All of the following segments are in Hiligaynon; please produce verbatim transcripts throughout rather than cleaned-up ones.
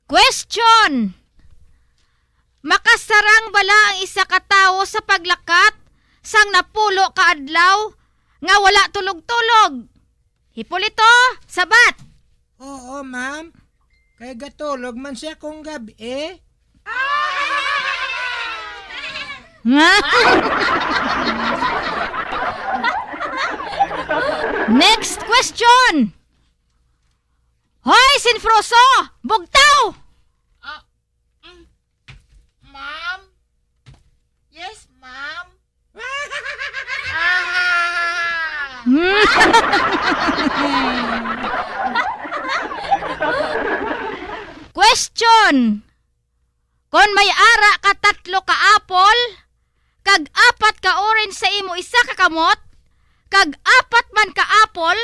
Question! Makasarang bala ang isa ka tawo sa paglakat sang napulo ka adlaw nga wala tulog-tulog? Hipolito, sabat! Oo, ma'am. Kay gatulog man siya kung gab-i. Next question! Hoy, Sinfroso! Bugtaw! Ah, mm, ma'am? Yes, ma'am. Ah! Question! Kon may ara ka tatlo ka apple, kag apat ka orange sa imo isa ka kamot, kag apat man ka apple,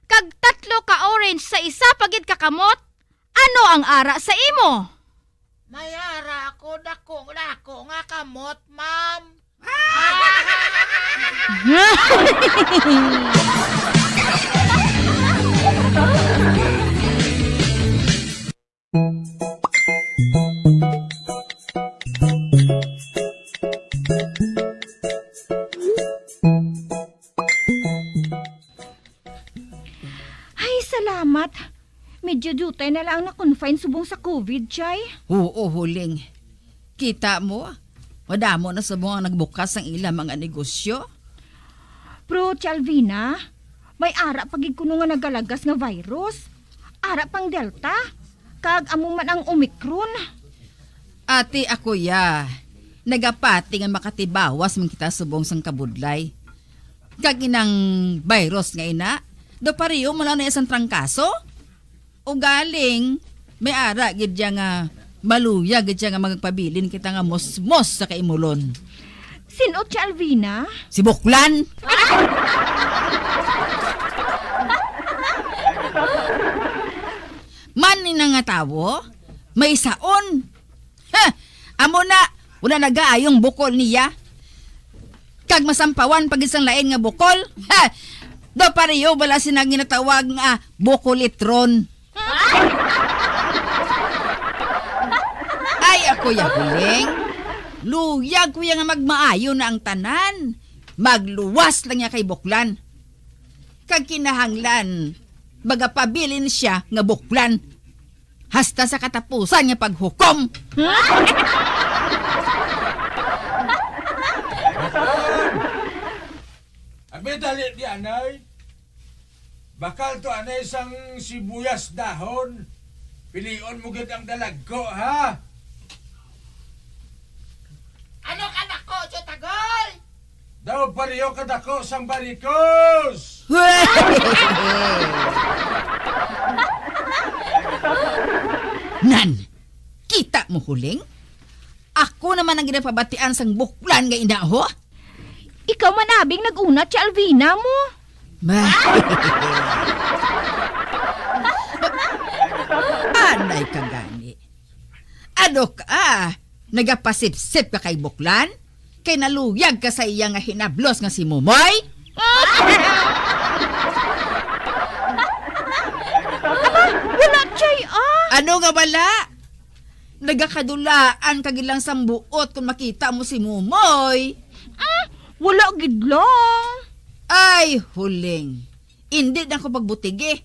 kag tatlo ka orange sa isa pa gid ka kamot, ano ang ara sa imo? May ara ako, dako-dako nga kamot, ma'am. Ay, salamat. Medyo diutay na lang ang na-confine subong sa covid, Chay. Oo, Huling. Kita mo, madamo na subong ang nagbukas ang ila mga negosyo. Pero, Chay Alvina, may ara pa gid kuno nga nagalagas nga virus. Ara pang Delta, kag amo man ang Omicron. Ati ako ya, nagapati nga makatibawas man kita subong sang kabudlay. Kag inang virus nga ina, do pareho mo lang na isang trangkaso? Ugaling, may ara gid ya nga maluya gid ya nga magpabilin kita nga musmos sa kaimulon. Sin-o, Chay Alvina? Si Buklan! Man ni na nga tawo, may saon. Ha! Amo na, wala nagaayong bukol niya. Kag masampawan pa gid sang lain nga bukol. Ha! Do pareho bala sina ginatawag nga bukolitron. Ay, ako ya, Huling. Luyag ko ya nga magmaayo na ang tanan. Magluwas lang ya kay Buklan. Kag kinahanglan, magapabilin siya nga Buklan. Hasta sa katapusan nga paghukom. Abi, dali di anay. Bakal to anay sang sibuyas dahon. Pilion mo gid ang dalagko, ha? Ano ka dako, Tiyutagol? Daw pareho ka dako sang barikos. Nan, kita mo, Huling? Ako naman ang ginapabatian sang Buklan nga ina, ho? Ikaw man, abi, ang nag-una, Chay Alvina mo. Ma- Anay ka gani. Ano ka? Nagapasipsip ka kay Buklan? Kay naluyag ka sa iya nga hinablos nga si Momoy? Aba, wala, Chay, ah. Ano nga wala? Nagakadulaan ka gid lang sang buot kon makita mo si Momoy. Mm, wala gid lang. Ay, Huling. Indi na ko pagbutigi.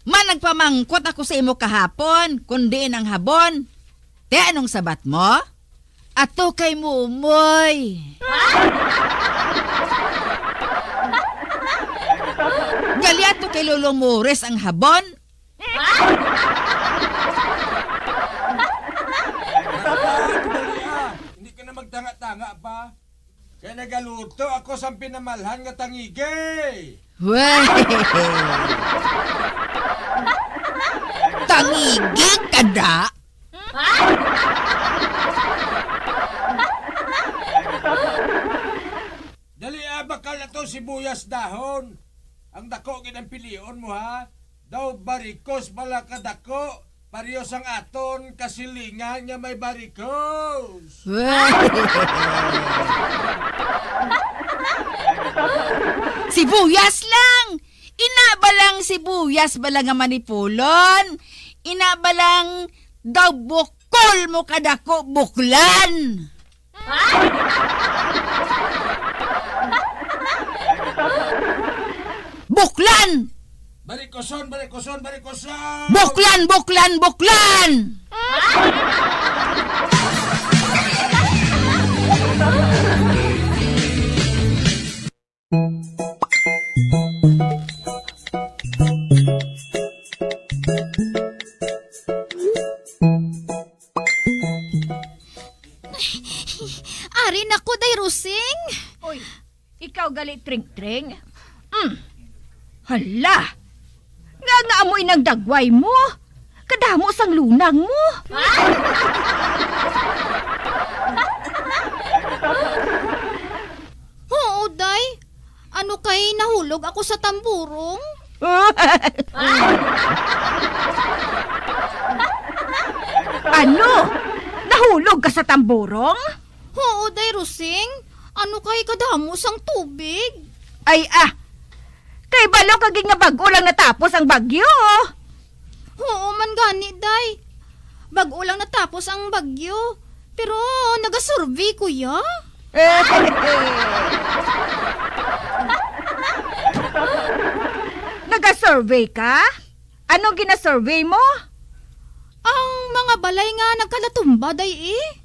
Man, nagpamangkot ako sa imo kahapon, kon diin ang habon. Te, anong sabat mo? Ato kay Momoy. Gali ato kay Lolo Mores ang habon. Dali, ah. Hindi ka na magtanga-tanga pa. Kay nagaluto ako sang pinamalhan nga tangigi. Weh! Tangigi ka da? Dali, ah, bakal na to sibuyas dahon. Ang dako gid ang pilion mo, ha? Daw barikos bala ka dako, pareho sang aton kasilingan nga may barikos. Sibuyas lang! Ina ba lang sibuyas ba lang nga manipulon? Ina ba lang daw bukol mo kadako buklan? Buklan! Barikoson, barikoson, barikoson! Buklan, buklan, buklan! Ari na ko, Day Rosing. Oy, ikaw gali, Tring-tring. Mm. Hala! Nga nga amoy nang dagway mo? Kadamo sang lunang mo. Oo, day. Ano kay nahulog ako sa tamburong? Ano? Nahulog ka sa tamburong? Oo, day Rosing. Ano kay kadamo sang tubig? Ay, ah. Kay balo ka gid nga bag-o lang natapos ang bagyo. Oo man gani, day. Bag-o lang natapos ang bagyo. Pero nagasurvey ko, ya. Nagasurvey ka? Anong ginasurvey mo? Ang mga balay nga nagkalatumba, day, eh.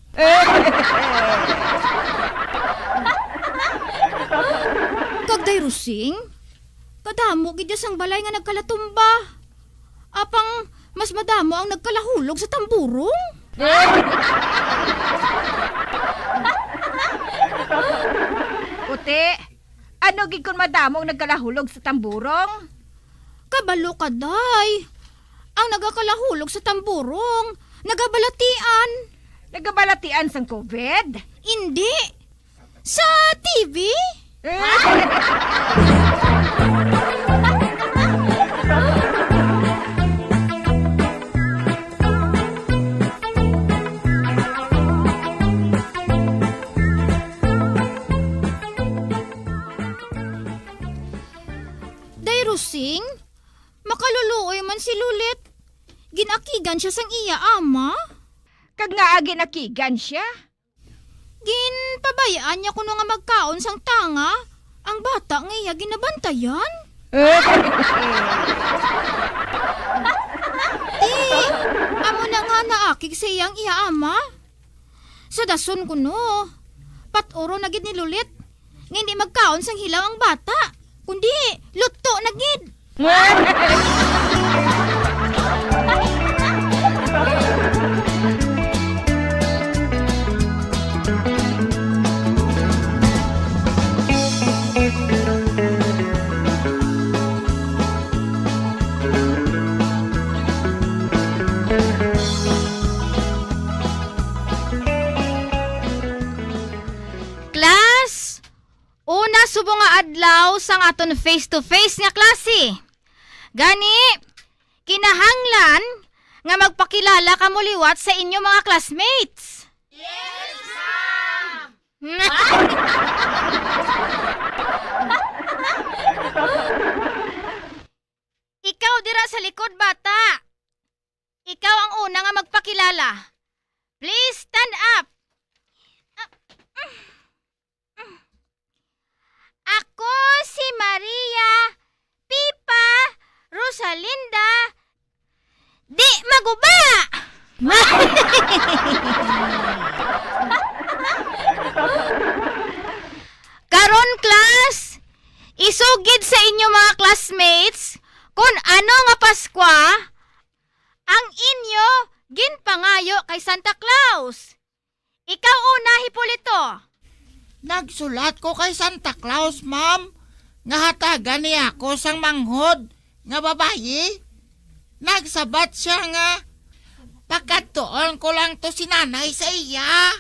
Kag, day Rosing, kadamo gid ya sang balay nga nagkalatumba. Apang mas madamo ang nagkalahulog sa tamburong. Puti, ano gid kun madamo ang nagkalahulog sa tamburong? Kabalo ka, day. Ang nagakalahulog sa tamburong, nagabalatian. Nagabalatian sang covid? Indi. Sa T V? Day Rosing, makaluluoy man si Lulit. Ginakigan siya sang iya ama. Kag ngaa ginakigan siya? Ginpabayaan niya kuno nga magkaon sang tanga ang bata nga iya ginabantayan. Ti, amo na nga naakig sa iyang iya ama. Sa dason kuno, pat-uron na gid ni Lulit nga hindi magkaon sang hilaw ang bata, kundi luto na gid. Class, una subong nga adlaw sang aton face-to-face nga klase. Gani, kinahanglan nga magpakilala kamo liwat sa inyo mga classmates. Yes, ma'am! Ikaw dira sa likod, bata. Ikaw ang una nga magpakilala. Please stand up. Ako si Maria Pipa Rosalinda Di Maguba. Karon, class, isugid sa inyo mga classmates kon ano nga Paskwa ang inyo ginpangayo kay Santa Claus. Ikaw una, Hipolito. Nagsulat ko kay Santa Claus, ma'am, nga hatagan niya ako sang manghod nga babayi. Nagsabat siya nga pakadtuon ko lang to si nanay sa iya.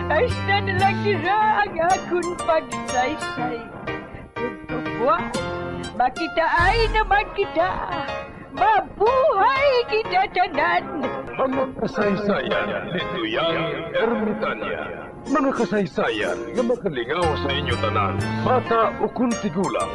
Hasta na lang dira ang akon pagsaysay. Tugtuguan, makitaay naman kita. Mabuhay kita tanan! Mga kasaysayan ni Tuyang Ermitanya. Mga kasaysayan nga makalingaw sa inyo tanan, bata ukon tigulang.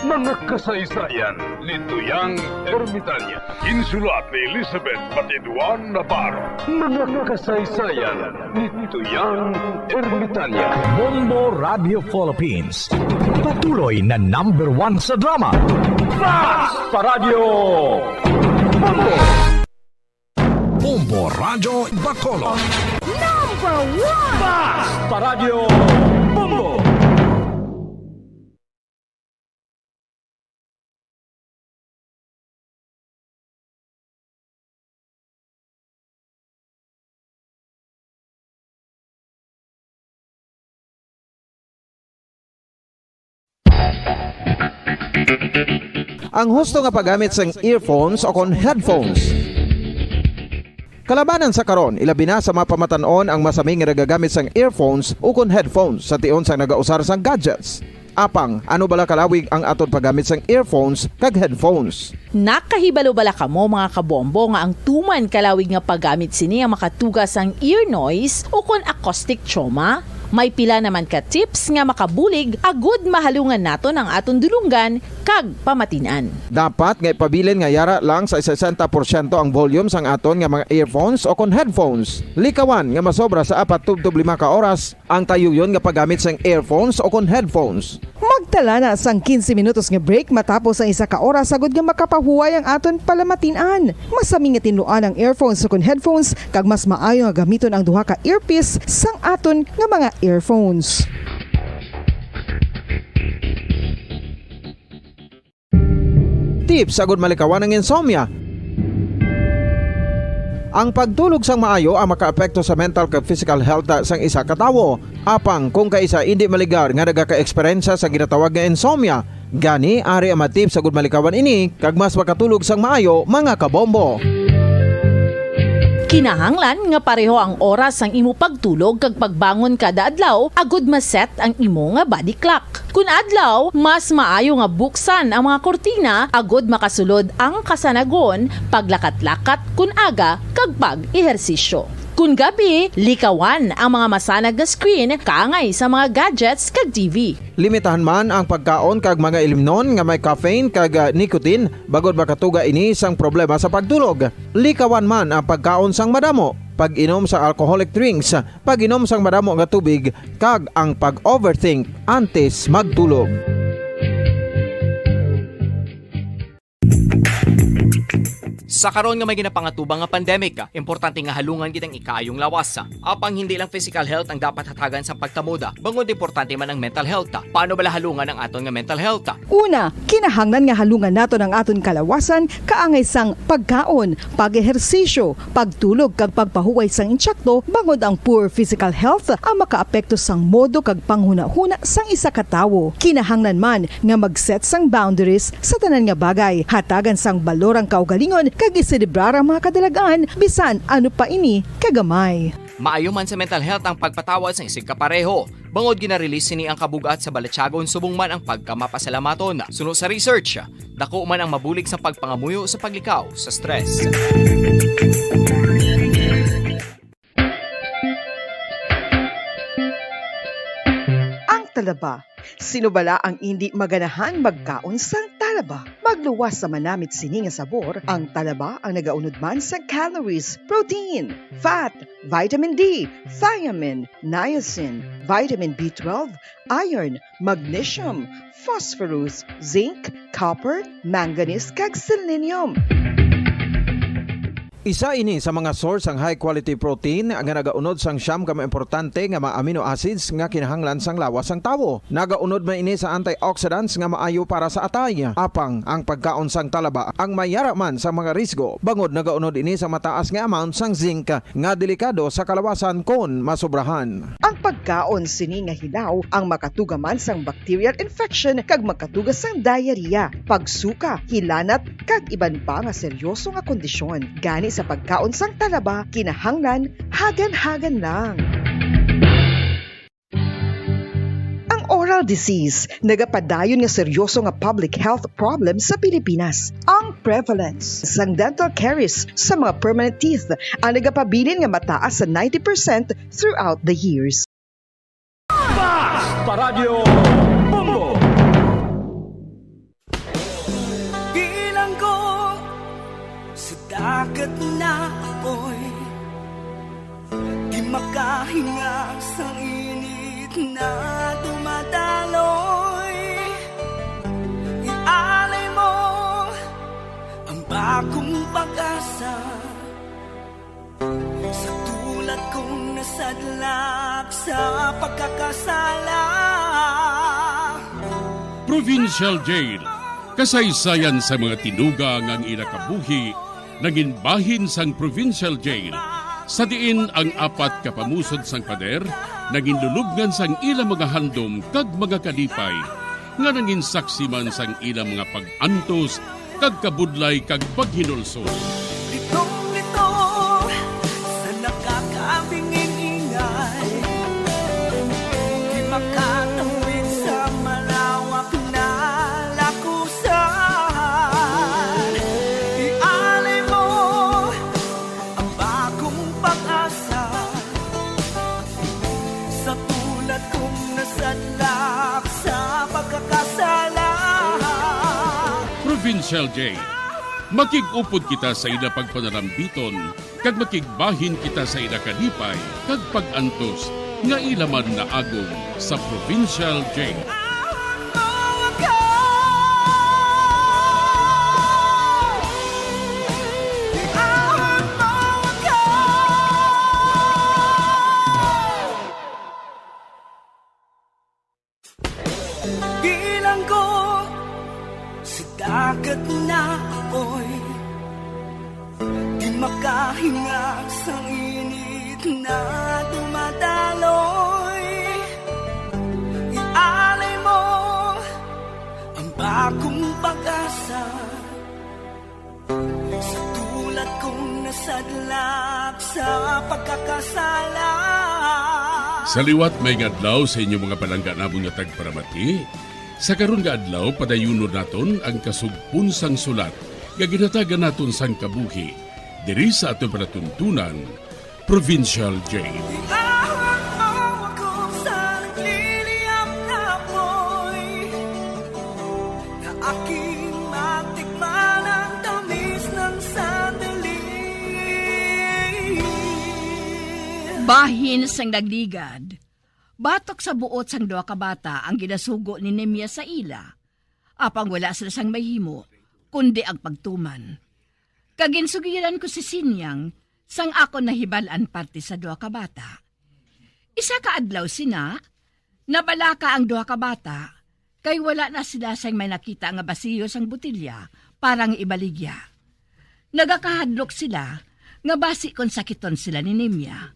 Mga kasaysayan ni Tuyang Ermitanya. Insulat ni Elizabeth Patiduan Navarro. Mga kasaysayan ni Tuyang Ermitanya. Bombo Radio Philippines. Patuloy na number one sa drama. Fast Paradyo Bombo! Bombo Radyo Bacolod. Number one! Fast Paradyo Bombo! Ang husto nga paggamit sang earphones o kon headphones. Kalabanan sa karon, ilabi na sa mga pamatan-on ang masami nga nagagamit sang earphones o kon headphones sa tion sang nagausar sang gadgets. Apang, ano bala kalawig ang aton paggamit sang earphones kag headphones? Nakahibalo bala kamo, mga kabombo, nga ang tuman kalawig nga paggamit sini ang makatuga sang ear noise o kon acoustic trauma? May pila naman ka tips nga makabulig agud mahalungan naton ang aton dulonggan kag pamatin-an. Dapat nga ipabilin nga yara lang sa sesenta porsyento ang volume sang aton nga mga earphones o kon headphones. Likawan nga masobra sa apat tubtob lima ka oras ang tayuyon nga paggamit sang earphones o kon headphones. Magtala na sang quince minutos nga break matapos ang isa ka oras, agud nga makapahuway ang aton palamatin-an. Masami nga tinluan ang earphones o kon headphones, kag mas maayo nga gamiton ang duha ka earpiece sang aton nga mga earphones. Tips agud malikawan ang insomnia. Ang pagtulog sang maayo ang makaapekto sa mental kag physical health sang isa ka tawo. Apang kung kaisa indi maligar nga nagaka-eksperyensya sa ginatawag nga insomnia, gani ari ang mga tips agud malikawan ini kag mas makatulog sang maayo, mga kabombo. Kinahanglan nga pareho ang oras sang imo pagtulog kag pagbangon kada adlaw agud ma-set ang imo nga body clock. Kun adlaw, mas maayo nga buksan ang mga kurtina agud makasulod ang kasanagon, paglakat-lakat kun aga, kag pag-ehersisyo. Kun gabi, likawan ang mga masanag nga screen kaangay sa mga gadgets kag T V. Limitahan man ang pagkaon kag mga ilimnon nga may caffeine kag, ah, nicotine, bangod makatuga ini sang problema sa pagtulog. Likawan man ang pagkaon sang madamo, pag-inom sa alcoholic drinks, pag-inom sang madamo nga tubig, kag ang pag-overthink antes magtulog. Sa karon nga may ginapangatubang nga pandemic, importante nga halungan gid ang ikaayong lawas. Apang hindi lang physical health ang dapat hatagan sa pagtamod, bangod importante man ang mental health. Paano bala halungan ang aton nga mental health? Una, kinahanglan nga halungan naton ang aton kalawasan kaangay sang pagkaon, pag-ehersisyo, pagtulog kag pagpahuway sang intsakto, bangod ang poor physical health ang makaapekto sang modo kag panghunahuna sang isa ka tawo. Kinahanglan man nga mag-set sang boundaries sa tanan nga bagay, hatagan sang balor ang kaugalingon kag iselebrar ang mga kadalag-an, bisan ano pa ini kagamay. Maayo man sa mental health ang pagpatawad sang isigkapareho, bangod gina-release sini ang kabug-at sa balatyagon subong man ang pagkamapasalamaton. Suno sa research, dako man ang mabulig sa pagpangamuyo sa paglikaw sa stress. Ang talaba. Sino bala ang indi maganahan magkaon sang talaba? Magluwas sa manamit sini nga sabor, ang talaba ang nagaunod man sa calories, protein, fat, vitamin D, thiamine, niacin, vitamin B twelve, iron, magnesium, phosphorus, zinc, copper, manganese, kag selenium. Isa ini sa mga source sang high quality protein nga nagaunod sang siyam ka mga importante nga mga amino acids nga kinahanglan sang lawas sang tawo. Nagaunod man ini sa antioxidants nga maayo para sa atay. Apang ang pagkaon sang talaba ang may yara man sa mga risgo, bangod nagaunod ini sa mataas nga amount sang zinc nga delikado sa kalawasan kon masobrahan. Ang pagkaon sini nga hilaw ang makatuga man sang bacterial infection kag makatuga sang diarrhea, pagsuka, hilanat, kag iban pa nga seryoso nga kondisyon. Gani, Sa pagkaon sang talaba, kinahanglan hagan-hagan lang. Ang oral disease nagapadayon nga seryoso nga public health problem sa Pilipinas. Ang prevalence sang dental caries sa mga permanent teeth ang nagapabilin nga mataas sa ninety percent throughout the years. Basta Radyo Bombo! Bilanggo sa dagat na apoy, di makahinga sa init na dumadaloy. Ialay mo ang bagong pag-asa sa tulad kong nasadlak sa pagkakasala. Provincial Jail, kasaysayan sa mga tinuga nga ang ila kabuhi nangin bahin sang Provincial Jail, sa diin ang apat ka pamusod sang pader nangin lulubngan sang ila mga handom kag mga kalipay, nga nangin saksi man sang ila mga pag-antos kag kabudlay kag paghinulsol. Litong-lito sa nakakabinging ingay, di makatawid sa malawak na lakusan. Ialay mo ang bagong pag-asa sa tulad kong nasadlak sa pagkakasala. Provincial Jail. Makig-upod kita sa ila pagpanarambiton, kag makigbahin kita sa ila kalipay kag pag-antos nga ila man naagom sa Provincial Jail. Bilanggo sa dagat na apoy, di makahinga sa init na dumadaloy. Ialay mo ang bagong pag-asa sa tulad kong nasadlak sa pagkakasala. Sa liwat, maayong adlaw sa inyo, mga palangga namon nga tagparamati. Sa karon nga adlaw, padayunon naton ang kasugpon sang sulat nga ginhatagan naton sang kabuhi diri sa aton palatuntunan, Provincial Jail. Iahon mo ako sa nagliliyab na apoy, na aking matikman ang tamis ng sandali. Bahin sang nagligad, batok sa buot sang duha ka bata ang ginasugo ni Nemia sa ila, apang wala sila sang mahimo, kundi ang pagtuman. Kag ginsugiran ko si Sinyang sang akon nahibal-an parte sa duha ka bata. Isa ka adlaw sina, nabalaka ang duha ka bata, kay wala na sila sang may nakita nga basiyo sang botelya para nga ibaligya. Nagakahadlok sila nga basi kon sakiton sila ni Nemia.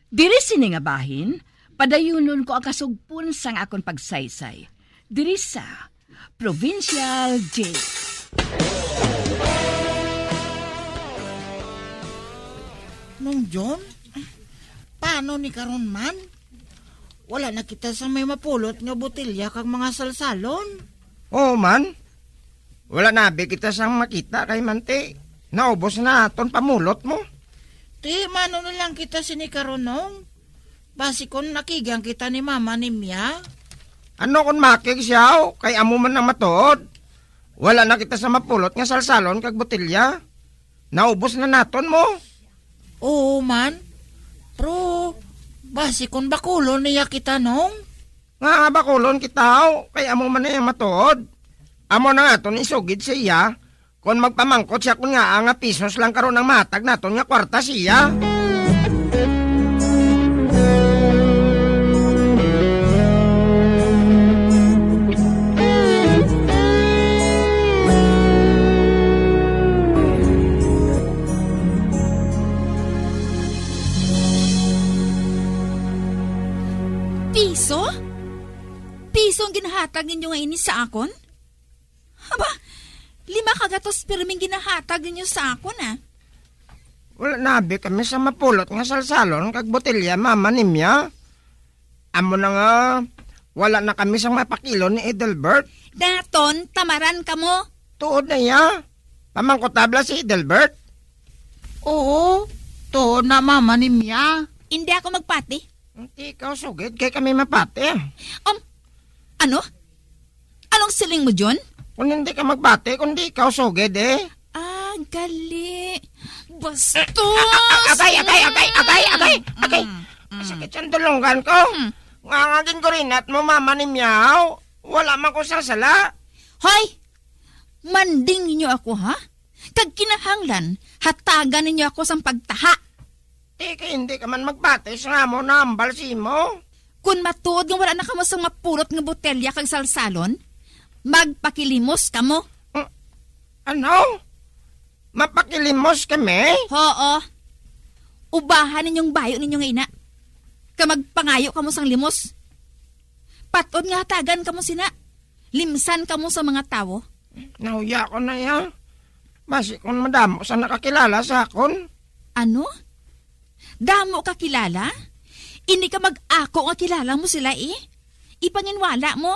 Diri sini nga bahin, padayunon ko ang kasugpon sang akon pagsaysay diri sa Provincial Jail. Nong John, paano ni karon man? Wala na kita sa may mapulot nga botelya kag mga salsalon. Oo man. Wala na abi kita sang makita kay manti naubos na aton pamulot mo. Ti, mano na lang kita sini karon, Nong? Basi kon nakigang kita ni Mama ni Mia? Ano kon makig siya, oh, kay amo man ang matuod? Wala na kita sa mapulot nga salsalon kag botelya. Naubos na naton mo. Oo man. Pero basi kon bakulon niya kita, Nong? Nga bakulon kita, oh, kay amo man ang matuod. Amo na nga aton isugid sa iya, kon magpamangkot siya kon ngaa nga pisos lang karon ang mahatag naton nga kwarta sa iya. Piso? Piso ang ginahatag ninyo nga ini sa akon? Aba, lima ka gatos pirming ginahatag ninyo sa akon, ah. Wala na abi kami sa mapulot nga salsalon kag botelya, Mama Nimya. Amo na nga, wala na kami sang mapakilo ni Edelbert. Daton, tamaran kamo. Tuod na iya. Pamangkutabla si Edelbert. Oo, tuod na, Mama Nimya. Hindi ako magpati. Hindi ikaw sugid kay kami mapati. Um, ano? Anong siling mo, John? Kung hindi ka magbati, kung di ikaw sugid, eh. Ah, gali. Bastos! A-, a-, agay, agay, agay, agay, agay, agay! Mm, mm. Sakit ang dulunggan ko. Mm. Nga nga gingurinat mo, Mama Nimyaw. Wala man ko sa sala. Hoy! Manding ninyo ako, ha? Kag kinahanglan, hatagan ninyo ako sang pagtaha. Ti kay hindi ka man magbati sa amo nahambal sa imo. Kon matuod nga wala na kamo sang mapulot nga botelya kag salsalon, magpakilimos kamo. Mm, ano? Mapakilimos kami? Oo. Ubahan ninyong bayo ninyo nga ina. Kag magpangayo kamo sang limos. Patod nga hatagan kamo sina. Limsan kamo sa mga tawo. Nahuya ko na iya. Basi kon madamo sa nakakilala sa akon. Ano? Damo ka kilala? Hindi ka mag-ako nga kilala mo sila, eh. Ipanginwala mo.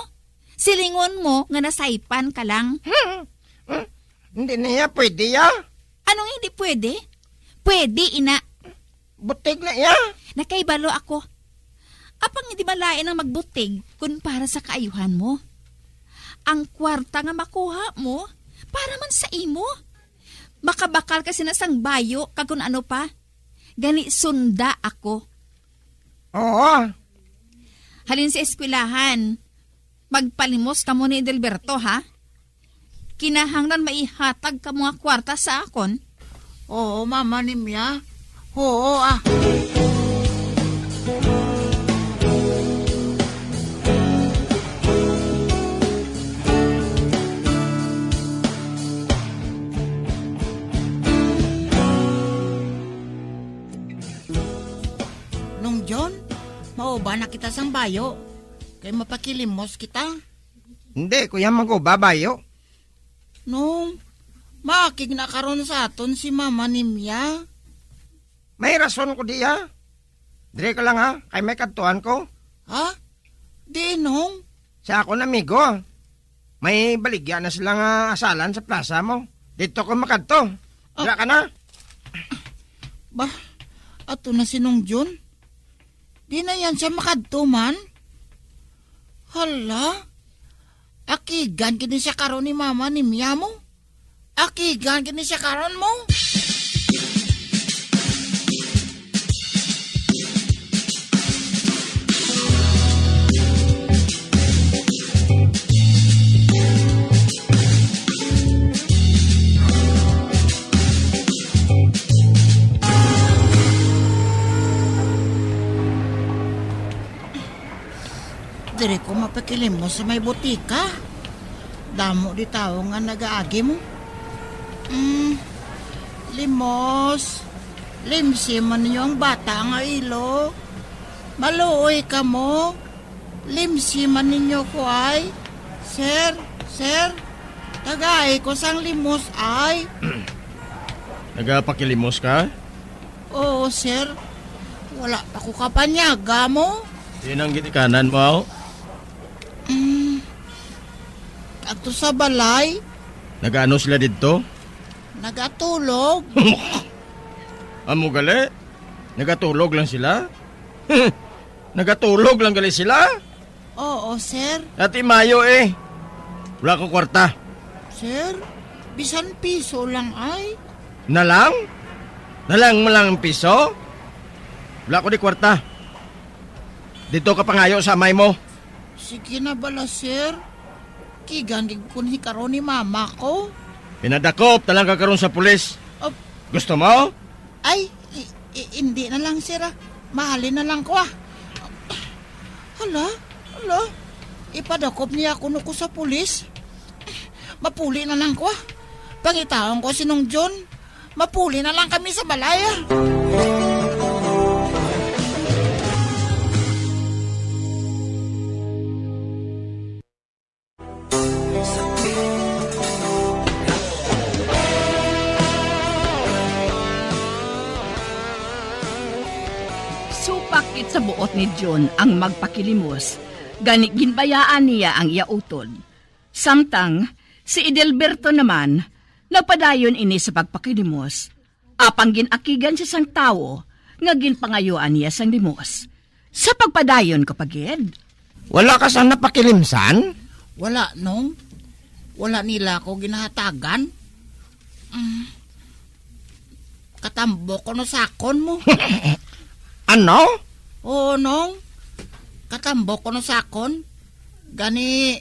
Silingon mo nga nasaypan ka lang. Hmm. Hmm. Hindi na iya pwede, ya. Anong hindi pwede? Pwede, ina. Butig na iya. Nakaibalo ako. Apang hindi malain ang magbutig kun para sa kaayuhan mo. Ang kwarta nga makuha mo, para man sa imo. Makabakal ka sina sang bayo kag kun ano pa. Gani sunda ako. Oo. Halin sa eskwelahan, magpalimos kamo ni Edelberto, ha? Kinahanglan maihatag kamo nga kwarta sa akon. Oo, Mama Nimya. Oo, ah. Nong John, mauba na kita sang bayo, kay mapakilimos kita. Hindi, kuya, mag-uba bayo. Nong, maakig na karon sa aton si Mama Nimya. May rason ko diya. Dire ka lang, ha, kay may kadtuan ko. Ha? Di, Nong? Sa akon amigo. May baligya na sila nga asalan sa plaza mo. Dito ko makadto. Ah. Dira ka na. Ba, ato na si Nong Jun. Di na yan siya makadto man. Hala, akigan gid ni siya karon ni Mama Nimya mo. Akigan gid ni siya karon mo. Diri ko mapakilimos sa may butika. Damo di tawo nga nagaagi mo. Mm, limos. Limsi man ninyo ang bata nga ilo. Maluoy kamo. Limsi man ninyo ko ay. Sir, sir, tagai ko sang limos ay. Nagapakilimos ka? Oo, sir. Wala pa ko kapanyaga mo. Di nang ginikanan mo, aw? Mm. Adto sa balay. Nagaano sila didto? Nagatulog. Amo gali? Nagatulog lang sila? Nagatulog lang gali sila? Oo, sir. Ati mayo eh. Wala ko kwarta. Sir, bisan piso lang ay. Na lang? Na lang mo lang ang piso? Wala ko di kwarta. Dito ka pangayo sa amay mo. Sige na bala, sir. Kigan gid ko ni karon ni mama ko. Pinadakop na lang ka karon sa pulis. Op. Gusto mo? Ay, i-, i-, hindi na lang, sir, ah. Mahalin na lang ko, ah. Hala, hala. Ipadakop niya kuno ko sa pulis. Mapuli na lang ko, ah. Pangitaon ko si Nong John. Mapuli na lang kami sa balay, ah. Sa buot ni Jun ang magpakilimos, gani ginbayaan niya ang iya utod. Samtang si Edelberto naman, nagpadayon ini sa pagpakilimos, apang gin-akigan siya sang tawo nga ginpangayuan niya sang limos. Sa pagpadayon ko pa gid. Wala ka sang napakilimsan? Wala, Nong. Wala nila ako ginahatagan. Mm. Katambok ko no sakon mo. Ano? Oo, Nong. Katambok ko no sakon. Gani,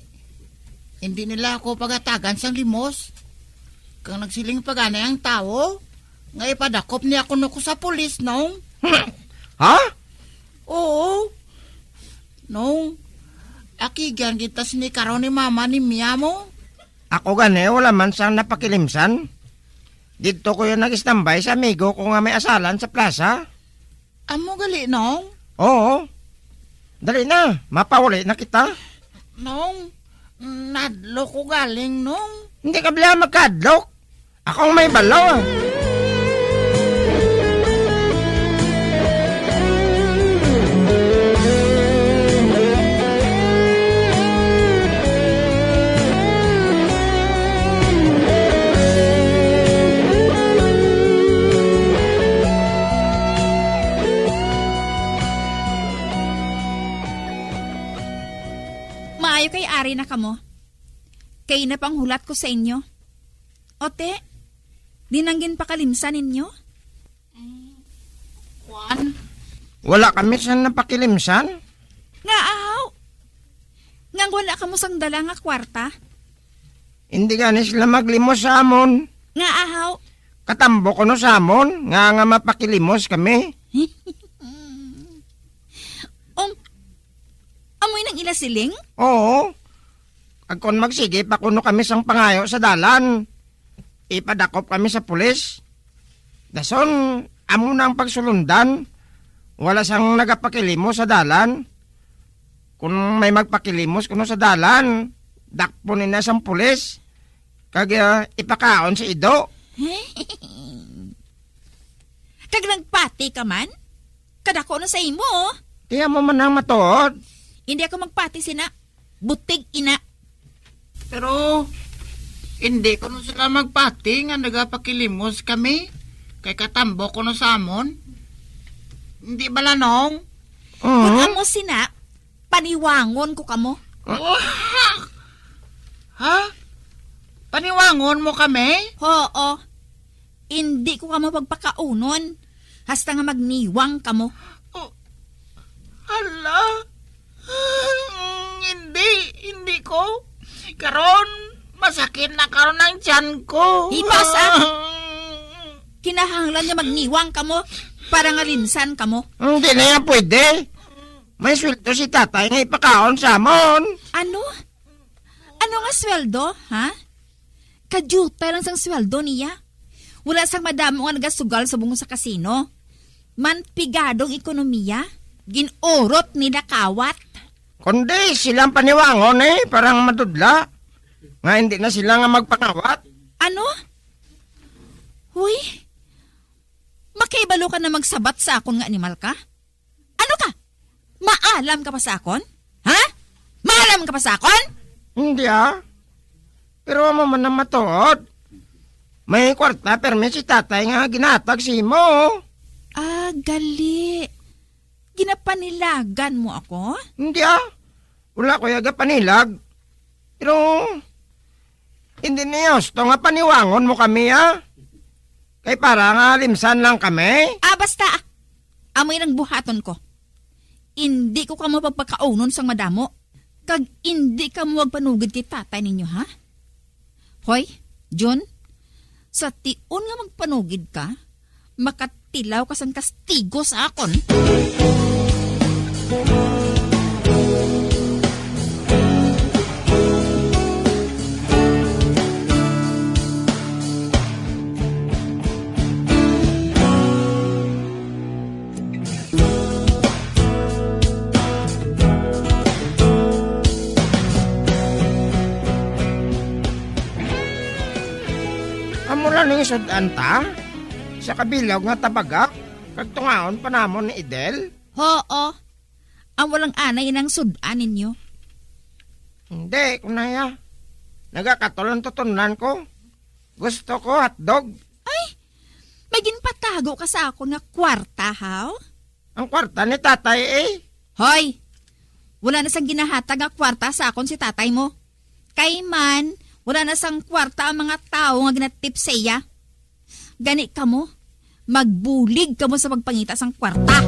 hindi nila ako pagatagan sang limos. Kang nagsiling pa gani ang tawo, nga ipadakop niya kuno ko sa pulis, Nong. Ha? Oo. Nong, akigan kita sini karon ni mama ni Mia mo. Ako gani, wala man sang napakilimsan. Didto ko yung nag-istambay sa amigo ko nga may asalan sa plaza. Amo gali, Nong? Oo. Dali na, mapauli na kita. Nong, nadlo ko galing, Nong. Hindi ka bala magkadlok. Akong may balo. Maayo kay ari na kamo. Kay napanghulat ko sa inyo. Ote, di nang ginpakalimsan ninyo? Mm, Juan? Wala kami sa napakilimsan. Nga ahaw? Nga wala kamo sang dala nga kwarta? Hindi gani sila maglimos sa amon. Nga ahaw? Katambo kuno sa amon, nga, nga mapakilimos kami. Um, amoy nang ila siling? Oo. Kag kon magsigi pa kuno kami sang pangayo sa dalan, ipadakop kami sa pulis. Dason, amo na ang pagsulundan. Wala sang nagapakilimos sa dalan. Kung may magpakilimos kuno sa dalan, dakpon nila sang pulis. Kag, ah, ipakaon sa ido. Kag nagpati ka man? Kadako na sa imo, oh. Tiyan mo man ang matuod. Hindi ako magpati sina. Butig ina. Pero hindi kuno sila magpati nga nagapakilimos kami kay katambo kuno sa amon. Hindi bala, Nong? Kung Mm. amo sina, paniwangon ko kamo. Ha? Paniwangon mo kami? Oo. Indi ko kamo pagpakaunon hasta nga magniwang kamo. Oh, hala. Hindi, hindi ko. Karon, masakit na karon ang tiyan ko. Hipas, ah. Kinahanglan nga magniwang kamo para nga limsan kamo. Hindi na yan pwede. May sweldo si tatay nga ipakaon sa amon. Ano? Ano nga sweldo, ha? Kadyuta lang sang sweldo niya. Wala sang madamo nga nagasugal subong sa kasino. Man pigadong ekonomiya, gin-urot ni Dakawat. Kundi silang paniwangon, eh, parang madudla. Nga hindi na sila nga magpangawat. Ano? Huy, makahibalo ka na magsabat sa akon nga animal ka? Ano ka? Maalam ka pa sa akon? Ha? Maalam ka pa sa akon? Hindi, ah. Pero amo man ang matuod. May kwarta, permi si tatay nga ginatag sa imo. Ah, gali. Ginapanilagan mo ako? Hindi, ah. Wala ko yaga panilag. Pero hindi niya gusto nga paniwangon mo kami, ah. Kay para nga limsan lang kami. Ah, basta, ah. Amoy nang buhaton ko. Indi ko kamo pagpakaunon sang madamo, kag indi kamo magpanugid kay tatay ninyo, ha? Hoy, Jun, sa tion nga magpanugid ka, makatilaw ka sang kastigo sa akon. Amo lang ning sud-an ta sa kabilog nga tabaga, kag tungaon pa namon ni Idel. Hoo, ang walang anay inang sud-an ninyo. Hindi, Kunaya. Nagakatulon-tutunan ko. Gusto ko hotdog. Ay, may ginpatago ka sa akon nga kwarta, haw? Ang kwarta ni tatay, eh. Hoy! Wala na sang ginahatag nga kwarta sa akon si tatay mo. Kay man, wala na sang kwarta ang mga tawo nga ginatip sa iya. Gani kamo, magbulig kamo sa pagpangita sang kwarta.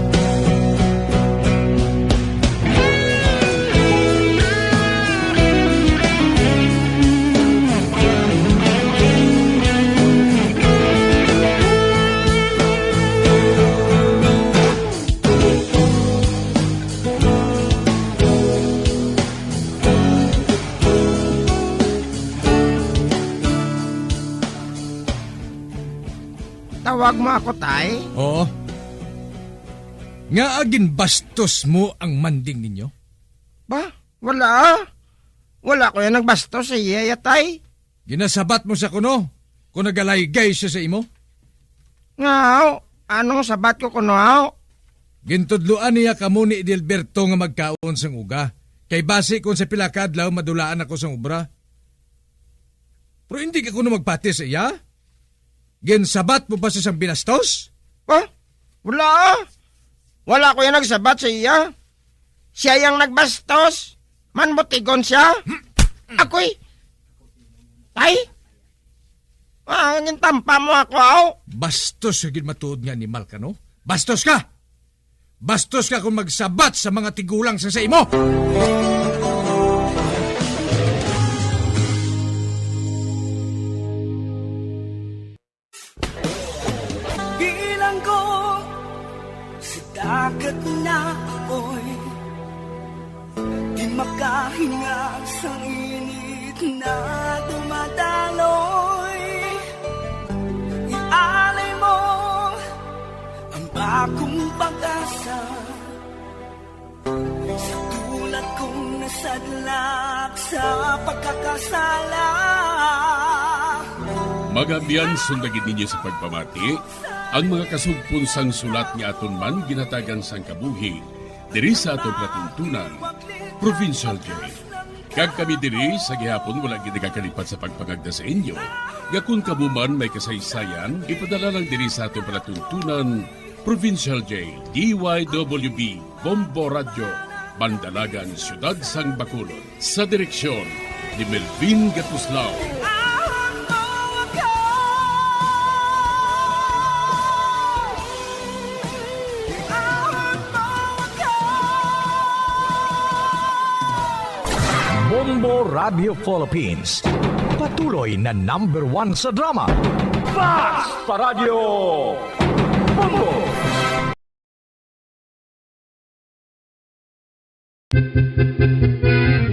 Tawag mo ako, tay? Oo. Ngaa ginbastos mo ang manding ninyo? Ba? Wala. Wala ko yan nagbastos sa iya, tay. Ginasabat mo sa kuno kung nagalaygay siya sa imo? Nga, aw, anong sabat ko kuno, aw? Gintudloan niya kamo ni Edelberto nga magkaon sang uga, kay basi kon sa pila ka adlaw madulaan ako sang obra. Pero hindi ka kuno magpati sa iya? Ginsabat mo ba siya sang binastos? Ha? Wala, ah. Wala ko yan nagsabat sa iya. Siya yang nagbastos. Manbutigon siya. Ako'y, ay? Ah, gintampa mo ako, aw. Bastos ka gid matuod nga animal ka, no? Bastos ka! Bastos ka kung magsabat sa mga tigulang sa, sa imo! Bilanggo sa dagat na apoy, di makahinga sa init na dumadaloy. Ialay mo ang bagong pag-asa sa tulad kong nasadlak sa pagkakasala. Mga abyan, sunda gid ninyo sa pagpamati ang mga kasugpon sang sulat nga aton man ginhatagan sang kabuhi diri sa aton palatuntunan, Provincial J. Kag kami diri sa gihapon wala gid nagakalipat sa pagpangagda sa inyo nga kon kamo man may kasaysayan, ipadala lang diri sa aton palatuntunan, Provincial J, D Y W B, Bombo Radyo, Bandalagan, Siyudad sang Bacolod. Sa direksyon ni Melvin Gatuslao. Bombo Radio Philippines, patuloy na number one sa drama. Fast pa Radyo Bombo!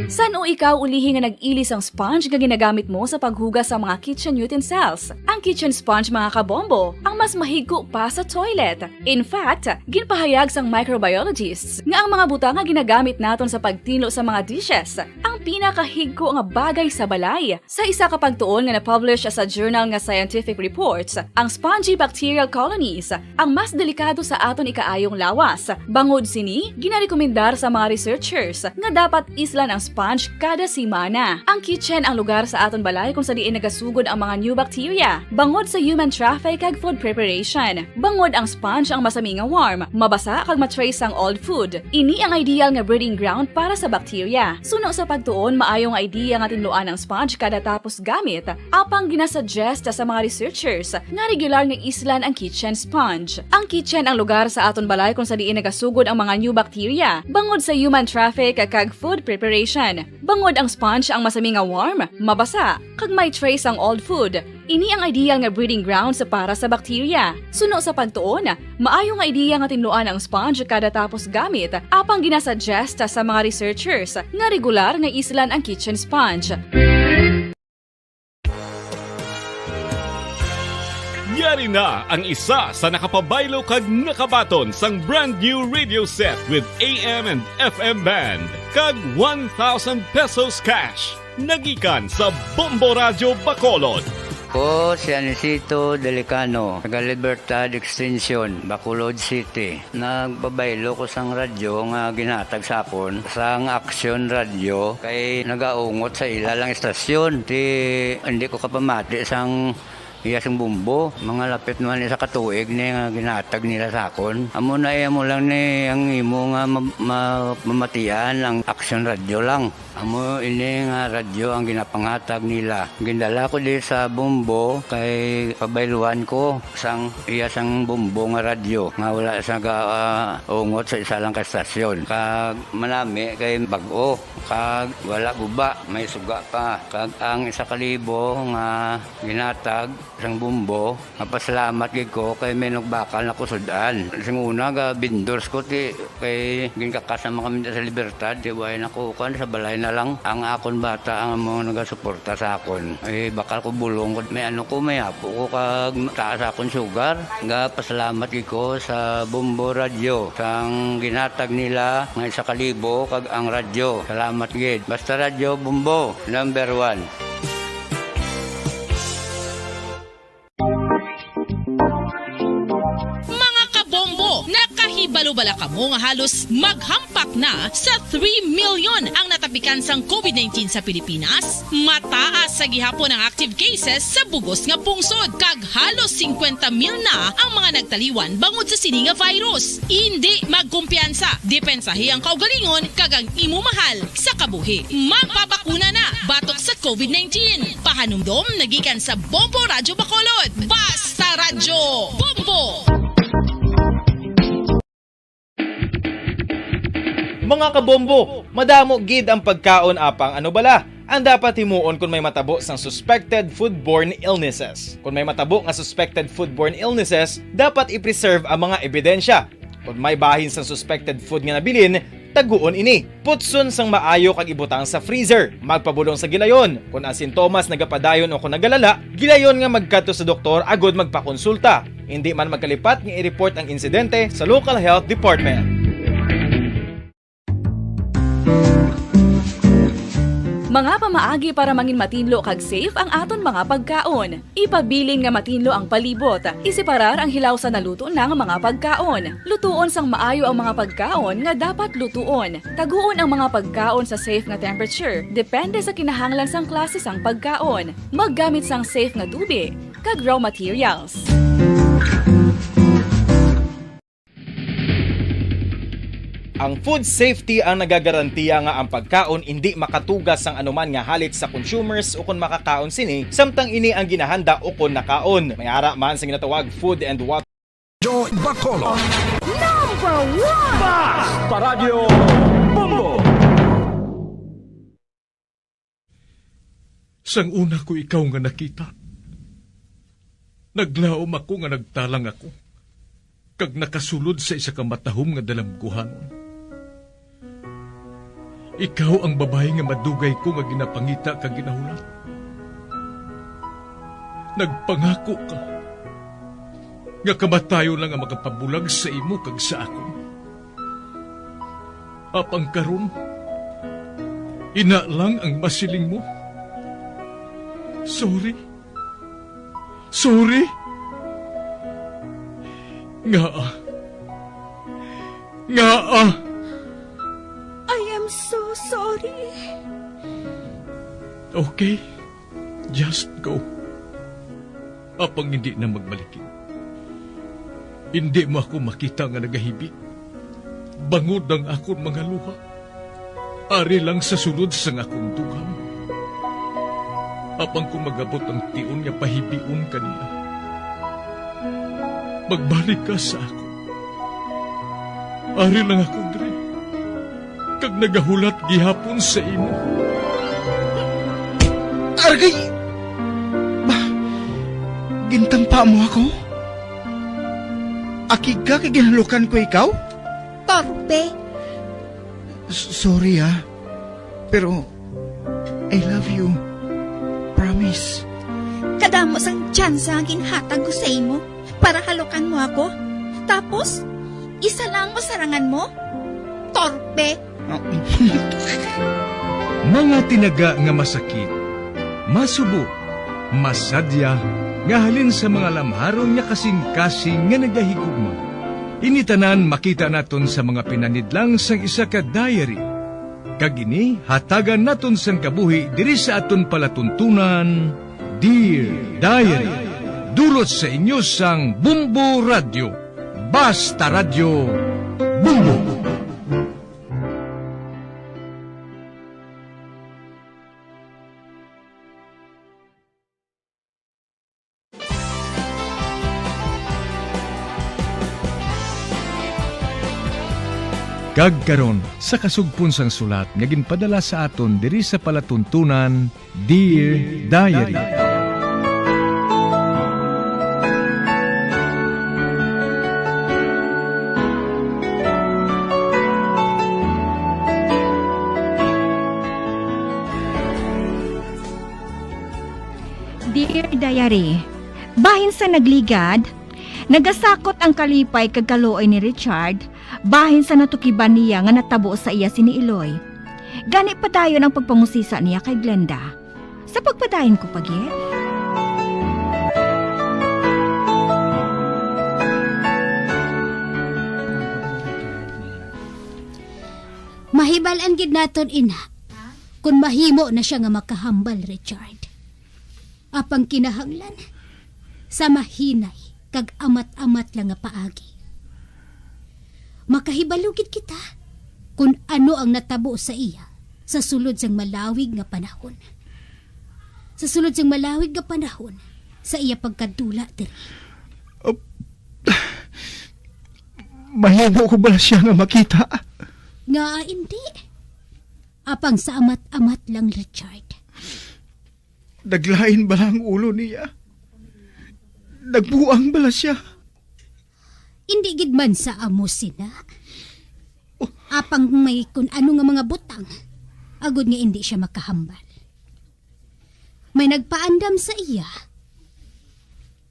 San-o ikaw ulihi nga nag-ili sang sponge nga ginagamit mo sa paghugas sa mga kitchen utensils? Ang kitchen sponge, mga kabombo, ang mas mahigko pa sa toilet. In fact, ginpahayag sang microbiologists nga ang mga butang nga ginagamit naton sa pagtinlo sa mga dishes ang pinakahigko nga bagay sa balay. Sa isa ka pagtuon nga na-publish sa journal nga Scientific Reports, ang spongy bacterial colonies ang mas delikado sa aton ikaayong lawas. Bangod sini, ginarekomendar sa mga researchers nga dapat islan ang sponge kada semana. Ang kitchen ang lugar sa aton balay kung sa diin nagasugod ang mga new bacteria, bangod sa human traffic kag food preparation. Bangod ang sponge ang masami nga warm, mabasa kag ma-trace ang old food. Ini ang ideal nga breeding ground para sa bacteria. Suno sa pagtuon, maayo nga idea nga tinluan ang sponge kada tapos gamit, apang ginasuggest sa mga researchers nga regular nga islan ang kitchen sponge. Ang kitchen ang lugar sa aton balay kung sa diin nagasugod ang mga new bacteria, bangod sa human traffic kag food preparation. Bangod ang sponge ang masami nga warm, mabasa, kag may trace ang old food, ini ang ideal nga breeding grounds para sa bacteria. Suno sa pagtuon, maayo nga idea nga tinluan ang sponge kada tapos gamit, apang ginasuggest sa mga researchers nga regular nga islan ang kitchen sponge. Yari na ang isa sa nakapabaylo kag nakabaton sang brand new radio set with A M and F M band kag one thousand pesos cash. Nagikan sa Bombo Radyo Bacolod. Ako si Anicito Delicano, taga Libertad Extension, Bacolod City. Nagpabaylo ko sang radyo nga ginhatag sa akon sang Aksyon Radyo kay nagaungot sa ila lang istasyon. Ti, hindi ko kapamati sang iya sing bumbo. Mga lapit naman isa ka tuig ni nga ginhatag nila sa akon. Amo na iya mo lang ni ang imo nga ma-, ma-, mamatian ang Aksyon Radyo lang. Amo ini nga radyo ang ginapanghatag nila. Gindala ko di sa Bombo kay pabayluan ko sang iya sang Bombo nga radyo nga wala sa ga, ah, ungot sa isa lang ka estasyon. Kag manami kay bag-o, kag wala guba, may suga pa. Kag ang isa ka libo nga ginhatag sang Bombo, mapasalamat gid ko kay may nagbakal na ko sud-an. Sing una, ga vendors ko, ti, kay ginkakas naman kami sa Libertad, ti, way na ko, kuwan, sa balay na lang. Ang akon bata ang amo nagasuporta sa akon. Eh, bakal ko bulong ko, may ano ko, may apo ko, kag taas akon sugar. Ga pasalamat gid ko sa Bombo Radyo, sang ginhatag nila nga isa ka libo, kag ang radyo. Salamat gid. Basta Radyo Bombo, number one. Mga kabombo, nakahibalo bala kamo nga halos maghampak na sa three million ang natapikan sang covid nineteen sa Pilipinas? Mataas sa gihapon ang active cases sa bugos nga pungsod, kag halos singkwenta mil na ang mga nagtaliwan bangod sa sini nga virus. Indi magkumpiyansa, depensahi ang kaugalingon kag ang imo mahal sa kabuhi. Magpabakuna na batok sa covid nineteen. Pahanumdom nagikan sa Bombo Radyo Bacolod. Basta Radyo Bombo! Mga kabombo, madamo gid ang pagkaon, apang ano bala ang dapat himuon kon may matabo sang suspected foodborne illnesses? Kon may matabo nga suspected foodborne illnesses, dapat i-preserve ang mga ebidensya. Kon may bahin sang suspected food nga nabilin, taguon ini. Putson sang maayo kag ibutang sa freezer. Magpabulong sa gilayon. Kon ang sintomas nagapadayon o kon nagalala, gilayon nga magkadto sa doktor agud magpakonsulta. Indi man magkalipat nga i-report ang insidente sa local health department. Mga pamaagi para mangin matinlo kag safe ang aton mga pagkaon. Ipabilin nga matinlo ang palibot. Iseparar ang hilaw sa naluto na nga mga pagkaon. Lutuon sang maayo ang mga pagkaon nga dapat lutuon. Taguon ang mga pagkaon sa safe nga temperature, depende sa kinahanglan sang klase sang pagkaon. Maggamit sang safe nga tubi kag raw materials. Ang food safety ang nagagarantiya nga ang pagkaon indi makatugas sang anuman nga halit sa consumers ukon makakaon sini, samtang ini ang ginahanda ukon nakaon. May ara man sa ginatawag Food and Water. Joy Bacolod. Number one! Basta Radyo Bombo! Sang una ko ikaw nga nakita, naglaom ako nga nagtalang ako, kag nakasulod sa isa ka matahom nga dalamguhanon. Ikaw ang babayi nga madugay ko nga ginapangita kag ginahulat. Nagpangako ka nga kamatayon lang ang makapabulag sa imo kag sa akon. Apang karon, ina lang ang masiling mo. Sorry. Sorry. Ngaa? Ngaa? I am so sorry. Okay. Just go. Apang hindi na magbalikin. Hindi mo ako makita nga nagahibi. Bangod ang akon mga luha. Ari lang sa sulod sang akon dughan. Apang kung magabot ang tion nga pahibion ka niya, magbalik ka sa akon. Ari lang ako diri, kag nagahulat gihapon sa imo. Argay! Ba, gintampa mo ako? Akig ka kay ginhalukan ko ikaw? Torpe! S-, sorry, ah. Pero I love you. Promise. Kadamo sang tsansa ang ginhatag ko sa imo para halukan mo ako. Tapos, isa lang ang masarangan mo? Torpe! Mga tinaga nga masakit, masubo, Masadya nga halin sa mga lamharon nga kasing-kasing nga nagahigugma. Ini tanan makita naton sa mga pinanidlang sang isa ka diary. Kag ini hatagan naton sang kabuhi diri sa aton palatuntunan, Dear Diary. Dulot sa inyo sang Bumbo Radyo. Basta Radyo, Bumbo. Kag karon, sa kasugpon sang sulat nga ginpadala sa aton diri sa palatuntunan, Dear Diary. Dear Diary, bahin sa nagligad, nagasakot ang kalipay kag kaluoy ni Richard, bahin sa natukiban niya nga natabo sa iya sini Iloy. Gani padayon ang pagpangusisa niya kay Glenda. Sa pagpadayon ko pa gid. Mahibal-an gid naton, ina, kung mahimo na sia nga makahambal, Richard. Apang kinahanglan sa mahinay kag amat-amat lang nga paagi. Makahibalo gid kita kon ano ang natabo sa iya sa sulod sang malawig nga panahon. Sa sulod sang malawig nga panahon sa iya pagkadula diri. Uh, mahimo ko bala siya nga makita? Nga hindi. Apang sa amat-amat lang, Richard. Naglain bala ang ulo niya? Nagbuang bala siya? Indi gid man sa amo sina. Oh. Apang may kun ano nga mga butang, agod nga indi siya makahambal. May nagpaandam sa iya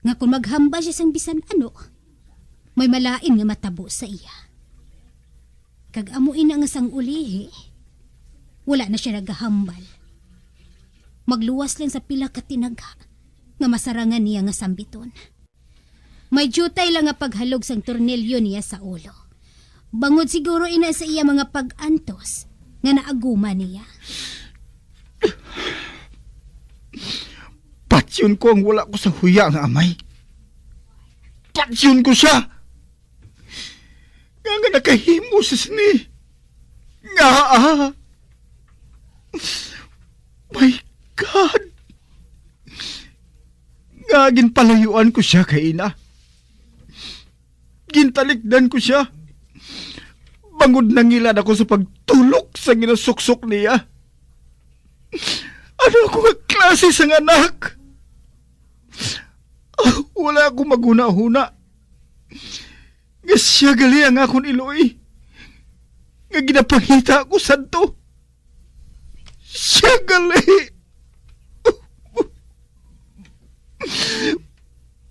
nga kung maghambal siya sang bisan ano, may malain nga matabo sa iya. Kag amo ina nga sang ulihi, wala na siya nagahambal. Magluwas lang sa pila ka tinaga nga masarangan niya nga sambiton. May diutay lang nga paghalog sang tornilyo niya sa ulo. Bangod siguro ina sa iya mga pag-antos nga naaguma niya. Patyon ko ang wala ko sa huya nga amay. Patyon ko siya! Nga, nga nakahimo sa sini. Nga, ah. My God! Nga ginpalayuan ko siya kay ina. Gintalikdan ko siya. Bangod nangilan ako sa pagtulok sa ginasuksok niya. Ano ako nga klase sang anak? Ah, wala ako maghunahuna nga siya gali ang akon iloy, nga ginapangita ko sadto. Siya gali.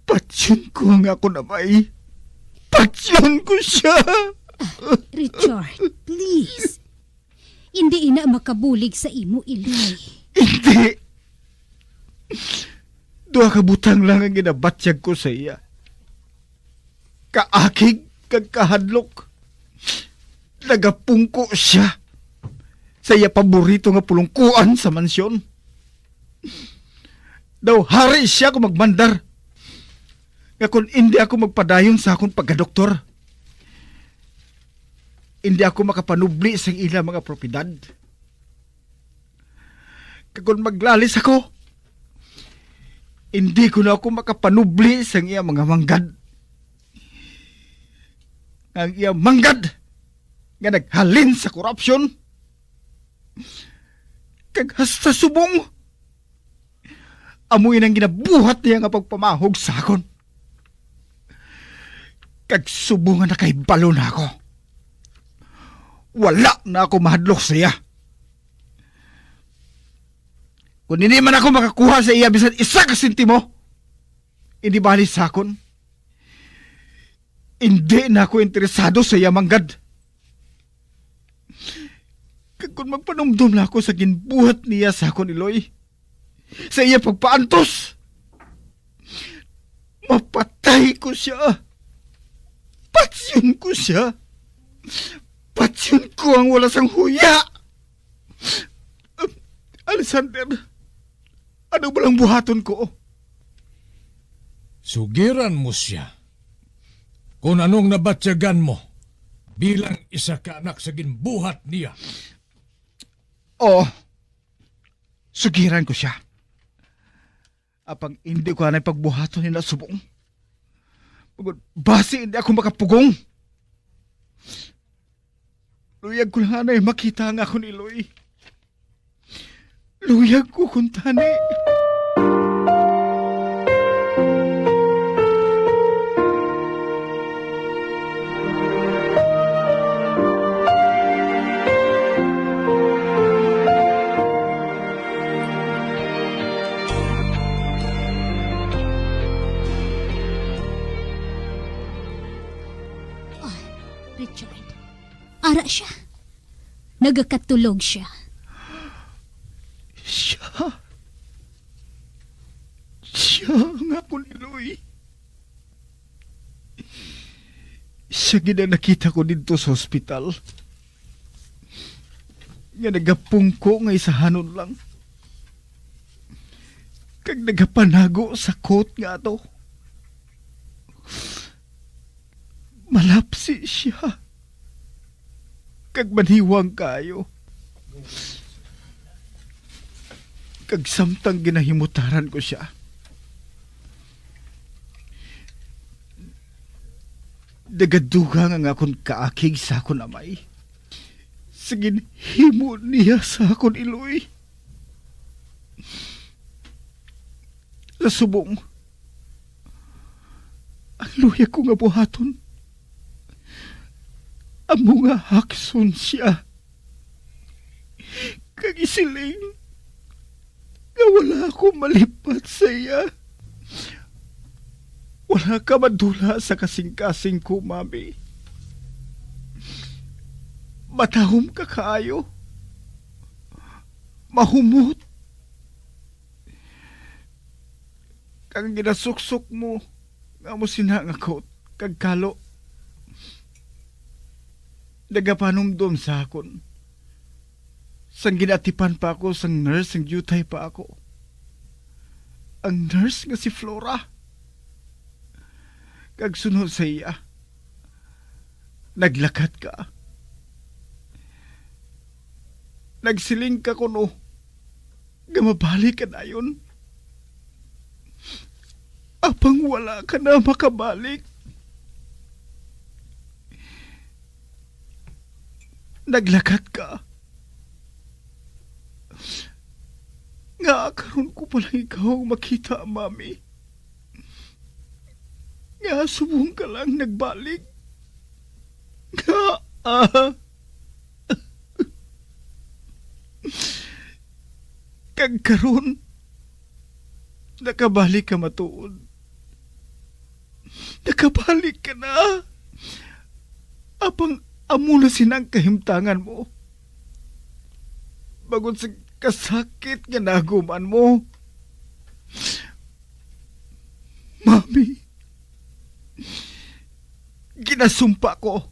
Patyon ko ang akon amay. Patyon ko siya. Richard, please. Indi ina makabulig sa imo, Iloy. Hindi. Duha ka butang lang ang ginabatyag ko sa iya. Kaakig kag kahadlok. Nagapungko siya sa iya paborito nga pulungkuan sa mansyon. Daw hari siya kung magmandar nga kung indi ako magpadayon sa akon pagkadoktor, indi ako makapanubli sang ila mga propiedad. Kag kon maglalis ako, indi ko na ako makapanubli sang iya mga manggad. Ang iya manggad nga naghalin sa korupsyon, kag hasta subong, amo inang ginabuhat niya nga pagpamahog sa akon. Kag subong nga nakahibalo na ako, wala na ako mahadlok sa iya. Kung hindi man ako makakuha sa iya bisan isa ka sentimo, hindi bali sa akon. Hindi na ako interesado sa iya manggad. Kag kung magpanumdom na ako sa ginbuhat niya sa akon, Iloy, sa iya pagpaantos, Mapatay ko sia. Patyon ko sia. Patyon ko ang wala sang huya. Alexander, ano ba lang buhaton ko? Sugiran mo sia kung anong nabatyagan mo bilang isa ka anak sa ginbuhat niya. Oo, sugiran ko sia. Apang indi ko anay pagbuhaton ni Nasubong. Bangod basi indi ako makapugong. Luyag ko lang anay makita ang akon iloy. Luyag ko kuntani. Ah, Richard. Ara siya. Nagakatulog siya. Siya. Siya ang akon iloy. Siya gid ang nakita ko didto sa ospital, nga nagapungko nga isahanon lang, kag nagapanago sa coat nga ato. Malapsi siya kag maniwang kaayo. Kag samtang ginahimutaran ko sia, nagadugang ang akon kaakig sa akon amay sa ginhimo niya sa akon iloy. Sa subong, ang luyag ko nga buhaton amo nga hakson sia kag isiling nga wala ako malipat sa iya. Wala ka madula sa kasingkasing ko, Mami. Matahom ka kaayo. Mahumot. Kag ginasuksok mo nga amo sina nga coat kag kalo, nagapanumdom sa akon sang ginaatipan pa ako sang nurse sang diutay pa ako. Ang nurse nga si Flora. Kag sunod sa iya, naglakat ka. Nagsiling ka kuno nga mabalik ka dayon. Apang wala ka na makabalik. Naglakat ka. Nga karon ko pa lang ikaw makita, Mami. Nga subong ka lang nagbalik. Nga, ah. Kag karon, nakabalik ka matuod. Nakabalik ka na. Apang amo na sina ang kahimtangan mo. Bangod sa kasakit nga naguman mo. Mami, ginasumpa ko.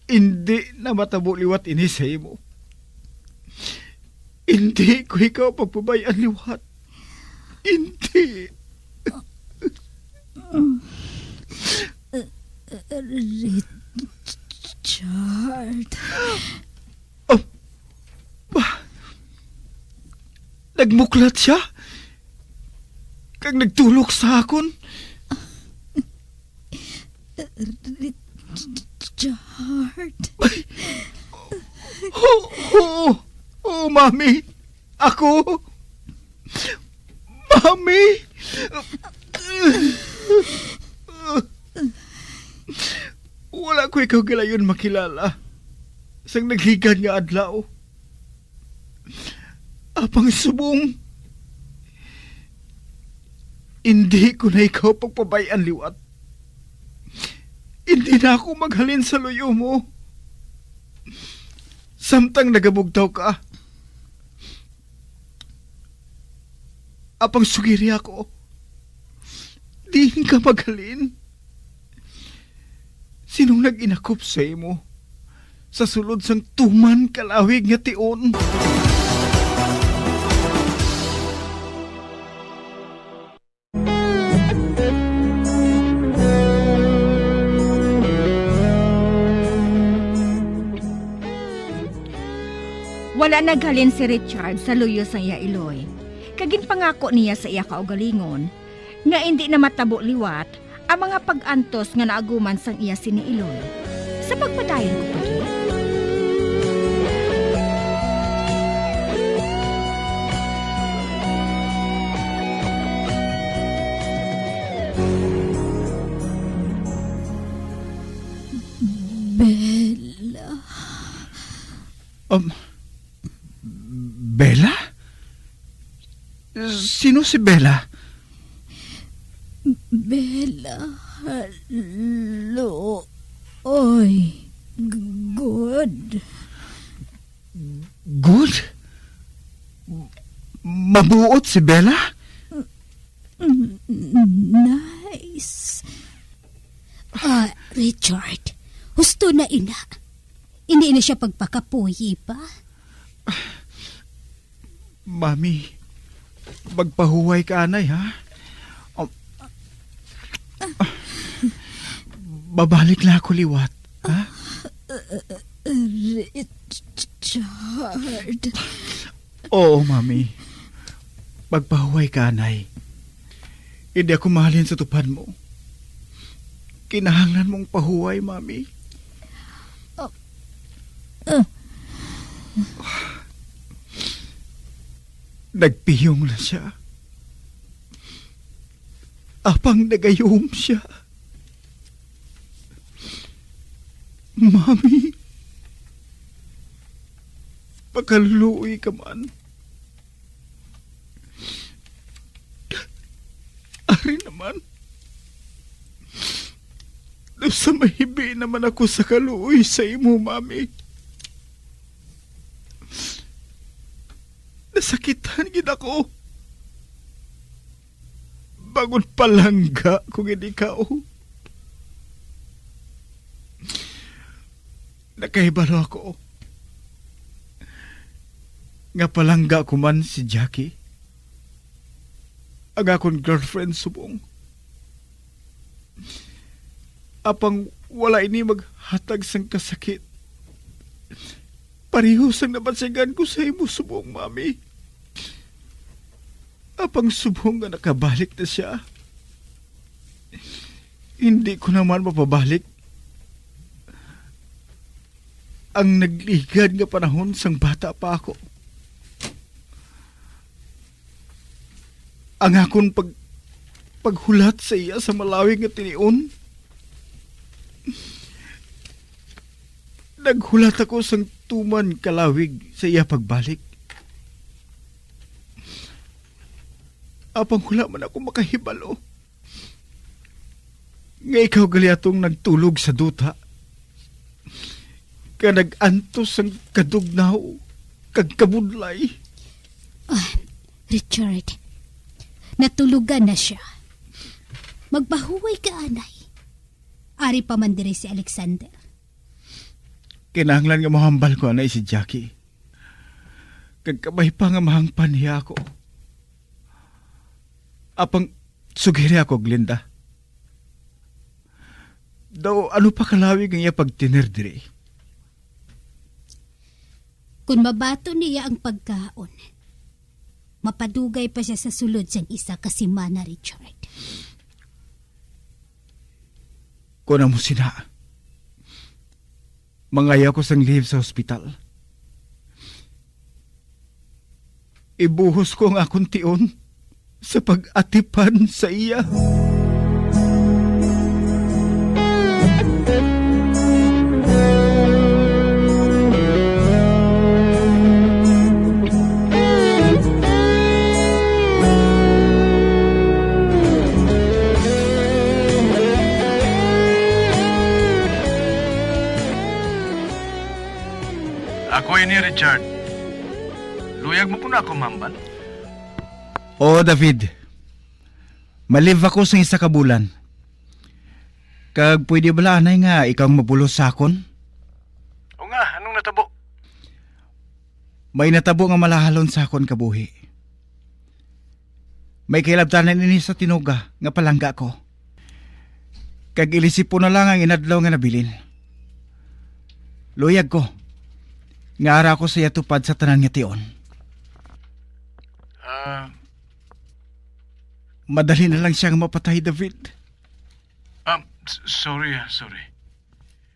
Indi na matabo liwat ini sa imo. Indi ko ikaw pagpabay-an liwat. Indi. Richard. Oh, ba? Nagmuklat siya? Kag nagtulok sa akon? Richard. Oo, oo, oo, Mami. Ako? Mami! Wala ko ikaw gilayon makilala sang nagligad nga adlaw. Apang subong, indi ko na ikaw pagpabay-an liwat. Indi na ako maghalin sa luyo mo. Samtang nagabugtaw ka, apang sugiri ako, Diin ka maghalin? Sinong nag-inakop sa imo sa sulod sang tuman ka lawig nga tion? Wala naghalin si Richard sa luyo sang iya iloy, kag ginpangako niya sa iya kaugalingon nga indi na matabo liwat ang mga pag-antos nga naaguman sang iya sini iloy. Sa pagpadayon ko pa gid. Bella. Um, Bella? Sino si Bella? Bella, lo, oy, g-, good. Good? Mabuot si Bella? Mm, nice. Ah, Richard, husto na ina. Hindi na siya pagpakapuyi pa. Mami, magpahuway ka anay, ha? Um, babalik na ako liwat, ha? Richard. Oo, Mami. Magpahuway ka anay. Hindi ako mahalin sa tupad mo. Kinahanglan mong pahuway, Mami. Ah, ah. Nagpiyong na siya. Apang nagayom siya. Mami, pakaluoy ka man. Ari naman. Daw sa mahibi naman ako sa kaluoy sa imo, Mami. Nasakitan gid ako. Bangod palangga ko gid ikaw. Nakahibalo ako nga palangga ko man si Jackie, ang akon girlfriend subong. Apang wala ini maghatag sang kasakit. Pareho sang nabatigan ko sa imo subong, Mami. Apang subong nga nakabalik na sia, hindi ko naman mapabalik ang nagligad nga panahon sang bata pa ako. Ang akon pag-, paghulat sa iya sa malawig nga tinion, naghulat ako sang tuman ka lawig sa iya pagbalik. Apang wala man ako makahibalo nga ikaw gali atong nagtulog sa duta, nga nag-antos sang kadugnaw kag kabudlay. Ah, Richard, natulogan na sia. Magpahuway ka anay. Ari pa man diri si Alexander. Kinahanglan nga mahambal ko anay si Jackie. Kag kabay pa nga mahangpan niya ako. Apang sugiri ako, Glinda. Daw ano pa ka lawig ang iya pagtener diri? Kon mabaton niya ang pagkaon, mapadugay pa sia sa sulod sang isa ka semana, Richard. Kon amo sina, mangayo ako sang leave sa hospital. Ibuhos ko ang akon tion sa pag-atipan sa iya. Ako ini, Richard. Luyag mo kuno ako mahambal? Oo, David. Malive ako sa isa ka bulan. Kag pwede bala anay nga ikaw ang mabulos sa akon? O nga, anong natabo? May natabo nga malahalon sa akon kabuhi. May kailabtanan ini sa tinuga nga palangga ko. Kag ilisipon na lang ang inadlaw nga nabilin. Luyag ko nga ara ako sa iya tupad sa tanan nga tion. Ah. Madali na lang siya nga mapatay, David. Ah, s-, sorry, ah, sorry.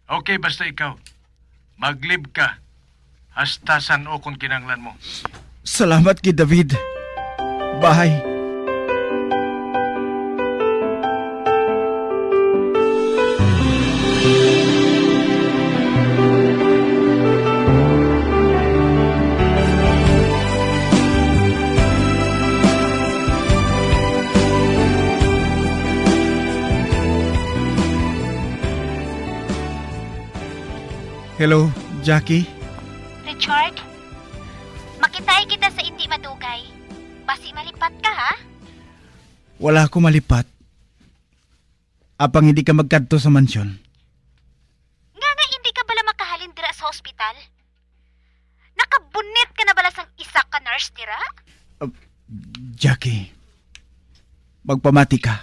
Okay, basta ikaw. Maglib ka. Hasta san-o kon kinahanglan mo. Salamat kay David. Bye. Hello, Jackie? Richard, makitay kita sa indi madugay. Basi malipat ka, ha? Wala ako malipat. Apang hindi ka magkadto sa mansyon. Nga nga hindi ka bala makahalin dira sa hospital? Nakabunit ka na bala sang isa ka nurse dira? Uh, Jackie, magpamati ka.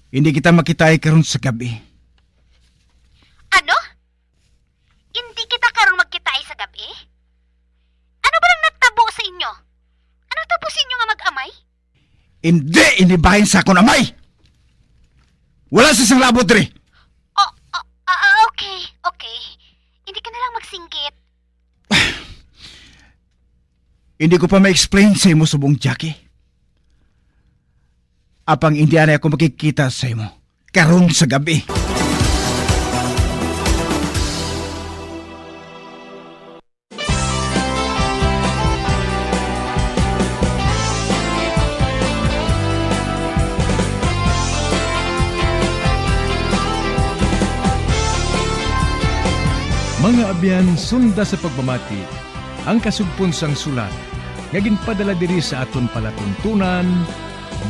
Hindi kita makitay karon sa gabi. Ano? Hindi kita karon magkitay sa gabi? Ano ba nang natabo sa inyo? Ano tabo sa inyo nga mag-amay? Hindi ini bahin sa akon amay! Wala sa sang labot diri! Oh, oh, ah, ah, okay, okay. Hindi ka na lang magsinggit. Hindi ko pa ma-explain sa imo subong, Jackie. Apang hindi anay ako makikita sa imo karon sa gabi. Mga abyan, sunda sa pagpamati ang kasugpon sang sulat nga ginpadala diri sa aton palatuntunan,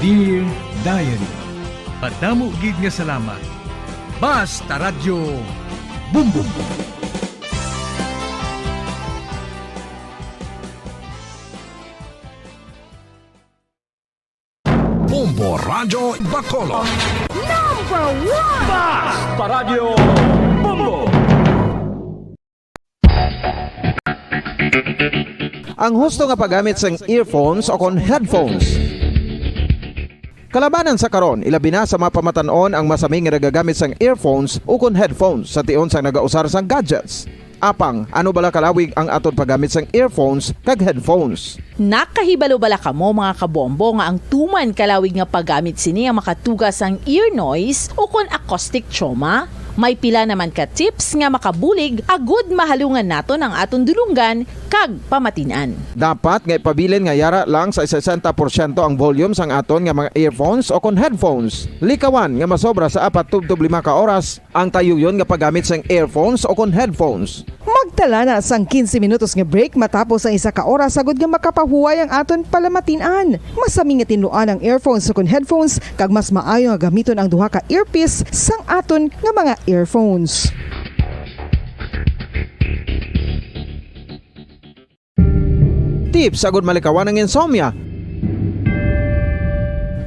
Dear Diary. Madamo gid nga salamat. Basta Radyo Bumbong. Bombo Radyo Bacolod. Number one! Basta Radyo Bombo. Ang husto nga paggamit sang earphones o kon headphones. Kalabanan sa karon, ilabi na sa mga pamatan-on ang masami nga nagagamit sang earphones o kon headphones sa tion sang nagausar sang gadgets. Apang, ano bala kalawig ang aton paggamit sang earphones kag headphones? Nakahibalo bala kamo, mga kabombo, nga ang tuman kalawig nga paggamit sini ang makatuga sang ear noise o kon acoustic trauma? May pila naman ka tips nga makabulig agud mahalungan naton ang aton dulonggan kag pamatin-an. Dapat nga ipabilin nga yara lang sa sesenta porsyento ang volume sang aton nga mga earphones o kon headphones. Likawan nga masobra sa apat tubtob lima ka oras ang tayuyon nga paggamit sang earphones o kon headphones. Magtala na sang quince minutos nga break matapos ang isa ka oras, agud nga makapahuway ang aton palamatin-an. Masami nga tinluan ang earphones o kon headphones, kag mas maayo nga gamiton ang duha ka earpiece sang aton nga mga earphones. Tips agud malikawan ang insomnia.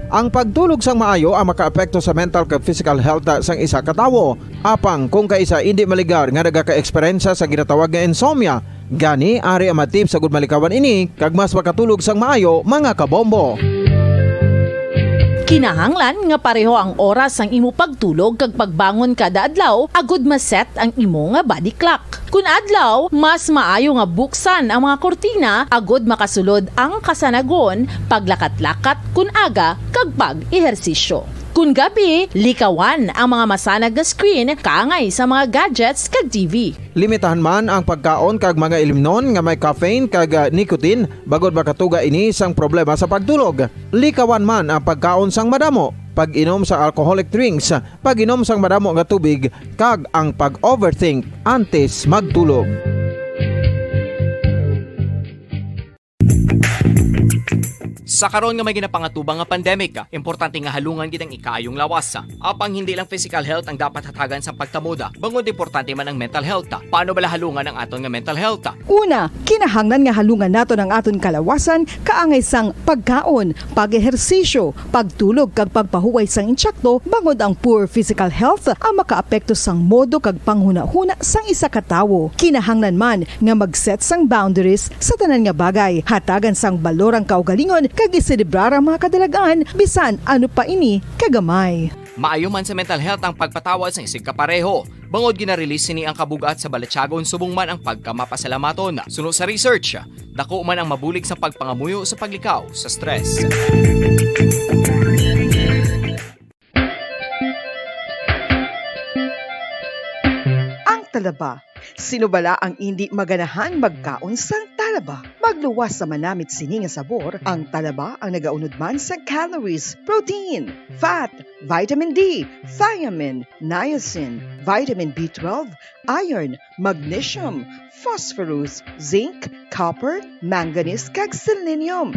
Ang pagtulog sang maayo ang makaapekto sa mental kag physical health sang isa ka tawo. Apang kung kaisa indi maligar nga nagaka-eksperyensya sa ginatawag nga insomnia, gani ari ang mga tips agud malikawan ini kag mas makatulog sang maayo, mga kabombo. Kinahanglan nga pareho ang oras sang imo pagtulog kag pagbangon kada adlaw agud ma-set ang imo nga body clock. Kun adlaw, mas maayo nga buksan ang mga kurtina agud makasulod ang kasanagon, paglakat-lakat kun aga, kag pag-ehersisyo. Kun gabi, likawan ang mga masanag nga screen kaangay sa mga gadgets kag T V. Limitahan man ang pagkaon kag mga ilimnon nga may caffeine kag, ah, nicotine, bangod makatuga ini sang problema sa pagtulog. Likawan man ang pagkaon sang madamo, pag-inom sa alcoholic drinks, pag-inom sang madamo nga tubig, kag ang pag-overthink antes magtulog. Sa karon nga may ginapangatubang nga pandemic, importante nga halungan gid ang ikaayong lawas. Apang hindi lang physical health ang dapat hatagan sa pagtamod, bangod importante man ang mental health. Paano bala halungan ang aton nga mental health? Una, kinahanglan nga halungan naton ang aton kalawasan kaangay sang pagkaon, pag-ehersisyo, pagtulog kag pagpahuway sang insakto, bangod ang poor physical health ang makaapekto sang modo kag panghunahuna sang isa ka tawo. Kinahanglan man nga mag-set sang boundaries sa tanan nga bagay, hatagan sang balor ang kaugalingon kag iselebrar ang mga kadalagan, bisan ano pa ini kagamay. Maayo man sa mental health ang pagpatawad sang isigkapareho, bangod gina-release sini ang kabug-at sa balatyagon subong man ang pagkamapasalamaton. Suno sa research, dako man ang mabulig sa pagpangamuyo sa paglikaw sa stress. Ang talaba. Sino bala ang indi maganahan magkaon sang talaba? Magluwas sa manamit sini nga sabor, ang talaba ang nagaunod man sa calories, protein, fat, vitamin D, thiamine, niacin, vitamin B twelve, iron, magnesium, phosphorus, zinc, copper, manganese, kag selenium.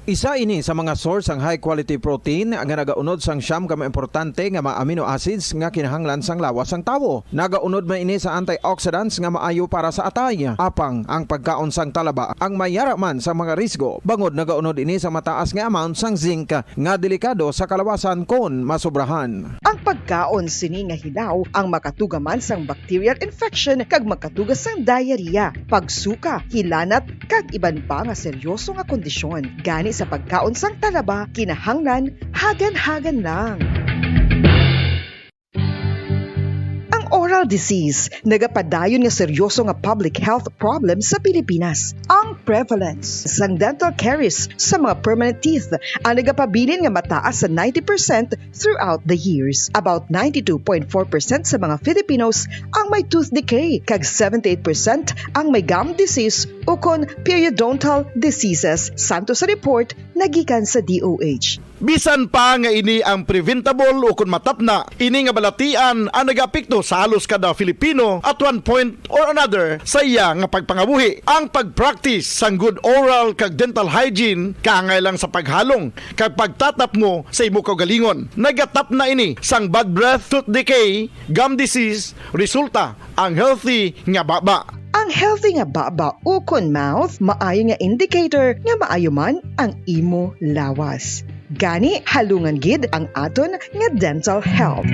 Isa ini sa mga source sang high quality protein nga nagaunod sang siyam ka mga importante nga mga amino acids nga kinahanglan sang lawas sang tawo. Nagaunod man ini sa antioxidants nga maayo para sa atay. Apang ang pagkaon sang talaba ang may yara man sa mga risgo, bangod nagaunod ini sa mataas nga amount sang zinc nga delikado sa kalawasan kon masobrahan. Ang pagkaon sini nga hilaw ang makatuga man sang bacterial infection kag makatuga sang diarrhea, pagsuka, hilanat, kag iban pa nga seryoso nga kondisyon. Gani sa pagkaon sang talaba, kinahanglan hagan-hagan lang. Ang oral disease nagapadayon nga seryoso nga public health problem sa Pilipinas. Ang prevalence sang dental caries sa mga permanent teeth ang nagapabilin nga mataas sa ninety percent throughout the years. About ninety-two point four percent sa mga Filipinos ang may tooth decay, kag seventy-eight percent ang may gum disease ukon periodontal diseases, santo sa report nga gikan sa D O H. Bisan pa nga ini ang preventable ukon matapna, ini nga balatian ang nagaapekto sa halos kada Filipino at one point or another sa iya nga pagpangabuhi. Ang pag-practice sang good oral kag dental hygiene kaangay lang sa paghalong kag pagtatapngo sa imo kaugalingon. Nagatapna ini sang bad breath, tooth decay, gum disease, resulta ang healthy nga baba. Ang healthy nga baba ukon mouth maayo nga indicator nga maayo man ang imo lawas. Gani, halungan gid ang aton nga dental health.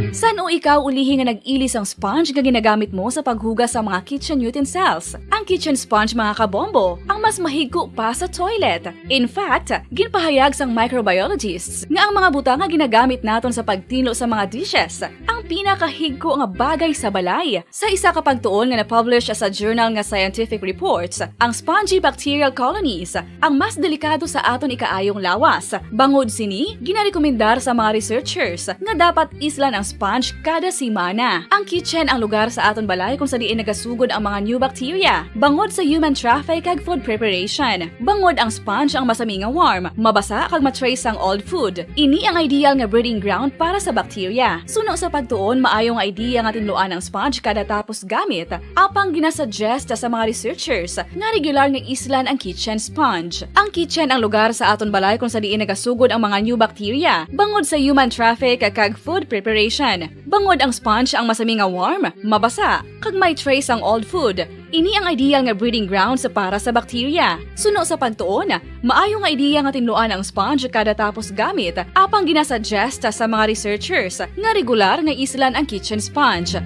San-o ikaw ulihi nga nag-ili sang sponge nga ginagamit mo sa paghugas sa mga kitchen utensils? Ang kitchen sponge, mga kabombo, ang mas mahigko pa sa toilet. In fact, ginpahayag sang microbiologists nga ang mga butang nga ginagamit naton sa pagtinlo sa mga dishes ang pinakahigko nga bagay sa balay. Sa isa ka pagtuon nga na-publish sa journal nga Scientific Reports, ang spongy bacterial colonies ang mas delikado sa aton ikaayong lawas. Bangod sini, ginarekomendar sa mga researchers nga dapat islan ang sponge kada semana. Ang kitchen ang lugar sa aton balay kung sa diin nagasugod ang mga new bacteria, bangod sa human traffic kag food preparation. Bangod ang sponge ang masami nga warm, mabasa kag ma-trace sang old food. Ini ang ideal nga breeding ground para sa bacteria. Suno sa pagtuon, maayo nga idea nga tinluan ang sponge kada tapos gamit. Apang ginasuggest sa mga researchers nga regular nga islan ang kitchen sponge. Ang kitchen ang lugar sa aton balay kung sa diin nagasugod ang mga new bacteria, bangod sa human traffic kag food preparation. Bangod ang sponge ang masami nga warm, mabasa, kag may trace ang old food. Ini ang ideal nga breeding grounds para sa bacteria. Suno sa pagtuon, maayo nga idea nga tinluan ang sponge kada tapos gamit, apang ginasuggest sa mga researchers nga regular nga islan ang kitchen sponge.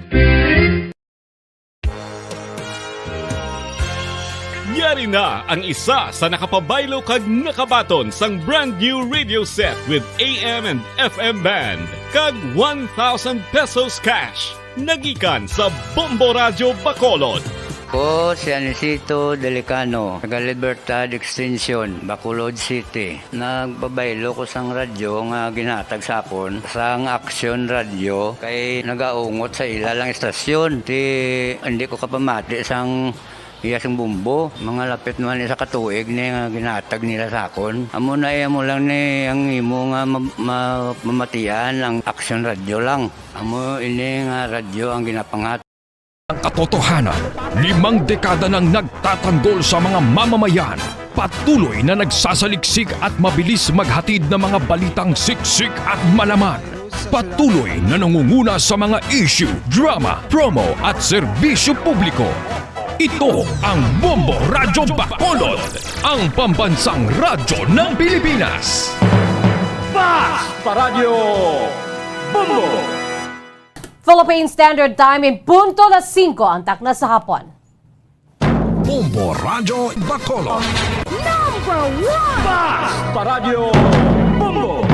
Yari na ang isa sa nakapabaylo kag nakabaton sang brand new radio set with A M and F M band kag one thousand pesos cash. Nagikan sa Bombo Radyo Bacolod. Ko si Anisito Delicano, taga Libertad Extension, Bacolod City. Nagpabaylo ko sang radyo nga ginhatag sa akon sang Aksyon Radyo kay nagaungot sa ila lang istasyon. Ti, hindi ko kapamati sang iya sing bombo. Mga lapit naman isa ka tuig ni nga ginhatag nila sa akon. Amo na iya mo lang ni ang imo nga ma-, ma-, mamatian ang Aksyon Radyo lang. Amo ini nga radyo ang ginapangat. Katotohanan, limang dekada nang nagtatanggol sa mga mamamayan. Patuloy na nagsasaliksik at mabilis maghatid ng mga balitang siksik at malaman. Patuloy na nangunguna sa mga issue, drama, promo at serbisyo publiko. Ito ang Bombo Radyo Bacolod, ang pambansang radyo ng Pilipinas. Fast Paradyo Bombo! Philippine Standard Time in punto las singko ang takna sa hapon. Bombo Radyo Bacolod. Number one! Fast Paradyo Bombo!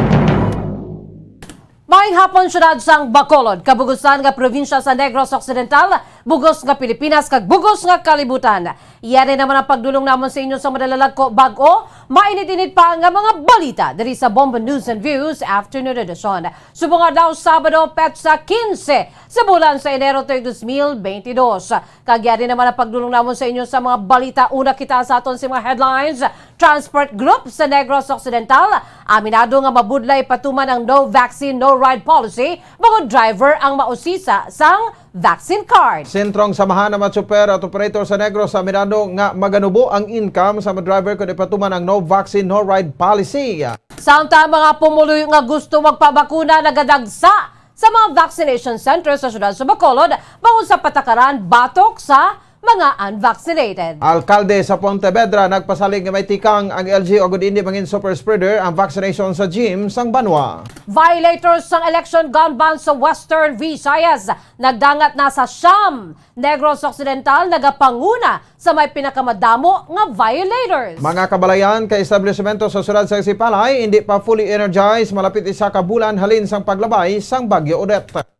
Maayong hapon, siyudad sang Bacolod, kabugusan nga probinsya sa Negros Occidental, bugos nga Pilipinas, kag bugos nga kalibutan. Yari naman ang pagdulong namon sa inyo sa madalalagko bag-o, mainit-init pa nga mga balita diri sa Bombo News and Views Afternoon Edition. Subong adlaw, Sabado, petsa quince sa bulan sa Enero tuig dos mil beintidos. Kag yari naman ang pagdulong namon sa inyo sa mga balita. Una kita sa aton sa mga headlines. Transport group sa Negros Occidental aminado nga mabudlay ipatuman ang no vaccine, no ride policy bangod driver ang mausisa sang vaccine card. Sentrong Samahan ng mga Tsuper at Operator sa Negros aminado nga maganubo ang income sa mga driver kon ipatuman ang no vaccine, no ride policy. Samtang mga pumuluyo nga gusto magpabakuna nagadagsa sa mga vaccination center sa siyudad sa Bacolod bangod sa patakaran batok sa mga unvaccinated. Alkalde sa Pontevedra nagpasalig nga may tikang ang L G U agud indi mangin super spreader ang vaccination sa gym sang banwa. Violators sang election gun ban sa Western Visayas nagdangat na sa siyam. Negros Occidental nagapanguna sa may pinakamadamo nga violators. Mga kabalayan, ka establisemento sa siyudad sa Sipalay indi pa fully energized malapit isa ka bulan halin sang paglabay sang Bagyo Odette.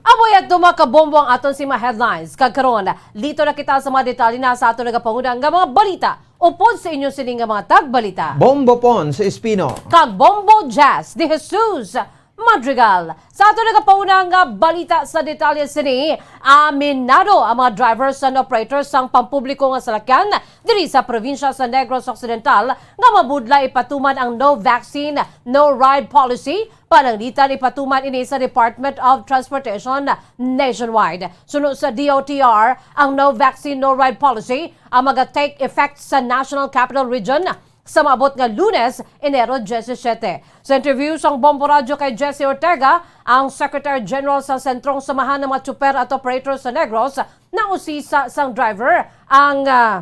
Amo yadto, mga kabombo, ang aton sing mga headlines. Kag karon, lito na kita sa mga detalye na sa aton nagapanguna nga mga balita. Upod sa inyo sini nga mga tagbalita, Bombo Pons Espino kag Bombo Jazz de Jesus Madrigal. Sa aton nagapanguna nga balita, sa detalye sini, aminado ang mga drivers and operators sang pampubliko nga salakyan diri sa probinsya sa Negros Occidental nga mabudlay ipatuman ang no vaccine, no ride policy. Pananglitan ipatuman ini sa Department of Transportation nationwide. Suno sa D O T R, ang no vaccine, no ride policy ang maga-take effect sa National Capital Region sa maabot nga Lunes, Enero disisiete. Sa interview sang Bombo Radyo kay Jesse Ortega, ang Secretary General sa Sentrong Samahan ng mga Tsuper at Operator sa Negros, nausisa sang driver ang, ah,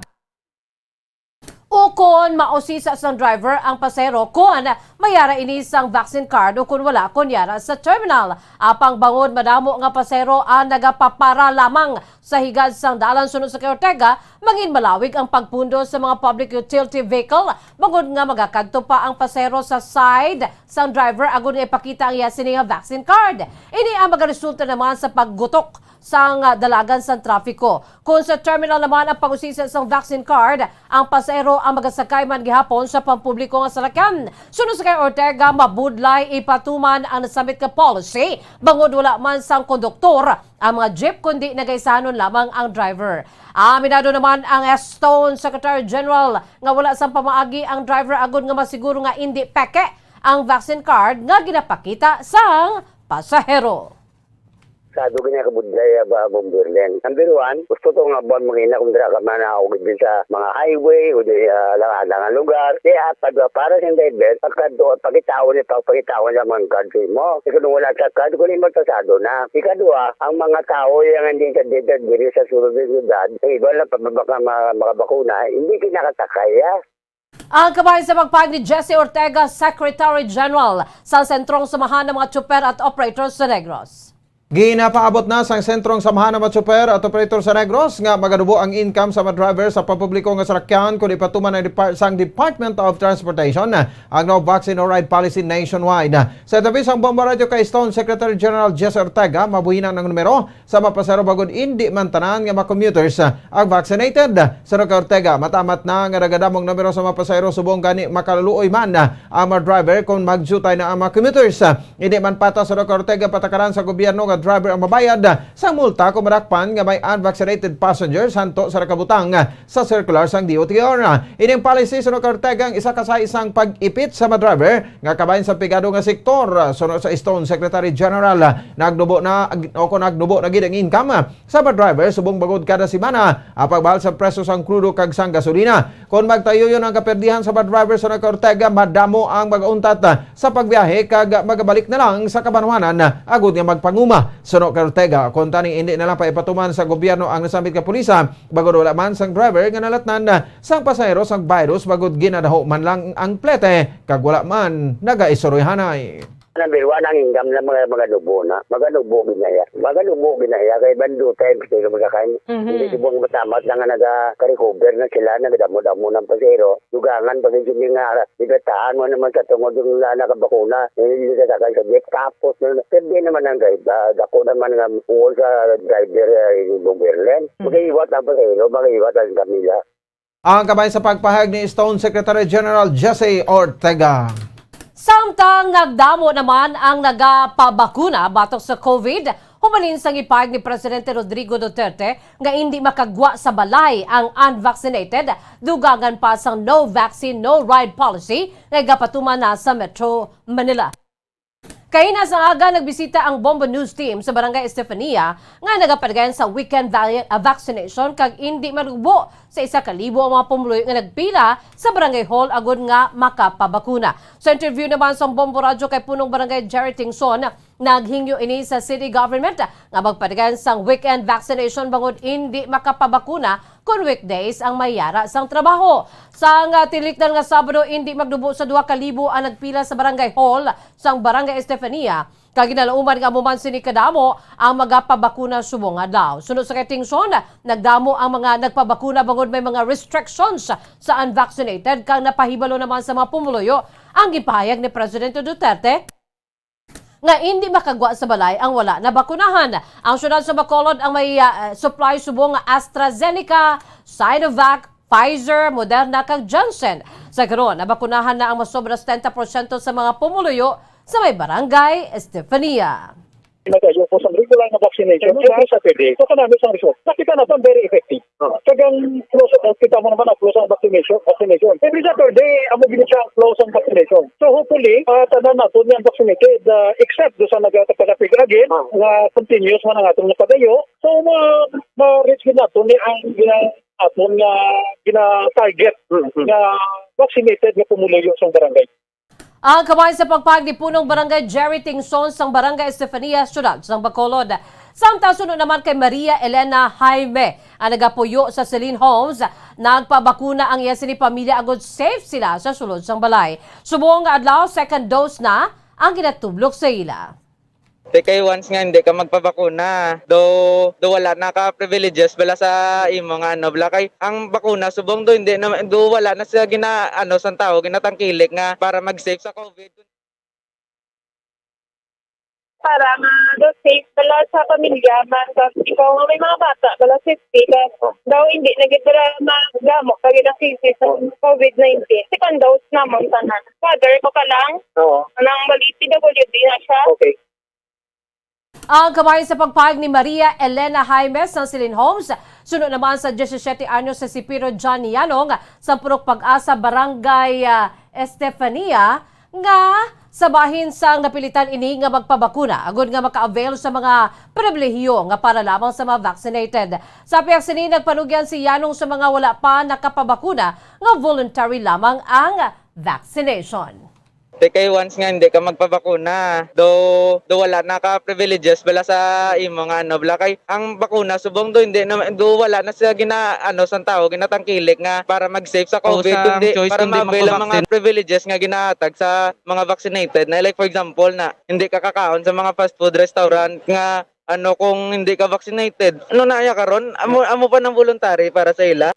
ukon mausisa sang driver ang pasahero kon may ara ini sang vaccine card o kon wala, kon yara sa terminal. Apang bangod madamo nga pasahero ang nagapapara lamang sa higad sang dalan, suno sa kay Ortega, mangin malawig ang pagpundo sa mga public utility vehicle, bangod nga magakadto pa ang pasahero sa side sang driver agud nga ipakita ang iya sini nga vaccine card. Ini ang magaresulta naman sa paggutok sang, ah, dalagan sang trapiko. Kung sa terminal naman ang pag-usisa sang vaccine card, ang pasahero ang magasakay man gihapon sa pampubliko nga salakyan. Suno sa kay Ortega, mabudlay ipatuman ang nasamit nga policy, bangod wala man sang konduktor ang mga jeep, kundi nagaisahanon lamang ang driver. Aminado naman ang Stone Secretary General nga wala sang pamaagi ang driver agud nga masiguro nga indi peke ang vaccine card nga ginapakita sang pasahero. Sado gani ka budlay, ah, ba, Bomberlen. Number one, gusto to nga buwan mangina kung dira ka man, ah, ugid din sa mga highway o di, ah, alang-alang nga lugar. Di, ah, pa-, para sa driver, pagkadto, pagkitaon ni, pag-, pagkitaon sa mga card mo. Ikaw, kung wala sa card, kung imo pasado na. Ikadua, ang mga tao yang hindi sa dito, diri sa sulod ng syudad, ang iba lang pa baka ma-, makabakuna, hindi kinakasakay, ah. Ang kabahin sa pagpahayag ni Jesse Ortega, Secretary General sa Sentrong Samahan ng mga Tsuper at Operators sa Negros. Ginapaabot na sang Sentrong Samahan ng mga Tsuper at Operator sa Negros nga maganubo ang income sa mga driver sa pampubliko nga salakyan kon ipatuman ang depar-, sang Department of Transportation ang no vaccine, no ride policy nationwide. Sa interview sang Bombo Radyo kay Stone Secretary General Jesse Ortega, mabuhinan ang numero sa mga pasahero bangod indi man tanan nga mga commuters, ah, ang vaccinated. Suno kay Ortega, matamat na nga nagadamong numero sa mga pasahero subong gani makaluoy man, ah, ang mga driver kon magjutay na ang mga commuters. Indi man patas, suno kay Ortega, patakaran sa gobyerno nga driver ang mabayad sang multa kung madakpan nga may unvaccinated passengers hanto sa nakabutang sa circular sang D O T R. Ining policy, suno kay Ortega, ang isa ka sa isang pag-ipit sa mga driver nga kabahin sa pigado nga sektor. Suno sa Stone Secretary General, nagnubo na o kung nagnubo na gid ang income sa mga driver subong bangod kada semana ang pagbahal sa presyo sang krudo kag sang gasolina. Kon magtayuyon ang kaperdihan sa mga driver, suno kay Ortega, madamo ang mag-untat sa pagbiyahe kag magabalik na lang sa kabanwanan agud nga magpanguma. Suno kay Ortega, kuntani hindi na lang pa ipatuman sa gobyerno ang nasambit nga pulisa, bangod wala man sang driver nga nalatnan sang pasahero sang virus, bangod ginadaho man lang ang plete kag wala man nagaisuruyhanay. Number one, ang income na mga, mga nubo na. Mga nubo ginaya. Mga nubo ginaya. Kay bando time, kay mga kain. Mhm. Hindi subong matamat lang nga naga-recover na sila, nagadamo-damo ng pasero. Dugangan pa rin sila nga, ibataan mo naman sa tungod yung la-, nakabakuna. Yung hindi ka sakay sa jeep. Tapos, na, pwede naman ang driver. Dako naman nga uol sa driver, eh, yung Berlin. Mhm. Mag-iwat ang pasero, mag-iwat ang kamila. Ang kabahin sa pagpahayag ni Stone Secretary General Jesse Ortega. Samtang nagdamo naman ang nagapabakuna batok sa COVID, humalin sang ipahayag ni Presidente Rodrigo Duterte nga indi makagwa sa balay ang unvaccinated, dugangan pa sang no vaccine, no ride policy nga igapatuman na sa Metro Manila. Kaina sang aga, nagbisita ang Bombo News Team sa Barangay Estefania nga nagapadayon sa weekend va-, ah, vaccination, kag indi manubo sa isa ka libo ang mga pumuluyo nga nagpila sa barangay hall agud nga makapabakuna. Sa interview naman sang Bombo Radyo kay Punong Barangay Jerry Tingson, naghingyo ini sa city government nga magpadayon sang weekend vaccination bangod indi makapabakuna kon weekdays ang may yara sang trabaho. Sang, ah, tinikdan nga Sabado, indi magnubo sa duha ka libo ang nagpila sa barangay hall sang Barangay Estefania, kag ginalauman nga amo man sini kadamo ang magapabakuna subong adlaw. Suno sa kay Tingson, nagdamo ang mga nagpabakuna bangod may mga restrictions sa unvaccinated, kag napahibalo naman sa mga pumuluyo ang gipahayag ni Presidente Duterte nga indi makagwa sa balay ang wala nabakunahan. Ang siyudad sa Bacolod ang may, ah, supply subong nga AstraZeneca, Sinovac, Pfizer, Moderna, kag Janssen. Sa karon, nabakunahan na ang masobra setenta porsyento sa mga pumuluyo sa may Barangay Estefania. Nagayo ko sa regular nga vaccination every Saturday. So, kanami sang result. Nakita naton very effective. Kag ang flow sa, kita mo naman ang flow sa vaccination, vaccination. Every Saturday, amo gid siya ang flow sa vaccination. So, hopefully, ah, tanan naton nga vaccinated, ah, except do sa nagkakapagapig again, nga continuous man ang atong napagayo. So, ma-, ma-reach gid naton ni ang gina-, aton nga gina-target nga vaccinated nga pumuluyo sa barangay. Ang kabahin sa pagpahayag ni Punong Barangay Jerry Tingson sang Barangay Estefania, Siyudad sang Bacolod. Samtang suno naman kay Maria Elena Jaime, ang nagapuyo sa Celine Homes, nagpabakuna ang iya sini pamilya agud safe sila sa sulod sang balay. Subong nga adlaw, second dose na ang ginatublok sa ila. Te, kay once nga hindi ka magpabakuna, do, do wala na ka privileges bala sa imo nga ano, bala kay ang bakuna subong do hindi na, do wala na siya gina, ano, sang tawo, ginatangkilik nga para mag-safe sa COVID. Para nga do safe bala sa pamilya man, kag ikaw nga may mga bata, bala safety ka, daw hindi na gid bala magdamo kag ilang cases sa COVID nineteen. Second dose namon tanan. Father ko pa lang. Oo. Nang bali P W D na siya. Okay. Ang kabahin sa pagpahayag ni Maria Elena Jaimes sang Celine Homes, suno naman sa diyesisiyete anyos nga si Pedro John Yanong sa Purok Pag-asa, Barangay, ah, Estefania, nga sa bahin sang napilitan ini nga magpabakuna agud nga maka-avail sa mga pribilehiyo nga para lamang sa mga vaccinated. Sa pihak sini, nagpanugyan si Yanong sa mga wala pa nakapabakuna nga voluntary lamang ang vaccination. Te, kay once nga hindi ka magpabakuna, do, do wala na ka privileges bala sa imo nga ano, bala kay ang bakuna subong do hindi na, do wala na siya gina, ano, sang tawo ginatangkilik nga para mag-safe sa COVID, kundi para ma-avail ang mga privileges nga ginahatag sa mga vaccinated na, like, for example na hindi ka kakaon sa mga fast food restaurant nga, ano, kung hindi ka vaccinated. Ano na iya karon? Amo, amo pa nang voluntary para sa ila.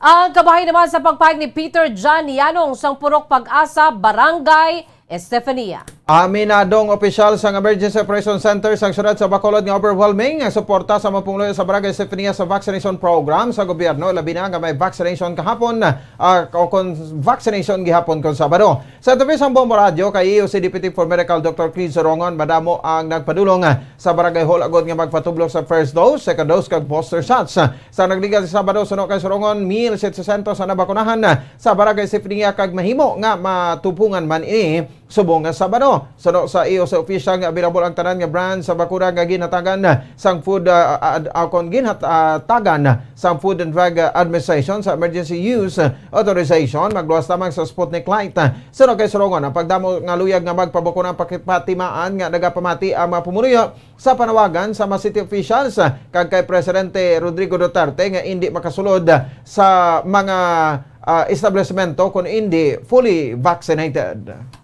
Ang kabahin naman sa pagpahayag ni Peter John Yanong sang Purok Pag-asa, Barangay Estefania. Aminadong opisyal sang Emergency Operation Center sang siyudad sa Bacolod nga overwhelming ang suporta sa mga pumuluyo sa Barangay Sifnia sa vaccination program sa gobyerno, labi na nga may vaccination kahapon, ah, o kon vaccination gihapon kon Sabado. Sa interview sang Bombo Radio kay E O C Deputy for Medical Doctor Chris Rongon, madamo ang nagpadulong, ah, sa Barangay Hall agod nga magpatublo sa first dose, second dose kag booster shots. Sa nagligad sa Sabado, suno kay Sorongon, mil setecientos ang nabakunahan sa Barangay Sifnia kag mahimo nga matupungan man ini subong nga Sabado. Suno sa E O C official nga available ang tanan nga brand sa bakuna nga ginhatagan sang food, ah, ad-, ah, kon ginhat-, ah, tagan sang Food and Drug, ah, Administration sa emergency use, ah, authorization, magluwas lamang sa Sputnik Light. Suno kay Sorongon, ang pagdamo nga luyag nga magpabakuna pakipatimaan nga nagapamati ang mga pumuluyo sa panawagan sa mga city officials, ah, kag kay Presidente Rodrigo Duterte nga indi makasulod sa mga, ah, establishmento kon indi fully vaccinated.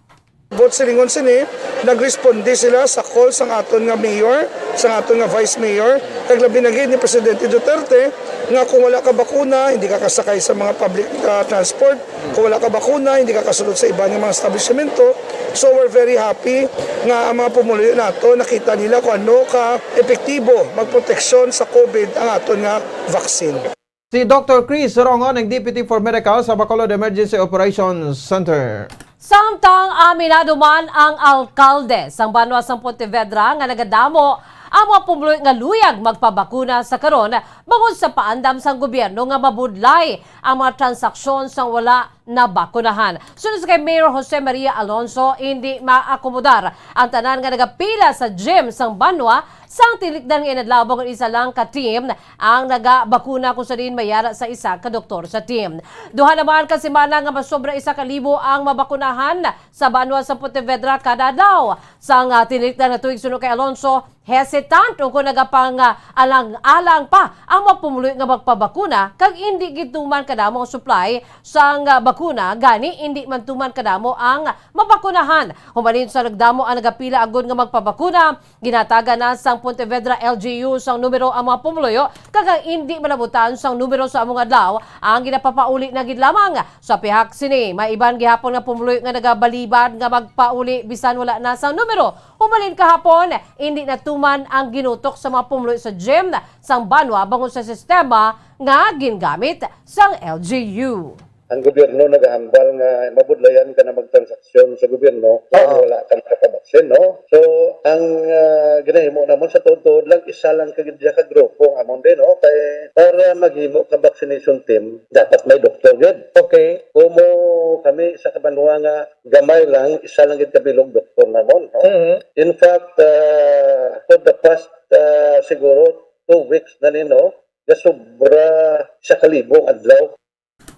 Buot silingon sini, nagresponde sila sa call sang aton nga mayor, sang aton nga vice mayor, kag labi na gid ni Presidente Duterte nga kung wala ka bakuna, hindi ka kasakay sa mga public, ah, transport. Kung wala ka bakuna, hindi ka kasulod sa iban nga mga establishmento. So, we're very happy nga ang mga pumuluyo nato, nakita nila kung ano ka epektibo magproteksyon sa COVID ang aton nga vaccine. Si Doctor Chris Rongon, ang Deputy for Medical sa Bacolod Emergency Operations Center. Samtang aminado man ang alkalde sang banwa sang Pontevedra nga nagadamo ang mga pumuluyo nga luyag magpabakuna sa karon bangod sa paandam sang gobyerno nga mabudlay ang mga transaksyon sang wala nabakunahan. Suno sa kay Mayor Jose Maria Alonso, hindi maakomodar ang tanan nga nagapila sa gym sang banwa sang tinikdan nga inadlaw bangod isa lang ka team ang nagabakuna, kung sa diin may yara sa isa ka doktor sa team. Duha naman ka semana nga masobra isa ka libo ang mabakunahan sa banwa sa Pontevedra kada adlaw. Sang, ah, tinikdan nga tuig, suno kay Alonso, hesitant o kon nagapang-alang-alang pa ang mga pumuluyo nga magpabakuna kag indi gid tuman kadamo ang supply sang, ah, bakuna, gani indi man tuman kadamo ang mabakunahan. Human sa nagdamo ang nagapila agod nga magpabakuna, ginatagan na sang Pontevedra L G U sang numero ang mga pumuluyo, kag ang indi malabutan sang numero sa among adlaw ang ginapapauli na gid lamang. Sa pihak sini, may iban gihapon nga pumuluyo nga nagabalibad nga magpauli bisan wala na sang numero. Humalin kahapon, indi natuman ang ginutok sa mga pumuluyo sa gym sang banwa bangod sa sistema nga gingamit sang L G U. Ang gobyerno nagahambal nga mabudlayan ka na magtransaksyon sa gobyerno kung Oo. wala ka nakapabaksin, no? So, ang, ah, ginahimo namon sa tuod-tuod lang, isa lang ka gid ka grupo nga amon din, no? Kay para maghimo ka vaccination team, dapat may doktor gid. Okay. Kumo kami sa kabanwa nga gamay lang, isa lang gid ka bilog doktor namon, no? Mhm. In fact, ah, for the past, ah, siguro two weeks na ni, no, gasobra sa kalibong adlaw.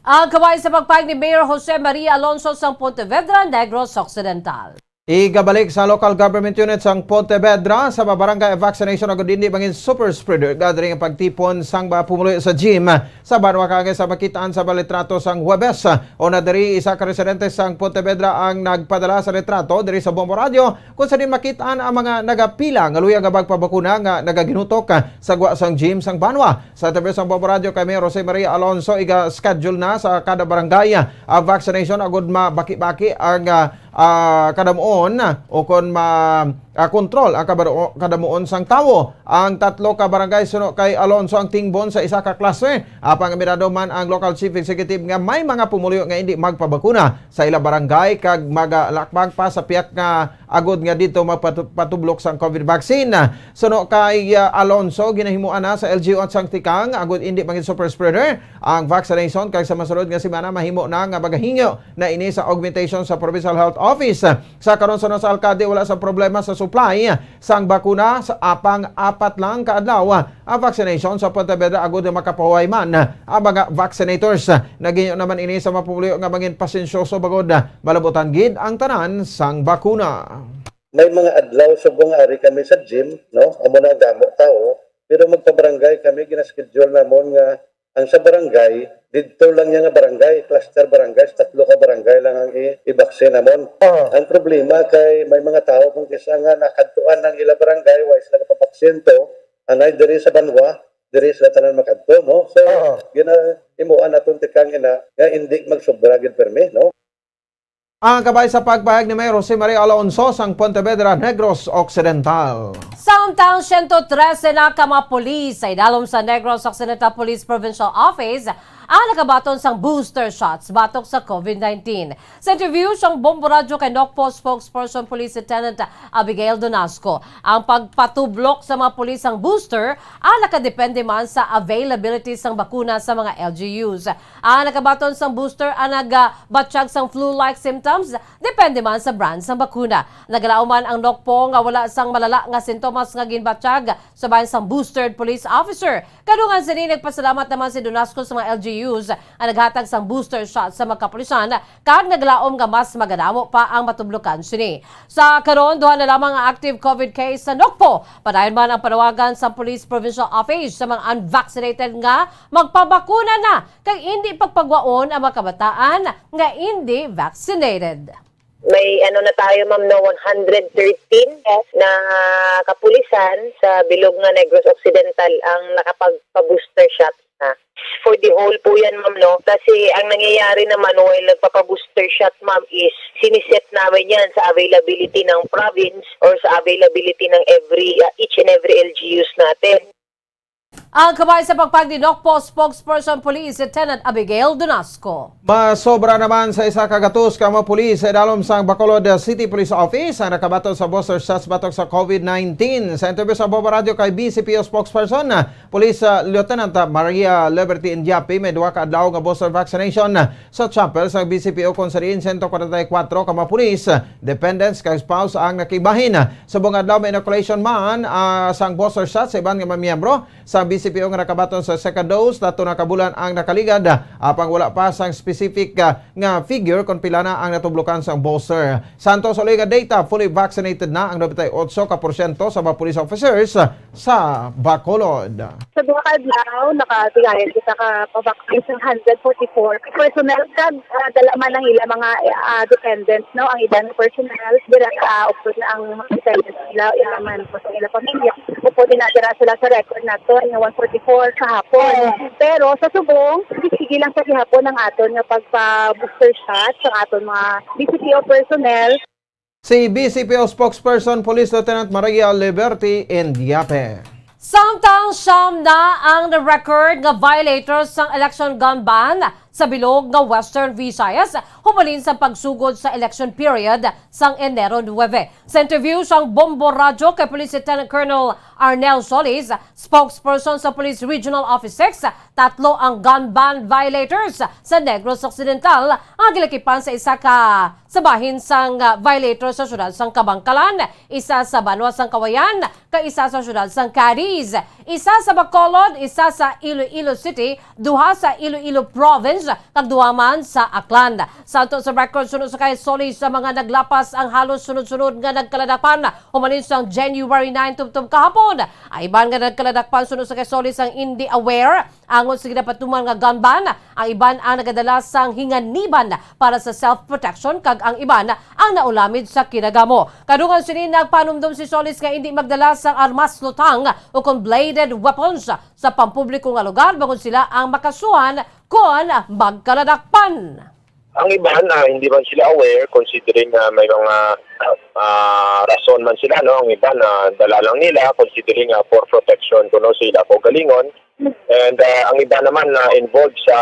Ang kabay sa pagpahayag ni Mayor Jose Maria Alonso sang Pontevedra, Negros Occidental. Igabalik sa local government unit sang Pontevedra sa mga barangay vaccination agud hindi mangin super spreader gathering ang pagtipon sang mga pumuluyo sa gym sa banwa kaangay sa makitaan sa balitrato sang Huwebes. Una diri, isa ka residente sang Pontevedra ang nagpadala sa litrato diri sa Bombo Radio, kung sa din makitaan ang mga nagapila nga luya nga magpabakuna nga nagaginutok sa gwa sang gym sang banwa. Sa interview sang Bombo Radio kay Mayor Jose Maria Alonso, iga-schedule na sa kada barangay ang vaccination agud mabaki-baki ang, ah, ah, kadamuon o kon ma, ah, kontrol ang kabaro-, kadamuon sang tawo. Ang tatlo ka barangay suno kay Alonso ang tingbon sa isa ka cluster. Apang aminado man ang local chief executive nga may mga pumuluyo nga hindi magpabakuna sa ila barangay kag magalakbag pa sa piyak nga agud nga dito magpatu-, patublok sang COVID vaccine. Suno kay, ah, Alonso, ginahimuan na sa L G U at sang tikang agud hindi mangin super spreader ang vaccination, kag sa masunod nga semana mahimo na nga magahingyo na ini sa augmentation sa Provincial Health Office. Sa karon, suno sa alkalde, wala sa problema sa supply sang bakuna sa apang apat lang ka adlaw ang vaccination sa Pontevedra agud makapahuway man ang mga vaccinators. Nagahimo naman ini sa mga pumuluyo nga mangin pasensyoso bangod malabutan gid ang tanan sang bakuna. May mga adlaw subong nga ari kami sa gym, no? Amo na ang damo tao, pero magpabarangay kami, ginaschedule namon nga ang sa barangay, didto lang niya nga barangay, cluster barangay, tatlo ka barangay lang ang i-, i-vaccine namon. Oo. Ang problema kay may mga tao kung kisa nga nakadtuan ang ila barangay, wa sila kapabaksin to, anay diri sa banwa, diri sila tanan makadto, no? So, Oo. gina-, imuan naton tikang ina nga hindi magsubra gid permi, no? Ang kabahin sa pagpahayag ni Mayor Jose Maria Alonso sang Pontevedra, Negros Occidental. Samtang siyento trese na ka mga pulis sa idalom sa Negros Occidental Police Provincial Office ang nakabaton sang booster shots batok sa COVID nineteen. Sa interview sang Bombo Radyo kay Nocpo spokesperson Police Lieutenant Abigail Donasco, ang pagpatublok sa mga pulis sang booster ang nakadepende man sa availability sang bakuna sa mga L G Us. Ang nakabaton sang booster ang nagabatyag sang flu-like symptoms, depende man sa brand sang bakuna. Nagalaom man ang Nocpo nga wala sang malala nga sintomas nga ginbatyag sa bahin sang boosted police officer. Kadungan sini, nagpasalamat naman si Donasco sa mga L G Us ang naghatag sang booster shot sa mga kapulisan, kag naglaom nga mas magadamo pa ang matublokan sini. Sa karon, duha na lamang ang active COVID case sa Nocpo. Padayon man ang panawagan sa Police Provincial Office sa mga unvaccinated nga magpabakuna na, kay indi pagpagwaon ang mga kabataan nga indi vaccinated. May ano na tayo, ma'am, no, one hundred thirteen na kapulisan sa bilog nga Negros Occidental ang nakapagpa-booster shot na. For the whole po yan, ma'am, no? Kasi ang nangyayari naman, while nagpapa-booster shot, ma'am, is siniset namin yan sa availability ng province or sa availability ng every, uh, each and every L G Us natin. Ang kabahin sa pagpahayag ni Nocpo spokesperson Police Lieutenant Abigail Donasco. Masobra naman sa isa ka gatos ka mga pulis sa idalom sang Bacolod City Police Office ang nakabaton sa booster shots batok sa COVID nineteen. Sa interview sa Bombo Radyo kay B C P O spokesperson, Police, ah, Lieutenant, ah, Maria Liberty Indiapi, may duha ka adlaw nga booster vaccination, ah, sa chapel sang B C P O, kung sa diin siyento kwarenta y kuwatro ka mga pulis, ah, dependents kag spouse ang nakibahin. Subong adlaw may inoculation man, ah, sang booster shot sa iban nga mga miyembro sa B C P O nga nakabaton sa second dose, tatlo na ka bulan ang nakaligad, ah, apang wala pa sang specific, ah, nga figure kon pila na ang natublokan sang booster. Sa antos uli nga data, fully vaccinated na ang nobenta y otso ka porsyento sa mga police officers sa Bacolod. Sa duha ka adlaw, nakatigayon kita ka pabaksin sa hundred forty-four personnel kag, ah, dala man ang ila mga, ah, dependents, no? Ang iban nga personnel, dira, ah, upod na ang mga dependents nila, ila man po sa ila pamilya. Upod na dira sila sa record naton nga one forty-four kahapon. Pero sa subong, sige lang sa gihapon ang aton nga pagpa-booster shot sa aton mga B C P O personnel. Si B C P O spokesperson Police Lieutenant Maria Liberty Indiape. Samtang siyam na ang na-record nga violators sang election gun ban sa bilog nga Western Visayas, hubalin sa pagsugod sa election period sang Enero nuebe. Sa interview sang Bombo Radyo kay Police Lieutenant Colonel Arnel Solis, spokesperson sa Police Regional Office six, tatlo ang gun ban violators sa Negros Occidental ang gilakipan sa isa ka sa bahin sang, ah, violator sa siyudad sang Kabankalan, isa sa banwa sang Cauayan, kag isa sa siyudad sang Cadiz, isa sa Bacolod, isa sa Iloilo City, duha sa Iloilo Province, kag duha man sa Aklan. Sa antos sa record, suno sa kay Solis, sa mga naglapas ang halos sunod-sunod nga nagkaladakpan humalin sang January nine tubtob kahapon. Ang iban nga nagkaladakpan suno sa kay Solis ang indi aware angot sa ginapatuman nga gun ban, ang iban ang nagadala sang hinganiban para sa self-protection, kag ang iban ang naulamid sa kinagamo. Kadungan sini, nagpanumdom si Solis nga indi magdala sang armas lutang o kon bladed weapons sa pampubliko nga lugar bangod sila ang makasuhan kon magkaladakpan. Ang iban, ah, hindi man sila aware considering, ah, may mga, ah, rason man sila, no? Ang iban, ah, dala lang nila considering, ah, for protection kuno sa ila kaugalingon. And, ah, ang iba naman na involved sa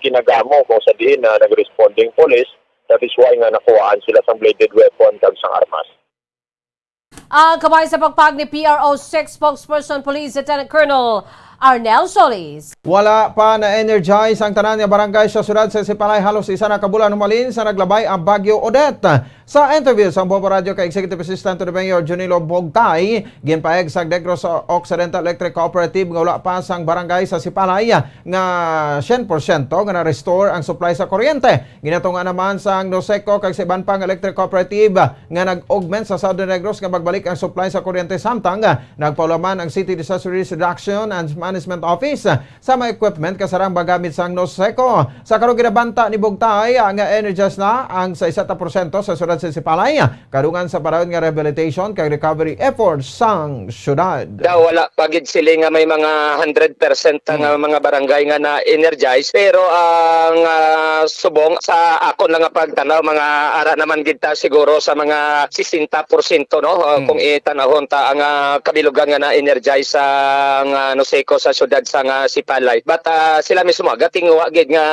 kinagamo kung sa diin na nag-responding police. That is why nga nakuhaan sila sang bladed weapon kag sang armas. Ang kabahin sa pagpahayag ni P R O six spokesperson Police Lieutenant Colonel Arnel Solis. Wala pa na-energize ang tanan nga barangay sa siyudad sa Sipalay halos isa na ka bulan humalin sa naglabay ang Bagyo Odette. Sa interview sa Bombo Radyo kay Executive Assistant to the Mayor Junilo Bogtay, ginpahayag sang Negros Occidental Electric Cooperative nga wala pa sang barangay sa Sipalay nga syen porsyento nga na-restore ang supply sa kuryente. Ginatunga naman sang Noseco kag sa iban pang electric cooperative nga nag-augment sa Southern Negros nga magbalik ang supply sa kuryente, samtang nagpaulaman ang City Disaster Risk Reduction and Management Office sa mga equipment kasarang magamit sang NOSECO. Sa karon, ginabanta ni Bugtay nga energized na ang sesenta porsyento sa siyudad sa Sipalay, kadungan sa padayon nga rehabilitation kag recovery efforts sang siyudad. Daw wala pa gid sila nga may mga hundred percent nga Hmm. mga barangay nga na-energize, pero ang, ah, subong sa akon lang nga pagtanaw, mga ara naman gid ta siguro sa mga sesenta porsyento, no? Ah, Hmm. kung itanahon ta ang, ah, kabilugan nga na-energize sa, ah, NOSECO sa siyudad sa nga Sipalay. But, ah, sila mismo, gating wa gid nga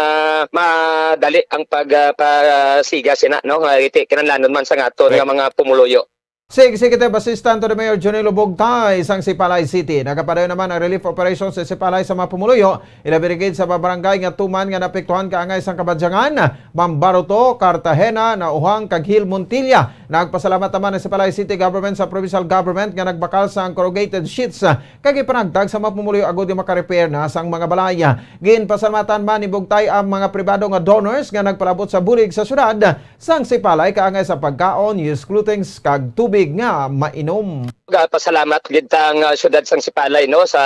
madali ang pag, ah, pasiga sina, no? Nga iti kinahanglanon man sa aton Correct. nga mga pumuluyo. Si Executive Assistant to the Mayor Junilo Bugtay sang Sipalay City. Nagapadayon naman ang relief operation sa Sipalay sa mga pumuluyo, ilabi na gid sa mga barangay nga tuman nga naapektuhan kaangay sang kabadyangan, Mambaroto, Cartagena, Nauhang, kag Hill Montilla. Nagpasalamat naman ang Sipalay City Government sa provincial government nga nagbakal sang corrugated sheets, ah, kag ipanagtag sa mga pumuluyo agod nga maka-repair na sang mga balay. Ginpasalamatan man ni Bugtay ang mga pribado nga donors nga nagpalabot sa bulig sa siyudad sang Sipalay kaangay sa pagkaon, used clothings, kag tubig nga mainom. Gapasalamat gid ta ang, ah, siyudad sang Sipalay, no, sa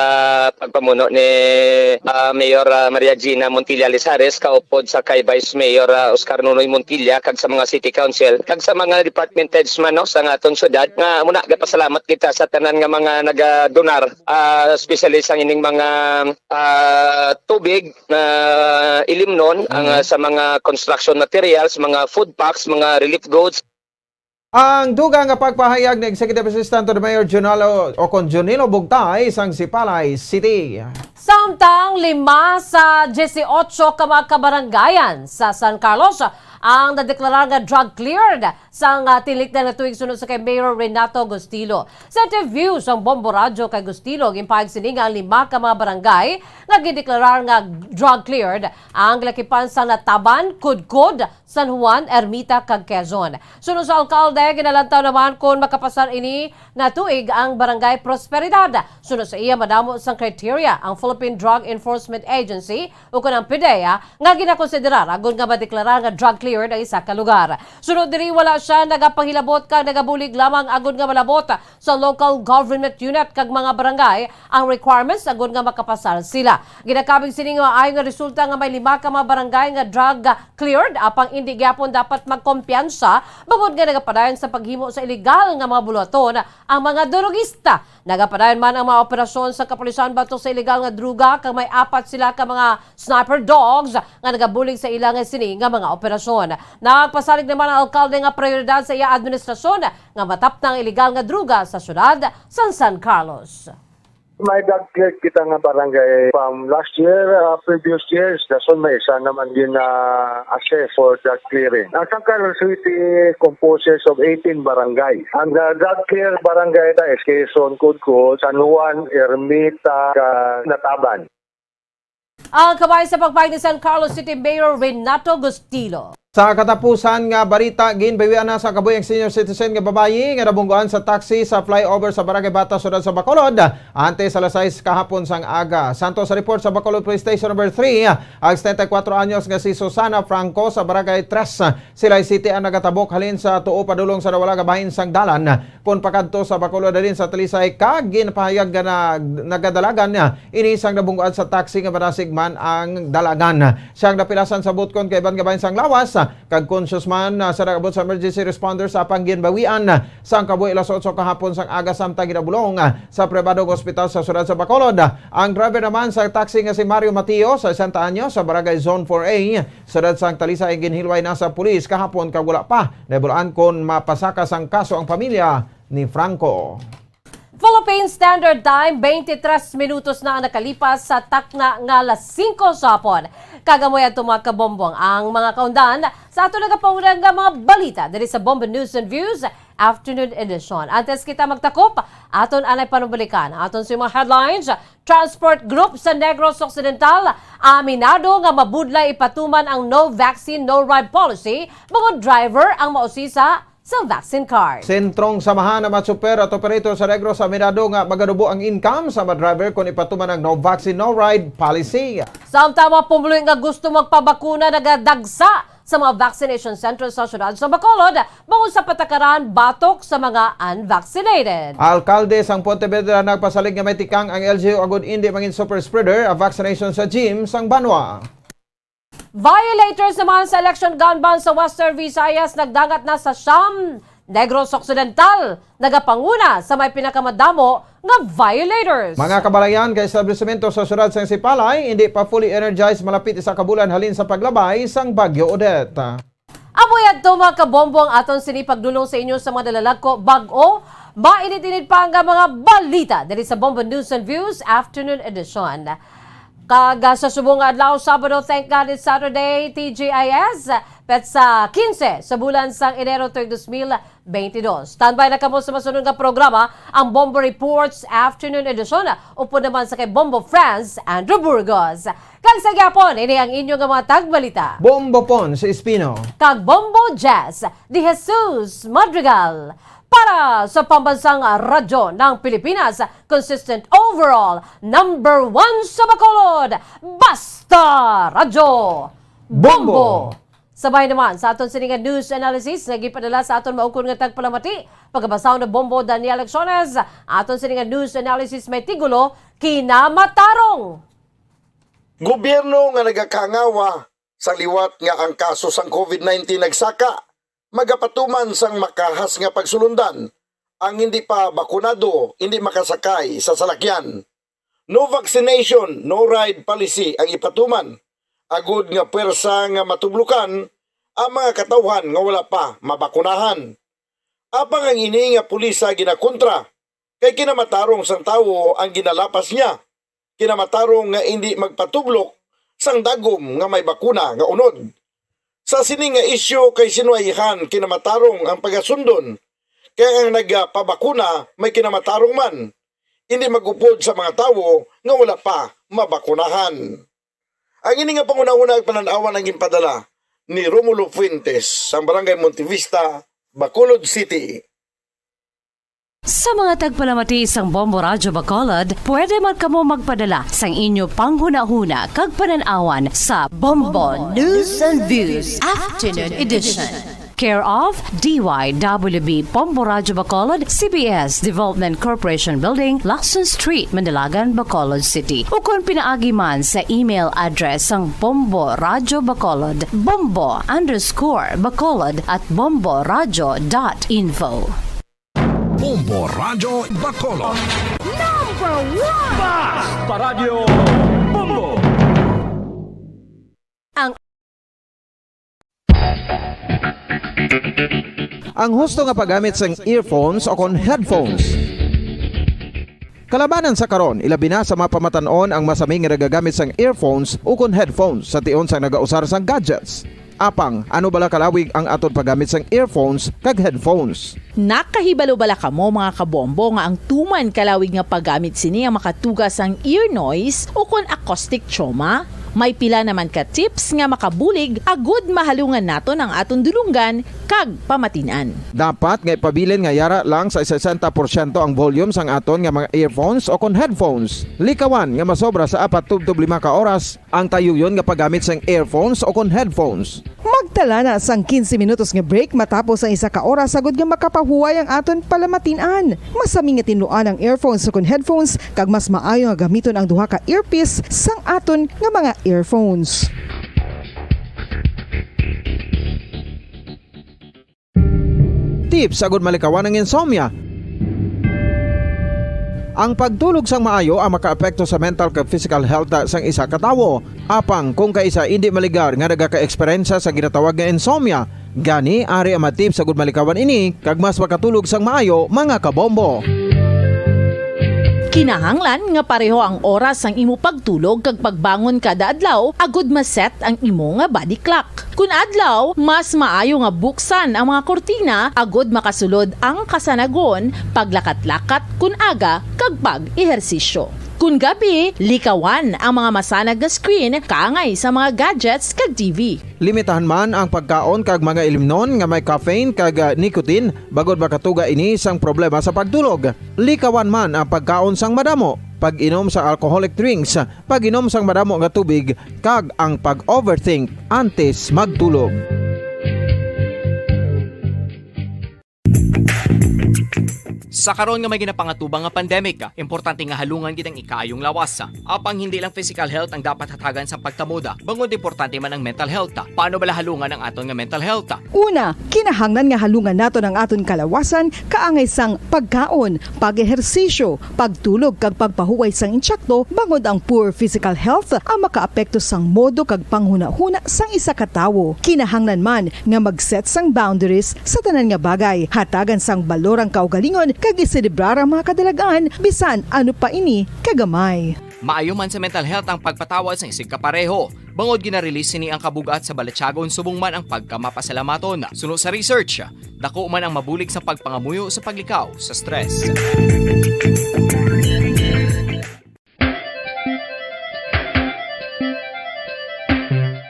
pagpamuno ni, ah, Mayor, ah, Maria Gina Montilla Lizares, kaupod sa kay Vice Mayor, ah, Oscar Nonoy Montilla, kag sa mga city council, kag sa mga department heads man, no, sa aton siyudad, nga muna gapasalamat kita sa tanan nga mga nagadonar, ah, especially sa ining mga, ah, tubig, ah, ilimnon, ang, Mhm. ah, sa mga construction materials, mga food packs, mga relief goods. Ang dugang nga pagpahayag ni Executive Assistant to the Mayor Junalo, o kon Junilo Bugtay sang Sipalay City. Samtang lima sa dieciocho ka mga kabarangayan sa San Carlos ang nadeklarar nga drug cleared sang, ah, tinlikdan nga tuig, suno sa kay Mayor Renato Gustilo. Sa interview sang Bombo Radyo kay Gustilo, ginpahayag sini nga ang lima ka mga barangay nga gideklarar nga drug cleared ang ginakipan sa Nataban, Codcod, San Juan, Ermita, kag Quezon. Suno sa alkalde, ginalantaw naman kon makapasar ini nga tuig ang Barangay Prosperidad. Suno sa iya, madamo sang criteria ang Philippine Drug Enforcement Agency, ukon ang PDEA, nga ginakonsiderar agod nga madeklarar nga drug cleared ang isa ka lugar. Suno diri, wala sia nagapanghilabot kag nagabulig lamang agod nga malabot sa local government unit kag mga barangay ang requirements agod nga makapasar sila. Ginakabig sini nga maayo nga resulta nga may lima ka mga barangay nga drug cleared, apang indi gyapon dapat magkumpiyansa bangod nga nagapadayon sa paghimo sa iligal nga mga buluhaton ang mga drugista. Nagapadayon man ang mga operasyon sa kapulisan batok sa iligal nga druga, kag may apat sila ka mga sniper dogs nga nagabulig sa ila nga sini nga mga operasyon. Nagpasalig naman ang alkalde nga prioridad sa iya administrasyon nga matapna ang iligal nga druga sa siyudad sang San Carlos. May drug cleared kita nga barangay from last year, uh, previous years. Dason may isa naman din na assess for drug clearing. Ang San Carlos City composed of eighteen barangay. Ang, uh, drug clear barangay ta is Quezon, Codcod, San Juan, Ermita, kag Nataban. Ang kabahin sa pagpahayag ni San Carlos City Mayor Renato Gustilo. Sa katapusan nga balita, ginbawian na sa kabuhi ang senior citizen nga babayi nga nabungguan sa taxi sa flyover sa Barangay Bata, siyudad sa Bacolod, antes alas sais kahapon sang aga. Santo sa report sa Bacolod Police Station Number Three, ang setenta y kuwatro anyos nga si Susana Franco sa Barangay Tres, Silay City, ang nagatabok halin sa tuo padulong sa nawala nga bahin sang dalan kon pakadto sa Bacolod halin sa Talisay, kag ginpahayag nga nag-, nagadalagan niya ini sang nabungguan sa taxi nga madasig man ang dalagan. Siyang napilasan sa butkon kag iban nga bahin sang lawas, kag conscious man, ah, sa nag-abot sa emergency responders, apang ginbawian sang kabuhi alas otso kahapon sang aga samtang ginabulong, ah, sa pribadong ospital sa siyudad sa Bacolod. Ang driver naman sa taxi nga si Mario Mateo, sesenta anyos, sa Barangay Zone four A, siyudad sang Talisay, ginhilway na sa pulis kahapon kag wala pa nahibaluan kon mapasaka sang kaso ang pamilya ni Franco. Philippine Standard Time, twenty-three minutos na ang nakalipas sa takna nga alas singko sa hapon. Kag amo adto, mga kabombong, ang mga kaundan sa aton nagapauna nga mga balita diri sa Bombo News and Views Afternoon Edition. Antes kita magtakop, aton anay panumalikan aton sa mga headlines. Transport group sa Negros Occidental aminado nga mabudlay ipatuman ang no vaccine, no ride policy bangod driver ang mausisa sa vaccine card. Sentrong samahan ang mga tsuper at operator sa Negros aminado nga maganubo ang income sa mga driver kon ipatuman ang no vaccine, no ride policy. Samtang mga pumuluyo nga gusto magpabakuna nagadagsa sa mga vaccination center sa siyudad sa Bacolod, bangod sa patakaran batok sa mga unvaccinated. Alkalde sang Pontevedra nagpasalig nga may tikang ang L G U agud indi mangin super spreader ang vaccination sa gym sang banwa. Violators naman sa election gun ban sa Western Visayas nagdangat na sa siyam Negros Occidental, nagapanguna sa may pinakamadamo nga violators. Mga kabalayan, ka establisimento sa siyudad sang Sipalay indi pa fully energized malapit isa ka bulan halin sa paglabay sang Bagyo Odette. Amo yadto, mga kabombo, ang aton sini pagdulong sa inyo sa mga nalalagko, bag-o, mainit-init pa nga mga balita diri sa Bombo News and Views Afternoon Edition. Kag, ah, sa subong nga adlaw, Sabado, thank God it's Saturday, T G I S, petsa quince sa bulan sang Enero, tuig dos mil twenty-dos. Standby na kamo sa masunod nga programa, ang Bombo Reports Afternoon Edition, upod naman sa kay Bombo Franz Andrew Burgos. Kag sa gihapon, ini ang inyo nga mga tagbalita. Bombo Pons Espino. Kag Bombo Jazz de Jesus Madrigal. Para sa Pambansang Radyo ng Pilipinas, consistent overall, number one sa Bacolod, Basta Radyo Bombo. Bombo. Sabay naman sa aton sini nga news analysis nga gipadala sa aton maukon nga tagpalamati, pagabasahon na Bombo Daniel Lecciones, aton sini nga news analysis may tigulo, Kinamatarong. Gobyerno nga nagakangawa sa liwat nga ang kaso sang covid nineteen nagsaka, magapatuman sang makahas nga pagsulundan, ang hindi pa bakunado hindi makasakay sa salakyan. No vaccination, no ride policy ang ipatuman, agud nga pwersa nga matublokan ang mga katawhan nga wala pa mabakunahan. Apang ang ini nga pulisa ginakontra, kay kinamatarong sang tawo ang ginalapas niya, kinamatarong nga indi magpatublok sang dagom nga may bakuna nga unod. Sa sini nga isyu, kay sinuwayhan kinamatarong ang pagasundon, kay ang nagapabakuna may kinamatarong man, indi mag-upod sa mga tawo nga wala pa mabakunahan. Ang ini nga panghunahuna ug panan-awan ang ginpadala ni Romulo Fuentes sang Barangay Montevista, Bacolod City. Sa mga tagpalamati sang Bombo Radyo Bacolod, pwede man kamo magpadala sang inyo panghunahuna kag panan-awan sa Bombo News and Views Afternoon Edition. Care of D Y W B Bombo Radyo Bacolod, C B S Development Corporation Building, Lacson Street, Manalagan, Bacolod City. Ukon pinaagi man sa email address sang Bombo Radyo Bacolod, bombo underscore bacolod at bombo radyo dot info. Bombo Radyo Bacolod. Number one! Basta Radyo Bombo! Ang Ang husto nga paggamit sang earphones o kon headphones. Kalabanan sa karon, ilabi na sa mga pamatan-on ang masami nga nagagamit sang earphones o kon headphones sa tion sang nagausar sang gadgets. Apang, ano bala kalawig ang aton paggamit sang earphones kag headphones? Nakahibalo bala kamo, mga kabombo, nga ang tuman kalawig nga paggamit sini ang makatuga sang ear noise o kon acoustic trauma? May pila naman ka tips nga makabulig agud mahalungan naton ang aton dulonggan kag pamatin-an. Dapat nga ipabilin nga yara lang sa sesenta porsyento ang volume sang aton nga mga earphones o kon headphones. Likawan nga masobra sa apat tubtob lima ka oras ang tayuyon nga paggamit sang earphones o kon headphones. Magtala na sang quince minutos nga break matapos ang isa ka oras, agud nga makapahuway ang aton palamatin-an. Masami nga tinluan ang earphones o kon headphones, kag mas maayo nga gamiton ang duha ka earpiece sang aton nga mga earphones. Tips agud malikawan ang insomnia. Ang pagtulog sang maayo ang makaapekto sa mental kag physical health sang isa ka tawo. Apang kung kaisa indi maligar nga nagaka-eksperyensya sa ginatawag nga insomnia, gani ari ang mga tips agud malikawan ini kag mas makatulog sang maayo, mga kabombo. Kinahanglan nga pareho ang oras sang imo pagtulog kag pagbangon kada adlaw agud ma-set ang imo nga body clock. Kun adlaw, mas maayo nga buksan ang mga kurtina agud makasulod ang kasanagon, paglakat-lakat kun aga, kag pag-ehersisyo. Kun gabi, likawan ang mga masanag nga screen kaangay sa mga gadgets kag T V. Limitahan man ang pagkaon kag mga ilimnon nga may caffeine kag, ah, nicotine, bangod makatuga ini sang problema sa pagtulog. Likawan man ang pagkaon sang madamo, pag-inom sang alcoholic drinks, pag-inom sang madamo nga tubig, kag ang pag-overthink antes magtulog. Ta karon nga may ginapangatubang nga pandemic, importante nga halungan gid ang ikaayong lawas. Apang hindi lang physical health ang dapat hatagan sa pagtamod, bangod importante man ang mental health. Paano bala halungan ang aton nga mental health? Una, kinahanglan nga halungan naton ang aton kalawasan kaangay sang pagkaon, pag-ehersisyo, pagtulog kag pagpahuway sang intsakto, bangod ang poor physical health ang makaapekto sang modo kag panghunahuna sang isa ka tawo. Kinahanglan man nga mag-set sang boundaries sa tanan nga bagay, hatagan sang balor ang kaugalingon kag iselebrar ang mga kadalag-an, bisan ano pa ini kagamay. Maayo man sa mental health ang pagpatawad sang isigkapareho, bangod gina-release sini ang kabug-at sa balatyagon subong man ang pagkamapasalamaton. Suno sa research, dako man ang mabulig sa pagpangamuyo sa paglikaw sa stress.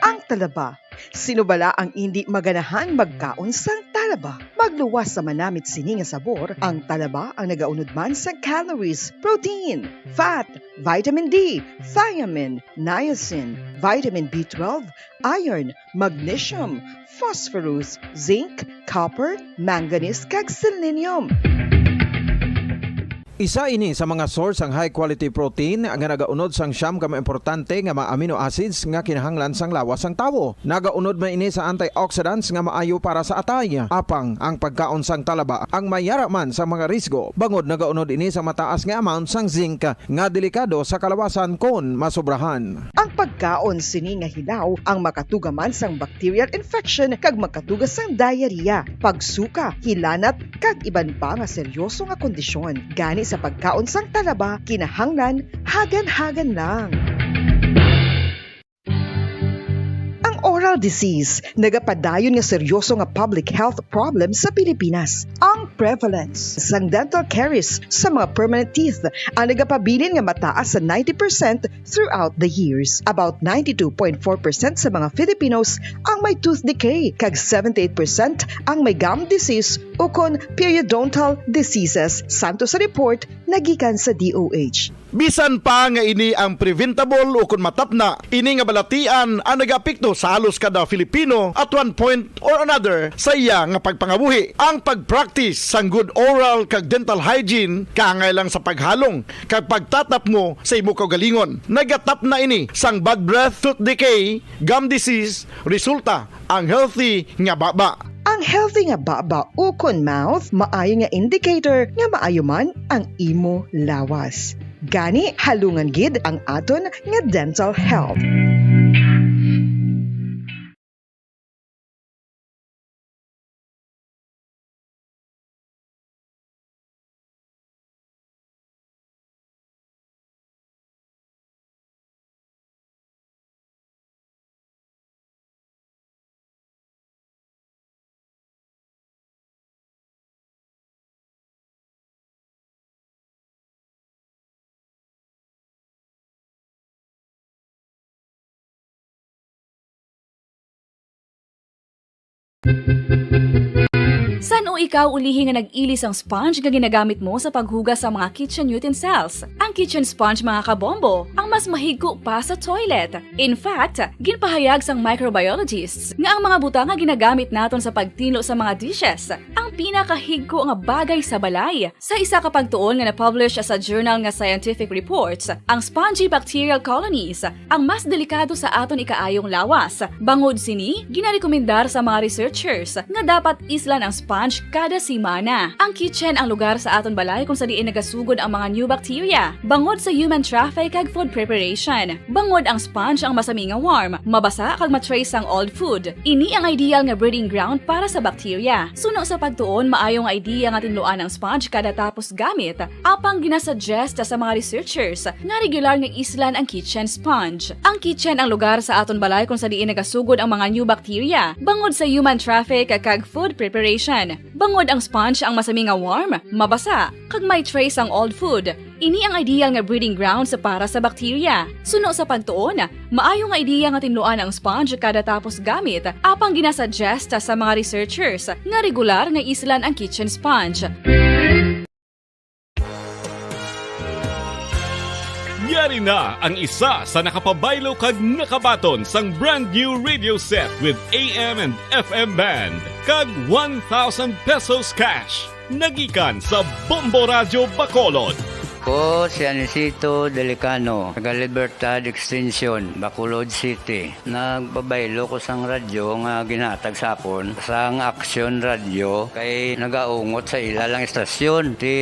Ang talaba. Sino bala ang indi maganahan magkaon sang talaba? Magluwas sa manamit sini nga sabor, ang talaba ang nagaunod man sa calories, protein, fat, vitamin D, thiamine, niacin, vitamin B twelve, iron, magnesium, phosphorus, zinc, copper, manganese, kag selenium. Isa ini sa mga source sang high quality protein nga nagaunod sang siyam ka mga importante nga mga amino acids nga kinahanglan sang lawas sang tawo. Nagaunod man ini sa antioxidants nga maayo para sa atay. Apang ang pagkaon sang talaba ang may yara man sa mga risgo, bangod nagaunod ini sa mataas nga amount sang zinc nga delikado sa kalawasan kon masobrahan. Ang pagkaon sini nga hilaw ang makatugaman sang bacterial infection kag makatuga sang diarrhea, pagsuka, hilanat, kag iban pa nga seryoso nga kondisyon. Gani sa pagkaon sang talaba, kinahanglan hagan-hagan lang. Ang oral disease nagapadayon nga seryoso nga public health problem sa Pilipinas. Ang prevalence sang dental caries sa mga permanent teeth ang nagapabilin nga mataas sa ninety percent throughout the years. About ninety-two point four percent sa mga Filipinos ang may tooth decay, kag seventy-eight percent ang may gum disease ukon periodontal diseases, santo sa report nga gikan sa D O H. Bisan pa nga ini ang preventable ukon matapna, ini nga balatian ang nagaapekto sa halos kada Filipino at one point or another sa iya nga pagpangabuhi. Ang pag-practice sang good oral kag dental hygiene kaangay lang sa paghalong kag pagtatapmo sa imo kaugalingon. Nagatapna ini sang bad breath, tooth decay, gum disease, resulta ang healthy nga baba. Ang healthy nga baba ukon mouth maayo nga indicator nga maayo man ang imo lawas. Gani, halungan gid ang aton nga dental health. San-o ikaw ulihi nga nag-ili sang sponge nga ginagamit mo sa paghugas sa mga kitchen utensils? Ang kitchen sponge, mga kabombo, ang mas mahigko pa sa toilet. In fact, ginpahayag sang microbiologists nga ang mga butang nga ginagamit naton sa pagtinlo sa mga dishes ang pinakahigko nga bagay sa balay. Sa isa ka pagtuon nga na-publish sa journal nga Scientific Reports, ang spongy bacterial colonies ang mas delikado sa aton ikaayong lawas. Bangod sini, ginarekomendar sa mga researchers nga dapat islan ang sponge kada semana. Ang kitchen ang lugar sa aton balay kung sa diin nagasugod ang mga new bacteria, bangod sa human traffic kag food preparation. Bangod ang sponge ang masami nga warm, mabasa kag ma-trace sang old food. Ini ang ideal nga breeding ground para sa bacteria. Suno sa pagtuon, maayo nga idea nga tinluan ang sponge kada tapos gamit. Apang ginasuggest sa mga researchers nga regular nga islan ang kitchen sponge. Ang kitchen ang lugar sa aton balay kung sa diin nagasugod ang mga new bacteria, bangod sa human traffic kag food preparation. Bangod ang sponge ang masami nga warm, mabasa, kag may trace ang old food. Ini ang ideal nga breeding grounds para sa bacteria. Suno sa pagtuon, maayo nga ideya nga tinluan ang sponge kada tapos gamit, apang ginasuggest sa mga researchers nga regular nga islan ang kitchen sponge. Yari na ang isa sa nakapabaylo kag nakabaton sang brand new radio set with A M and F M band kag one thousand pesos cash. Nagikan sa Bombo Radyo Bacolod. Ko si Anisito Delicano, taga Libertad Extension, Bacolod City. Nagpabaylo ko sang radyo nga ginhatag sa akon sang Action Radio kay nagaungot sa ila lang istasyon. Ti,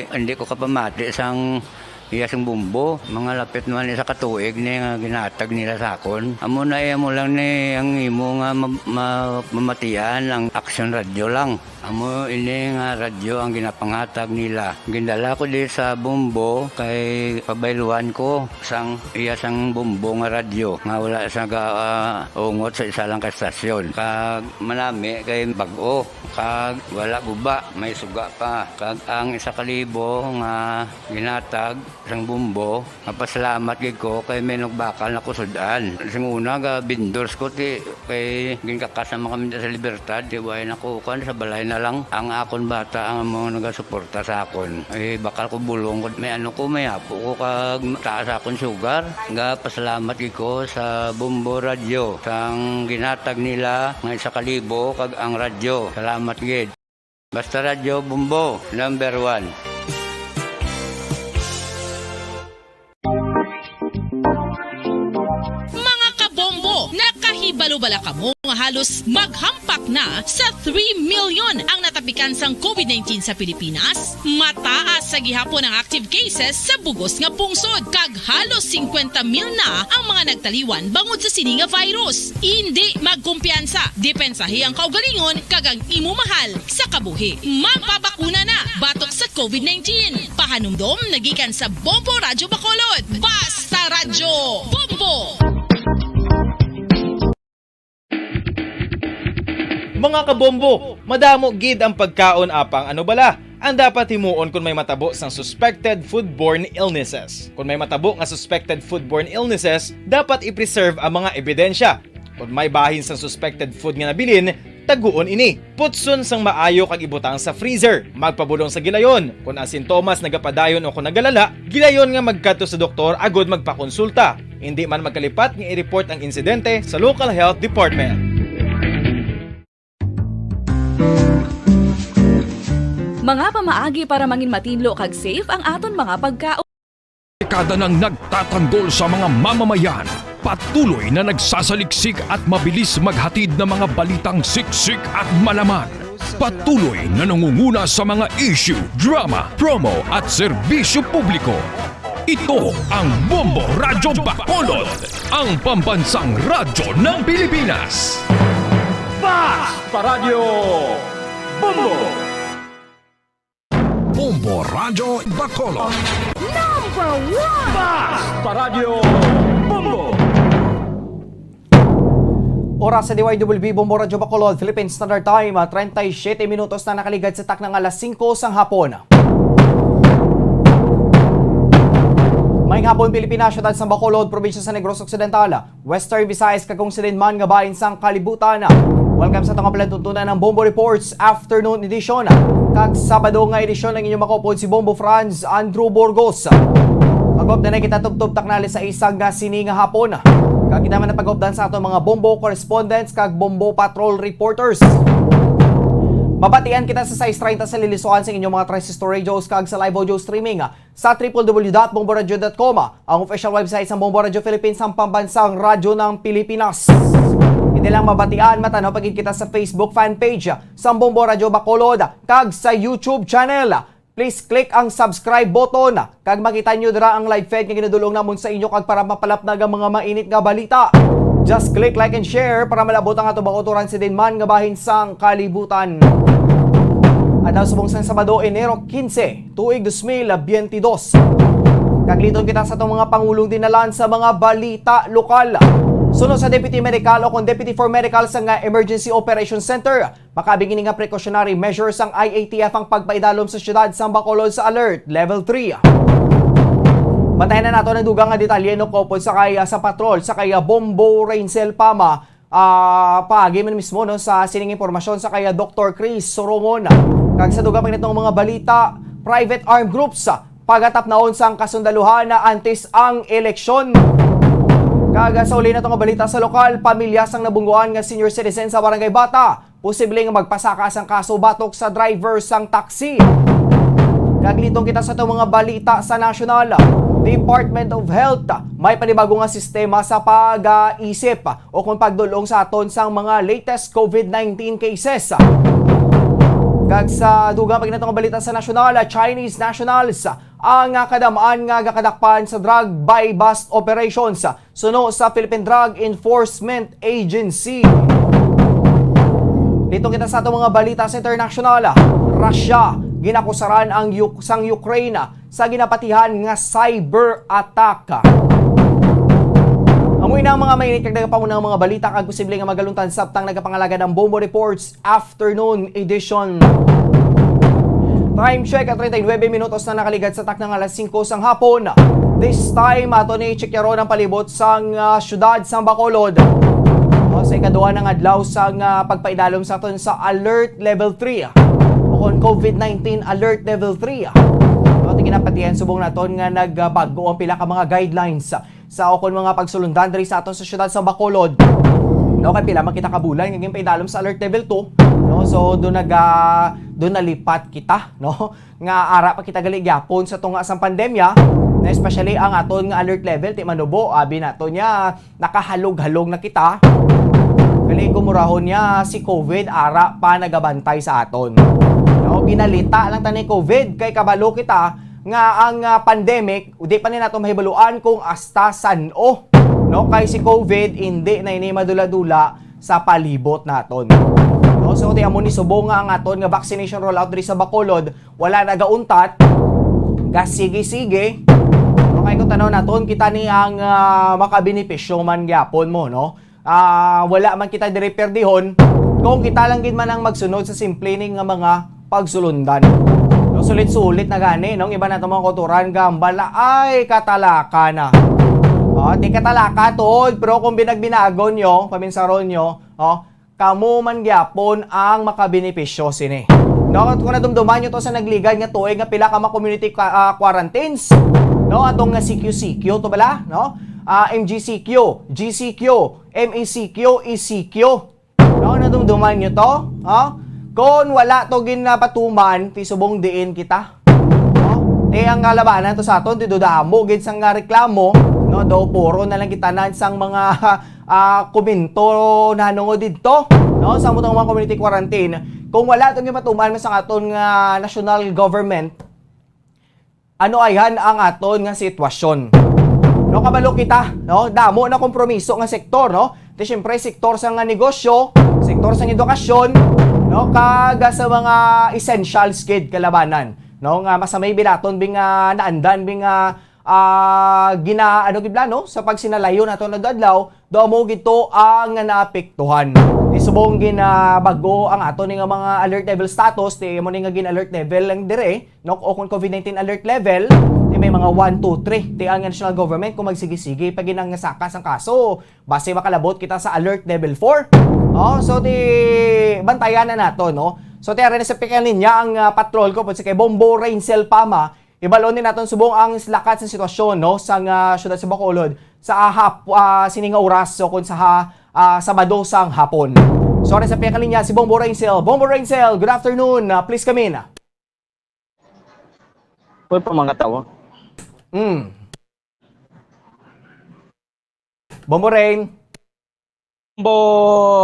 hindi ko kapamati sang iya sang bombo. Mga lapit naman isa ka tuig ni nga ginhatag nila sa akon. Amo na, eh, amo lang ni ang imo nga ma-, ma-, mamatian ang Action Radio lang. Amo ini nga radyo ang ginapanghatag nila. Gindala ko di sa bombo kay pabayluhan ko sang iya sang bombo nga radyo nga wala sa ga-, ah, ungot sa isa lang ka estasyon. Kag manami kay bag-o, kag wala guba, may suga pa. Kag ang isa ka libo nga ginhatag sang bombo, mapasalamat gid ko kay may nagbakal na ko sud-an. Sing una, ga vendors ko, ti, kay ginkakas naman kami sa Libertad, ti, way na ko, kuwan, sa balay na lang. Ang akon bata ang mga nagasuporta sa akon. Eh, bakal ko bulong ko, may ano ko, may apo ko, kag taas akon sugar. Ga pasalamat gid ko sa Bombo Radyo, sang ginhatag nila nga isa ka libo, kag ang radyo. Salamat gid. Basta Radyo Bombo, number one. Mga kabombo, nakahibalo bala kamo nga halos maghampak na sa three million ang natapikan sang covid nineteen sa Pilipinas? Mataas sa gihapon ang active cases sa bugos nga pungsod, kag halos singkwenta mil na ang mga nagtaliwan bangod sa sini nga virus. Indi magkumpiyansa, depensahi ang kaugalingon kag ang imo mahal sa kabuhi. Magpabakuna na batok sa covid nineteen. Pahanumdom nagikan sa Bombo Radyo Bacolod. Basta Radyo Bombo! Mga kabombo, madamo gid ang pagkaon, apang ano bala ang dapat himuon kon may matabo sang suspected foodborne illnesses? Kon may matabo nga suspected foodborne illnesses, dapat i-preserve ang mga ebidensya. Kon may bahin sang suspected food nga nabilin, taguon ini. Putson sang maayo kag ibutang sa freezer. Magpabulong sa gilayon. Kon ang sintomas nagapadayon o kon nagalala, gilayon nga magkadto sa doktor agud magpakonsulta. Indi man magkalipat nga i-report ang insidente sa local health department. Mga pamaagi para mangin matinlo kag safe ang aton mga pagkaon. Dekada nang nagtatanggol sa mga mamamayan, patuloy na nagsasaliksik at mabilis maghatid ng mga balitang siksik at malaman. Patuloy na nangunguna sa mga issue, drama, promo at serbisyo publiko. Ito ang Bombo Radyo Bacolod, ang pambansang radyo ng Pilipinas. Basta Radyo Bombo! Bombo Radyo Bacolod. Number one! Basta Radyo Bombo! Oras sa D Y W B Bombo Radyo Bacolod, Philippine Standard Time, ah, treinta y siete minutos na nakaligad sa takna nga alas singko sang hapon. Maayong hapon, Pilipinas, siyudad sang Bacolod, probinsya sa Negros Occidental, Western Visayas, kag kung silinman nga bahin sang kalibutan. Welcome sa atong palatuntunan ng Bombo Reports Afternoon Edition. Kag Sabado nga edisyon ang inyong makaupod si Bombo Franz Andrew Burgos. Mag-update na kita tubtob taknali sa isag nga sini nga hapon. Kag kita man napag-updan sa aton mga Bombo correspondents kag Bombo Patrol reporters. Mabatian kita sa sais treinta sa lilisuan sa inyong mga transistor radios kag sa live audio streaming sa triple W dot bomboradio dot com, ang official website sang Bombo Radyo Philippines, ang pambansang radyo ng Pilipinas. Hindi lang mabatian, matanaw pa gid kita sa Facebook fan page sang Bombo Radyo Bacolod kag sa YouTube channel. Please click ang subscribe button kag makita nyo dira ang live feed nga ginadulong namon sa inyo kag para mapalapnag ang mga mainit nga balita. Just click like and share para malabot ang ato mga kautoran sa dinman nga bahin sang kalibutan. Adlaw subong sang Sabado, Enero quince, tuig dos mil biyente dos. Kagliton kita sa atong mga pangulong dinalan sa mga balita lokal. Suno sa Deputy Medical o kon Deputy for Medical sa nga Emergency Operation Center, makaabig ini nga precautionary measures ang I A T F ang pagpaidalom sa siyudad sang Bacolod sa Alert Level three. Bantayan na nato ang dugang nga detalye no kaupod sa kaya sa patrol sa kaya Bombo Rainsel Pama, ah, paagi man mismo, no, sa sining impormasyon sa kaya Doktor Chris Sorongon. Kag sa dugang pa gid natong mga balita, private armed groups, ah, pagatapnaon sang kasundaluhan na antes ang eleksyon. Kag, ah, sa uli nato nga balita sa lokal, pamilya sang nabungguan nga senior citizen sa Barangay Bata, posible nga magpasaka sang kaso batok sa driver sang taxi. Kag liton kita sa atong mga balita sa nasyonal. Department of Health, may panibago nga sistema sa pag-isip o kung pagdul-ong sa aton sang mga latest COVID nineteen cases. Kag sa dugang pa gid nato nga balita sa nasyonal, Chinese nationals ang kadam-an nga gakadakpan sa drug buy-bust operations suno sa Philippine Drug Enforcement Agency. Liton kita sa atong mga balita sa international. Russia ginakusaran ang Uk-, sang Ukraine sa ginapatihan nga cyber attack. Amo ina ang mga mainit kag nagapaunang mga balita kag posible nga magaluntan samtang nagapangalagad ang Bombo Reports Afternoon Edition. Time check at treinta y nueve minutos na nakaligad sa takna nga alas singko sang hapon. This time, ato ni checkeron ang palibot sang, ah, syudad sang Bacolod. O, sa ikaduha nga adlaw sang, ah, pagpaidalom sa aton sa Alert Level three, o kon COVID nineteen Alert Level three. Ato ginapatihan subong naton nga nagbag-o ang pila ka mga guidelines sa, o kon mga pagsulundan diri sa aton sa syudad sa Bacolod. No, kay pila man kita ka bulan nga ginpaidalom sa Alert Level two, no? So, do naga-, do nalipat kita, no? Nga ara pa kita gali gyapon sa tunga sang pandemya, na especially ang aton nga alert level, ti manubo, abi nato niya, nakahalog-halog na kita. Gali gumurahon niya si COVID, ara pa nagabantay sa aton. No, ginalita lang ta ni COVID, kay kabalo kita nga ang, ah, pandemic, di pa ni nato mahibaluan kung hasta san-o. No, kay si COVID, hindi na ini madula-dula sa palibot naton. No, so, ti amo ni subong nga ang aton nga vaccination rollout diri sa Bacolod, wala nagauntat, gasige-sige. Okay, kung tanaw naton, kita ni ang, ah, makabenepisyo man gyapon mo, no? Ah, wala man kita diri perdihon kung kita lang gid man ang magsunod sa simple ni nga mga pagsulundan. No, sulit-sulit na gani, no? Ang iba nato mga kauturan, gambala, ay, katalaka na. Oh, ti katalaka tuod, pero kung binagbinagon nyo, paminsaron nyo, oh, kamo man gyapon ang makabenepisyo sini. No, kung nadumduman nyo to sa nagligad nga tuig nga pila ka mga community qua-, ah, quarantines, no, atong nga C Q C Q to bala, no? Ah, M G C Q, G C Q, M E C Q, E C Q. No, nadumduman nyo to? Ha? Kung wala to ginapatuman, ti subong diin kita. No? Ti ang kalabanan to sa aton, ti do damo gid sang nga reklamo, no? Do puro na lang kita nan sang mga, ah, komento nanungod didto, no? Sa aton mga community quarantine. Kung wala to ginapatuman man sang aton nga national government, ano ayhan ang aton nga sitwasyon. No, kabalo kita, no? Damo na kompromiso nga sektor, no? Ti siyempre, sektor sa nga negosyo, sektor sa nga edukasyon, no? Kag sa mga essential skid kalabanan, no? Nga masamay bilaton bing, ah, naandan bing, ah, ah, gina-, ano gid bala, no? Sa pagsinalayo nato na adlaw, do amo gid to ang naapektuhan. Ti subong gin, ah, bag-o ang ato ni nga mga alert level status, ti amo ni nga gin alert level lang dire, no? O kung COVID nineteen alert level, ti may mga one, two, three. Ti ang national government kung magsigi-sigi pa gid ang saka sang kaso, basi makalabot kita sa alert level four. Oh, so ti bantayan na nato, no? So ti ari na sa Pequeña ang, ah, patrol ko, pud si kay Bombo Rainsel Pama, Ibalon din naton subong ang lakat sa sitwasyon, no, sa nga syudad sa Bacolod sa hap-, ah, sini nga oras o kung sa ha-, ah, Sabado sang hapon. So, ari sa pihak linya si Bombo Rainsel. Bombo Rainsel, good afternoon. Ah, please come in. Uy, pa mga tawo. Mm. Bombo Rain. Bombo,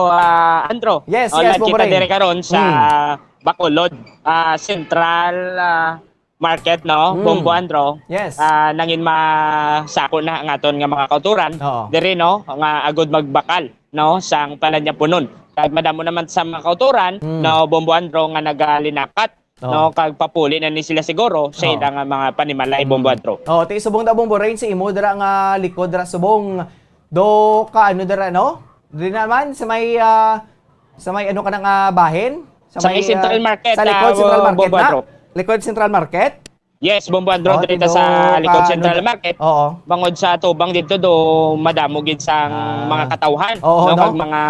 ah, Andro. Yes, oh, yes, Bombo Rain. Kita dire karon sa, mm, Bacolod, ah, Central, ah, Market, no? Mm. Bombo Andro. Yes. Ah, nangin masako na ang aton nga mga kauturan. Oo. Dire, no? Nga agud magbakal, no? Sang Palanyapunon. Kag madamo naman sa mga kauturan, mm, no, Bombo Andro nga nagalinakat. Oo. No, kag papuli na ni sila siguro sa, oo, ila nga mga panimalay, mm, Bombo Andro. Oh, ti subong daw, Bombo Rain, sa imo dira nga likod dira subong do ka ano dira, no? Diri naman sa may, ah, sa may ano ka na nga bahin? Sa may, ah, Central Market, sa likod, ah, Central Market Bombo Andro. Likod Central Market? Yes, Bombo Andro, oh, diri ta sa likod Central Market. Oo. Bangod sa tubang dito do madamo gid sang, ah, mga katawhan, oo, no? Kag mga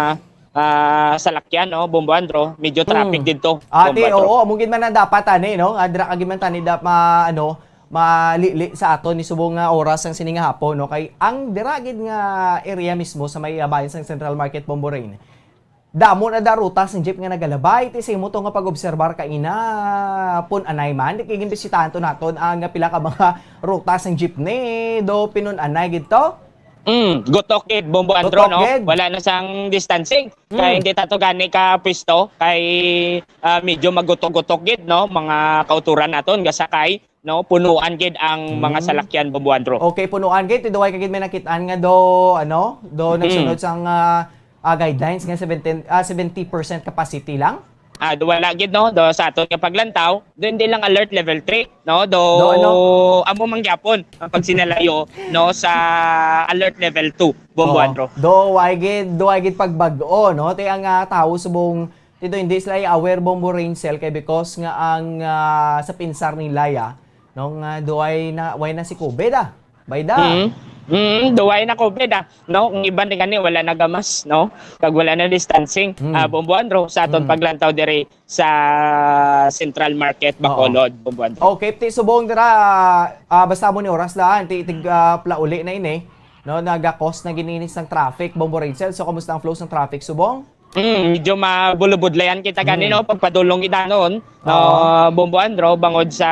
ah, salakyan, no, Bombo Andro, medyo traffic, mm, dito, ah, Bombo Andro. Oo, amo gid man na dapat, ani, no? Ah, dira ka gid man tani da-, ma-, ano, malili sa aton ni subong nga oras sang sini nga hapon, no? Kay ang dira gid nga area mismo sa may, ah, bahin sang Central Market, Bombo Rain, Damo na da ruta sang jeep nga nagalabay. Ti sa imo to nga pag-obserbar kaina, pun-anay man, di kay ginbisitahan to naton ang pila ka mga ruta sang jeepney, do pinun-anay gid to? Mm, gutok gid, Bombo Andro, Gutok no? gid. Wala na sang distancing. Kay Mm. hindi tato gani ka pwesto, kay, ah, medyo magutok-gutok gid, no? Mga kauturan naton, gasakay, no? Punuan gid ang mga Mm. salakyan, Bombo Andro. Okay, punuan gid. Ti duway ka gid may nakit-an nga do, ano? Do Mm. nagsunod sang, ah, ah, guidelines nga seventeen, ah, seventy percent capacity lang? Ah, do wala gid, no? Do sa aton nga paglantaw, do hindi lang alert level three, no? Do Do ano? amo man gyapon ang pagsinalayo, no, sa alert level two, Bombo Oo. Andro. Do why gid, do why gid pagbag-o, no? Ti ang, ah, tawo subong, ti do hindi sila aware, Bombo Rainsel, kay because nga ang, ah, sa pinsar nila, ya, no, nga do why na, why na si COVID, ah? Bayda. Mm. Mm, do why na COVID, ah, no? Ang iban din gani, wala na gamas, no? Kag wala na distancing, Mm. ah, Bombo Andro, sa aton Mm. paglantaw diri sa Central Market, Oo. Bacolod, Bombo Andro. Okay, ti subong dira, ah, basta mo ni oras daan, ti, tig, ah, plauli na ini, no? Nagakos na gininis ng traffic, Bombo Rainsel. So, kumusta ang flow ng traffic, subong? Mm, medyo mabulubudlayan kita gani, Mm. no? Pagpadulong kita noon, no, Oo. Bombo Andro, bangod sa,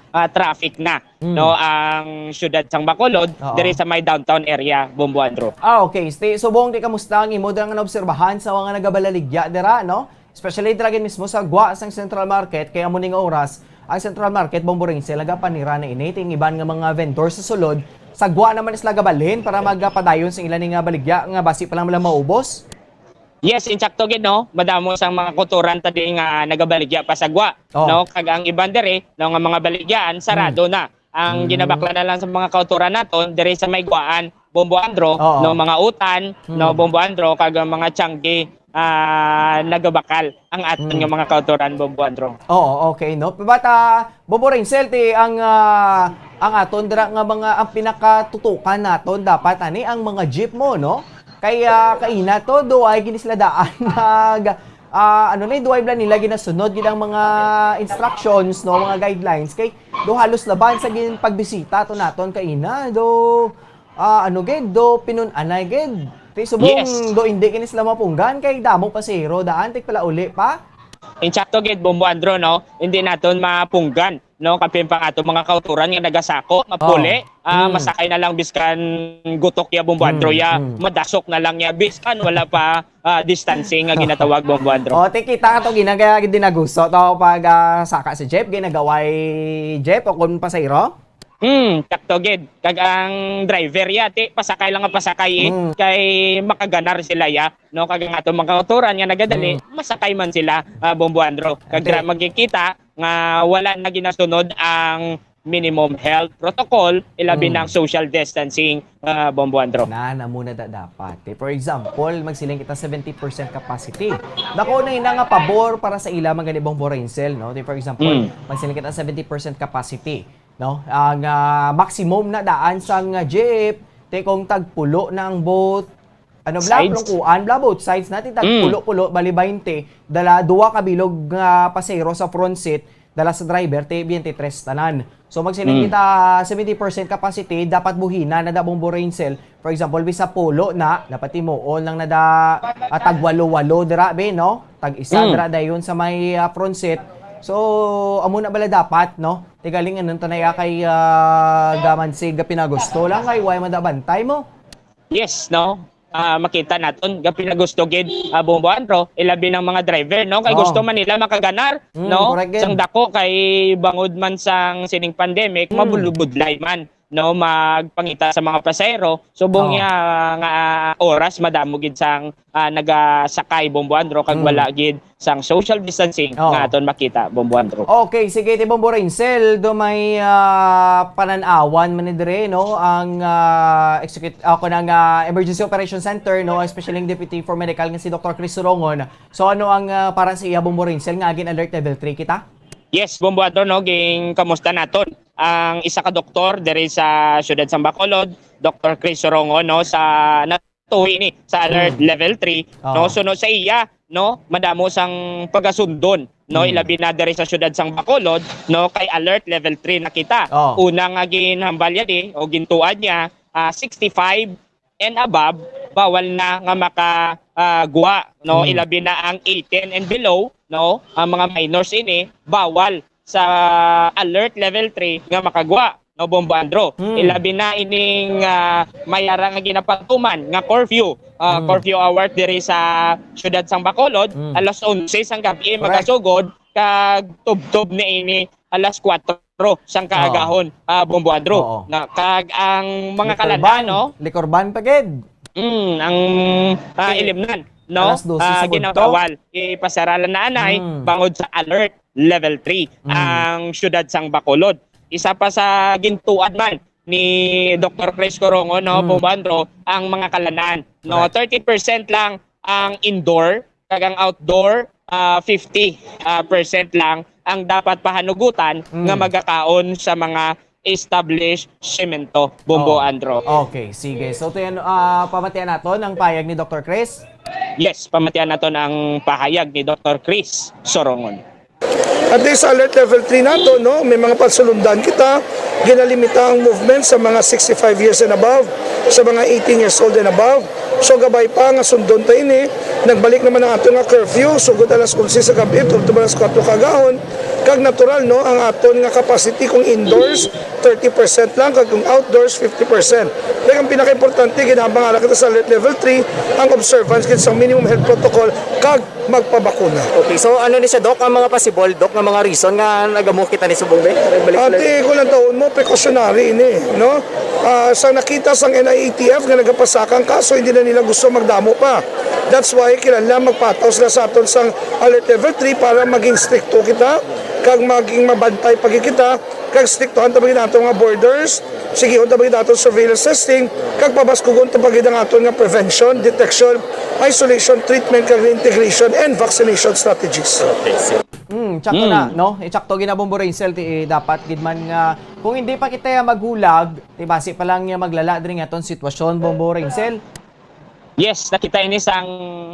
ah, traffic na, Mm. no, ang siyudad sang Bacolod, Oo. diri sa may downtown area, Bombo Andro. Ah, okay. Stay, subong, ti kamusta ang imo dira nga naobserbahan sa mga nagabalaligya dira, no? Especially dira gid mismo sa gwa sang Central Market, kay amo ni nga oras, ang Central Market, Bombo Rainsel, nagapanira na ini. Ti ang iban nga mga vendor sa sulod, sa gwa naman sila gabalhin para magapadayon sa ila ni nga baligya nga basi pa lang nila maubos. Yes, insakto gid, no? Madamo sang mga kauturan ta di nga nagabaligya pa sa gwa, Oh. no? Kag ang iban diri, no, nga mga baligyaan, sarado Hmm. na. Ang Hmm. ginabakla na lang sa mga kauturan naton, diri sa may gwaan, Bombo Andro, Oo. no, mga utan, Hmm. no, Bombo Andro, kag ang mga tiyanggi, ah, nagabakal ang aton Hmm. nga mga kauturan, Bombo Andro. Oo, okay, no? But, ah, Bombo Rainsel, ti ang, ah, ang aton dira nga mga, ang pinakatutukan naton dapat ani ang mga jeep mo, no? Kay, ah, kaina to, duay gid sila daan nag, ah, ano ni, duay bala nila ginasunod gid ang mga instructions, no, mga guidelines. Kay do halos laban sa gin pagbisita to naton kaina, do, ah, ano gid, do pinun-anay gid. Ti subong Yes. do hindi gini sila mapunggan kay damo pasahero daan, tigpalauli pa. Insakto gid, Bombo Andro, no? Hindi naton mapunggan, no? Kapin pa nga ato mga kauturan nga nagasako, mapuli, Oh. ah, Mm. masakay na lang biskan gutok ya, Bombo Andro, Mm, ya, mm. madasok na lang ya, biskan wala pa, ah, distancing nga ginatawag, Bombo Andro. Oh, ti kita ka to, ginagaya gid din naguso to pag, ah, saka si Jeff, ginagaway Jeff o kung pasahero? Hmm, sakto gid. Kag ang driver ya, ti pasakay lang nga pasakay, eh. Mm. Kay makaganar sila ya, no? Kag ang ato mga kauturan nga nagadali, Mm. masakay man sila, ah, Bombo Andro. Kag Ate. dira magkikita nga wala na ginasunod ang minimum health protocol, ilabi Mm. ng social distancing, ah, Bombo Andro. Na, na muna da dapat. Eh, for example, magsiling kita seventy percent capacity. Dako na ina nga pabor para sa ila, mga ni Bombo Rainsel, no? Ti, for example, Mm. magsiling kita seventy percent capacity. No? Ang, ah, maximum na daan sang, ah, jeep, ti kung tagpulo na ang both, ano bala, Sides? Plungkuan bala, both sides na, ti Mm. tagpulo-pulo, bali twenty, dala duwa ka bilog nga pasahero sa front seat, dala sa driver, ti twenty-three tanan. So, magsiling Mm. kita seventy percent capacity, dapat buhina na da Bombo Rainsel. For example, bisa pulo na, dapat timuon lang na da, ah, tag walo-walo dira, be, no? Tag isa Mm. dira dayon sa may, ah, front seat. So, amo na bala dapat, no? Ti galing anong tanay kay, ah, gaman si Gapinagusto lang kay way man da bantay mo. Yes, no? Ah, makita naton, Gapinagusto gid, ah, Bombo Andro, ilabi ng mga driver, no? Kay Oh. gusto man nila makaganar, Mm, no? correct gid. Sang dako kay bangod man sang sining pandemic, Mm. mabulubudlay man, no? Magpangita sa mga pasahero. Subong Oh. niya nga oras, madamo gid sang, ah, nagasakay, Bombo Andro, kag Mm. wala gid sang social distancing Oo. nga aton makita, Bombo Andro. Okay, sige, ti Bombo Rainsel, do may, ah, panan-awan man ni dire, no, ang, ah, execute, ah, kun ang, ah, Emergency Operation Center, no, especially ang Deputy for Medical nga si Doktor Chris Surongon. So, ano ang, ah, para sa iya, Bombo Rainsel, nga agin alert level three kita? Yes, Bombo Andro, no, ging kamusta naton ang isa ka doktor diri sa siyudad sang Bacolod, Doktor Chris Surongon, no, sa tuhi ni sa alert Mm. level three, Oo. no? Suno sa iya, no, madamo sang pagasundon, no, Mm. ilabi na diri sa siyudad sang Bacolod, no, kay alert level three na kita. Oo. Una nga ginhambal niya di, o gintuad niya, ah, sixty-five and above, bawal na nga maka, ah, gwa, no? Mm. Ilabi na ang eighteen and below, no? Ang mga minors ini, bawal sa alert level three nga makagwa, no, Bombo Andro? Mm. Ilabi na ining, ah, may ara nga ginapatuman nga curfew, ah, Mm. curfew hours diri sa siyudad sang Bacolod, Mm. alas onse sang gabi Correct. magasugod, kag tubtob na ini alas kuwatro sang Oo. kaagahon, ah, Bombo Andro. Oo. Na, kag ang mga Liquor kalandaw, ban. no? Liquor ban pa gid. Mm, ang, ah, Okay. ilimnan, no? Alas dose Ah, sa gudto. ginabawal. Ipasara lang na anay Mm. bangod sa alert level three Mm. ang siyudad sang Bacolod. Isa pa sa gintuad man ni Doktor Chris Corongon, no, Mm. Bombo Andro, ang mga kalandaw, no? Correct. Thirty percent lang ang indoor, kag ang outdoor, ah, fifty, ah, percent lang ang dapat pahanugutan Mm. nga magakaon sa mga establishmento, Bombo Oh. Andro. Okay, sige. So, to yan, ah, pamatian naton ang pahayag ni Doktor Chris? Yes, pamatian naton ang pahayag ni Doktor Chris Sorongon. At least sa alert level three nato, no, may mga pansulundan kita, ginalimita ang movement sa mga sixty-five years and above, sa mga eighteen years old and above. So, gabay pa nga sundon ta ini, nagbalik naman ang ato nga curfew, sugod alas onse sa gabi, tubtob alas kuwatro kaagahon. Kag natural, no, ang aton nga capacity kung indoors, thirty percent lang, kag kung outdoors, fifty percent. Kaya ang pinakaimportante, ginabangala kita sa alert level three, ang observance gid sa minimum health protocol, kag magpabakuna. Okay, so ano ni siya, Doc, ang mga possible, Doc, nga mga reason nga nagamo kita ni subong, be? Nagbalik-balik. Ate, kung lang taon mo, precautionary ini, no? Ah, sa nakita sang N I A T F nga nagapasaka ang kaso, hindi na nila gusto magdamo pa. That's why kinahanglan magpataw sila sa aton sang alert level three para maging stricto kita, kag maging mabantay pa gid kita, kag striktuhan ta pa gid ang aton nga borders, sigihon ta pa gid aton surveillance testing, kag pabaskugon ta pa gid ang aton nga prevention, detection, isolation, treatment, kag reintegration and vaccination strategies. Okay, sir. Mm, tsakto Mm. na, no? Itsakto gid na, Bombo Rinsel, ti, eh, dapat gid man nga, kung hindi pa kita maghulag, ti basi pa lang nga maglala diri nga aton sitwasyon, Bombo Rinsel. Yes, nakita ini sang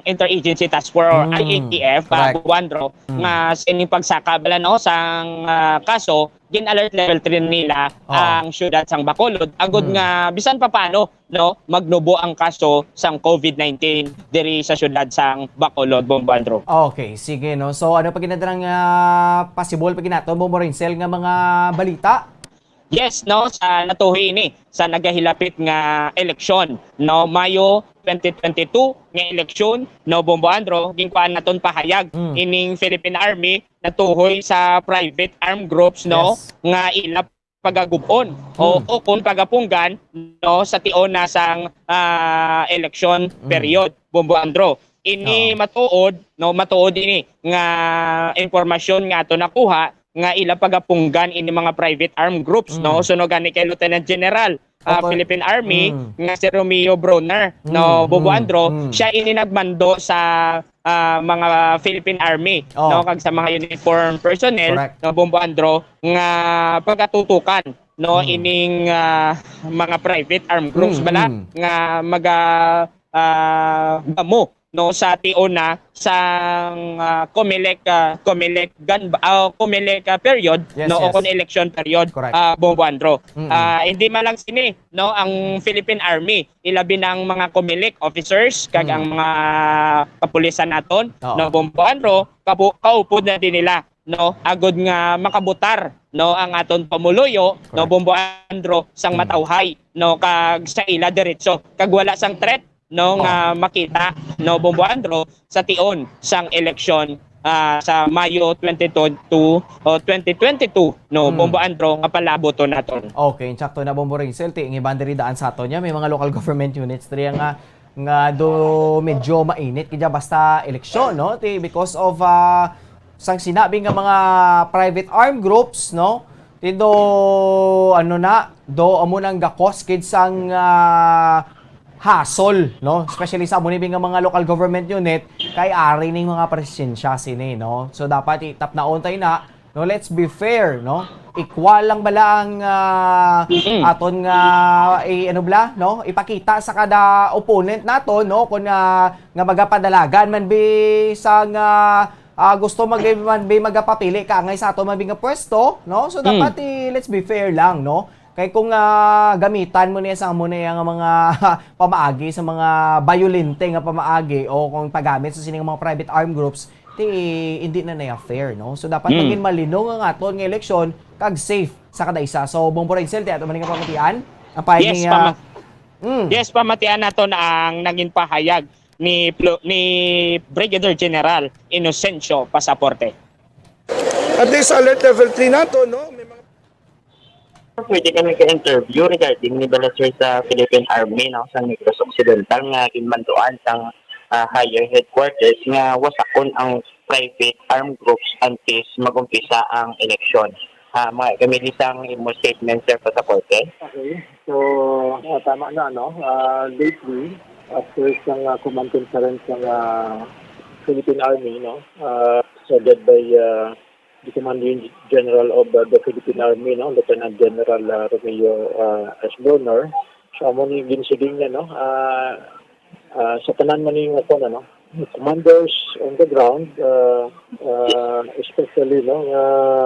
Interagency Task Force or Mm, I A T F, ah, correct. Bombo Andro, Mm. nga sa ining pagsaka bala, no, sang, ah, kaso, gin-alert level three nila Oo. ang siyudad sang Bacolod. Agud Mm. nga, bisan pa paano, no, magnubo ang kaso sang COVID nineteen diri sa siyudad sang Bacolod, Bombo Andro. Okay, sige, no. So, ano pa gid na nga possible pa gid nato, Bombo Rinsel, nga mga balita? Yes, no, sa natuhoy ini sa nagahilapit nga eleksyon, no, Mayo twenty twenty-two nga eleksyon, no, Bombo Andro, ginkuhaan naton pahayag Mm. ining Philippine Army natuhoy sa private armed groups, no, Yes. nga ila pagagub-on o, Hmm. o kung pagapunggan, no, sa tion na sang, ah, election Hmm. period, Bombo Andro. Ini Oo. matuod, no, matuod ini nga impormasyon nga ato nakuha nga ila pagapunggan ini mga privide armed groups, no? Hmm. Suno gani kay Lieutenant General, ah, Okay. Philippine Army Hmm. nga si Romeo Broner, Hmm, no, Bombo hmm, Andro, hmm. siya ini nagmando sa, ah, mga Philippine Army, Oh. no, kag sa mga uniform personnel, Correct. no, Bombo Andro, nga pagatutukan, no, Hmm. ining, ah, mga private armed groups Hmm, bala hmm. nga maga, ah, gamo, no, sa tion na sang, ah, Comelec, ah, Comelec gun ba-, ah, Comelec, ah, period, Yes, no, o yes. kon election period, Correct. ah, Bombo Andro. Mm-mm. Ah, hindi man lang sini, no, ang Philippine Army, ilabi na ang mga Comelec officers, kag Mm. ang mga kapulisan naton, Oo. no, Bombo Andro, kapu-, kaupod na din nila, no, agud nga makabutar, no, ang aton pumuluyo, no, Correct. Bombo Andro, sang Mm. matawhay, no, kag sa ila diretso, kag wala sang threat, no, Oo. nga makita, no, Bombo Andro, sa tion sang eleksyon, ah, sa Mayo twenty-two o twenty twenty-two, no, Mm. Bombo Andro, nga palabuton naton. Okay, insakto na, Bombo Rinsel. Ti, ang iban diri daan sa aton niya, may mga local government units diri nga, nga do medyo mainit kaya basta eleksyon, no? Ti, because of, ah, sang sinabi nga mga private armed groups, no? Ti do, ano na, do amo nang gakos kid sang, ah, hasol, no? Especially sa amo ni nga mga local government unit, kay ari ning mga presensya sini, no? So, dapat itapnaon tayo na, no? Let's be fair, no? Equal lang bala ang, ah, Mm. aton nga, i-, ano bala, no? Ipakita sa kada opponent nato, no? Kung, ah, nga magapadalagan man bi sa nga, ah, gusto mag-, man bi magapapili ka angay sa ato man bi nga pwesto, no? So, Mm. dapat i-, let's be fair lang, no? Kay kung, ah, gamitan mo niya sa amo na yang mga pamaagi, sa mga bayolente nga pamaagi, o kung paggamit sa sining mga private armed groups, ti hindi na niya fair, no? So, dapat Mm. maging malino nga aton nga eleksyon, kag safe sa kada isa. So, Bong Borensel, ti ato man nga pamatian, ang payo Yes, ni, ah, pama-, mm. yes, pamatian naton ang naging pahayag ni Plo-, ni Brigadier General Inocencio Pasaporte. At least alert level three nato, no? May mga Pwede kami ka-interview regarding ni bala, sir, sa Philippine Army, no, sa Negros Occidental nga ginmanduan sang, ah, higher headquarters nga wasakon ang private armed groups antes mag-umpisa ang eleksyon. Ah, mga kami di sang imo statement, sir, Pasaporte. Okay. So, ah, tama na, no? Ah, lately, after sang, ah, command conference ng, ah, Philippine Army, no? Ah, headed by, ah, the Commanding General of, uh, the Philippine Army, no, Lieutenant General, uh, Romeo, uh, S. Bronner. So, amo ni ginsiling niya, no, uh, uh, sa tanan man ni nga kuwan, ano, commanders on the ground, uh, uh, especially, no, nga,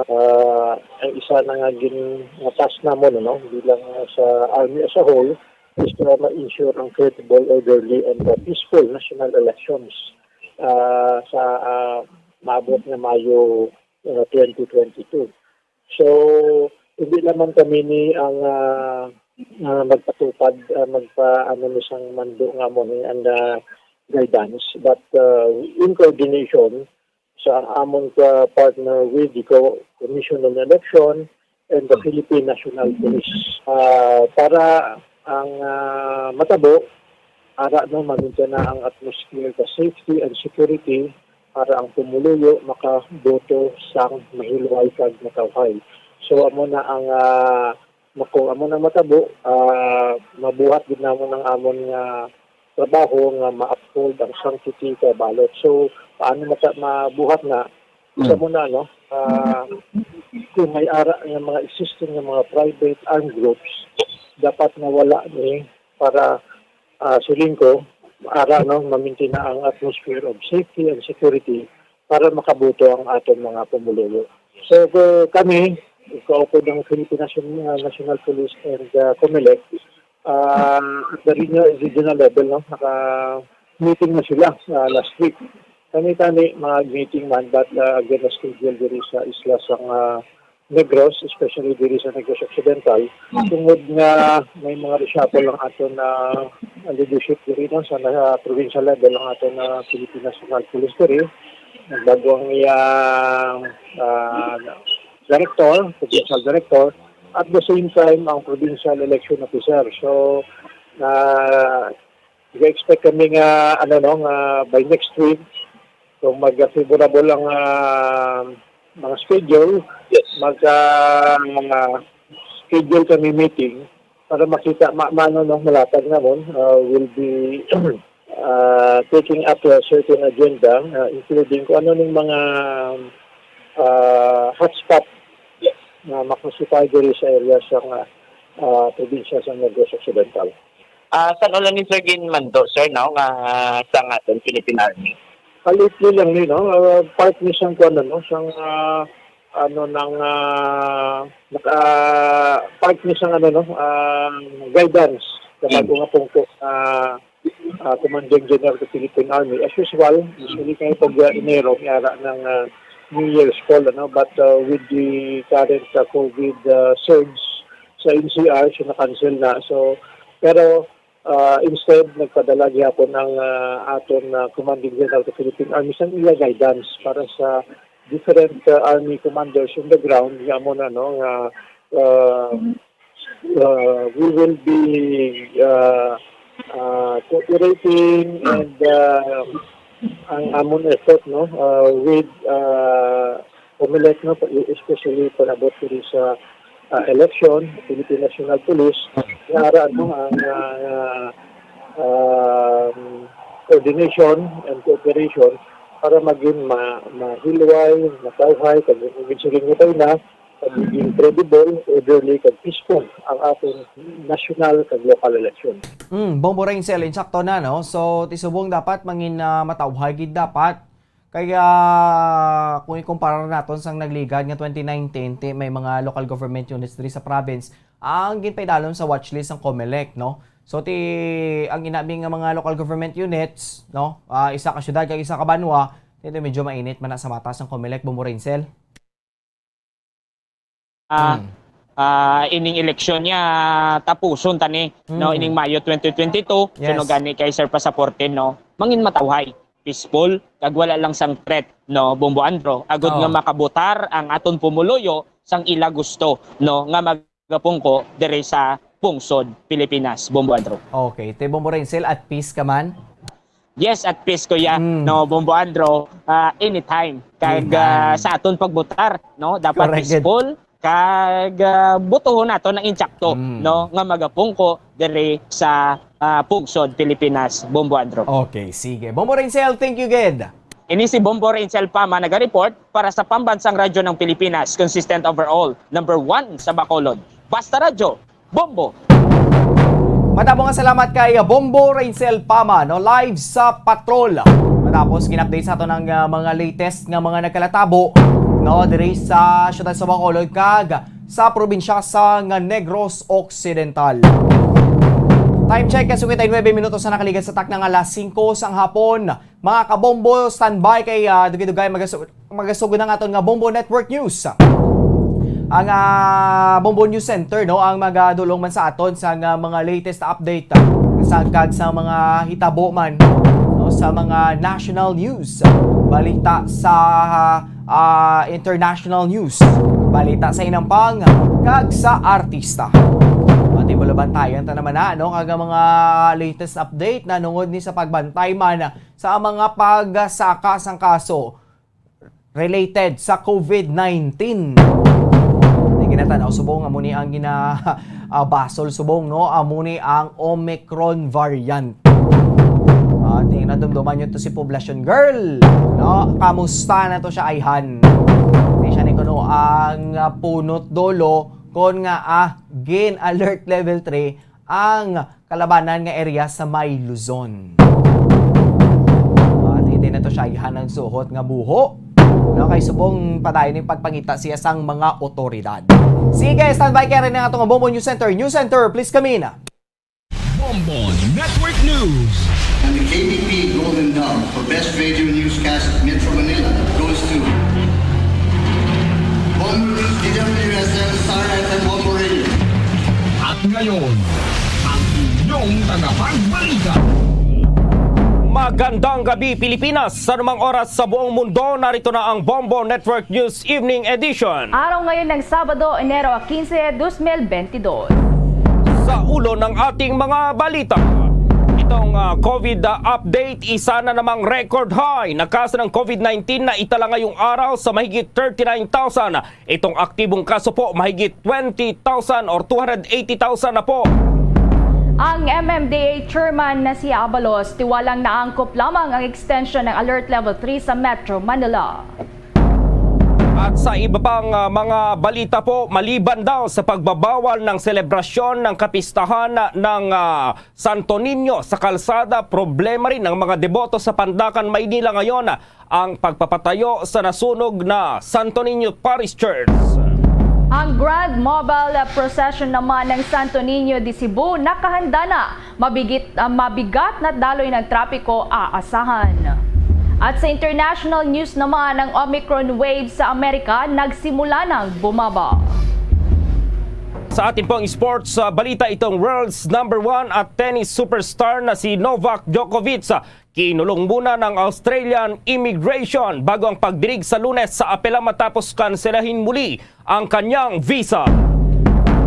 uh, ang isa na nga gin-, nga task namon, no, bilang, uh, sa Army as a whole, is to ma-ensure ang credible, orderly, and, uh, peaceful national elections, uh, sa, uh, maabot nga Mayo uh, twenty twenty-two. So, hindi lamang kami ni ang, ah, ah, magpatupad, ah, magpa-, ano, ni sang mando nga amo ni ang, ah, guidance, but, ah, in coordination sa amon ka partner with the Co-, Commission on Election and the Philippine National Police, ah, para ang, ah, matabo, ara, no, mamintana ang atmosphere sa safety and security para ang pumuluyo makaboto sang mahilway kag matawhay. So, amo na ang, ah, mako-, amo na matabo, ah, mabuhat gid namon ang amon nga trabaho nga ma-uphold ang sanctity sa ballot. So, paano mata-, mabuhat na? Mm. Sa muna, no? Ah, kung may ara nga mga existing nga mga private armed groups, dapat nga wala ni para, ah, siling ko, ara, no, mamintina ang atmosphere of safety and security para makaboto ang aton mga pumuluyo. So, ko-, kami, kaupod ang Philippine Nation-, ah, National Police and, ah, COMELEC, ah, at the regional, regional level, no, naka-meeting na sila, ah, last week. Kami tani, mga meeting man, but, ah, again, na-schedule diri sa isla sang, ah, Negros, especially diri sa Negros Occidental, tungod nga may mga reshuffle ang aton, ah, leadership diri, no, sa, ah, provincial level ang aton, ah, Philippine National Police diri. Nagbago ang iyang, ah, director, provincial director, at the same time ang provincial election officer. So, ah, nag-expect kami nga, ano, no, nga by next week, kung mag-favorable ang, ah, mga schedule, Yes. mag, ah, schedule kami meeting para makita, ma-, maano, no, malatag namon, ah, will be, ah, taking up a certain agenda, ah, including kung ano ning mga, ah, hotspot Yes. na ma-classify diri sa area sa, ah, probinsya sa Negros Occidental. Ah, san-o lang ni, sir, ginmando, sir, no, nga sa aton Philippine Army? Lately lang ni, no? Ah, part ni sang kuwan, ano, sang, ah, ano, nang, ah, naka-, part ni sang, ano, no, ah, guidance sa Hmm. bago nga pungko, ah, ah, Commanding General sa Philippine Army. As usual, usually kay pag, ah, Enero, may ara ng, ah, New Year's call, ano, but, ah, with the current, ah, COVID, ah, surge sa N C R, so na-cancel na. So, pero, ah, instead, nagpadala gyapon ang, ah, aton, ah, Commanding General sa Philippine Army sang iya guidance para sa different, ah, army commanders on the ground, nga amo na, no, nga, ah, uh, we will be, uh, uh, cooperating and, uh, ang amon effort, no, uh, with, uh, COMELEC, no, especially pag-abot diri sa, uh, election, Philippine National Police, nga ara, no, ang, uh, um, coordination and cooperation para maging ma-, mahilway, matawhay, kag maging siring na pagiging credible, orderly, kag peaceful ang aton national kag local election. Mm, Bong Borensel, insakto na, no? So, ti subong dapat mangin, ah, matawhay gid dapat Kaya, kung ikumpara naton sang nagligad nga twenty nineteen, ti may mga local government units diri sa province ang ginpaidalom sa watchlist sang Comelec, no? So, ti, ang inabi nga mga local government units, no? Ah, isa ka syudad kag isa ka banwa, ti medyo mainit man na sa mata sang Comelec, Bombo Rainsel. Ah, Mm. ah, ining eleksyon niya, tapuson ta ni, no, Mm. ining Mayo twenty twenty-two, Yes. suno gani kay Sir Pasaporte, no, mangin matawhay, peaceful, kag wala lang sang threat, no, Bombo Andro, agud Oo. nga makabutar ang aton pumuluyo sang ila gusto, no, nga magapungko diri sa pungsod Pilipinas, Bombo Andro. Okay, ti Bombo Rainsel, at peace ka man? Yes, at peace, kuya, Mm. no, Bombo Andro, ah, anytime. Kag, Anytime. ah, sa aton pagbutar, no, dapat Correct. peaceful, kag, ah, butuhon nato ang insakto, Mm. no, nga magapungko diri sa, ah, pungsod Pilipinas, Bombo Andro. Okay, sige. Bombo Rainsel, thank you, gid. Ini si Bombo Rainsel Pama naga-report para sa Pambansang Radyo ng Pilipinas, consistent overall, number one sa Bacolod. Basta Radyo, Bombo! Madamo nga salamat kay Bombo Rainsel Pama, no, live sa patrol. Matapos gin-update sa aton ang, ah, mga latest nga mga nagkalatabo, no, diri sa siyudad sa Bacolod kag sa probinsya sang Negros Occidental. Time check, kay sungit ay nuebe minutos na nakaligad sa takna nga alas singko sang hapon. Mga kabombo, standby kay, ah, dugay-dugay magasu-, magasugod ang aton nga Bombo Network News. Ang, ah, Bombo News Center, no, ang magadulong man sa aton sa nga mga latest update, ah, sa kag sa mga hitabo man, no, sa mga national news, balita sa, ah, international news, balita sa inampang, kag sa artista. Pati mo labantayan ta naman na, no, kag ang mga latest update na nungod ni sa pagbantay man sa mga pagsaka sang kaso related sa covid nineteen. Di ginatanaw subong, amo ni ang gina, ah, basol subong, no? Amo ni ang Omicron variant. Ah, tingnan, dumduman nyo to si Poblacion Girl, no? Kamusta na to siya, ayhan? Di siya ni kuno ang, ah, punot dolo kon nga, ah, gin alert level three ang kalabanan nga area sa may Luzon. At hindi na to siya ihanang suhot nga buho. No, kay subong padayon ning pagpangita siya sang mga otoridad. Sige, standby kay rin ang atong Bombo News Center. News Center, please come in. Bombo Network News. And the K B P Golden Dog for Best Radio Newscast Metro Manila goes to Bombo News, D W S M, Star F M, Bombo Radio. At ngayon, ang inyong tagapagbalita. Magandang gabi, Pilipinas. Sa anumang oras sa buong mundo, narito na ang Bombo Network News Evening Edition. Araw ngayon ng Sabado, Enero quince, dos mil bentidós. Sa ulo ng ating mga balita, itong, ah, covid, ah, update, isa na namang record high na kaso ng covid nineteen na itala ngayong araw sa mahigit thirty-nine thousand. Itong aktibong kaso po, mahigit twenty thousand or two hundred eighty thousand na po. Ang M M D A chairman na si Abalos, tiwalang naangkop lamang ang extension ng Alert Level three sa Metro Manila. At sa iba pang, ah, mga balita po, maliban daw sa pagbabawal ng selebrasyon ng kapistahan ng, ah, Santo Niño sa kalsada, problema rin ng mga deboto sa Pandacan, Maynila ngayon ang pagpapatayo sa nasunog na Santo Niño Parish Church. Ang Grand Mobile Procession naman ng Santo Niño de Cebu nakahanda na. Mabigit, ah, mabigat na daloy ng trapiko aasahan. At sa international news naman, ang Omicron wave sa Amerika nagsimula nang bumaba. Sa ating pong sports, ah, balita, itong world's number one at tennis superstar na si Novak Djokovic, ah, kinulong muna ng Australian immigration bago ang pagdinig sa Lunes sa apela matapos kanselahin muli ang kanyang visa.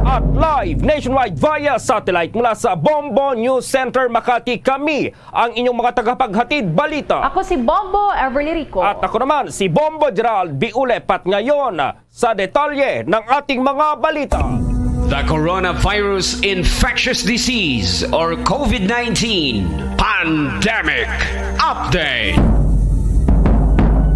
At live nationwide via satellite mula sa Bombo News Center Makati, kami ang inyong mga tagapaghatid balita. Ako si Bombo Everly Rico. At ako naman si Bombo Gerald Biulepat. Ngayon, sa detalye ng ating mga balita. The coronavirus infectious disease or covid nineteen pandemic update.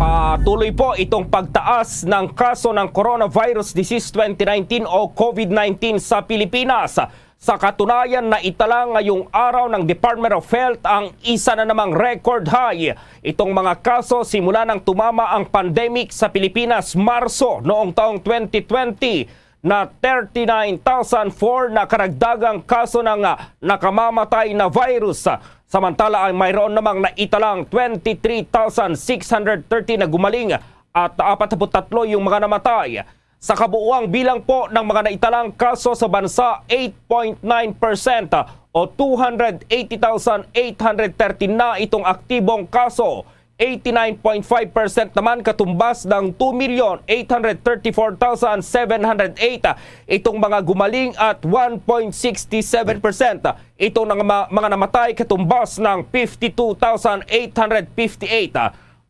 Pa- Tuloy po itong pagtaas ng kaso ng coronavirus disease twenty nineteen o COVID nineteen sa Pilipinas. Sa katunayan, naitala ngayong araw ng Department of Health ang isa na namang record high. Itong mga kaso simula nang tumama ang pandemic sa Pilipinas Marso noong taong twenty twenty na thirty-nine thousand four na karagdagang kaso ng, ah, nakamamatay na virus. Samantala, ay mayroon namang naitalang twenty-three thousand six hundred thirty na gumaling at apat na put tatlo yung mga namatay. Sa kabuuang bilang po ng mga naitalang kaso sa bansa, eight point nine percent o two hundred eighty thousand eight hundred thirty na itong aktibong kaso. Eighty-nine point five percent naman katumbas ng two million eight hundred thirty-four thousand seven hundred eight itong mga gumaling at one point six seven percent itong mga, mga namatay katumbas ng fifty-two thousand eight hundred fifty-eight.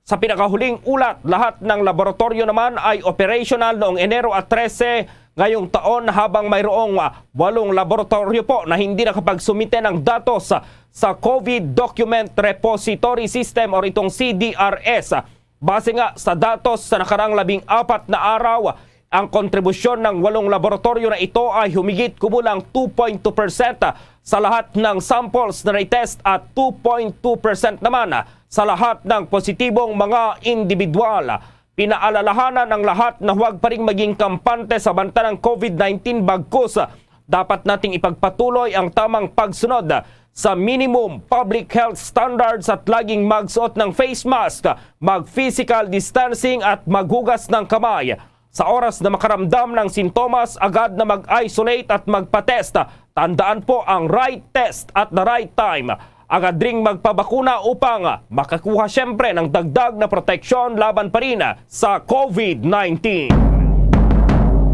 Sa pinakahuling ulat, lahat ng laboratorio naman ay operational noong Enero at trese ngayong taon, habang mayroong, ah, walong laboratorio po na hindi nakapagsumite ng datos sa, sa COVID Document Repository System or itong C D R S. Base nga sa datos sa nakarang labing apat na araw, ang kontribusyon ng walong laboratorio na ito ay humigit kumulang two point two percent sa lahat ng samples na na-test at two point two percent naman sa lahat ng positibong mga individual. Pinaalalahanan ang lahat na huwag pa ring maging kampante sa banta ng COVID nineteen, bagkus dapat nating ipagpatuloy ang tamang pagsunod sa minimum public health standards at laging magsuot ng face mask, mag-physical distancing at maghugas ng kamay. Sa oras na makaramdam ng sintomas, agad na mag-isolate at magpa-test. Tandaan po ang right test at the right time. Agad ring magpabakuna upang makakuha siyempre ng dagdag na proteksyon laban pa rin sa COVID nineteen.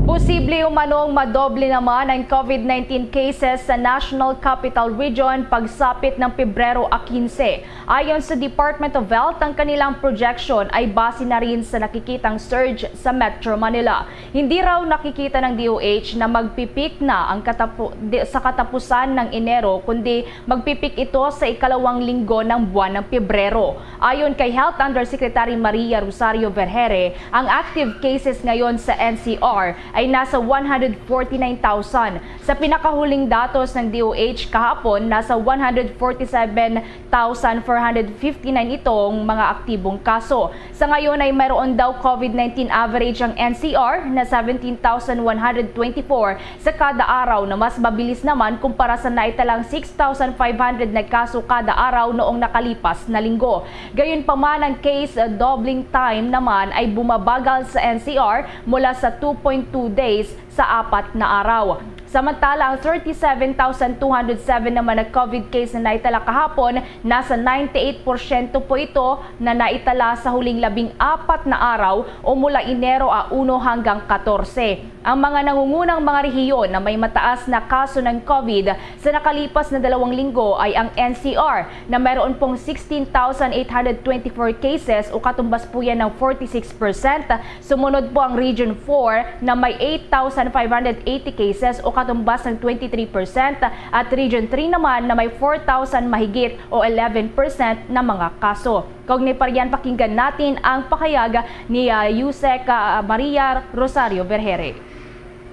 Posible umanong madoble naman ang COVID nineteen cases sa National Capital Region pagsapit ng Pebrero a quince. Ayon sa Department of Health, ang kanilang projection ay base na rin sa nakikitang surge sa Metro Manila. Hindi raw nakikita ng D O H na magpipik na ang katapu-, di-, sa katapusan ng Enero, kundi magpipik ito sa ikalawang linggo ng buwan ng Pebrero. Ayon kay Health Undersecretary Maria Rosario Vergere, ang active cases ngayon sa N C R ay nasa one hundred forty-nine thousand. Sa pinakahuling datos ng D O H kahapon, nasa one hundred forty-seven thousand four hundred fifty-nine itong mga aktibong kaso. Sa ngayon ay mayroon daw COVID nineteen average ang N C R na seventeen thousand one hundred twenty-four sa kada araw, na mas mabilis naman kumpara sa naitalang six thousand five hundred na kaso kada araw noong nakalipas na linggo. Gayunpaman, ang case, uh, doubling time naman ay bumabagal sa N C R mula sa two point two days sa apat na araw. Samantala, ang thirty-seven thousand two hundred seven naman na COVID case na naitala kahapon, nasa ninety-eight porsyento po ito na naitala sa huling labing apat na araw o mula Enero a uno hanggang katorse. Ang mga nangungunang mga rehiyon na may mataas na kaso ng COVID sa nakalipas na dalawang linggo ay ang N C R, na mayroon pong sixteen thousand eight hundred twenty-four cases o katumbas po yan ng forty-six percent. Sumunod po ang Region four na may eight thousand five hundred eighty cases o katumbas ng twenty-three percent, at Region three naman na may four thousand mahigit o eleven percent na mga kaso. Kaugnay pa riyan, pakinggan natin ang pahayag ni, ah, Usec, ah, Maria Rosario Vergere.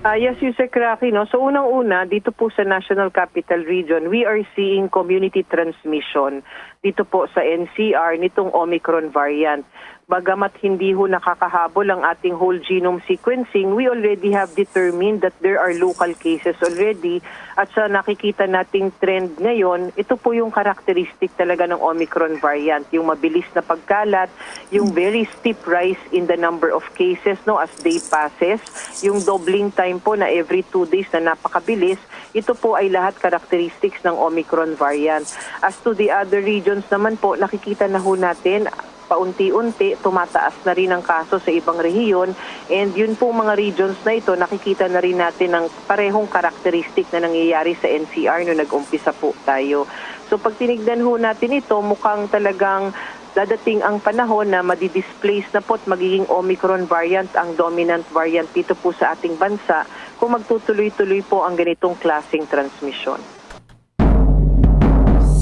Ah, yes, Usec Rocky, no? So, unang-una, dito po sa National Capital Region, we are seeing community transmission dito po sa N C R nitong Omicron variant. Bagamat hindi ho nakakahabol ang ating whole genome sequencing, we already have determined that there are local cases already. At sa nakikita nating trend ngayon, ito po yung characteristic talaga ng Omicron variant, yung mabilis na pagkalat, yung very steep rise in the number of cases, no, as day passes, yung doubling time po na every two days na napakabilis, ito po ay lahat characteristics ng Omicron variant. As to the other regions naman po, nakikita na ho natin, paunti-unti, tumataas na rin ang kaso sa ibang rehiyon. And yun pong mga regions na ito, nakikita na rin natin ang parehong characteristic na nangyayari sa N C R nung nag-umpisa po tayo. So, pag tinignan ho natin ito, mukhang talagang dadating ang panahon na madi-displace na po at magiging Omicron variant ang dominant variant dito po sa ating bansa kung magtutuloy-tuloy po ang ganitong klaseng transmisyon.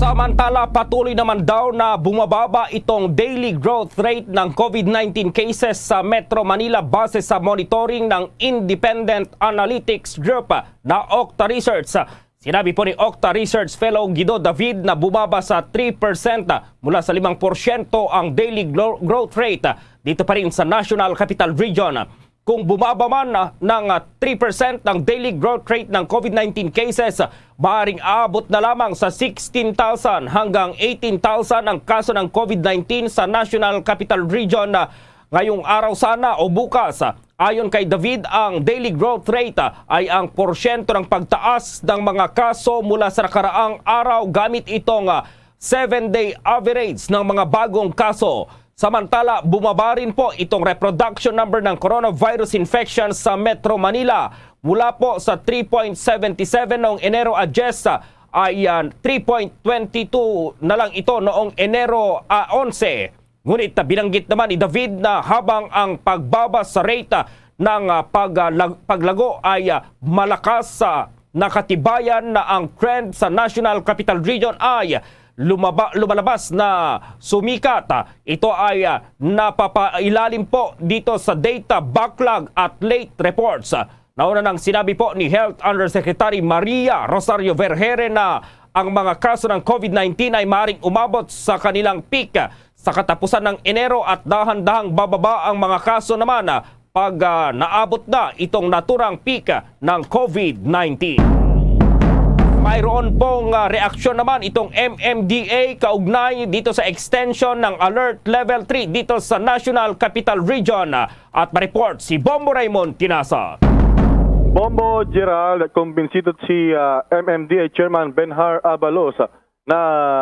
Samantala, patuloy naman daw na bumababa itong daily growth rate ng COVID nineteen cases sa Metro Manila base sa monitoring ng Independent Analytics Group na Octa Research. Sinabi po ni Octa Research Fellow Guido David na bumaba sa three percent mula sa limang porsyento ang daily gro-, growth rate dito pa rin sa National Capital Region. Kung bumaba man, ah, ng, ah, three percent ang daily growth rate ng COVID nineteen cases, ah, maaaring aabot na lamang sa sixteen thousand hanggang eighteen thousand ang kaso ng COVID nineteen sa National Capital Region, ah, ngayong araw sana o bukas. Ayon kay David, ang daily growth rate, ah, ay ang porsyento ng pagtaas ng mga kaso mula sa nakaraang araw gamit itong, ah, seven-day average ng mga bagong kaso. Samantala, bumaba rin po itong reproduction number ng coronavirus infection sa Metro Manila. Mula po sa three point seven seven noong Enero a diyes, ay, ah, three point twenty two na lang ito noong Enero, ah, onse. Ngunit, ah, binanggit naman ni David na habang ang pagbaba sa rate, ah, ng, ah, pag, ah, lag-, paglago ay, ah, malakas, ah, nakatibayan na ang trend sa National Capital Region ay lumaba-, lumalabas na sumikat. Ito ay, ah, napapailalim po dito sa data backlog at late reports. Nauna nang sinabi po ni Health Undersecretary Maria Rosario Vergere na ang mga kaso ng COVID nineteen ay maring umabot sa kanilang peak sa katapusan ng Enero at dahan-dahang bababa ang mga kaso naman pag, ah, naabot na itong naturang peak ng COVID nineteen. Mayroon pong, ah, reaksyon naman itong M M D A kaugnay dito sa extension ng Alert Level three dito sa National Capital Region. At ma-report si Bombo Raymond Tinasa. Bombo Gerald, kumbinsido si, ah, M M D A Chairman Benhar Abalos na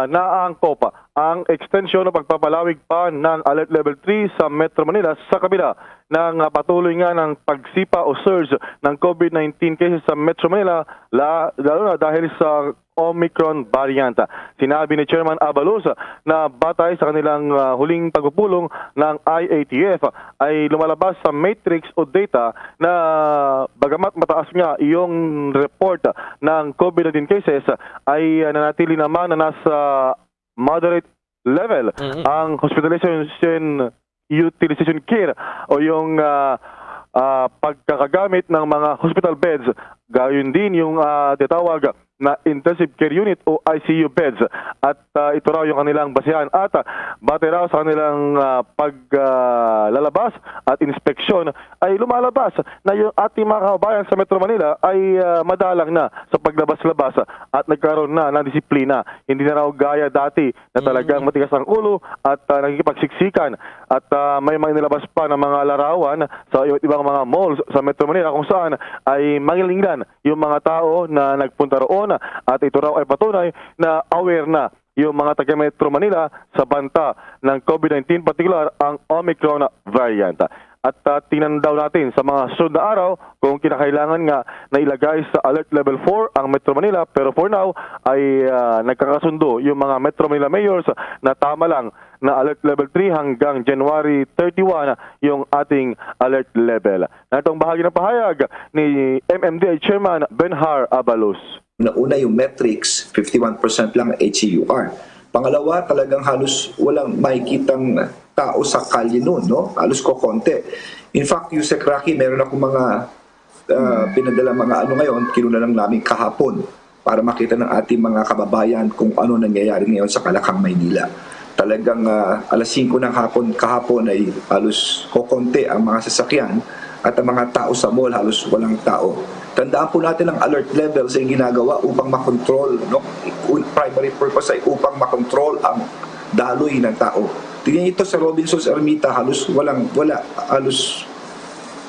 naangkop ang extension o pagpapalawig pa ng Alert Level three sa Metro Manila sa kabila ng, ah, patuloy nga ng pagsipa o surge ng COVID nineteen cases sa Metro Manila, la-, lalo na dahil sa Omicron variant. Sinabi ni Chairman Abalos na batay sa kanilang, ah, huling pagpupulong ng I A T F ay lumalabas sa matrix o data na bagamat mataas nga iyong report ng COVID nineteen cases ay, ah, nanatili naman na nasa moderate level Mm. ang hospitalization utilization care o yung, ah, ah, pagkakagamit ng mga hospital beds. Gayon din yung, ah, tinatawag na intensive care unit o I C U beds. At, ah, ito raw yung kanilang basihan. At, ah, batay raw sa kanilang, ah, pag, ah, lalabas at inspeksyon ay lumalabas na yung ating mga kababayan sa Metro Manila ay, ah, madalang na sa paglabas-labas at nagkaroon na ng disiplina. Hindi na raw gaya dati na talagang Mm. matigas ang ulo at, ah, nakikipagsiksikan. At, ah, may mga inilabas pa ng mga larawan sa iba't ibang mga malls sa Metro Manila kung saan ay manginlingnan yung mga tao na nagpunta roon. At ito raw ay patunay na aware na yung mga taga Metro Manila sa banta ng COVID nineteen, partikular ang Omicron variant. At, ah, tingnan daw natin sa mga sunod na araw kung kinakailangan nga na ilagay sa Alert Level four ang Metro Manila. Pero for now ay, ah, nagkakasundo yung mga Metro Manila mayors na tama lang na Alert Level three hanggang January thirty-one yung ating alert level. Natong bahagi ng pahayag ni M M D A Chairman Benhar Abalos. Una-una, yung metrics, fifty-one percent lang ang H C U R. Pangalawa, talagang halos walang makikitang tao sa kalye noon, no? Halos kokonti. In fact, Yusek Rocky, meron ako mga, ah, pinadala mga ano ngayon, kinuna lang namin kahapon para makita ng ating mga kababayan kung ano nangyayari ngayon sa Kalakang, Maynila. Talagang, ah, alas singko ng hapon kahapon ay halos kokonti ang mga sasakyan at ang mga tao sa mall halos walang tao. Tandaan po natin ang alert levels ay ginagawa upang makontrol, no? Un-, primary purpose ay upang makontrol ang daloy ng tao. Tingnan ito sa Robinsons Ermita, halos walang, wala, halos,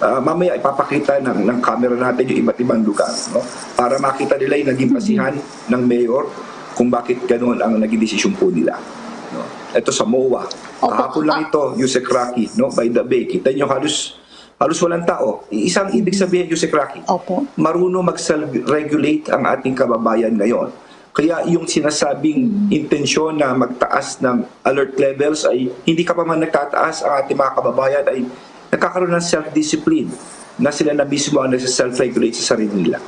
ah, mamaya ipapakita ng, ng camera natin yung iba't ibang lugar, no? Para makita nila yung naging basihan ng mayor kung bakit ganoon ang naging desisyon po nila, no? Ito sa MOA. Opo. Kahapon lang Ah. ito, Yusek Rocky, no? By the way, kita nyo halos, halos walang tao. Isang ibig sabihin, Yusek Rocky, Opo. marunong mag-self-regulate ang ating kababayan ngayon. Kaya yung sinasabing Mm. intensyon na magtaas ng alert levels ay hindi ka pa man nagtataas ang ating mga kababayan ay nagkakaroon ng self-discipline na sila na mismo ang nagsa-self-regulate sa sarili nila.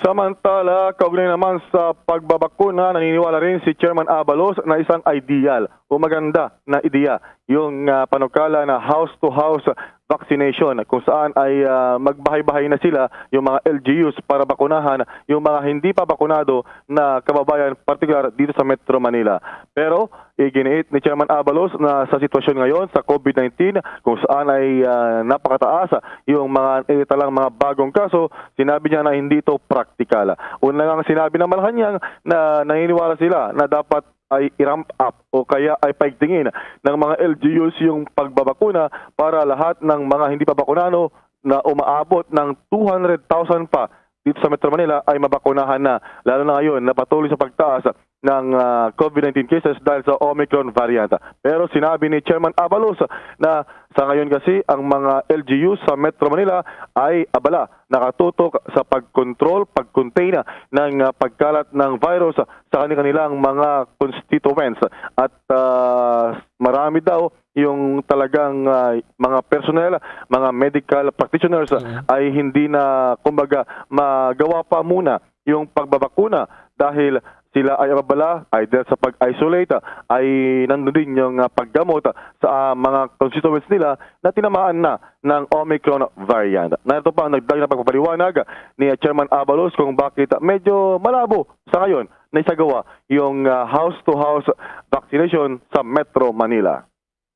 Samantala, kaugnay naman sa pagbabakuna, naniniwala rin si Chairman Abalos na isang ideal o maganda na ideya yung, ah, panukala na house-to-house vaccination, kung saan ay, ah, magbahay-bahay na sila, yung mga L G Us, para bakunahan yung mga hindi pa bakunado na kababayan, partikular dito sa Metro Manila. Pero iginiit ni Chairman Abalos na sa sitwasyon ngayon sa COVID nineteen, kung saan ay, ah, napakataas yung mga, eh, talang mga bagong kaso, sinabi niya na hindi ito praktikal. Una nga sinabi ng Malacañang na naniniwala sila na dapat ay i-ramp up o kaya ay paigtingin ng mga L G Us yung pagbabakuna para lahat ng mga hindi pa bakunado na umaabot ng two hundred thousand pa dito sa Metro Manila ay mabakunahan na, lalo na ngayon na patuloy sa pagtaas ng, ah, COVID nineteen cases dahil sa Omicron variant. Pero sinabi ni Chairman Abalos na sa ngayon kasi ang mga L G Us sa Metro Manila ay abala, nakatutok sa pagkontrol, pag-contain ng, ah, pagkalat ng virus sa kanilang mga constituents. At, ah, marami daw yung talagang, ah, mga personnel, mga medical practitioners, Mm. ay hindi na, kumbaga, magawa pa muna yung pagbabakuna dahil sila ay abala either sa pag-isolate, ay nandun din yung, ah, paggamot sa, ah, mga constituents nila na tinamaan na ng Omicron variant. Narito pa ang nagdag na pagpapaliwanag ni Chairman Abalos kung bakit medyo malabo sa ngayon na isagawa yung, ah, house-to-house vaccination sa Metro Manila.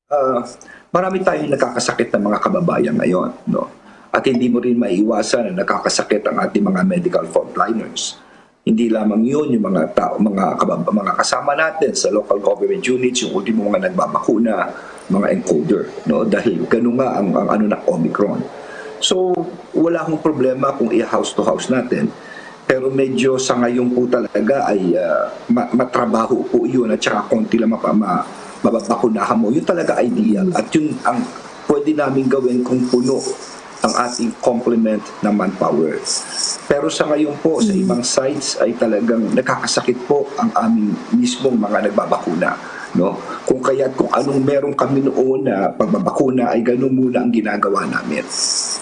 Ah, marami tayong nakakasakit na mga kababayan ngayon, no? At hindi mo rin maiiwasan na nakakasakit ang ating mga medical frontliners. Hindi lamang yun, yung mga tao, mga kabab-, mga kasama natin sa local government units, yung ultimo mga nagbabakuna, mga encoder, no? Dahil ganun nga ang, ang ano ng Omicron. So, wala akong problema kung i-house to house natin. Pero medyo sa ngayon po talaga ay, ah, ma-, matrabaho po yun at saka konti lang mapa-, ma-, mababakunahan mo. Yun talaga ideal. At yun ang pwede namin gawin kung puno ang ating complement ng manpower. Pero sa ngayon po, sa Mm. ibang sites ay talagang nakakasakit po ang aming mismong mga nagbabakuna, no? Kung kaya't kung anong meron kami noon na pagbabakuna ay ganun muna ang ginagawa namin.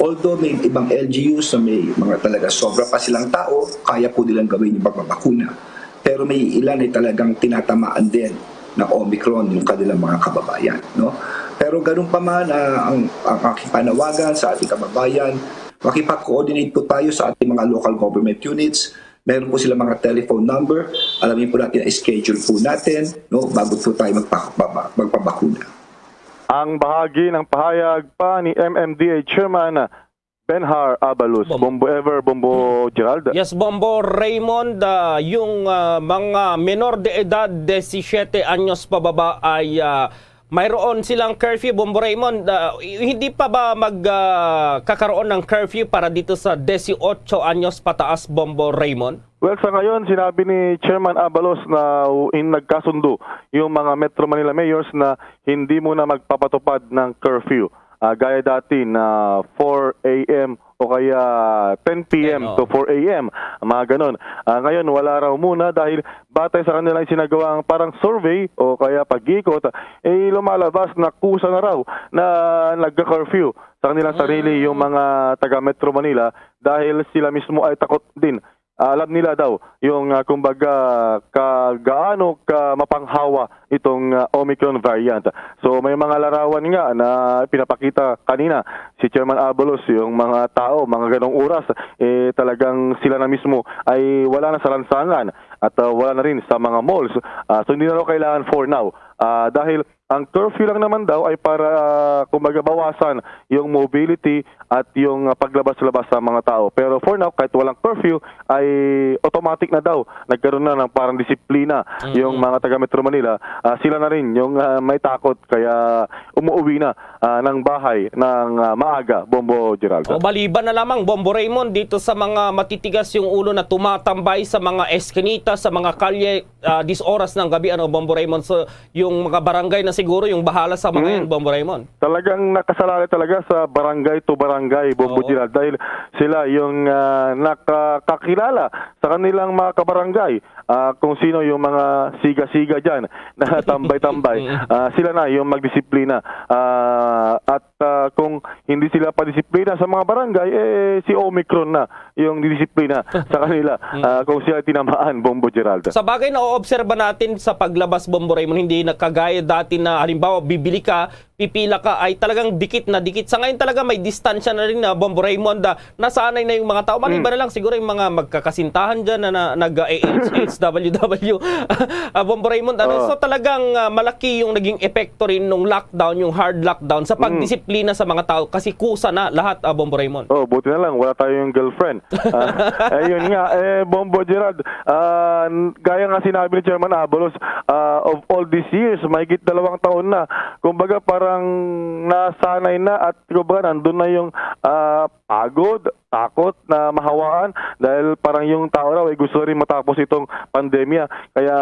Although may ibang L G Us na may mga talaga sobra pa silang tao, kaya po nilang gawin yung pagbabakuna. Pero may ilan ay talagang tinatamaan din ng Omicron yung kanilang mga kababayan, no? Pero ganun pa man, ah, ang, ang aking panawagan sa ating kababayan, makipag-coordinate po tayo sa ating mga local government units. Meron po sila mga telephone number. Alamin po natin ang schedule po natin, no, bago po tayo magpa-, magpabakuna. Ang bahagi ng pahayag pa ni M M D A Chairman Benhar Abalos. Bom- Bombo Ever, Bombo Gerald. Yes, Bombo Raymond, ah, yung, ah, mga menor de edad, disisiete anyos pababa, ay, ah, mayroon silang curfew, Bombo Raymond. Ah, i-, hindi pa ba mag, ah, kakaroon ng curfew para dito sa dieciocho anyos pataas, Bombo Raymond? Well, sa ngayon, sinabi ni Chairman Abalos na in nagkasundo yung mga Metro Manila mayors na hindi muna magpapatupad ng curfew. Ah, gaya dati na four a m o kaya ten p m Ten, oh. to four a m, mga ganon. Ah, ngayon, wala raw muna dahil batay sa kanilang sinagawang parang survey o kaya pag-iikot, eh, lumalabas na kusa na raw na nagka-curfew sa kanilang sarili Mm. yung mga taga Metro Manila dahil sila mismo ay takot din. Ah, alam nila daw yung, ah, kumbaga, ka-, gaano ka mapanghawa itong, ah, Omicron variant. So, may mga larawan nga na pinapakita kanina si Chairman Abalos, yung mga tao, mga ganong oras, eh, talagang sila na mismo ay wala na sa lansangan at, ah, wala na rin sa mga malls. Ah, so, hindi na raw kailangan for now. Ah, dahil ang curfew lang naman daw ay para, ah, kumbaga, bawasan yung mobility at yung, ah, paglabas-labas sa mga tao. Pero for now, kahit walang curfew, ay automatic na daw nagkaroon na ng parang disiplina Mm. yung mga taga Metro Manila. Ah, sila na rin yung, ah, may takot, kaya umuwi na, ah, ng bahay ng, ah, maaga, Bombo Geraldo. O, maliban na lamang, Bombo Raymond, dito sa mga matitigas yung ulo na tumatambay sa mga eskinita, sa mga kalye, ah, diyes oras ng gabi, ano, Bombo Raymond? So, yung mga barangay na siguro yung bahala sa mga Mm. yan, Bombo Raymond. Talagang nakasalalay talaga sa barangay to barangay, Bombo Oo. Gerald, dahil sila yung, ah, nakakakilala sa kanilang mga kabarangay, ah, kung sino yung mga siga-siga dyan na tambay-tambay. Mm. Ah, sila na yung magdisiplina. Ah, at, ah, kung hindi sila padisiplina sa mga barangay, eh, si Omicron na yung didisiplina sa kanila, Mm. ah, kung sila tinamaan, Bombo Gerald. Sa bagay, naoobserba natin sa paglabas, Bombo Raymond, hindi na kagaya dati na, halimbawa, bibili ka, pipila ka, ay talagang dikit na dikit. Sa ngayon talaga, may distansya na rin na, Bombo Raymond, ah, nasanay na yung mga tao. Maliban Mm. na lang siguro yung mga magkakasintahan dyan na, na nag-A H H W W, ah, Bombo Raymond. Ano? Oo. So, talagang, ah, malaki yung naging epekto rin nung lockdown, yung hard lockdown, sa Mm. pagdisiplina sa mga tao. Kasi kusa na lahat, ah, Bombo Raymond. Oh, buti na lang, wala tayong girlfriend. Ah, ayun nga, eh, Bombo Gerald, ah, n-, gaya nga sinabi ni Chairman Abalos, ah, of all these years, mahigit dalawang taon na. Kumbaga, parang nasanay na at, kumbaga, nandun na yung, ah, pagod, takot na mahawaan dahil parang yung tao raw ay gusto rin matapos itong pandemya. Kaya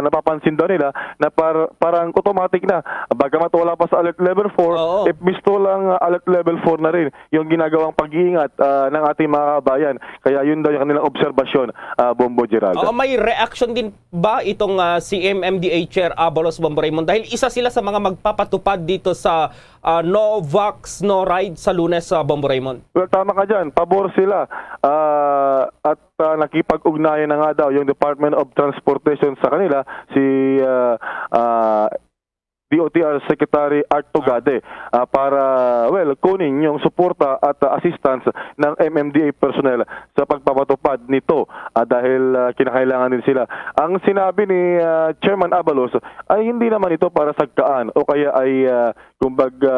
napapansin daw nila na par-, parang automatic na. Bagamat wala pa sa alert level four, Oo. if gusto lang, ah, alert level four na rin yung ginagawang pag-iingat, ah, ng ating mga kabayan. Kaya yun daw yung kanilang obserbasyon, ah, Bombo Geraldo. Oo, may reaction din ba itong, ah, C M M D A Chair Abalos, Bombo Raymond? Dahil isa sila sa mga magpapatupad dito sa, ah, no vax, no ride sa Lunes, ah, Bombo Raymond. Well, tama ka dyan. Pabor sila. Ah, at, ah, nakipag-ugnayan na nga daw yung Department of Transportation sa kanila, si, ah, ah, D O T R Secretary Art Tugade, ah, para, well, kunin yung suporta at, ah, assistance ng M M D A personnel sa pagpapatupad nito, ah, dahil, ah, kinakailangan din sila. Ang sinabi ni, ah, Chairman Abalos ay hindi naman ito para sagkaan o kaya ay, ah, kumbaga,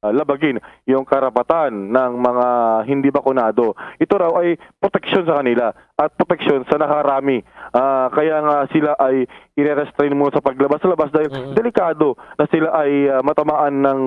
ah, labagin yung karapatan ng mga hindi bakunado. Ito raw ay proteksyon sa kanila at proteksyon sa nakarami. Ah, kaya nga sila ay ire-restrain muna sa paglabas-labas dahil Mm. delikado na sila ay, ah, matamaan ng,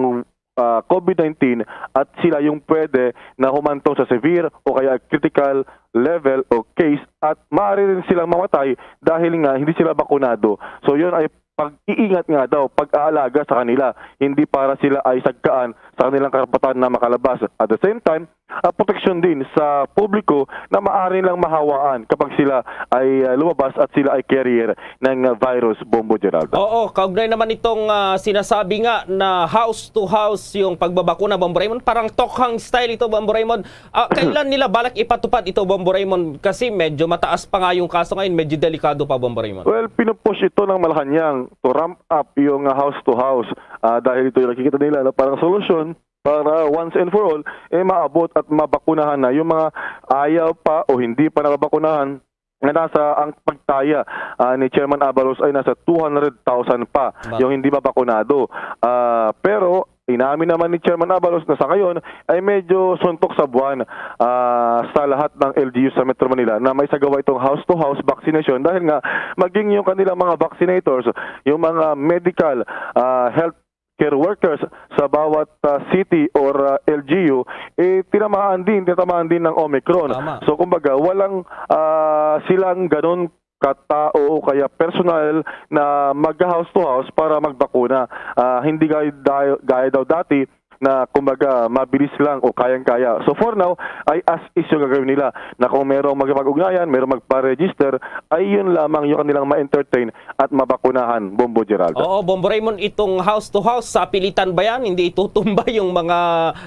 ah, COVID nineteen at sila yung pwede na humantong sa severe o kaya critical level o case at maaari rin silang mamatay dahil nga hindi sila bakunado. So yun ay pag-iingat nga daw, pag-aalaga sa kanila, hindi para sila ay sagkaan sa kanilang karapatan na makalabas. At the same time, ah, proteksyon din sa publiko na maaari lang mahawaan kapag sila ay, ah, lumabas at sila ay carrier ng, ah, virus, Bombo Geraldo. Oo, kaugnay naman itong, ah, sinasabi nga na house to house yung pagbabakuna, Bombo Raymond, parang tokhang style ito, Bombo Raymond. Ah, kailan nila balak ipatupad ito, Bombo Raymond? Kasi medyo mataas pa nga yung kaso ngayon, medyo delikado pa, Bombo Raymond. Well, pinupush ito ng Malacañang to ramp up yung, ah, house to house. Ah, dahil ito yung nakikita nila na parang solusyon para once and for all, eh, maabot at mabakunahan na yung mga ayaw pa o hindi pa nababakunahan na nasa ang pagtaya, ah, ni Chairman Abalos ay nasa two hundred thousand pa Ba- yung hindi mabakunado. Ah, pero inamin naman ni Chairman Abalos na sa ngayon ay medyo suntok sa buwan, ah, sa lahat ng L G U sa Metro Manila na may sagawa itong house-to-house vaccination dahil nga maging yung kanilang mga vaccinators, yung mga medical, ah, health care workers sa bawat, ah, city or, ah, L G U, eh, tinamaan din, tinamaan din ng Omicron. Tama. So, kumbaga, walang, ah, silang ganun katao o kaya personal na mag-house to house para magbakuna. Ah, hindi gaya, gaya daw dati na, kumbaga, mabilis lang o kayang-kaya. So, for now, ay as is yung gagawin nila na kung merong magpag-ugnayan, merong magpa-register, ay yun lamang yung kanilang ma-entertain at mabakunahan, Bombo Geraldo. Oo, Bombo Raymond, itong house to house, sapilitan ba yan? Hindi itutumba yung mga,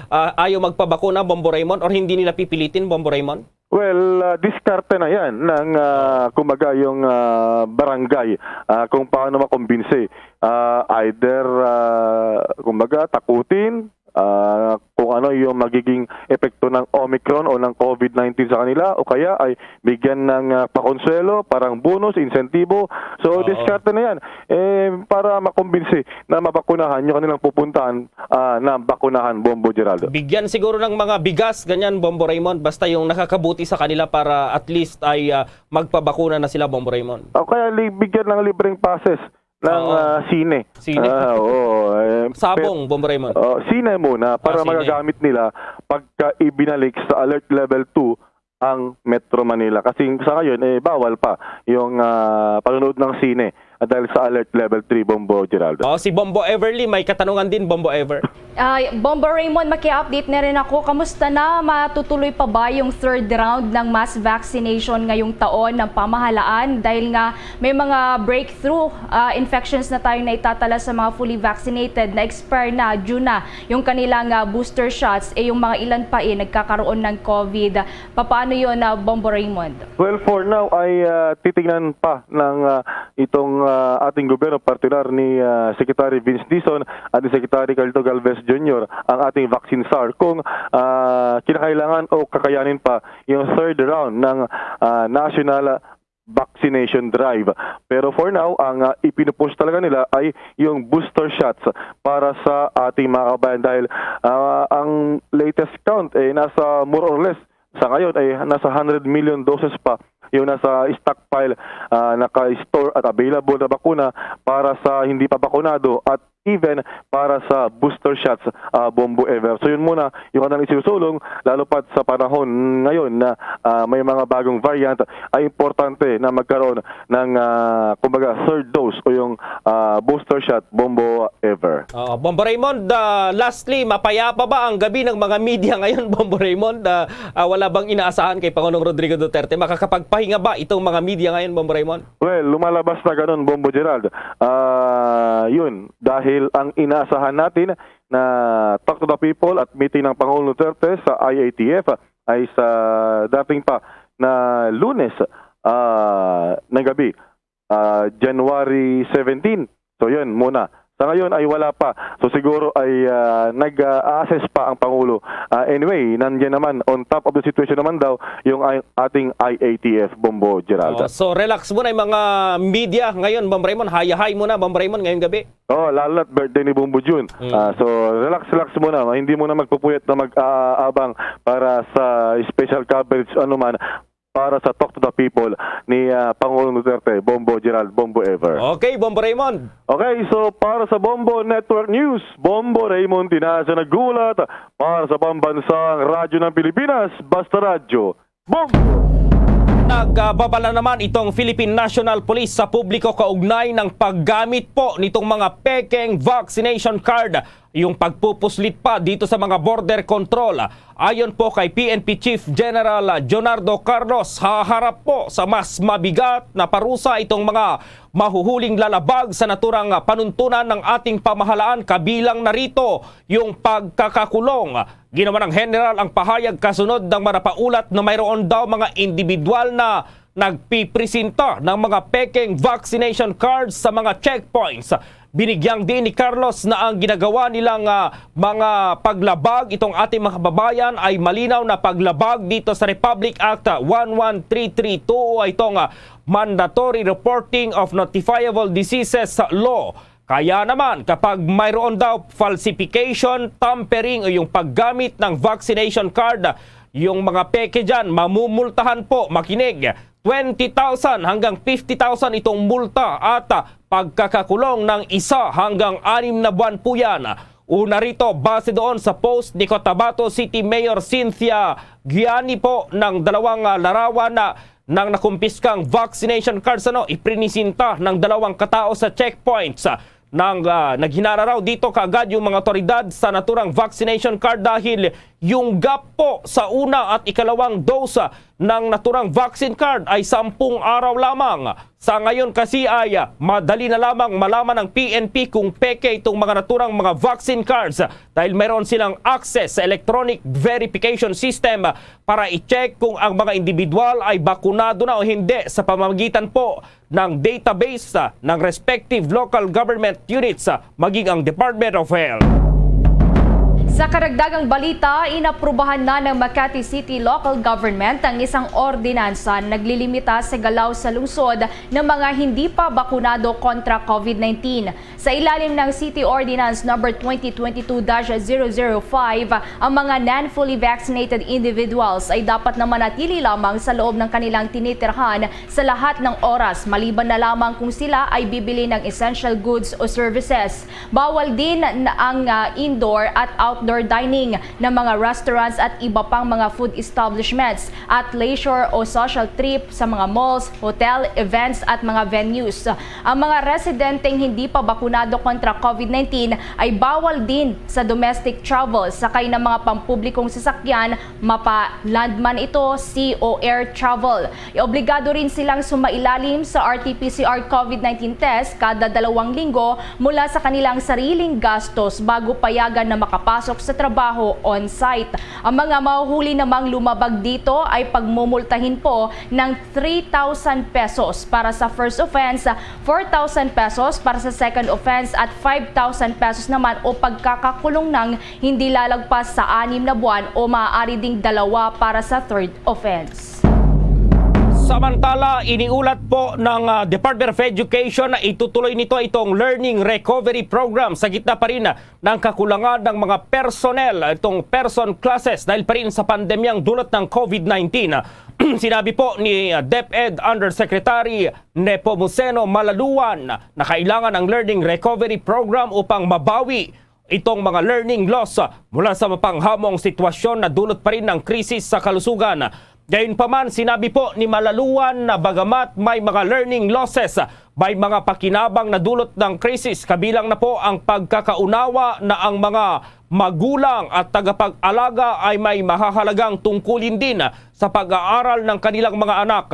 ah, ayaw magpabakuna, Bombo Raymond, or hindi nila pipilitin, Bombo Raymond? Well, ah, diskarte na yan ng, ah, kumbaga, yung, ah, barangay, ah, kung paano makumbinsi. Ah, either, ah, kumbaga, takutin, ah, kung ano yung magiging epekto ng Omicron o ng COVID nineteen sa kanila, o kaya ay bigyan ng, ah, pakonsuelo, parang bonus, insentibo. So, Oo. diskarte na yan, eh, para makumbinsi na mabakunahan yung kanilang pupuntahan, ah, na bakunahan, Bombo Geraldo. Bigyan siguro ng mga bigas, ganyan, Bombo Raymond, basta yung nakakabuti sa kanila para at least ay, ah, magpabakuna na sila, Bombo Raymond. O kaya li-, bigyan ng libreng passes ng, Oo. ah, sine. Sine. Ah, oo, eh, Sabong, pe-, Bombo Raymond. Oh, sine muna para Ah, sine. magagamit nila pagka ibinalik sa alert level two ang Metro Manila. Kasi sa ngayon, eh, bawal pa yung, ah, panonood ng sine, dahil sa alert level three, Bombo Geraldo. Oh, si Bombo Everly, may katanungan din, Bombo Ever. Ah, Bombo Raymond, maki-update na rin ako. Kamusta na? Matutuloy pa ba yung third round ng mass vaccination ngayong taon ng pamahalaan? Dahil nga may mga breakthrough, ah, infections na tayong naitatala sa mga fully vaccinated. Na-expire na, June na, yung kanilang, ah, booster shots. Eh, yung mga ilan pa eh, nagkakaroon ng COVID. Papaano yun, ah, Bombo Raymond? Well, for now ay, ah, titingnan pa ng, ah, itong, ah, ating gobyerno, partikular ni, ah, Secretary Vince Dizon at ni Secretary Carlito Galvez Junior, ang ating vaccine czar, kung, ah, kinakailangan o kakayanin pa yung third round ng, ah, national vaccination drive. Pero for now, ang, ah, ipinupush talaga nila ay yung booster shots para sa ating mga kabayan, dahil, ah, ang latest count, eh, nasa more or less sa ngayon ay nasa hundred million doses pa yung nasa stockpile, ah, naka-store at available na bakuna para sa hindi pa bakunado at even para sa booster shots, ah, Bombo Ever. So yun muna yung kanang isisulong, lalo pat sa panahon ngayon na, ah, may mga bagong variant, ay importante na magkaroon ng, ah, kumbaga, third dose o yung, ah, booster shot, Bombo Ever. Oo, Bombo Raymond, ah, lastly, mapayapa ba ang gabi ng mga media ngayon, Bombo Raymond? Ah, ah, wala bang inaasahan kay Pangulong Rodrigo Duterte? Makakapagpahinga ba itong mga media ngayon, Bombo Raymond? Well, lumalabas na ganun, Bombo Gerald. Ah, yun, dahil ang inaasahan natin na Talk to the People at meeting ng Pangulong Duterte sa I A T F ay sa dating pa na Lunes, ah, ng gabi, ah, January seventeen. So, yun muna. Sa ngayon ay wala pa. So, siguro ay, ah, nag-a-assess pa ang Pangulo. Ah, anyway, nandiyan naman, on top of the situation naman daw, yung ay-, ating I A T F, Bombo Gerald. Oh, so, relax muna yung mga media ngayon, Bombo Raymond. Hayahay muna, Bombo Raymond, ngayong gabi. Oh, lalo na't birthday ni Bombo Jun. Mm. Ah, so, relax, relax muna. Hindi muna magpupuyat na mag-aabang para sa special coverage, ano man, para sa Talk to the People ni, ah, Pangulong Duterte, Bombo Gerald, Bombo Ever. Okay, Bombo Raymond. Okay, so para sa Bombo Network News, Bombo Raymond Tinaza naghulat para sa Pambansang Radyo ng Pilipinas, Basta Radyo, Bombo! Nagbabala naman itong Philippine National Police sa publiko kaugnay ng paggamit po nitong mga pekeng vaccination card, yung pagpupuslit pa dito sa mga border control. Ayon po kay P N P Chief General Jonardo Carlos, haharap po sa mas mabigat na parusa itong mga mahuhuling lalabag sa naturang panuntunan ng ating pamahalaan, kabilang na rito yung pagkakakulong. Ginawa ng General ang pahayag kasunod ng mga napaulat na mayroon daw mga individual na nagpipresenta ng mga pekeng vaccination cards sa mga checkpoints. Binigyang diin ni Carlos na ang ginagawa nilang, ah, mga paglabag itong ating mga kababayan ay malinaw na paglabag dito sa Republic Act one one three three two o itong, ah, Mandatory Reporting of Notifiable Diseases Law. Kaya naman, kapag mayroon daw falsification, tampering o yung paggamit ng vaccination card, yung mga peke dyan, mamumultahan po, makinig, twenty thousand hanggang fifty thousand itong multa at, ah, pagkakakulong ng isa hanggang anim na buwan po yan. Una rito, base doon sa post ni Cotabato City Mayor Cynthia Giani po ng dalawang, ah, larawan na nang nakumpiskang vaccination cards, ano, iprinisinta ng dalawang katao sa checkpoints. Nang, ah, naghinara raw dito kaagad yung mga otoridad sa naturang vaccination card dahil yung gap po sa una at ikalawang dose ng naturang vaccine card ay sampung araw lamang. Sa ngayon kasi ay, ah, madali na lamang malaman ng P N P kung peke itong mga naturang mga vaccine cards dahil mayroon silang access sa electronic verification system para i-check kung ang mga individual ay bakunado na o hindi sa pamamagitan po ng database, ah, ng respective local government units, ah, maging ang Department of Health. Sa karagdagang balita, inaprubahan na ng Makati City Local Government ang isang ordinansa na naglilimita sa galaw sa lungsod ng mga hindi pa bakunado kontra COVID nineteen. Sa ilalim ng City Ordinance Number twenty twenty-two dash zero zero five, ang mga non-fully vaccinated individuals ay dapat na manatili lamang sa loob ng kanilang tinitirhan sa lahat ng oras, maliban na lamang kung sila ay bibili ng essential goods o services. Bawal din na ang, ah, indoor at out outdoor dining ng mga restaurants at iba pang mga food establishments at leisure o social trip sa mga malls, hotel, events at mga venues. Ang mga residenteng hindi pa bakunado kontra COVID nineteen ay bawal din sa domestic travel, sakay ng mga pampublikong sasakyan, mapa-land man ito, sea o air travel. Obligado rin silang sumailalim sa R T P C R COVID nineteen test kada dalawang linggo mula sa kanilang sariling gastos bago payagan na makapasok sa trabaho on-site. Ang mga mahuhuli namang lumabag dito ay pagmumultahin po ng three thousand pesos para sa first offense, four thousand pesos para sa second offense at five thousand pesos naman o pagkakakulong ng hindi lalagpas sa anim na buwan o maaari ding dalawa para sa third offense. Samantala, iniulat po ng ah, Department of Education na itutuloy nito itong Learning Recovery Program sa gitna pa rin ng kakulangan ng mga personnel, itong person classes dahil pa rin sa pandemyang dulot ng COVID nineteen. Sinabi po ni ah, DepEd Undersecretary Nepomuceno Malaluan na kailangan ang Learning Recovery Program upang mabawi itong mga learning loss mula sa mapanghamong sitwasyon na dulot pa rin ng krisis sa kalusugan. Gayunpaman, sinabi po ni Malaluan na bagamat may mga learning losses, may mga pakinabang na dulot ng krisis, kabilang na po ang pagkakaunawa na ang mga magulang at tagapag-alaga ay may mahahalagang tungkulin din sa pag-aaral ng kanilang mga anak.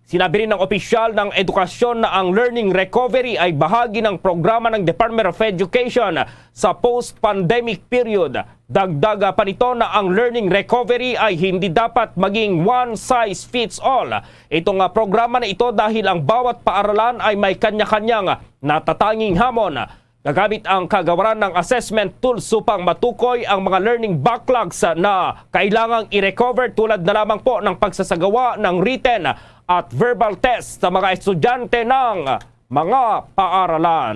Sinabi rin ng opisyal ng edukasyon na ang learning recovery ay bahagi ng programa ng Department of Education sa post-pandemic period. Dagdag pa nito na ang learning recovery ay hindi dapat maging one size fits all. Itong ah, programa na ito dahil ang bawat paaralan ay may kanya-kanyang natatanging hamon. Gagamit ang kagawaran ng assessment tools upang matukoy ang mga learning backlogs na kailangang i-recover, tulad na lamang po ng pagsasagawa ng written at verbal test sa mga estudyante ng mga paaralan.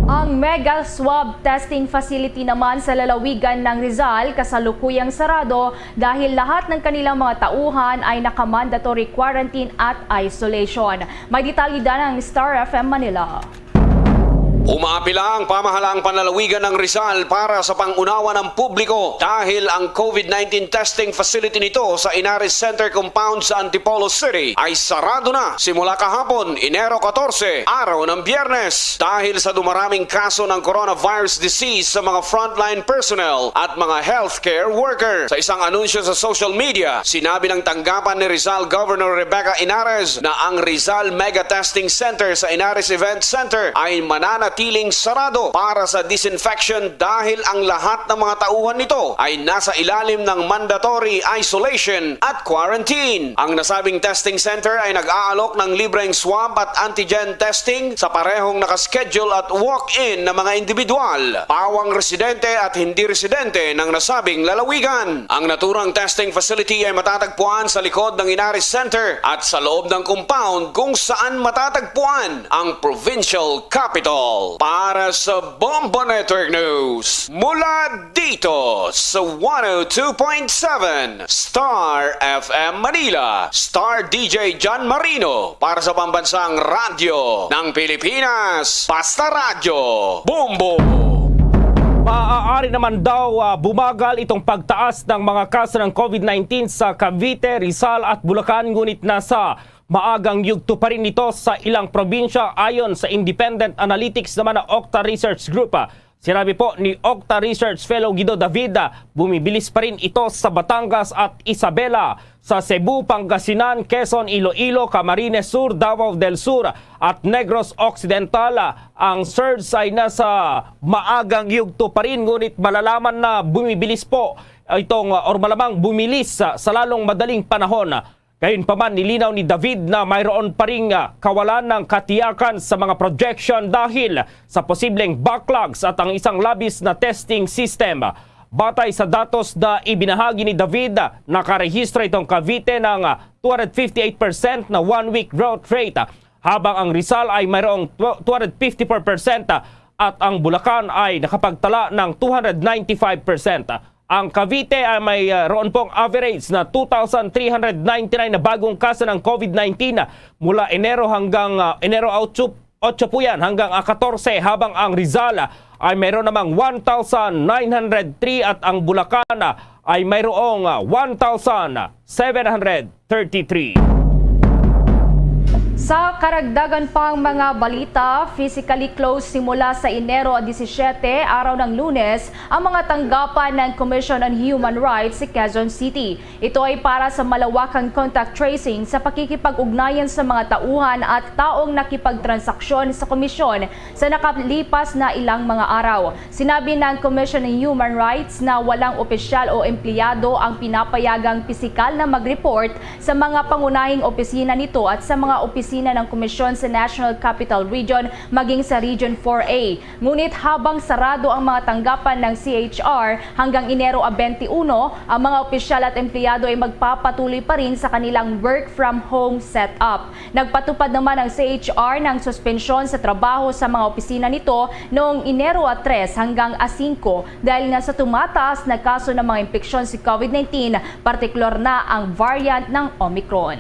Ang Mega Swab Testing Facility naman sa lalawigan ng Rizal kasalukuyang sarado dahil lahat ng kanilang mga tauhan ay naka-mandatory quarantine at isolation. May detalye dyan ang Star F M Manila. Umaapila ang pamahalaang panlalawigan ng Rizal para sa pangunawa ng publiko dahil ang COVID nineteen testing facility nito sa Inares Center Compound sa Antipolo City ay sarado na simula kahapon, Enero katorse, araw ng Biyernes, dahil sa dumaraming kaso ng coronavirus disease sa mga frontline personnel at mga healthcare worker. Sa isang anunsyo sa social media, sinabi ng tanggapan ni Rizal Governor Rebecca Inares na ang Rizal Mega Testing Center sa Inares Event Center ay mananatiling sarado para sa disinfection dahil ang lahat ng mga tauhan nito ay nasa ilalim ng mandatory isolation at quarantine. Ang nasabing testing center ay nag-aalok ng libreng swab at antigen testing sa parehong nakaschedule at walk-in na mga individual, pawang residente at hindi residente ng nasabing lalawigan. Ang naturang testing facility ay matatagpuan sa likod ng Inares Center at sa loob ng compound kung saan matatagpuan ang provincial capital. Para sa Bombo Network News, mula dito sa one oh two point seven Star F M Manila, Star D J John Marino para sa Pambansang Radyo ng Pilipinas, Basta Radyo, Bombo! Maaari naman daw ah, bumagal itong pagtaas ng mga kaso ng COVID nineteen sa Cavite, Rizal at Bulacan, ngunit nasa maagang yugto pa rin ito sa ilang probinsya, ayon sa independent analytics naman ng Octa Research Group. Sinabi po ni Octa Research Fellow Guido David, ah, bumibilis pa rin ito sa Batangas at Isabela. Sa Cebu, Pangasinan, Quezon, Iloilo, Camarines Sur, Davao del Sur at Negros Occidental, ah, ang surge ay nasa maagang yugto pa rin, ngunit malalaman na bumibilis po itong, ah, or malamang bumilis sa, sa lalong madaling panahon. Gayunpaman, nilinaw ni David na mayroon pa ring ah, kawalan ng katiyakan sa mga projection dahil sa posibleng backlogs at ang isang labis na testing system. Batay sa datos na ibinahagi ni David, nakarehistro itong Cavite ng ah, two hundred fifty-eight percent na one-week growth rate, habang ang Rizal ay mayroong two hundred fifty-four percent at ang Bulacan ay nakapagtala ng two hundred ninety-five percent. Ang Cavite ay may ah, roon pong average na two thousand three hundred ninety-nine na bagong kaso ng COVID nineteen mula Enero hanggang ah, Enero otso, otso po yan, hanggang ah, katorse, habang ang Rizal ah, ay mayroon namang one thousand nine hundred three at ang Bulacan ay mayroong one thousand seven hundred thirty-three. Sa karagdagan pang mga balita, physically closed simula sa Enero disisiete, araw ng Lunes, ang mga tanggapan ng Commission on Human Rights sa Quezon City. Ito ay para sa malawakang contact tracing sa pakikipag-ugnayan sa mga tauhan at taong nakipagtransaksyon sa komisyon sa nakalipas na ilang mga araw. Sinabi ng Commission on Human Rights na walang opisyal o empleyado ang pinapayagang pisikal na mag-report sa mga pangunahing opisina nito at sa mga opisina ng komisyon sa National Capital Region maging sa Region four A. Ngunit habang sarado ang mga tanggapan ng C H R hanggang Enero a twenty-one, ang mga opisyal at empleyado ay magpapatuloy pa rin sa kanilang work from home setup. Nagpatupad naman ang C H R ng suspensyon sa trabaho sa mga opisina nito noong Enero a tres hanggang a singko dahil nga sa tumataas na kaso ng mga impeksyon sa COVID nineteen, partikular na ang variant ng Omicron.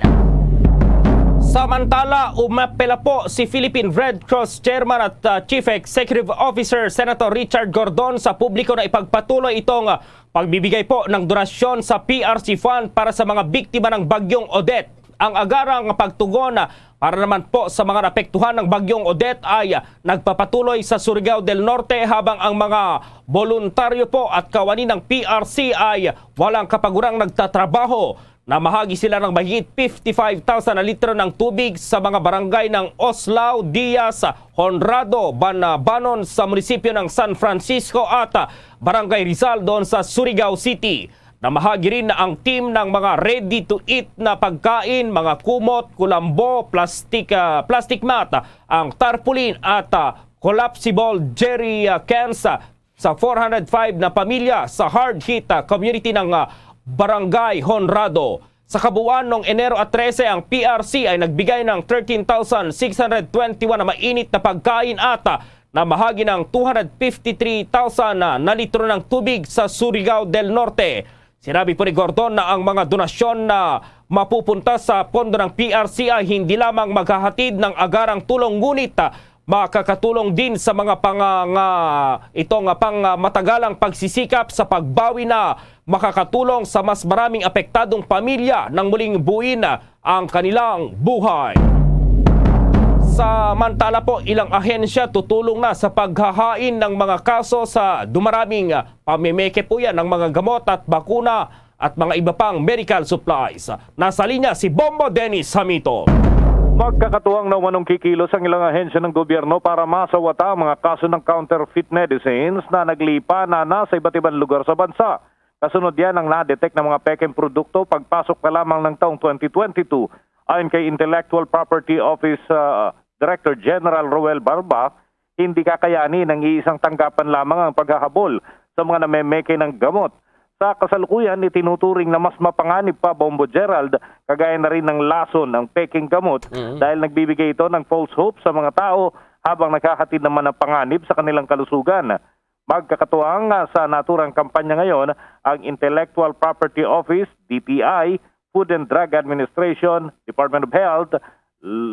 Samantala, umapela po si Philippine Red Cross Chairman at, ah, Chief Executive Officer Senator Richard Gordon sa publiko na ipagpatuloy itong, ah, pagbibigay po ng donasyon sa P R C fund para sa mga biktima ng Bagyong Odette. Ang agarang pagtugon, ah, para naman po sa mga naapektuhan ng Bagyong Odette ay, ah, nagpapatuloy sa Surigao del Norte, habang ang mga voluntaryo po at kawani ng P R C ay walang kapagurang nagtatrabaho. Namahagi sila ng mahigit fifty-five thousand na litro ng tubig sa mga barangay ng Oslao, Diaz, Honrado, Banabanon sa munisipyo ng San Francisco at, ah, Barangay Rizal doon sa Surigao City. Namahagi rin ang team ng mga ready-to-eat na pagkain, mga kumot, kulambo, plastic, ah, plastic mat, ang tarpaulin at, ah, collapsible jerry, ah, cans, ah, sa four hundred five na pamilya sa hard-hit, ah, community ng, ah, Barangay Honrado. Sa kabuuan, noong Enero a trese, ang P R C ay nagbigay ng thirteen thousand six hundred twenty-one na mainit na pagkain at, ah, namahagi ng two hundred fifty-three thousand na, na litro ng tubig sa Surigao del Norte. Sinabi po ni Gordon na ang mga donasyon na mapupunta sa pondo ng P R C ay hindi lamang maghahatid ng agarang tulong, ngunit, ah, makakatulong din sa mga pang-, ah, nga, ito nga pang, ah, matagalang pagsisikap sa pagbawi na makakatulong sa mas maraming apektadong pamilya nang muling buuin ang kanilang buhay. Samantala po, ilang ahensya tutulong na sa paghahain ng mga kaso sa dumaraming, ah, pamimeke po yan ng mga gamot at bakuna at mga iba pang medical supplies. Nasa linya si Bombo Dennis Hamito. Magkakatuwang na umanong kikilos ang ilang ahensya ng gobyerno para masawata ang mga kaso ng counterfeit medicines na naglipa na nasa iba't ibang lugar sa bansa. Kasunod yan ang na-detect ng mga pekeng produkto pagpasok pa lamang ng taong twenty twenty-two. Ayon kay Intellectual Property Office, ah, Director General Roel Barbach, hindi kakayanin ng iisang tanggapan lamang ang paghahabol sa mga namemeke ng gamot. Sa kasalukuyan, itinuturing na mas mapanganib pa, Bombo Gerald, kagaya na rin ng lason ang peking gamot Mhm. dahil nagbibigay ito ng false hope sa mga tao habang naghahatid naman ng panganib sa kanilang kalusugan. Magkakatuwang, ah, sa naturang kampanya ngayon ang Intellectual Property Office, D T I, Food and Drug Administration, Department of Health,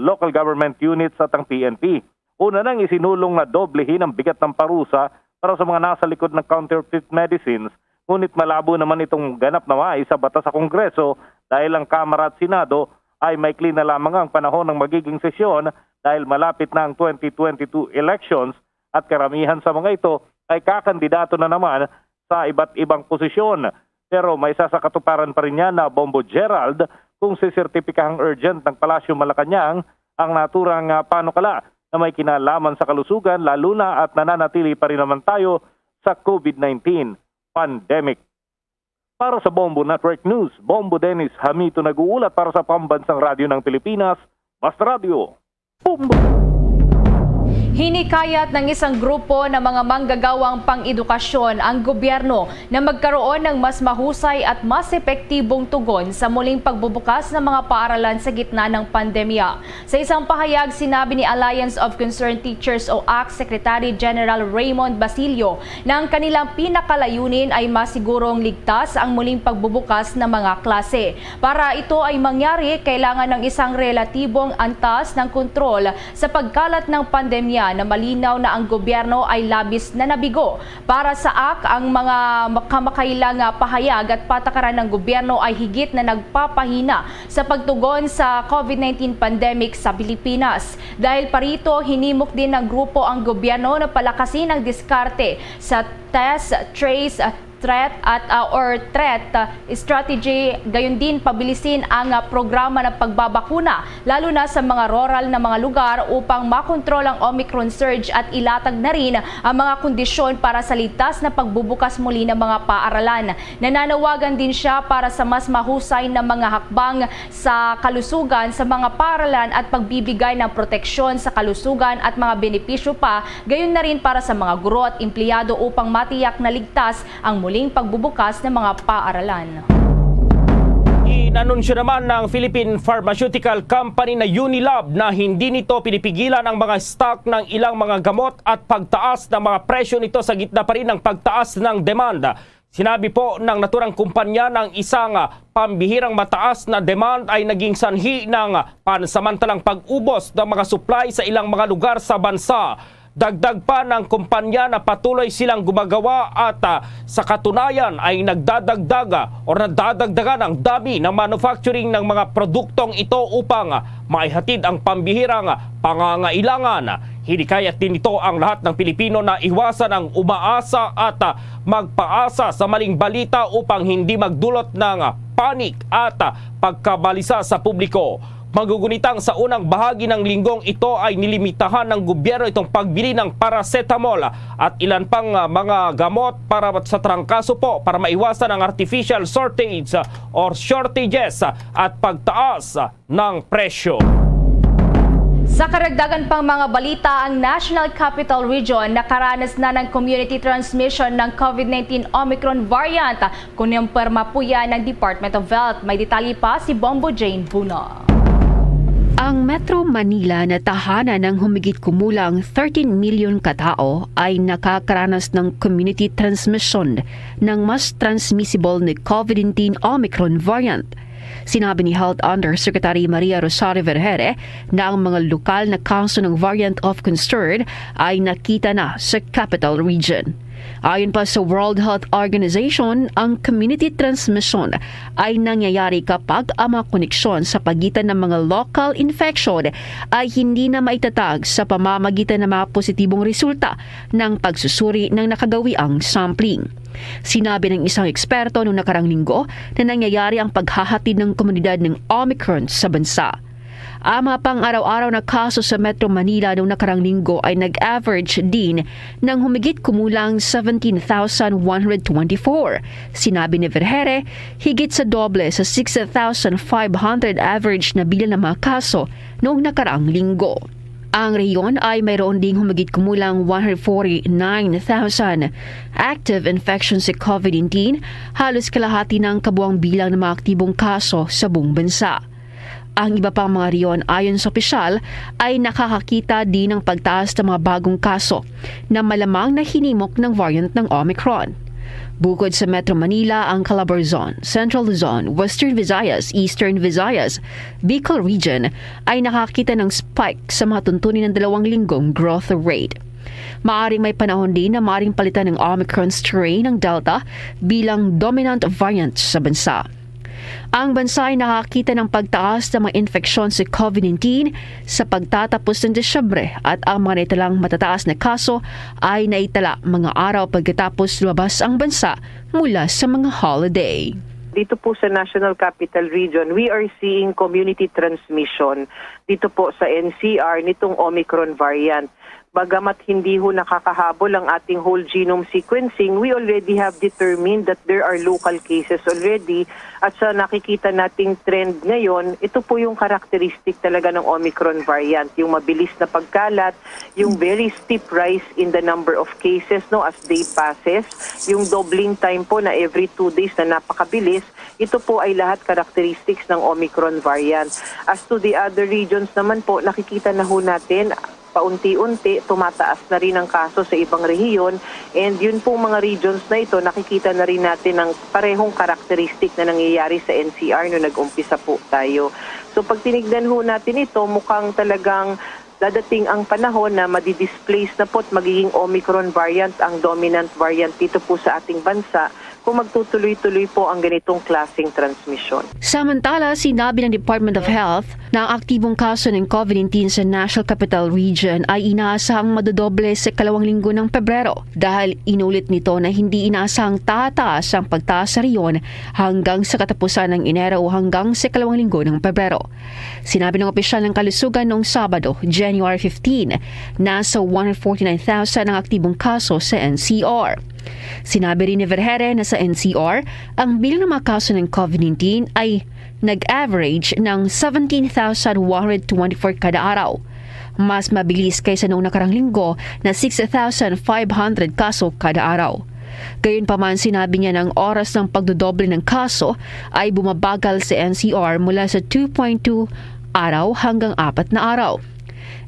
local government units at ang P N P. Una nang isinulong na doblehin ang bigat ng parusa para sa mga nasa likod ng counterfeit medicines, ngunit malabo naman itong ganap na maayos sa batas sa Kongreso dahil ang Kamara at Senado ay maikli na lamang ang panahon ng magiging sesyon dahil malapit na ang twenty twenty-two elections at karamihan sa mga ito ay kakandidato na naman sa iba't ibang posisyon. Pero may isa sa katuparan pa rin niya na, Bombo Gerald, kung sisertipikahang urgent ng Palasyo Malacañang ang naturang, ah, panukala na may kinalaman sa kalusugan, lalo na at nananatili pa rin naman tayo sa COVID nineteen pandemic. Para sa Bombo Network News, Bombo Dennis Hamito nag-uulat para sa Pambansang Radyo ng Pilipinas, Basta Radyo. Bombo! Hinikayat ng isang grupo ng mga manggagawang pang-edukasyon ang gobyerno na magkaroon ng mas mahusay at mas epektibong tugon sa muling pagbubukas ng mga paaralan sa gitna ng pandemya. Sa isang pahayag, sinabi ni Alliance of Concerned Teachers o ACT Secretary General Raymond Basilio na ang kanilang pinakalayunin ay masigurong ligtas ang muling pagbubukas ng mga klase. Para ito ay mangyari, kailangan ng isang relatibong antas ng kontrol sa pagkalat ng pandemya Na malinaw na ang gobyerno ay labis na nabigo. Para sa A C, ang mga kamakailang pahayag at patakaran ng gobyerno ay higit na nagpapahina sa pagtugon sa COVID nineteen pandemic sa Pilipinas. Dahil pa rito, hinimok din ng grupo ang gobyerno na palakasin ang diskarte sa test, trace, threat at, ah, or threat, ah, strategy, gayon din pabilisin ang, ah, programa ng pagbabakuna, lalo na sa mga rural na mga lugar, upang makontrol ang Omicron surge at ilatag na rin ang mga kondisyon para sa ligtas na pagbubukas muli ng mga paaralan. Nananawagan din siya para sa mas mahusay na mga hakbang sa kalusugan sa mga paaralan at pagbibigay ng proteksyon sa kalusugan at mga benepisyo pa, gayon na rin para sa mga guro at empleyado, upang matiyak na ligtas ang muling pagbubukas ng mga paaralan. Inanunsyo naman ng Philippine Pharmaceutical Company na Unilab na hindi nito pinipigilan ang mga stock ng ilang mga gamot at pagtaas ng mga presyo nito sa gitna pa rin ng pagtaas ng demanda. Sinabi po ng naturang kumpanya na ang isang, ah, pambihirang mataas na demand ay naging sanhi ng, ah, pansamantalang pag-ubos ng mga supply sa ilang mga lugar sa bansa. Dagdag pa ng kumpanya na patuloy silang gumagawa at, ah, sa katunayan ay nagdadagdag, ah, or nadadagdagan ang dami ng manufacturing ng mga produktong ito upang, ah, maihatid ang pambihirang, ah, pangangailangan. Hinikayat din nito ang lahat ng Pilipino na iwasan ang umaasa at, ah, magpaasa sa maling balita upang hindi magdulot ng, ah, panic at, ah, pagkabalisa sa publiko. Magugunitang sa unang bahagi ng linggong ito ay nilimitahan ng gobyerno itong pagbili ng paracetamol at ilan pang, ah, mga gamot para sa trangkaso po para maiwasan ang artificial shortage, ah, or shortages, ah, at pagtaas, ah, ng presyo. Sa karagdagan pang mga balita, ang National Capital Region nakaranas na ng community transmission ng COVID nineteen Omicron variant. Kinumpirma po yan ng Department of Health. May detalye pa si Bombo Jane Buna. Ang Metro Manila na tahanan ng humigit kumulang thirteen million katao ay nakakaranas ng community transmission ng mas transmissible na COVID nineteen Omicron variant. Sinabi ni Health Undersecretary Maria Rosario Vergeire na ang mga lokal na kaso ng variant of concern ay nakita na sa Capital Region. Ayon pa sa World Health Organization, ang community transmission ay nangyayari kapag ang mga koneksyon sa pagitan ng mga local infection ay hindi na maitatag sa pamamagitan ng mga positibong resulta ng pagsusuri ng nakagawiang sampling. Sinabi ng isang eksperto noong nakarang linggo na nangyayari ang paghahatid ng komunidad ng Omicron sa bansa. Ang mga pang-araw-araw na kaso sa Metro Manila noong nakarang linggo ay nag-average din ng humigit kumulang seventeen thousand one hundred twenty-four. Sinabi ni Vergeire, higit sa doble sa six thousand five hundred average na bilang ng mga kaso noong nakarang linggo. Ang rehiyon ay mayroon ding humigit kumulang one hundred forty-nine thousand active infections sa COVID nineteen, halos kalahati ng kabuang bilang ng mga aktibong kaso sa buong bansa. Ang iba pang mga rehiyon, ayon sa opisyal, ay nakakakita din ng pagtaas ng mga bagong kaso na malamang na hinimok ng variant ng Omicron. Bukod sa Metro Manila, ang Calabarzon, Central Luzon, Western Visayas, Eastern Visayas, Bicol Region ay nakakita ng spike sa mga tuntunin ng dalawang linggong growth rate. Maaring may panahon din na maaring palitan ng Omicron strain ng Delta bilang dominant variant sa bansa. Ang bansa ay nakakita ng pagtaas ng mga infeksyon sa COVID nineteen sa pagtatapos ng Disyembre at ang mga naitalang matataas na kaso ay naitala mga araw pagkatapos lumabas ang bansa mula sa mga holiday. Dito po sa National Capital Region, we are seeing community transmission dito po sa N C R nitong Omicron variant. Bagamat hindi ho nakakahabol ang ating whole genome sequencing, we already have determined that there are local cases already. At sa nakikita nating trend ngayon, ito po yung characteristic talaga ng Omicron variant, yung mabilis na pagkalat, yung very steep rise in the number of cases, no, as day passes, yung doubling time po na every two days na napakabilis. Ito po ay lahat characteristics ng Omicron variant. As to the other regions naman po, nakikita na ho natin, paunti-unti tumataas na rin ang kaso sa ibang rehiyon, and yun pong mga regions na ito, nakikita na rin natin ang parehong characteristic na nangyayari sa N C R nung nag-umpisa po tayo. So pag tinignan ho natin ito, mukhang talagang Dadating ang panahon na madi-displace na po at magiging Omicron variant ang dominant variant dito po sa ating bansa kung magtutuloy-tuloy po ang ganitong klaseng transmisyon. Samantala, sinabi ng Department of Health na ang aktibong kaso ng COVID nineteen sa National Capital Region ay inaasahang madodoble sa ikalawang linggo ng Pebrero dahil inulit nito na hindi inaasahang tataas ang pagtaas sa rehiyon hanggang sa katapusan ng Enero o hanggang sa ikalawang linggo ng Pebrero. Sinabi ng opisyal ng kalusugan noong Sabado, January fifteen, nasa one hundred forty-nine thousand ang aktibong kaso sa N C R. Sinabi rin ni Vergeire na sa N C R, ang bilang ng mga kaso ng COVID nineteen ay nag-average ng seventeen thousand one hundred twenty-four kada araw. Mas mabilis kaysa noong nakarang linggo na six thousand five hundred kaso kada araw. Gayunpaman, sinabi niya na ang oras ng pagdodoble ng kaso ay bumabagal sa N C R mula sa two point two araw hanggang apat na araw.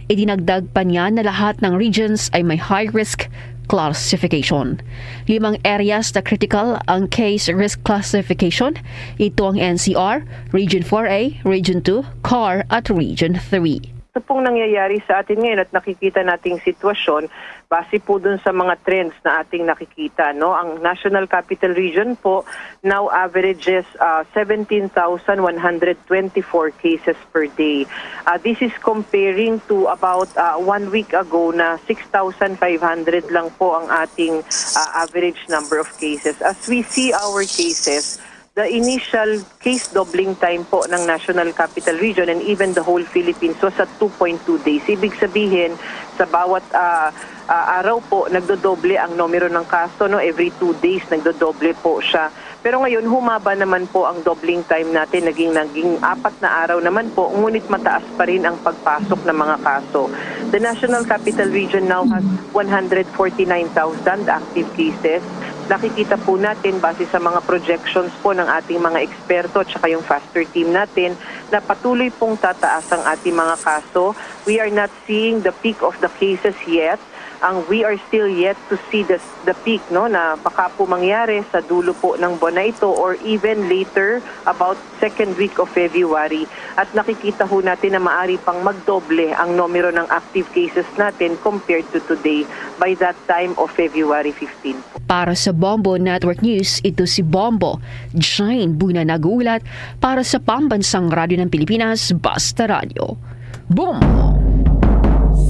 Idinagdag pa niya na lahat ng regions ay may high risk classification. Limang areas na critical ang case risk classification. Ito ang N C R, Region four A, Region two, CAR at Region three. Ito pong nangyayari sa atin ngayon at nakikita nating sitwasyon, base po dun sa mga trends na ating nakikita, no? Ang National Capital Region po now averages uh, seventeen thousand one hundred twenty-four cases per day. Uh, this is comparing to about uh, one week ago na six thousand five hundred lang po ang ating uh, average number of cases. As we see our cases, the initial case doubling time po ng National Capital Region and even the whole Philippines was at two point two days. Ibig sabihin, sa bawat uh, uh, araw po, nagdodoble ang numero ng kaso. No? Every two days, nagdodoble po siya. Pero ngayon, humaba naman po ang doubling time natin. Naging, naging apat na araw naman po, ngunit mataas pa rin ang pagpasok ng mga kaso. The National Capital Region now has one hundred forty-nine thousand active cases. Nakikita po natin, base sa mga projections po ng ating mga eksperto at saka yung FASTER team natin, na patuloy pong tataas ang ating mga kaso. We are not seeing the peak of the cases yet. Ang we are still yet to see the, the peak, no, na baka po mangyari sa dulo po ng buwan na ito or even later, about second week of February. At nakikita ho natin na maari pang magdoble ang numero ng active cases natin compared to today by that time of February fifteen. Para sa Bombo Network News, ito si Bombo Jane Buna nag-uulat para sa Pambansang Radyo ng Pilipinas, Basta Radyo. Bombo!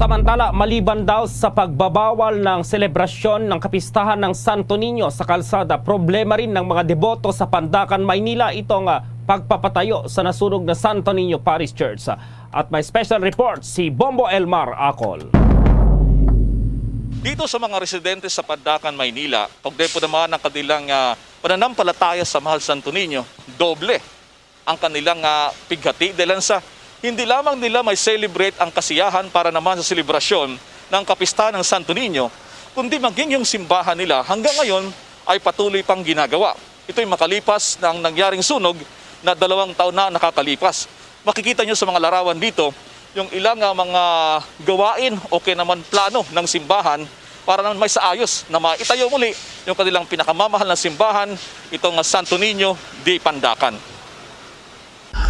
Samantala, maliban daw sa pagbabawal ng selebrasyon ng kapistahan ng Santo Niño sa kalsada, problema rin ng mga deboto sa Pandacan, Maynila itong ah, pagpapatayo sa nasunog na Santo Niño Parish Church. At may special report si Bombo Elmar Acol. Dito sa mga residente sa Pandacan, Maynila, kaugnay po naman ang kanilang ah, pananampalataya sa Mahal Santo Niño, doble ang kanilang ah, pighati dahil sa hindi lamang nila may celebrate ang kasiyahan para naman sa selebrasyon ng kapistahan ng Santo Niño, kundi maging yung simbahan nila hanggang ngayon ay patuloy pang ginagawa. Ito'y makalipas na ang nangyaring sunog na dalawang taon na nakakalipas. Makikita nyo sa mga larawan dito yung ilang ah, mga gawain o kaya naman plano ng simbahan para naman may saayos na maitayo muli yung kanilang pinakamamahal na simbahan, itong Santo Niño de Pandacan.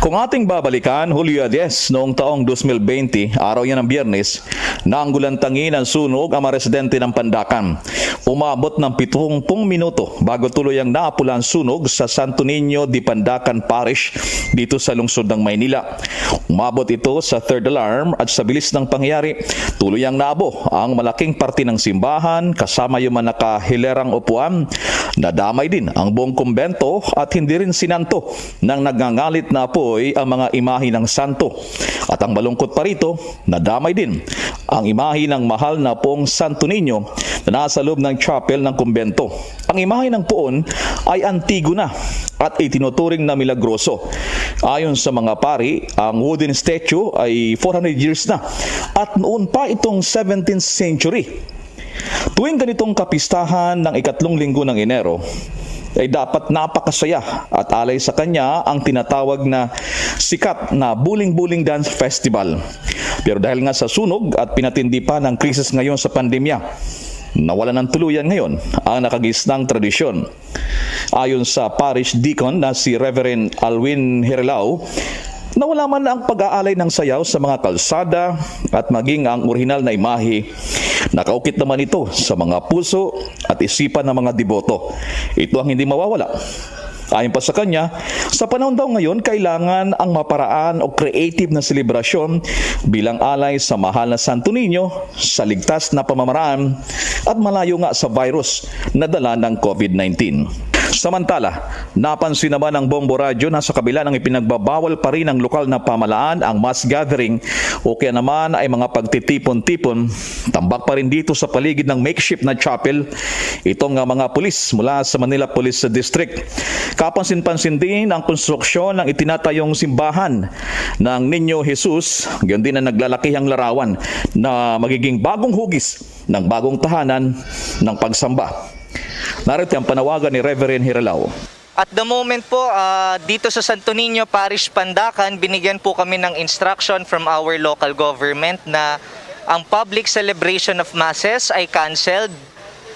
Kung ating babalikan, Hulyo diyes noong taong dos mil bente, araw yan ng Biyernes, naanggulantangi ng sunog ang mga residente ng Pandacan. Umabot ng pitungpung minuto bago tuluyang naapula ang sunog sa Santo Niño de Pandacan Parish dito sa lungsod ng Maynila. Umabot ito sa third alarm at sa bilis ng pangyayari, tuluyang naabo ang malaking parte ng simbahan kasama yung mga nakahilerang upuan. Nadamay din ang buong kumbento at hindi rin sinanto ng nagngangalit na apoy ang mga imahe ng santo. At ang malungkot pa rito, nadamay din ang imahe ng mahal na Poong Santo Niño na nasa loob ng chapel ng kumbento. Ang imahe ng poon ay antigo na at itinuturing na milagroso. Ayon sa mga pari, ang wooden statue ay four hundred years na at noon pa itong seventeenth century. Tuwing ganitong kapistahan ng ikatlong linggo ng Enero, ay dapat napakasaya at alay sa kanya ang tinatawag na sikat na Buling-Buling Dance Festival. Pero dahil nga sa sunog at pinatindi pa ng krisis ngayon sa pandemya, nawalan ng tuluyan ngayon ang nakagisnang tradisyon. Ayon sa parish deacon na si Reverend Alwin Herlao, Nawala man ang pag-aalay ng sayaw sa mga kalsada at maging ang orihinal na imahe, nakaukit naman ito sa mga puso at isipan ng mga deboto. Ito ang hindi mawawala. Ayon pa sa kanya, sa panahon daw ngayon, kailangan ang maparaan o creative na selebrasyon bilang alay sa mahal na Santo Niño sa ligtas na pamamaraan at malayo nga sa virus na dala ng COVID nineteen. Samantala, napansin naman ng Bombo Radyo na sa kabila ng ipinagbabawal pa rin ng lokal na pamahalaan ang mass gathering o kaya naman ay mga pagtitipon-tipon, tambak pa rin dito sa paligid ng makeshift na chapel itong, ah, mga pulis mula sa Manila Police District. Kapansin-pansin din ang konstruksyon ng itinatayong simbahan ng Niño Jesus, gayon din ang naglalakihang larawan na magiging bagong hugis ng bagong tahanan ng pagsamba. Narito ang panawagan ni Reverend Hiralaw. At the moment po, ah, dito sa Santo Niño Parish, Pandacan, binigyan po kami ng instruction from our local government na ang public celebration of masses ay canceled.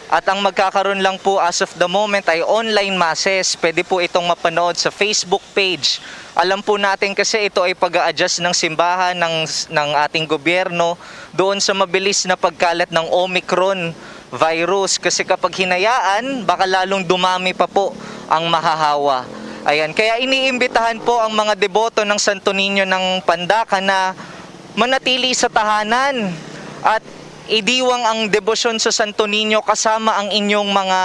At ang magkakaroon lang po as of the moment ay online masses. Pwede po itong mapanood sa Facebook page. Alam po natin kasi ito ay pag-a-adjust ng simbahan ng, ng ating gobyerno doon sa mabilis na pagkalat ng Omicron virus. Kasi kapag hinayaan, baka lalong dumami pa po ang mahahawa. Ayan, kaya iniimbitahan po ang mga deboto ng Santo Niño ng Pandacan na manatili sa tahanan at idiwang ang debosyon sa Santo Niño kasama ang inyong mga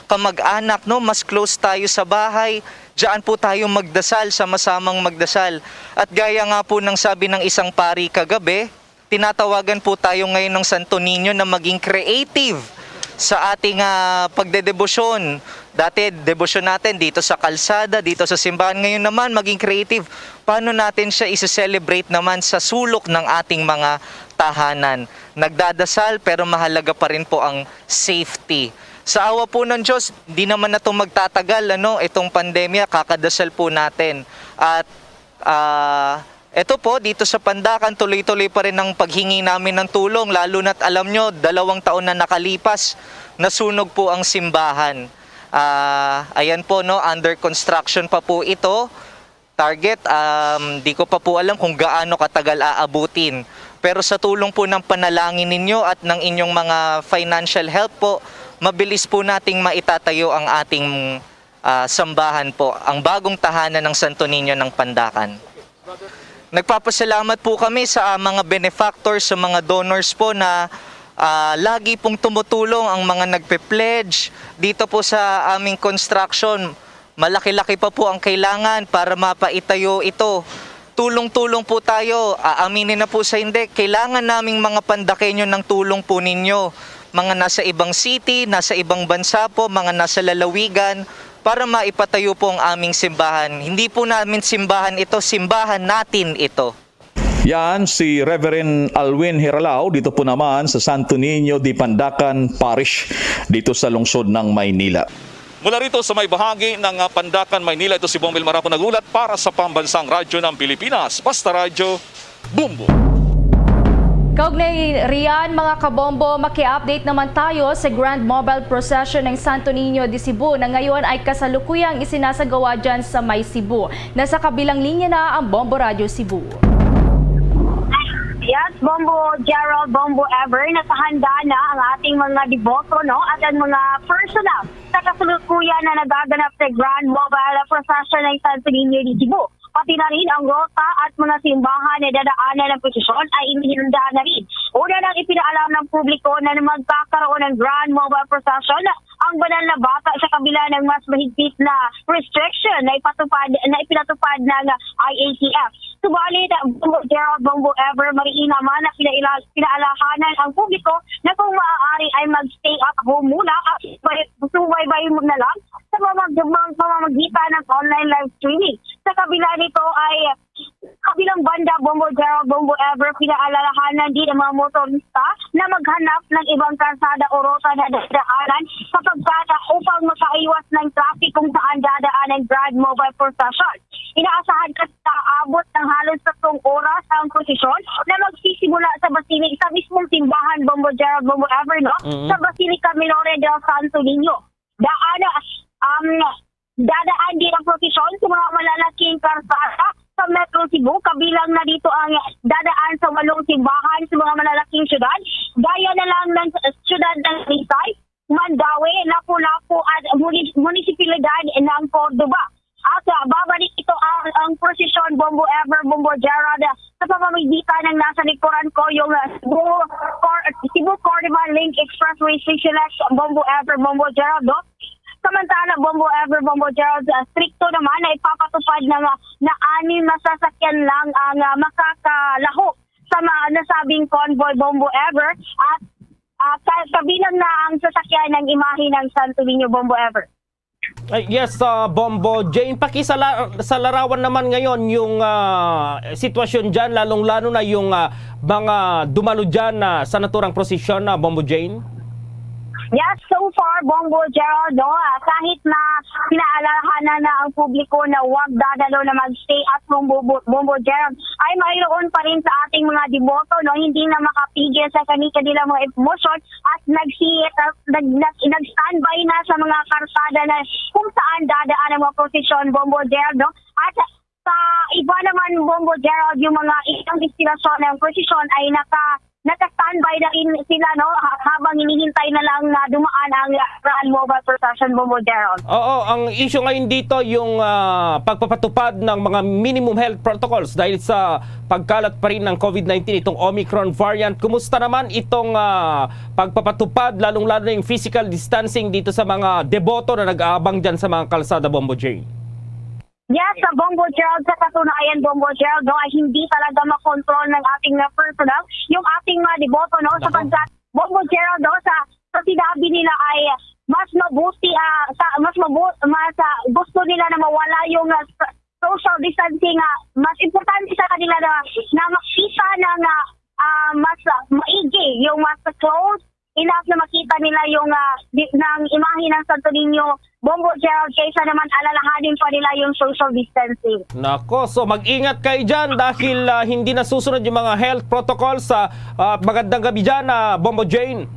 kamag-anak, no? Mas close tayo sa bahay. Diyan po tayo magdasal, sama-samang magdasal. At gaya nga po ng sabi ng isang pari kagabi, tinatawagan po tayo ngayon ng Santo Niño na maging creative sa ating, ah, pagdedebosyon. Dati, debosyon natin dito sa kalsada, dito sa simbahan. Ngayon naman, maging creative. Paano natin siya isi-celebrate naman sa sulok ng ating mga tahanan? Nagdadasal, pero mahalaga pa rin po ang safety. Sa awa po ng Diyos, di naman na 'to magtatagal, ano, itong pandemya, kakadasal po natin. At, ah, eto po, dito sa Pandacan, tuloy-tuloy pa rin ang paghingi namin ng tulong, lalo na't alam nyo, dalawang taon na nakalipas, nasunog po ang simbahan. Ah, ayan po, no, under construction pa po ito. Target, um, di ko pa po alam kung gaano katagal aabutin. Pero sa tulong po ng panalangin ninyo at ng inyong mga financial help po, mabilis po nating maitatayo ang ating, ah, sambahan po, ang bagong tahanan ng Santo Niño ng Pandacan. Nagpapasalamat po kami sa, ah, mga benefactors, sa mga donors po na, ah, lagi pong tumutulong, ang mga nagpe-pledge dito po sa aming construction. Malaki-laki pa po ang kailangan para mapaitayo ito. Tulong-tulong po tayo. Aaminin na po sa hindi, kailangan naming mga Pandakenyo ng tulong po ninyo. Mga nasa ibang city, nasa ibang bansa po, mga nasa lalawigan, para maipatayo po ang aming simbahan. Hindi po namin simbahan ito, simbahan natin ito. Yan si Reverend Alwin Hiralao, dito po naman sa Santo Niño de Pandacan Parish, dito sa lungsod ng Maynila. Mula rito sa may bahagi ng, ah, Pandacan, Maynila, ito si Bong Vilmaraco nagulat para sa Pambansang Radyo ng Pilipinas, Basta Radyo, Bombo. Kaugnay riyan, mga kabombo, maki-update naman tayo sa Grand Mobile Procession ng Santo Niño de Cebu na ngayon ay kasalukuyang isinasagawa dyan sa may Cebu. Nasa kabilang linya na ang Bombo Radyo Cebu. Yes, Bombo Gerald, Bombo Ever, nakahanda na ang ating mga deboto, no? At ang mga personnel sa kasalukuyan na nagaganap sa Grand Mobile Procession ng Santo Niño de Cebu. Pati na rin ang rota at mga simbahan na dadaanan ng prosesyon ay inihanda na rin. Una nang ipinaalam ng publiko na magkakaroon ng Grand Mobile Procession ang banal na bata sa kabila ng mas mahigpit na restriction na ipatupad, na ipinatupad ng I A T F. Subalit, Bombo Gerald, Bombo Ever, mariin naman na pinaila-, pinaalahanan ang publiko na kung maaari ay mag-stay at home muna at subay-, subaybay na lang sa pamag-, pamamagitan ng online live streaming. Sa kabila nito ay kabilang banda, Bombo Gerald, Bombo Ever, pinaalalahanan din ang mga motorista na maghanap ng ibang kalsada o ruta na dadaanan sa pagkata upang makaiwas ng traffic kung saan dadaan ang Grand Mobile Procession. Inaasahan kasi na aabot ng halos tatlong oras ang prosesyon na magsisimula sa Basilik, sa mismong simbahan, Bombo Gerald, Bombo Ever, no? Mm. Sa Basilica Minore del Santo Niño. Daan, um, dadaan din ang prosesyon sa mga malalaking karsada sa Metro Cebu, kabilang na dito ang dadaan sa walong simbahan sa mga malalaking syudad, gaya na lang ng syudad ng Talisay, Mandaue, Lapu-Lapu at munis-, munisipalidad ng Cordova. At, ah, babalik ito ang, ang prosesyon, Bombo Ever, Bombo Gerald, sa pamamagitan ng nasa likuran ko, yung, ah, Cebu, Cor-, Cebu Cordova Link Expressway Station X, Bombo Ever, Bombo Gerald, no? Samantala, Bombo Ever, Bombo Gerald, ah, strikto naman na ipapatupad ng, ah, na anim na sasakyan lang ang, ah, makakalaho sa ma-, nasabing convoy, Bombo Ever, at, ah, ka-, kabilang na ang sasakyan ng imahe ng Santo Niño, Bombo Ever. Ay, yes, ah, Bombo Jane, pakisala sa larawan naman ngayon yung ah, sitwasyon diyan, lalong-lalo na yung ah, mga dumalo diyan na sa naturang prosesyon na, Bombo Jane. Yes, so far, Bombo Gerald, no, ah, kahit na pinaalalahanan na ang publiko na huwag dadalo na mag-stay at home, Bombo, Bombo Gerald, ay mayroon pa rin sa ating mga deboto, no, hindi na makapigil sa kani-, kanilang mga emosyon at nagsi-, nag, nag, nag-standby na sa mga karsada na kung saan dadaan ang mga prosesyon, Bombo Gerald, no? At sa iba naman, Bombo Gerald, yung mga ibang destinasyon ng prosesyon ay naka, naka-standby na rin sila, no? Ha-, habang hinihintay na lang na dumaan ang Grand Mobile Procession, Bombo Gerald. Oo, ang issue ngayon dito yung ah, pagpapatupad ng mga minimum health protocols dahil sa pagkalat pa rin ng COVID nineteen, itong Omicron variant. Kumusta naman itong ah, pagpapatupad, lalong-lalo na yung physical distancing dito sa mga deboto na nag-aabang dyan sa mga kalsada, Bombo Jane? Yes, sa Bombo Gerald, sa katunayan, Bombo Gerald, no, ay hindi talaga makontrol ng ating mga personnel yung ating mga deboto, no, sapagkat, Bombo Gerald, no, sa, sa sinabi nila ay mas mabuti, ah, sa, mas mabu, mas ah, gusto nila na mawala yung ah, sa- social distancing, ah, mas importante sa kanila na, na makita na nga ah, mas ah, maigi, yung mas close enough na makita nila yung ah, di, ng imahe ng Santo Niño, Bombo Gerald, kaysa naman alalahanin pa nila yung social distancing. Nako, so mag-ingat kayo dyan dahil ah, hindi nasusunod yung mga health protocols. Sa ah, magandang gabi dyan, ah, Bombo Jane.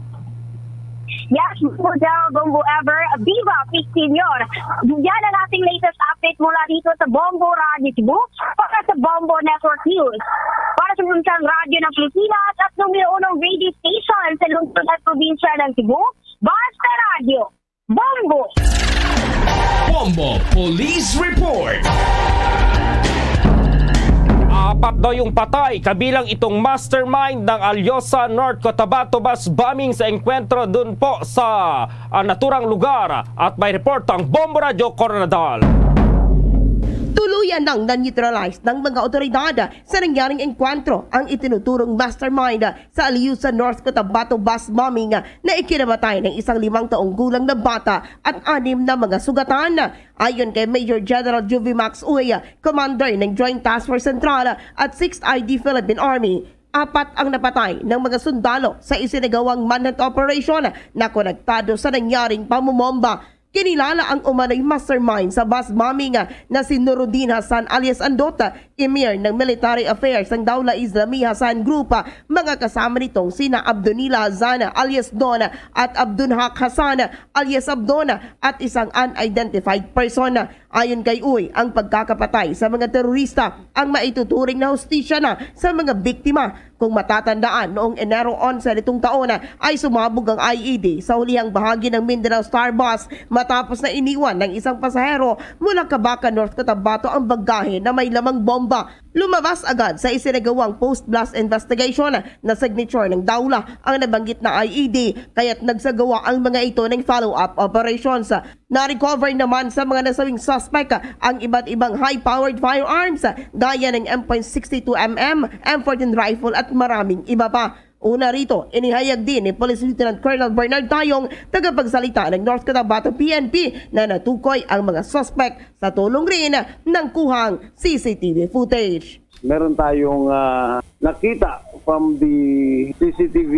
Yes, Bombo Gerald, Bombo Ever, Viva Pig Senior. Yan ang ating latest update mula dito sa Bombo Radio Cebu para sa Bombo Network News. Para sa Pambansang Radyo ng Pilipinas at numero unong radio station sa lungsod at probinsya ng Cebu, Basta Radyo. Bombo! Bombo Police Report. Apat daw yung patay, kabilang itong mastermind ng Alyosa, North Cotabato bus bombing sa engkwentro dun po sa ah, naturang lugar. At may report ang Bombo Radyo Coronadal. Tuluyan nang na-neutralize ng mga otoridad sa nangyaring engkwentro ang itinuturong mastermind sa Aliusa, North Cotabato bus bombing na ikinamatay ng isang limang taong gulang na bata at anim na mga sugatan. Ayon kay Major General Juvie Max Uy, commander ng Joint Task Force Central at Sixth I D Philippine Army, apat ang napatay ng mga sundalo sa isinagawang manhunt operation na konektado sa nangyaring pamumomba. Kinilala ang umano'y mastermind sa bus bombing na si Nuruddin Hassan alias Andot, emir ng military affairs ng Daula Islami Hassan Group. Mga kasama nitong sina Abdunila Hassan alias Don at Abdunhak Hassan alias Abdon at isang unidentified person. Ayon kay Uy, ang pagkakapatay sa mga terorista ang maituturing na hustisya na sa mga biktima. Kung matatandaan, noong Enero onse nitong taon ay sumabog ang I E D sa hulihang bahagi ng Mindanao Star Bus matapos na iniwan ng isang pasahero mula Kabacan, North Cotabato ang bagahe na may lamang bomba. Lumabas agad sa isinagawang post-blast investigation na signature ng Daula ang nabanggit na I E D, kaya't nagsagawa ang mga ito ng follow-up operations. Na-recover naman sa mga nasabing suspect ang iba't ibang high-powered firearms gaya ng M point six two M M, M fourteen rifle at maraming iba pa. Una rito, inihayag din ni Police Lieutenant Colonel Bernard Tayong, tagapagsalita ng North Cotabato P N P, na natukoy ang mga suspect sa tulong rin ng kuhang C C T V footage. Meron tayong ah, nakita from the C C T V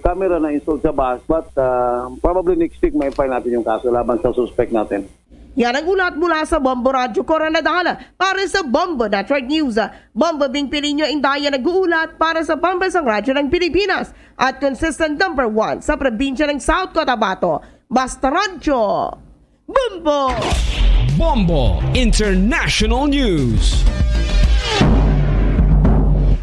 camera na installed sa bus, but ah, probably next week may file natin yung kaso laban sa suspect natin. Yan ang ulat mula sa Bombo Radyo Koronadal para sa Bombo Network News. Bombo Bing Pilinyo Indaya nag-uulat para sa Pambansang Radyo ng Pilipinas at consistent number one sa probinsya ng South Cotabato. Basta Radyo, Bombo! Bombo International News.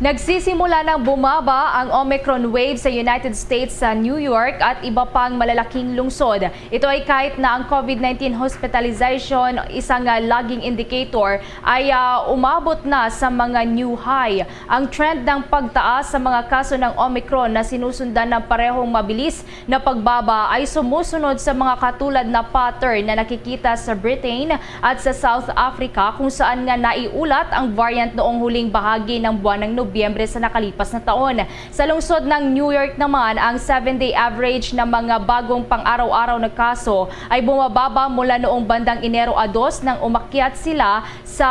Nagsisimula nang bumaba ang Omicron wave sa United States, sa New York at iba pang malalaking lungsod. Ito ay kahit na ang COVID nineteen hospitalization, isang, ah, lagging indicator, ay, ah, umabot na sa mga new high. Ang trend ng pagtaas sa mga kaso ng Omicron na sinusundan ng parehong mabilis na pagbaba ay sumusunod sa mga katulad na pattern na nakikita sa Britain at sa South Africa, kung saan nga naiulat ang variant noong huling bahagi ng buwan ng Nobyembre sa nakalipas na taon. Sa lungsod ng New York naman, ang seven-day average ng mga bagong pang-araw-araw na kaso ay bumababa mula noong bandang Enero a dos, nang umakyat sila sa,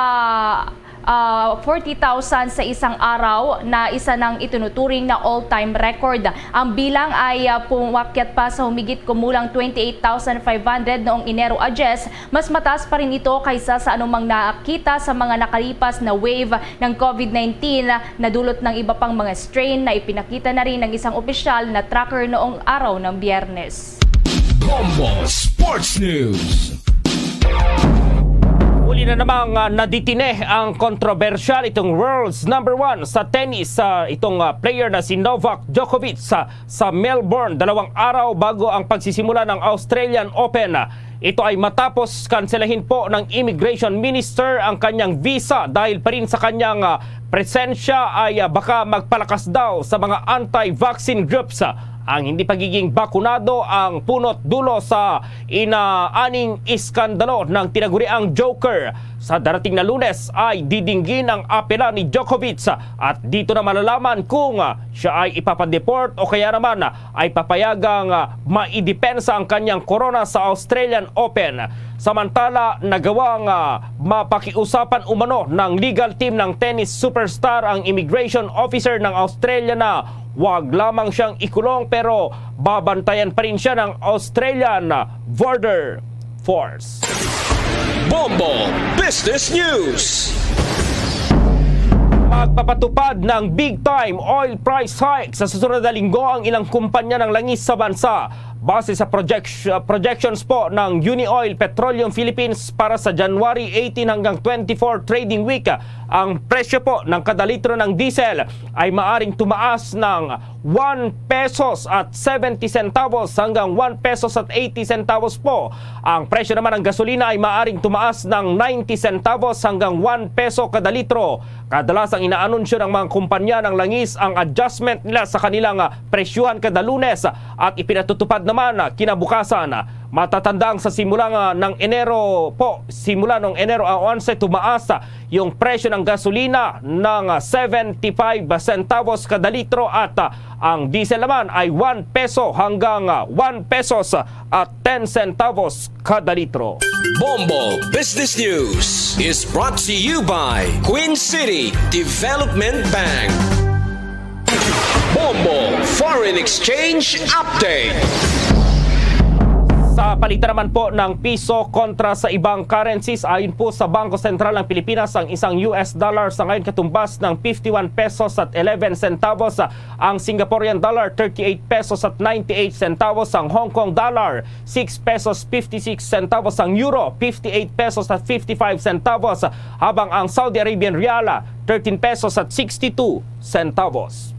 ah, forty thousand sa isang araw, na isa ng itinuturing na all-time record. Ang bilang ay, ah, pumakyat pa sa humigit kumulang twenty-eight thousand five hundred noong Enero a diyes. Mas mataas pa rin ito kaysa sa anumang nakita sa mga nakalipas na wave ng COVID nineteen na dulot ng iba pang mga strain na ipinakita na rin ng isang opisyal na tracker noong araw ng Biyernes. Bombo Sports News. Uli na namang, ah, naditine ang kontrobersyal itong world's number one sa tennis, sa itong, ah, player na si Novak Djokovic sa, sa Melbourne, dalawang araw bago ang pagsisimula ng Australian Open. Ito ay matapos kanselahin po ng immigration minister ang kanyang visa dahil pa rin sa kanyang, ah, presensya ay, ah, baka magpalakas daw sa mga anti-vaccine groups. Ang hindi pagiging bakunado ang punot dulo sa inaaning iskandalo ng tinaguriang Joker. Sa darating na Lunes ay didinggin ang apela ni Djokovic at dito na malalaman kung, ah, siya ay ipapadeport o kaya naman, ah, ay papayagang, ah, maidepensa ang kanyang korona sa Australian Open. Samantala, nagawang, ah, mapakiusapan umano ng legal team ng tennis superstar ang immigration officer ng Australia na wag lamang siyang ikulong, pero babantayan pa rin siya ng Australian Border Force. Bombo Business News. Magpapatupad ng big time oil price hike sa susunod na linggo ang ilang kumpanya ng langis sa bansa. Base sa project-, projections po ng Unioil Petroleum Philippines, para sa January eighteen hanggang twenty-four trading week, ang presyo po ng kada litro ng diesel ay maaring tumaas ng one pesos at seventy centavos hanggang one pesos at eighty centavos po. Ang presyo naman ng gasolina ay maaring tumaas ng ninety centavos hanggang one peso kada litro. Kadalas ang inaanunsyo ng mga kumpanya ng langis ang adjustment nila sa kanilang, ah, presyuhan kada Lunes at ipinatutupad naman, ah, kinabukasan. Matatandang sa simula nga ng Enero po, simula nung Enero a onse, tumaas, ah, yung presyo ng gasolina ng, ah, seventy-five centavos kada litro at, ah, ang diesel naman ay one peso hanggang, ah, one pesos at ten centavos kada litro. Bombo Business News is brought to you by Queen City Development Bank. Bombo Foreign Exchange Update. Sa palitan naman po ng piso kontra sa ibang currencies, ayon po sa Bangko Sentral ng Pilipinas, ang isang U S dollar sa ngayon katumbas ng fifty-one pesos at eleven centavos, ang Singaporean dollar, thirty-eight pesos at ninety-eight centavos, ang Hong Kong dollar, six pesos fifty-six centavos, ang euro, fifty-eight pesos at fifty-five centavos, habang ang Saudi Arabian rial, thirteen pesos at sixty-two centavos.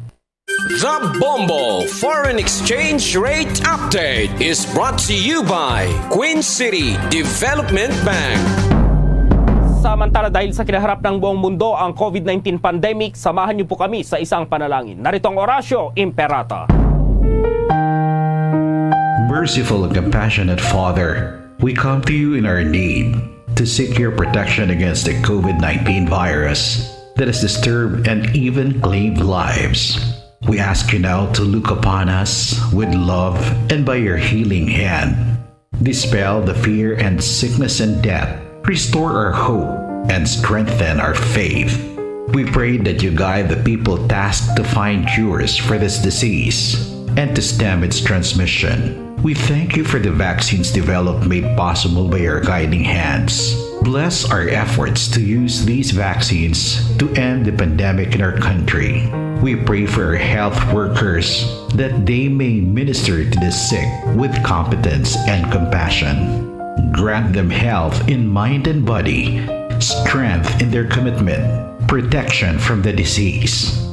The Bombo Foreign Exchange Rate Update is brought to you by Queen City Development Bank. Samantala, dahil sa kinaharap ng buong mundo ang COVID nineteen pandemic, samahan niyo po kami sa isang panalangin. Narito ang Orasyo Imperata. Merciful and compassionate Father, we come to you in our need to seek your protection against the COVID nineteen virus that has disturbed and even claimed lives. We ask you now to look upon us with love and by your healing hand, dispel the fear and sickness and death, restore our hope, and strengthen our faith. We pray that you guide the people tasked to find cures for this disease and to stem its transmission. We thank you for the vaccines developed made possible by your guiding hands. Bless our efforts to use these vaccines to end the pandemic in our country. We pray for our health workers that they may minister to the sick with competence and compassion. Grant them health in mind and body, strength in their commitment, protection from the disease.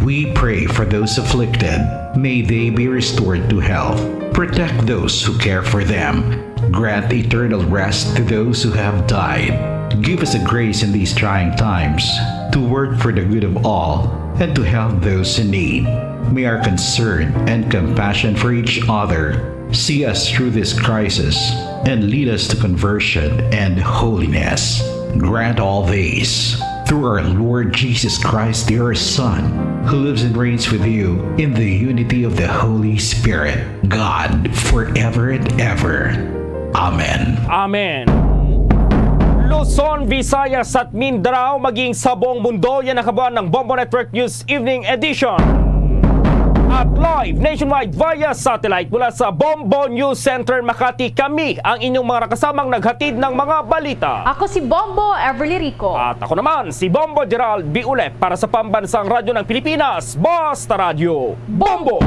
We pray for those afflicted. May they be restored to health. Protect those who care for them. Grant eternal rest to those who have died. Give us the grace in these trying times to work for the good of all and to help those in need. May our concern and compassion for each other see us through this crisis and lead us to conversion and holiness. Grant all these through our Lord Jesus Christ, your Son, who lives and reigns with you in the unity of the Holy Spirit, God, forever and ever. Amen. Amen. Luzon, Visayas at Mindanao, maging sa buong mundo, yan ang kabuuan ng Bombo Network News Evening Edition. At live nationwide via satellite mula sa Bombo News Center Makati, kami ang inyong mga nakasamang naghatid ng mga balita. Ako si Bombo Everly Rico. At ako naman, si Bombo Gerald Biule para sa Pambansang Radyo ng Pilipinas, Basta Radyo Bombo!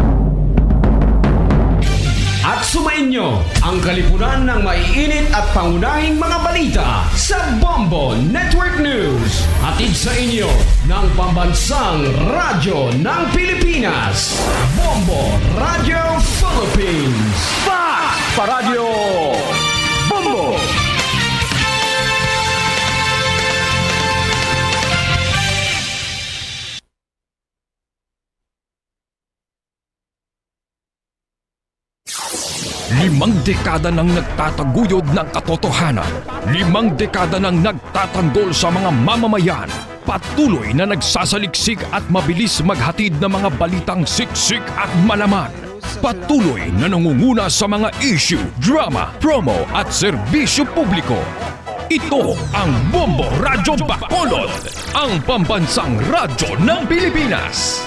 At sumainyo ang kalipunan ng maiinit at pangunahing mga balita sa Bombo Network News. Hatid sa inyo ng Pambansang Radyo ng Pilipinas, Bombo Radyo Philippines. Fast pa Radyo Bombo! Limang dekada nang nagtataguyod ng katotohanan. Limang dekada nang nagtatanggol sa mga mamamayan. Patuloy na nagsasaliksik at mabilis maghatid ng mga balitang siksik at malaman. Patuloy na nangunguna sa mga issue, drama, promo at serbisyo publiko. Ito ang Bombo Radyo Bacolod, ang pambansang radyo ng Pilipinas.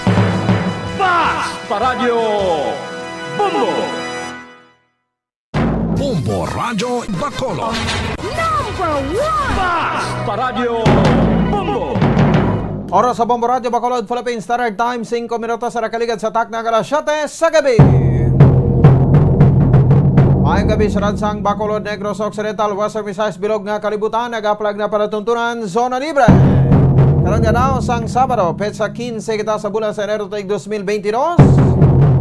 Fast pa Radyo Bombo! Bombo Radyo Bacolod. Number one! Fast pa Radyo Bombo! Oras sa Bombo Radyo Bacolod, Philippine Standard Time, singko minutos sa nakaligad sa takna nga alas siyete sa gabi. Maayong gabi, syudad sang Bacolod, Negros Occidental, Western Visayas, bilog nga kalibutan, nagaplag na palatuntunan, zona libre. Karon nga adlaw sang Sabado, petsa quince kita sa bulan sa Enero tuig dos mil bentidós.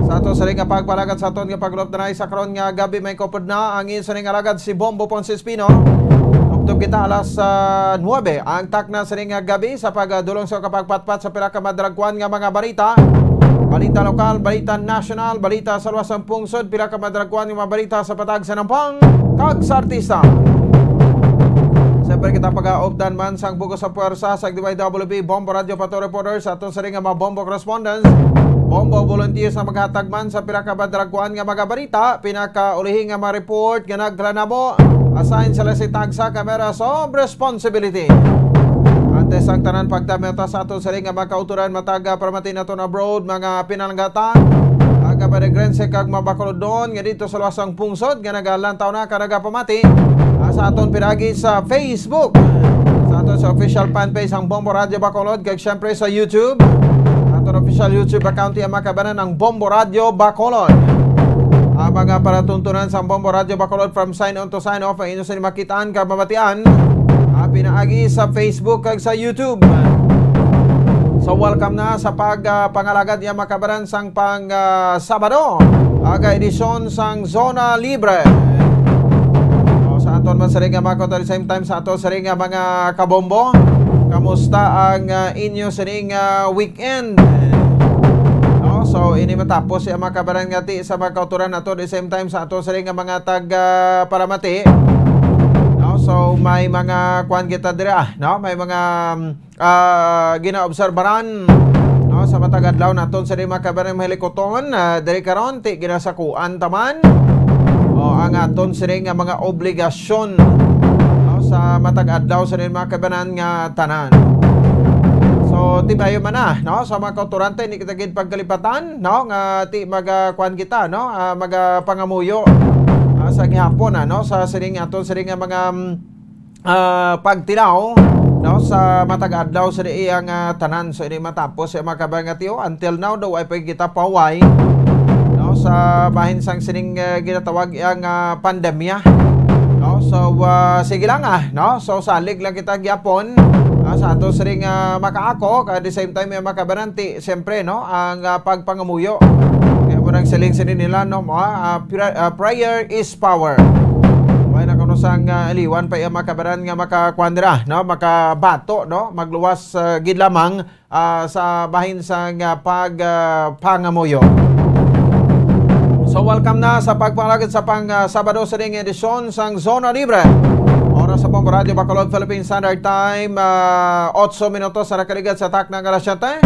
Sa ato sa nga pagpalagad sa aton nga pagluptanay sa karon nga gabi, may kupod na ang inyo sining alagad si Bombo Ponce Espino. Tubtob kita alas, ah, nuebe ang takna sining nga gabi sa pagdulong sa kapagpatpat sa pila ka madragkuan nga mga balita. Balita lokal, balita nasyonal, balita sa luwas sang pungsod, pila ka madragkuan nga mga balita sa patag sa nampang kag sa artista. Siyempre, kita pagaupdan man sang bug-os sa puwersa sa D Y W B Bombo Radio Pato Reporter sa aton sining nga mga Bombo Correspondents, Bombo Volunteers na maghatag man sa pila ka madragkuan nga mga balita, pinakaulihi nga mga report nga naglanabo, assign sila sa tagsa ka Matters of Responsibility. Antes ang tanan, pagdamita sa aton sining nga mga kautoran, matag, ah, paramati naton abroad, mga pinalangga ta, aga pa regrense kag mabakulodon nga dito sa luwas sang pungsod nga nagalantaw na ka nagapamati, ah, sa aton pinagi sa Facebook, sa aton sa official fan page ang Bombo Radio Bacolod, kag syempre sa YouTube, aton official YouTube account, iya makabanan ang Bombo Radio Bacolod. Ang mga palatuntunan sa Bombo Radio Bacolod from sign on to sign off ang inyo sini makitaan kag mabatian, ah, pinaagi sa Facebook kag sa YouTube. So, welcome na sa pag, ah, pangalagad niya makabaran sang pang, ah, Sabado, aga edisyon sang Zona Libre. O, sa aton man sining nga mga kautoran, same time sa ato sining nga mga kabombo. Kamusta ang, ah, inyo sining, ah, weekend? No? So, ini matapos siya makabaran nga ti sa mga kautoran nato, the same time sa ato sining nga mga tag, ah, paramati. No? So, may mga kuan kita dira, ah, no? May mga, um, ah, ginaobserbaran, no, sa matag adlaw naton sa di makabarang mga hilikuton, ah, diri karon, ti ginasakuan taman. O, ang aton sini nga mga obligasyon, no, sa matag adlaw sa di makabanan nga tanan. So, ti bayo man na, no, sa mga kautorante, ni kita gid pagkalipatan, no, nga ti magakuan kita, no, ah, magapangamuyo, ah, sa gihapon, ah, no, sa sining aton sini nga mga, mm, ah, pagtilaw, no, sa matag adlaw sa di iyang, ah, tanan. So, ini matapos sa mga kabangatiyo. Until now, daw ay pa kita paway, no, sa bahin sang sining, ah, ginatawag iyang, ah, pandemya, no. So, ah, sige lang, ah, no. So, salig lang kita gyapon, Sa ato siring nga makaako, at the same time, may makabaranti, siyempre, no, ang, ah, pagpangamuyo. Kaya mo nang siling sini nila, no, mo, ah, pra- ah, prayer is power. May na kuno sang, ah, aliwan pa iya makabaran nga makakuan dira, no, makabato, no, magluwas, ah, gid lamang, ah, sa bahin sang, ah, pag, ah, pangamuyo. So, welcome na sa pagpangalagad sa pang, ah, Sabado sining edisyon sang Zona Libre. Oras sa Bombo Radio Bacolod, Philippine Standard Time, ah, otso minutos na nakaligad sa takna nga alas siyete.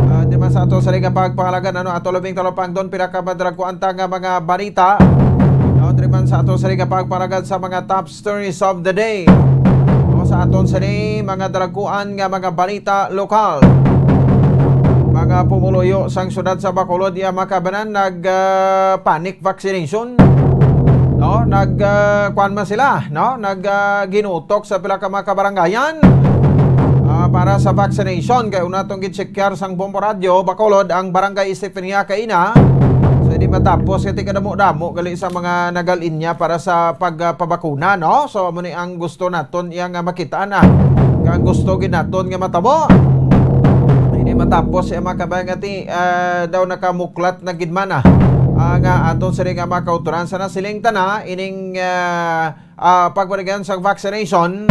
Ah, di man sa ato siring nga pagpangalagad, ano, ato labing talupangdon, pinakamadalagkuan ta nga mga balita. No, di man sa ato siring nga pagpangalagad sa mga top stories of the day. O sa aton sini, mga dalagkuan nga mga balita lokal. Mga pumuluyo sang siyudad sa Bacolod, iya makabanan, nag, ah, panic vaccination. No, nag, ah, kuan man sila, no, nag, ah, ginutok sa pila ka mga kabarangayan, ah, para sa vaccination. Kay una tong gitsekyar sang Bombo Radio Bacolod ang Barangay Estefania kaina. So, hindi matapos kay kadamo-damo gali sa mga nagalinya para sa pagpabakuna, no? So, amo ni ang gusto naton iya nga makita na. Kang gusto gid naton nga matabo. Hindi matapos siya mga kabayan nga ti, ah, daw nakamuklat na gid man, ah, ah, nga aton sini nga mga kauturan. Sa nasiling tana, ining, ah, ah, pagbaligyan sa vaccination,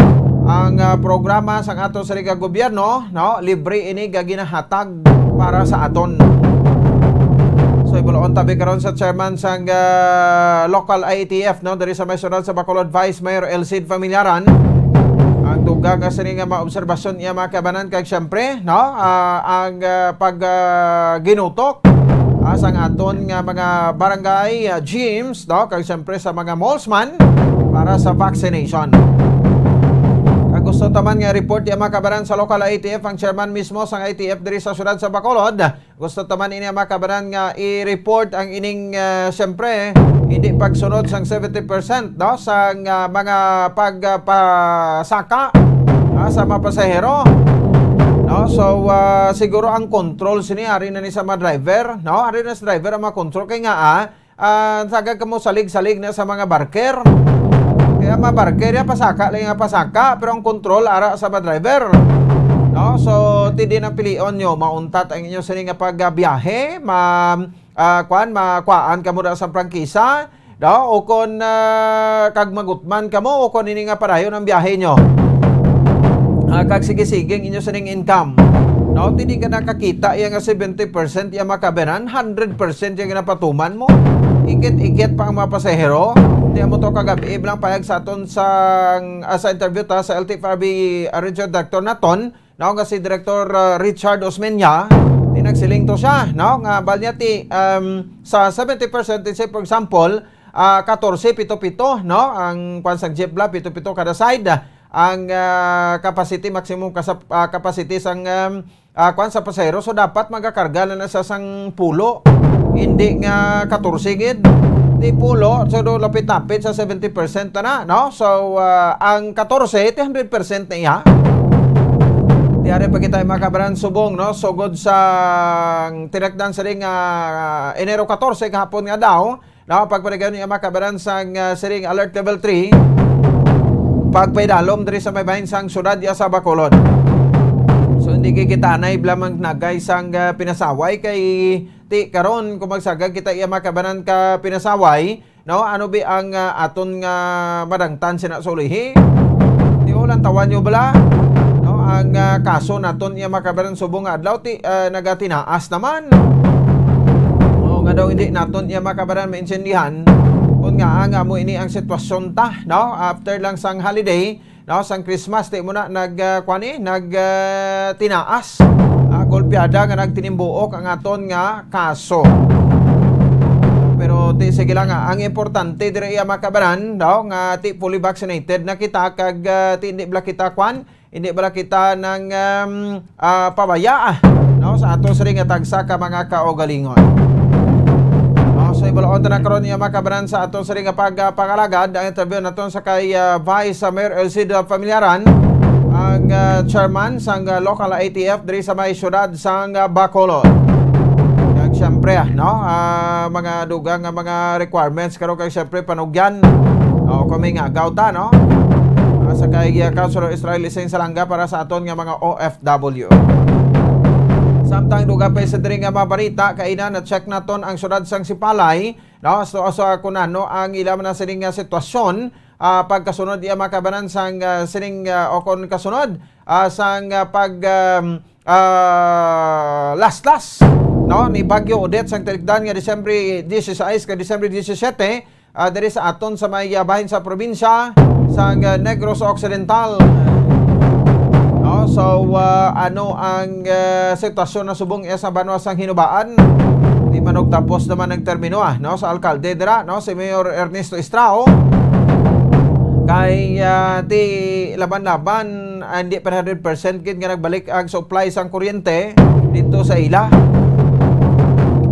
ang, ah, programa sang aton sa nga gobyerno, no, libre ini nga ginahatag para sa aton. So, ibulon tabi karon sa chairman sang, ah, local I A T F, no, diri sa may siyudad sa Bacolod, Vice Mayor Elcid Familiaran. Ang dugang nga sini nga mga obserbasyon iya mga kabanan kag siyempre, no, ah, ang, ah, pag, ah, ginutok, ah, sang aton nga mga barangay, ah, gyms, no, kag siyempre sa mga malls man para sa vaccination. Kag gusto ta man nga report iya mga kabanan sa local I A T F, ang chairman mismo sang I A T F diri sa siyudad sa Bacolod. Gusto ta man ini mga kabanan nga i-report ang ining, ah, siyempre, hindi pagsunod sang seventy percent, no, sang, ah, mga pag, ah, pasaka, ah, sa mga pasahero. No, so, ah, siguro ang control sini ari na ni sa mga driver, no? Ari na sa driver ang mga control kay nga, ah, ah, sagad kamo salig-salig na sa mga barker. Kaya mga barker, ya, pasaka lang nga pasaka, pero ang control ara sa mga driver. No? So, ti din ang pilion nyo, mauntat ang inyo sini nga pagbiyahe, ma, ah, kuan, makuhaan kamo na sa prangkisa, no? O kon, ah, kag magutman kamo, o kon ini nga padayon ang biyahe nyo. Ah, kag sige-sige ang inyo sining income. No? Ti di ka nakakita iya nga seventy percent iya makabenan, hundred percent iya ginapatuman mo. Ikit-ikit pa ang mga pasahero. Di mo to kagabi, iblang payag sa aton sang, ah, sa interview ta sa L T F R B, ah, Regional Director naton, no, nga si Director, ah, Richard Osmeña, ti nagsiling to siya, no, nga balnya ti, um, sa seventy percent, say for example, ah, katorse, pito-pito, no, ang kwan sang jeep bala, pito-pito kada side, ang, ah, capacity, maximum kasap-, ah, capacity sang, um, ah, kwan sa pasahero. So, dapat magakarga na na sa sang pulo, hindi nga katorse gid. Ti pulo, so do lapit-lapit sa seventy percent na, no? So, ah, ang katorse, ti hundred percent na iya. Ti ari pa kita, mga kabaran, subong, no? Sugod sa tinakdan sa ring, ah, Enero katorse, kahapon nga daw, no? Pagpaligayon niya, mga kabaran, sang, ah, siring alert level three, pagpaidalom diri sa may bahin sang syudad ya sa Bacolod. So, hindi kay kita na iblamang nagay sang, ah, pinasaway kay ti karon kung magsagad kita iya, mga kabaran, ka pinasaway, no? Ano bi ang, ah, aton nga madangtan sina sa ulihi? Di ko lang tawan nyo bala, no? Ang, ah, kaso naton iya, mga kabaran, subong nga adlaw ti, ah, nagatinaas naman. O, nga daw hindi naton iya, mga kabaran, maintindihan kung nga, ah, nga mo ini ang sitwasyon ta, no? After lang sang holiday, no, sang Christmas, ti mo na nag, ah, kuwan eh, nag, ah, tinaas. Ah, golpeada nga nagtinimbuok ang aton nga kaso. Pero ti, sige lang, ah, ang importante diri iya, mga kabaran, no, nga ti fully vaccinated na kita kag, ah, ti hindi bala kita kwan, hindi bala kita nang, um, ah, pabaya, ah, no, sa ato sini nga tagsa ka mga kaugalingon. No, so, ibulon ta na karon niya, mga kabaran, sa ato sini nga pag, ah, pangalagad, ang interview naton sa kay, ah, Vice Mayor Elcid Familiaran, ang, ah, chairman sang, ah, local I T F diri sa may syudad sang, ah, Bacolod. Kag siyempre, ah, no, ah, mga dugang nga mga requirements karon, kag siyempre panugyan. O, kung may ngagaw ta, no? Ah, Sa kay, ah, Councilor Israel Ising Salanga para sa aton nga mga O F W. Samtang dugang pa sa diri nga mga balita, kaina na-check naton ang syudad sang Sipalay, no? So, so, ah, kung ano ang ila man na sining, ah, sitwasyon, ah, pagkasunod iya mga kabanan sang, ah, sining, ah, o kon kasunod, ah, sang, ah, pag, um, ah, laslas, no, ni Bagyo Odette sang talikdan nga Disyembre dieciséis ka Disyembre disisyete, ah, diri sa aton sa may, ah, bahin sa probinsya sang, ah, Negros Occidental. No, so, ah, ano ang, ah, sitwasyon na subong iya sa banwa sang Hinubaan? Di man og tapos naman ang termino, ah, no, sa alkalde dira, no, si Mayor Ernesto Estrao. Kay, ah, ti laban-laban, ah, hindi pa hundred percent gid nga nagbalik ang supply sang kuryente dito sa ila.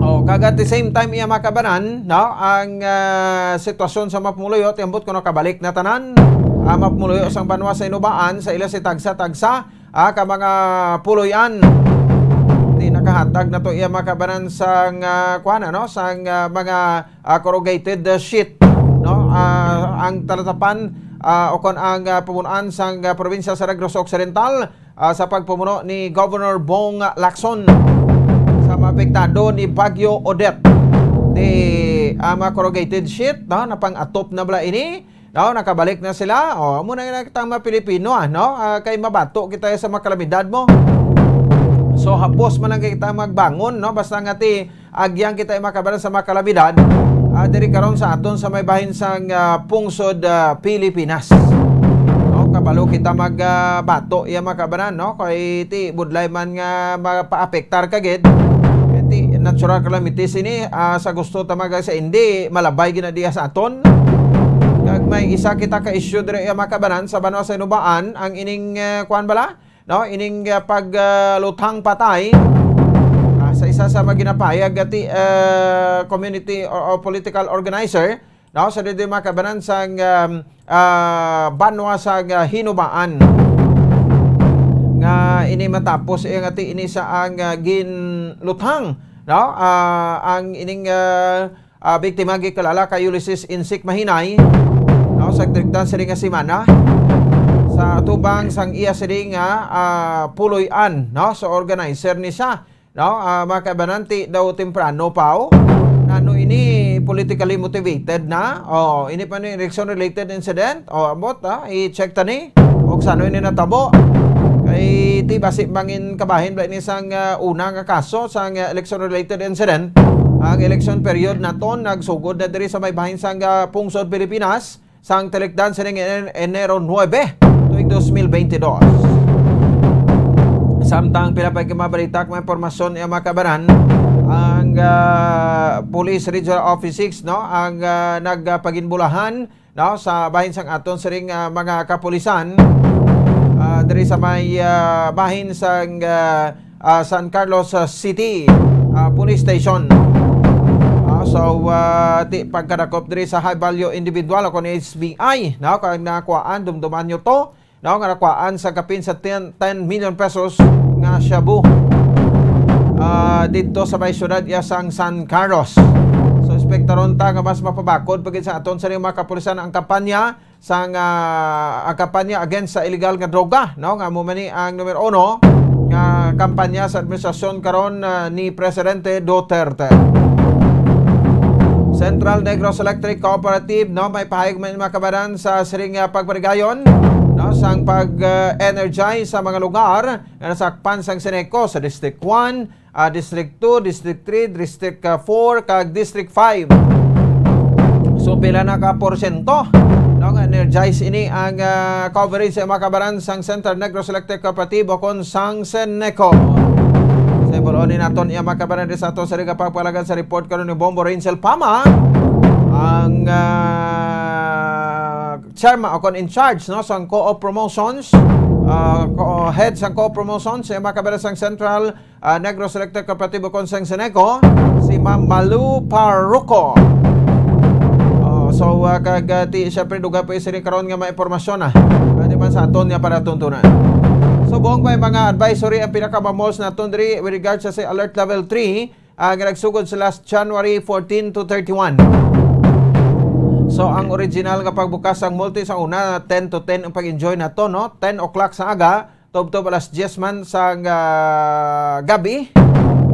Oh, kag at the same time, iya mga kabanan, no, ang, ah, sitwasyon sa Mapumuloyo, tiambot ko nakabalik na tanan. Ang Mapumuloyo sang banwa sa Hinubaan, sa ila si tagsa-tagsa, ah, ka mga puloy-an. Di nakahatag na to iya mga kabanan sang, ah, kuwan, ano, sang, ah, mga, ah, corrugated, ah, sheet, no? Ah, ang talatapan, ah, o kon ang, ah, pamunuan sang, ah, probinsya sa Negros Occidental, ah, sa pagpamuno ni Governor Bong Lacson sa maapektado ni Bagyo Odette. Di, ah, mga corrugated sheet, no? Napang-atop na bala ini? No, nakabalik na sila. O, amo na nga kita mga Pilipino, ah, no? Ah, kay mabato kita sa mga kalamidad mo. So, hapos man lang kita magbangon, no? Basta nga ti, agyang kita mga kabanan sa mga kalamidad, ah, diri karon sa aton sa may bahin sang, ah, pungsod, ah, Pilipinas. No, kabalo kita mag, ah, bato iya mga kabanan, no? Kay ti budlay man nga mapaapektar ka gid. Kay ti natural calamities ini, ah, sa gusto ta mag sa hindi, malabay gid na diya sa aton. Kag may isa kita ka issue diri iya mga kabanan sa banwa sa Hinubaan, ang ining, ah, kuan bala? No, ining, ah, pag, ah, luthang patay, ah, sa isa sa maginapayag ati, ah, community or, or political organizer, no, sa didi mga kabanan sang, um, ah, banwa sa, ah, Hinubaan. Nga ini matapos, eh, nga ti ini sa ang, ah, ginluthang, no? Ah, ang ining, ah, ah, biktima gikilala kay Ulysses Insik Mahinay, no, sa direkta sini nga semana, sa tubang sang iya sini nga, ah, puloy-an, no, sa organizer ni siya, no, ah, mga kabanan, ti daw temprano pa, oh. Nano ini politically motivated na? Oh, ini pa ni election-related incident? Oh, ambot, ah, i-check ta ni. Og sa ano ini natabo? Kay ti basi mangin kabahin ba ini sang, ah, una nga kaso sang, ah, election-related incident? Ang election period naton nagsugod na diri sa may bahin sang, ah, pungsod Pilipinas sang talikdan sining En-, Enero nuebe, tuig dos mil bentidós. Samtang pila pa ka mga balita, mga impormasyon, ang mga kabanan, ang, ah, Police Regional Office six, no, ang, ah, nagpaginbulahan, no, sa bahin sang aton siring, ah, mga kapulisan, ah, diri sa may, ah, bahin sang, ah, ah, San Carlos, ah, City, ah, Police Station. Ah, so, ah, ti pagkadakop diri sa high value individual o kon H V I, no, kag nakuhaan, dumduman nyo to, no, nga nakuhaan sa kapin sa ten, ten million pesos nga shabu, ah, dito sa may syudad iya sang San Carlos. So, espektaron ta nga mas mapabakod pa gid sa aton sa mga kapulisan ang kampanya sang, ah, ang kampanya against sa illegal nga droga, no, nga amo man ni ang numero uno nga kampanya sa administrasyon karon, ah, ni Presidente Duterte. Central Negros Electric Cooperative, no, may pahayag man mga kabanan sa siring nga pagpaligayon, no, sang pag, ah, energize sa mga lugar nga nasakpan sang Seneco sa District one, ah, District two, District three, District, ah, four, kag District five. So, pila na ka porsyento, no, nga energize ini ang, ah, coverage sa mga kabanan sang Central Negros Electric Cooperative o kon sang Seneco? Sa ibulon ni naton iya mga kabanan sa ato sa Riga Pagpalagan sa report karon ni Bombo Rensel Pama, ang, ah, chairman o kon in charge, no, sang Co-op Promotions, ah, co-, head sang Co-op Promotions sa mga kabanan sang Central ah, Negros Electric Cooperative o kon sang Seneco, si Ma'am Malu Parroco. Oh, so, ah, kag, ah, ti, syempre, dugay pa sini karon nga mga impormasyon, ah. Pwede man sa aton nga para tuntunan. Subong may mga advisory ang pinakabamos naton diri with regards sa, sa Alert Level three, ah, nga nagsugod sa last January fourteen to thirty-one. So, ang original nga pagbukas sang mall ti sa una, ten to ten ang pag-enjoy naton, no? Ten o'clock sa aga, tubtob alas diyes man sang, ah, gabi,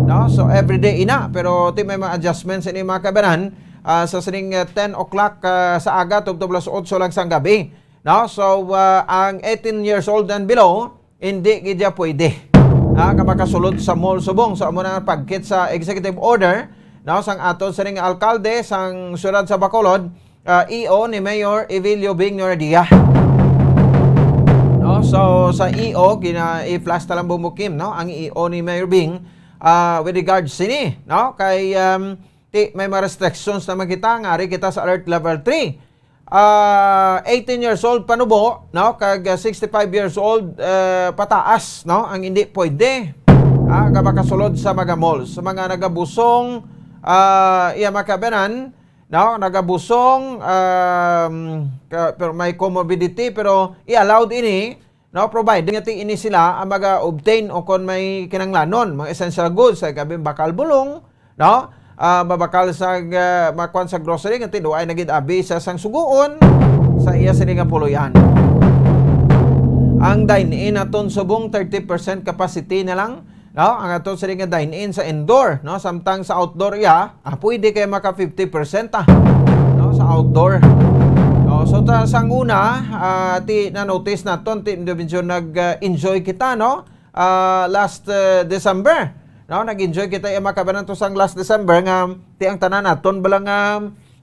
no? So, everyday ina, pero ti may mga adjustments ini, mga kabanan, ah, sa sining, ah, ten o'clock, ah, sa aga, tubtob alas otso lang sang gabi, no? So, ah, ang eighteen years old and below, hindi gid ya pwede, ha, nga makasulod sa mall subong. So, amo na nga pagkit sa executive order, no, sang aton sining alkalde sang siyudad sa Bacolod, ah, E O ni Mayor Evilio Bing Noradia. No, so sa E O, gina i-flash ta lang, Bumbukim, no, ang E O ni Mayor Bing, ah, with regards sini, no, kay, um, ti, may mga restrictions naman kita, nga ari kita sa alert level three. Ah, eighteen years old panubo, no, kag, ah, sixty-five years old, eh, pataas, no, ang hindi pwede, ah, nga makasulod sa mga malls. Sa mga nagabusong, ah, iya, mga kabanan, no, nagabusong, um, ka-, pero may comorbidity, pero i-allowed ini, no, provided nga ti ini sila ang maga-obtain o kon may kinahanglanon, mga essential goods, sa gabi, bakal bulong, no? Ah, mabakal sa, ah, makuan sa grocery, nga ti duay na gid abi sa sang sugoon sa iya sini nga puloy-an. Ang dine-in naton subong thirty percent capacity na lang, no? Ang aton sini nga dine-in sa indoor, no? Samtang sa outdoor iya, ah, pwede kay maka fifty percent, ah, no? Sa outdoor. No? So, ta, sang una, ah, ti na-notice naton, ti medyo nag, ah, enjoy kita, no? Ah, last, ah, December, no? Nag-enjoy kita, iya, mga kabanan, to sang last December nga ti ang tanan naton bala nga,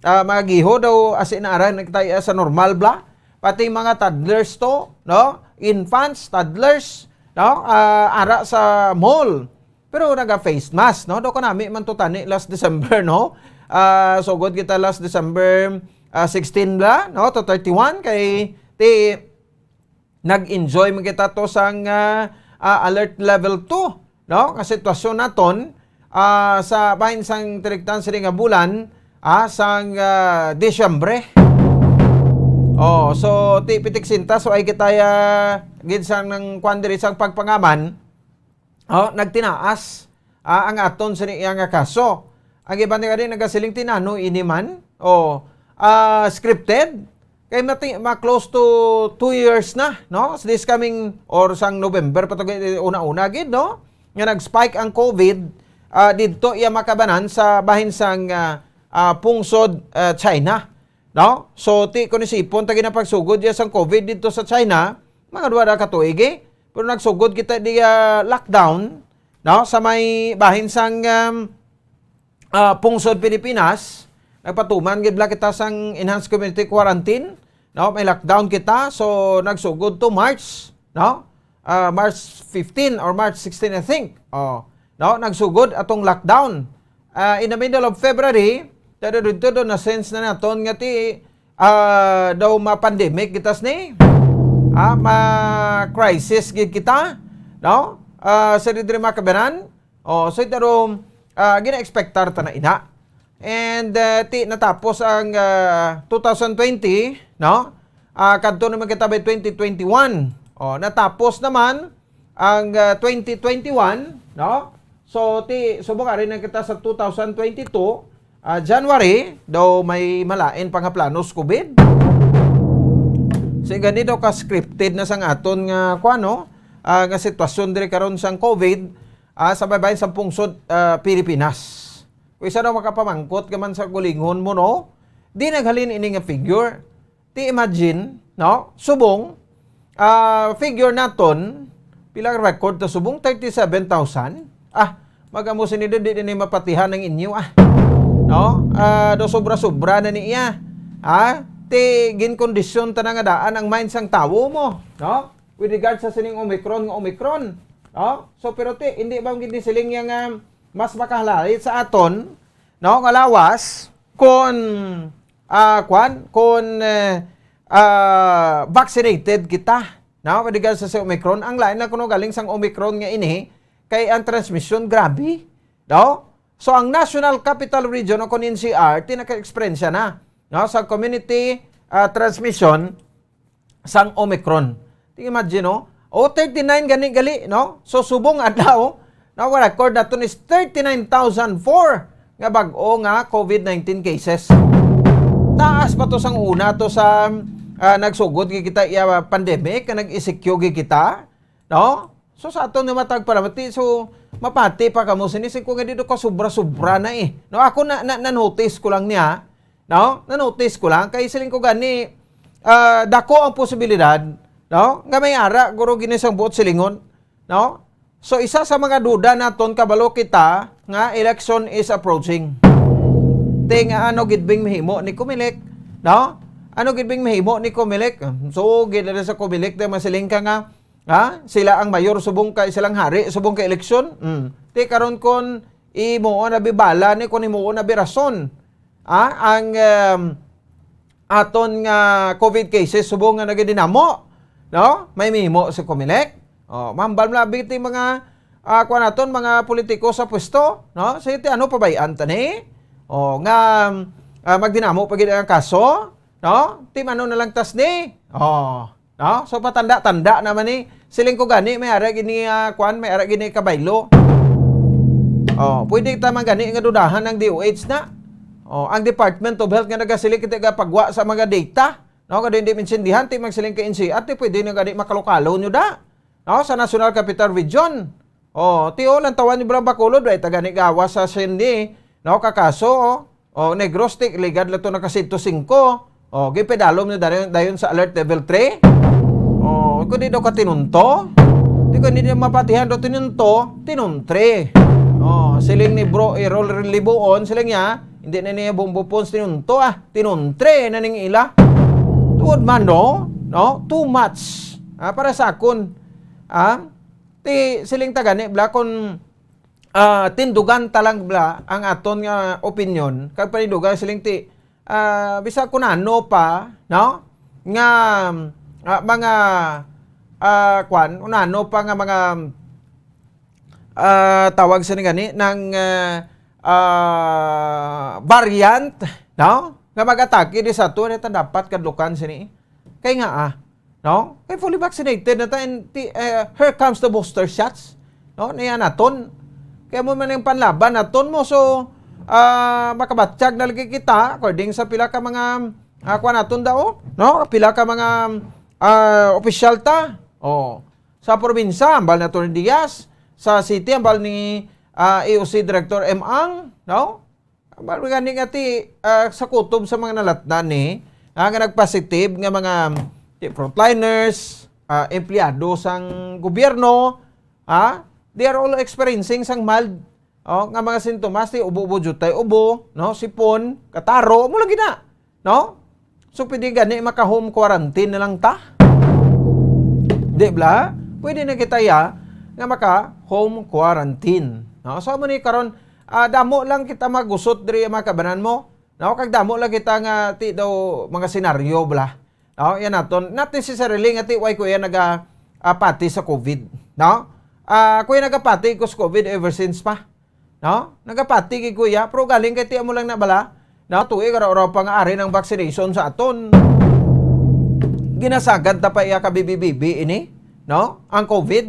ah, mga giho daw, as in, ara na kita, ah, sa normal bala. Pati mga toddlers to, no? Infants, toddlers, no? Ah, ara sa mall. Pero naga-face mask, no? Do kanami man to tani last December, no? Ah, sugod kita last December, ah, sixteen bala, no? To thirty-one, kay ti nag-enjoy man kita to sang, ah, ah, alert level two, no? Nga sitwasyon naton, ah, sa bahin sang tiniktan sini nga bulan, ah, sang, ah, Disyembre. Oh, so, ti pitik sintas, so ay kita, ah, gid sang nang kwan diri sang pagpangaman, oh, nagtinaas, ah, ang aton sini iya nga kaso. Ang iban nga din nagasiling, "Ti nano ini man?" Oh, ah, scripted. Kay mati-, ma-close to two years na, no? This coming, or sang November pa to, eh, una-una gid, no? Nga nag-spike ang COVID, ah, didto iya makabanan sa bahin sang, ah, ah, pungsod, ah, China, no? So, ti, kung isipon ta ginapagsugod iya sang COVID didto sa China, mga duha na ka tuig, eh. Pero nagsugod kita di, ah, lockdown, no? Sa may bahin sang, um, ah, pungsod Pilipinas, nagpatuman gid bala kita sang enhanced community quarantine, no? May lockdown kita, so nagsugod to March, no? Ah, March fifteen or March sixteen, I think. Oh, no? Nagsugod atong lockdown. Ah, in the middle of February, todo dito do na-sense na naton nga ti, ah, daw ma-pandemic kita sini. Ah, ma-crisis gid kita, no? Ah, sa diri, mga kabanan. Oh, so, pero, ah, gina-expectar ta na ina. And, ah, ti natapos ang, ah, two thousand twenty, no? Ah, kadto naman kita by twenty twenty-one. Oh, natapos naman ang, ah, twenty twenty-one, no? So, ti, subong ari na kita sa two thousand twenty-two, ah, January, daw may malain pa nga planos COVID. Sa gani daw ka scripted na sang aton nga, kuwan, no? Ah, nga sitwasyon diri karon sang COVID, ah, sa baybayin sang pungsod, ah, Pilipinas. Kung isa daw makapamangkot ka man sa gulingon mo, no? Di naghalin ini nga figure. Ti imagine, no? Subong, ah, figure naton, pila ang record ta subong? Thirty-seven thousand? Ah, mag-amo sini, di, di ni mapatihan ang inyo, ah. No? Ah, do sobra-sobra na niya. Ah, ti ginkondisyon ta na nga daan ang mind sang tawo mo, no? With regard sa sining Omicron nga Omicron, no? So, pero ti, hindi ba gid ni siling niya nga mas makahalait sa aton, no, nga lawas, kon, ah, kwan, kon, eh, ah, vaccinated kita, no? Pwede ka sa, sa Omicron. Ang lain na kuno galing sang Omicron nga ini, kay ang transmission grabe, no? So, ang National Capital Region o kon N C R, ti naka-eksperyensya na, no, sa community, ah, transmission sang Omicron. Ti imagine, no? O, thirty-nine gani gali, no? So, subong adlaw, no, record naton is thirty-nine thousand four nga bag-o nga COVID nineteen cases. Taas pa to sang una to sa, ah, nagsugod gid kita iya pandemic, nga nag-E C Q gid kita, no? So, sa aton nga matag palamati, so, mapati pa kamo sini, sing ko nga di do ka sobra-sobra na eh. No, ako na, na, na-notice ko lang niya, no? Na-notice ko lang, kay siling ko gani, ah, dako ang posibilidad, no? Nga may ara, guro, gini sang buot silingon, no? So, isa sa mga duda naton, kabalo kita nga election is approaching. Ti nga ano gid bing mahimo ni Comelec, no? Ano gid bing mahimo ni Comelec? So, gid na sa Comelec, ti masiling ka nga, ha? Sila ang mayor subong kay, sila ang hari subong kay eleksyon. Mm. Ti karon kon imuon na bibala ni, kon imuon na birason, ha? Ang, um, aton nga COVID cases subong nga nagadinamo, no? May mimo sa Comelec. Oh, mambal na bit mga, ah, kuwan naton, mga politiko sa pwesto, no? Sige, ti ano, pabayaan ta ni? Oh, nga, ah, magdinamo pa gid ang kaso, no? Ti ano na lang tas ni? Oh, no? So, patanda-tanda naman ni. Siling ko gani, may ara gini, ah, kuwan, may ara gini kabaylo. Oh, pwede ta man gani nga dudahan ang D O H na. Oh, ang Department of Health nga nagasiling kita gapagwa sa mga data. No, kadi hindi maintindihan, ti magsiling ka N C R, ti pwede na gani makalokalo nyo da. No, sa National Capital Region. Oh, ti o, Lantawan ni Blang Bacolod, way ta gani gawas sa sindi. No, kakaso, oh. Oh, Negros, ti, ligad lang to naka sento singko. Oh, gipedalom ni dayon, dayon sa alert level three. Oh, kung di daw ka tinunto, ti kung di daw mapatihan daw tinunto, tinuntre. Oh, siling ni Bro Errol Libuon, siling niya, hindi na niya Bombo Pons tinunto, ah, tinuntre na ning ila. Tuod man, no? No? Too much. Ah, para sa akon, ah, ti, siling ta gani, bla, kung, ah, tindugan ta lang, bla, ang aton nga opinyon, kag panindugan, siling ti, ah, bisag kun ano pa, no? Nga, ah, mga, ah, kwan, unano pa nga mga, ah, tawag sa gani, ng, ah, ah, variant, no? Nga mag-atake di sa ato, ito dapat kadlukan sini. Kay nga, ah, no? Kay fully vaccinated na ta, and ti-, eh, here comes the booster shots. No? Niya naton. Kaya mo man yung panlaban naton mo. So, ah, makabatyag na lagi kita, according sa pila ka mga, ah, kuwan naton daw, no? Pila ka mga, ah, opisyal ta. Oh. Sa probinsya, ambal ni Attorney Diaz. Sa city, ambal ni, ah, E O C Director M Ang, no? Ambal gani nga ti, ah, sa kutob sa mga nalatnan ni, ah, nga nagpositive nga mga ti frontliners, ah, empleyado sang gobyerno, ah, they are all experiencing sang mild, oh, nga mga sintomas, ti ubo-ubo, jutay ubo, no, sipon, kataro, mo lagi na, no? So, pwede gani maka-home quarantine na lang ta? Di bla? Pwede na kita ya nga maka-home quarantine. No? So, amo ni karon, ah, damo lang kita magusot diri, mga kabanan mo. No? Kag damo lang kita nga ti daw mga senaryo bla. No? Yan naton. Not necessarily nga ti way ko yan naga, ah, pati sa COVID. No? Ah, ko yan nagapati ko sa COVID ever since pa. No? Nagapati gid, kuya, pero galing kay ti amo lang na bala. No? Tuig, araw-araw pa nga ari ng vaccination sa aton. Ginasagad ta pa iya ka bibi-bibi ini, no? Ang COVID.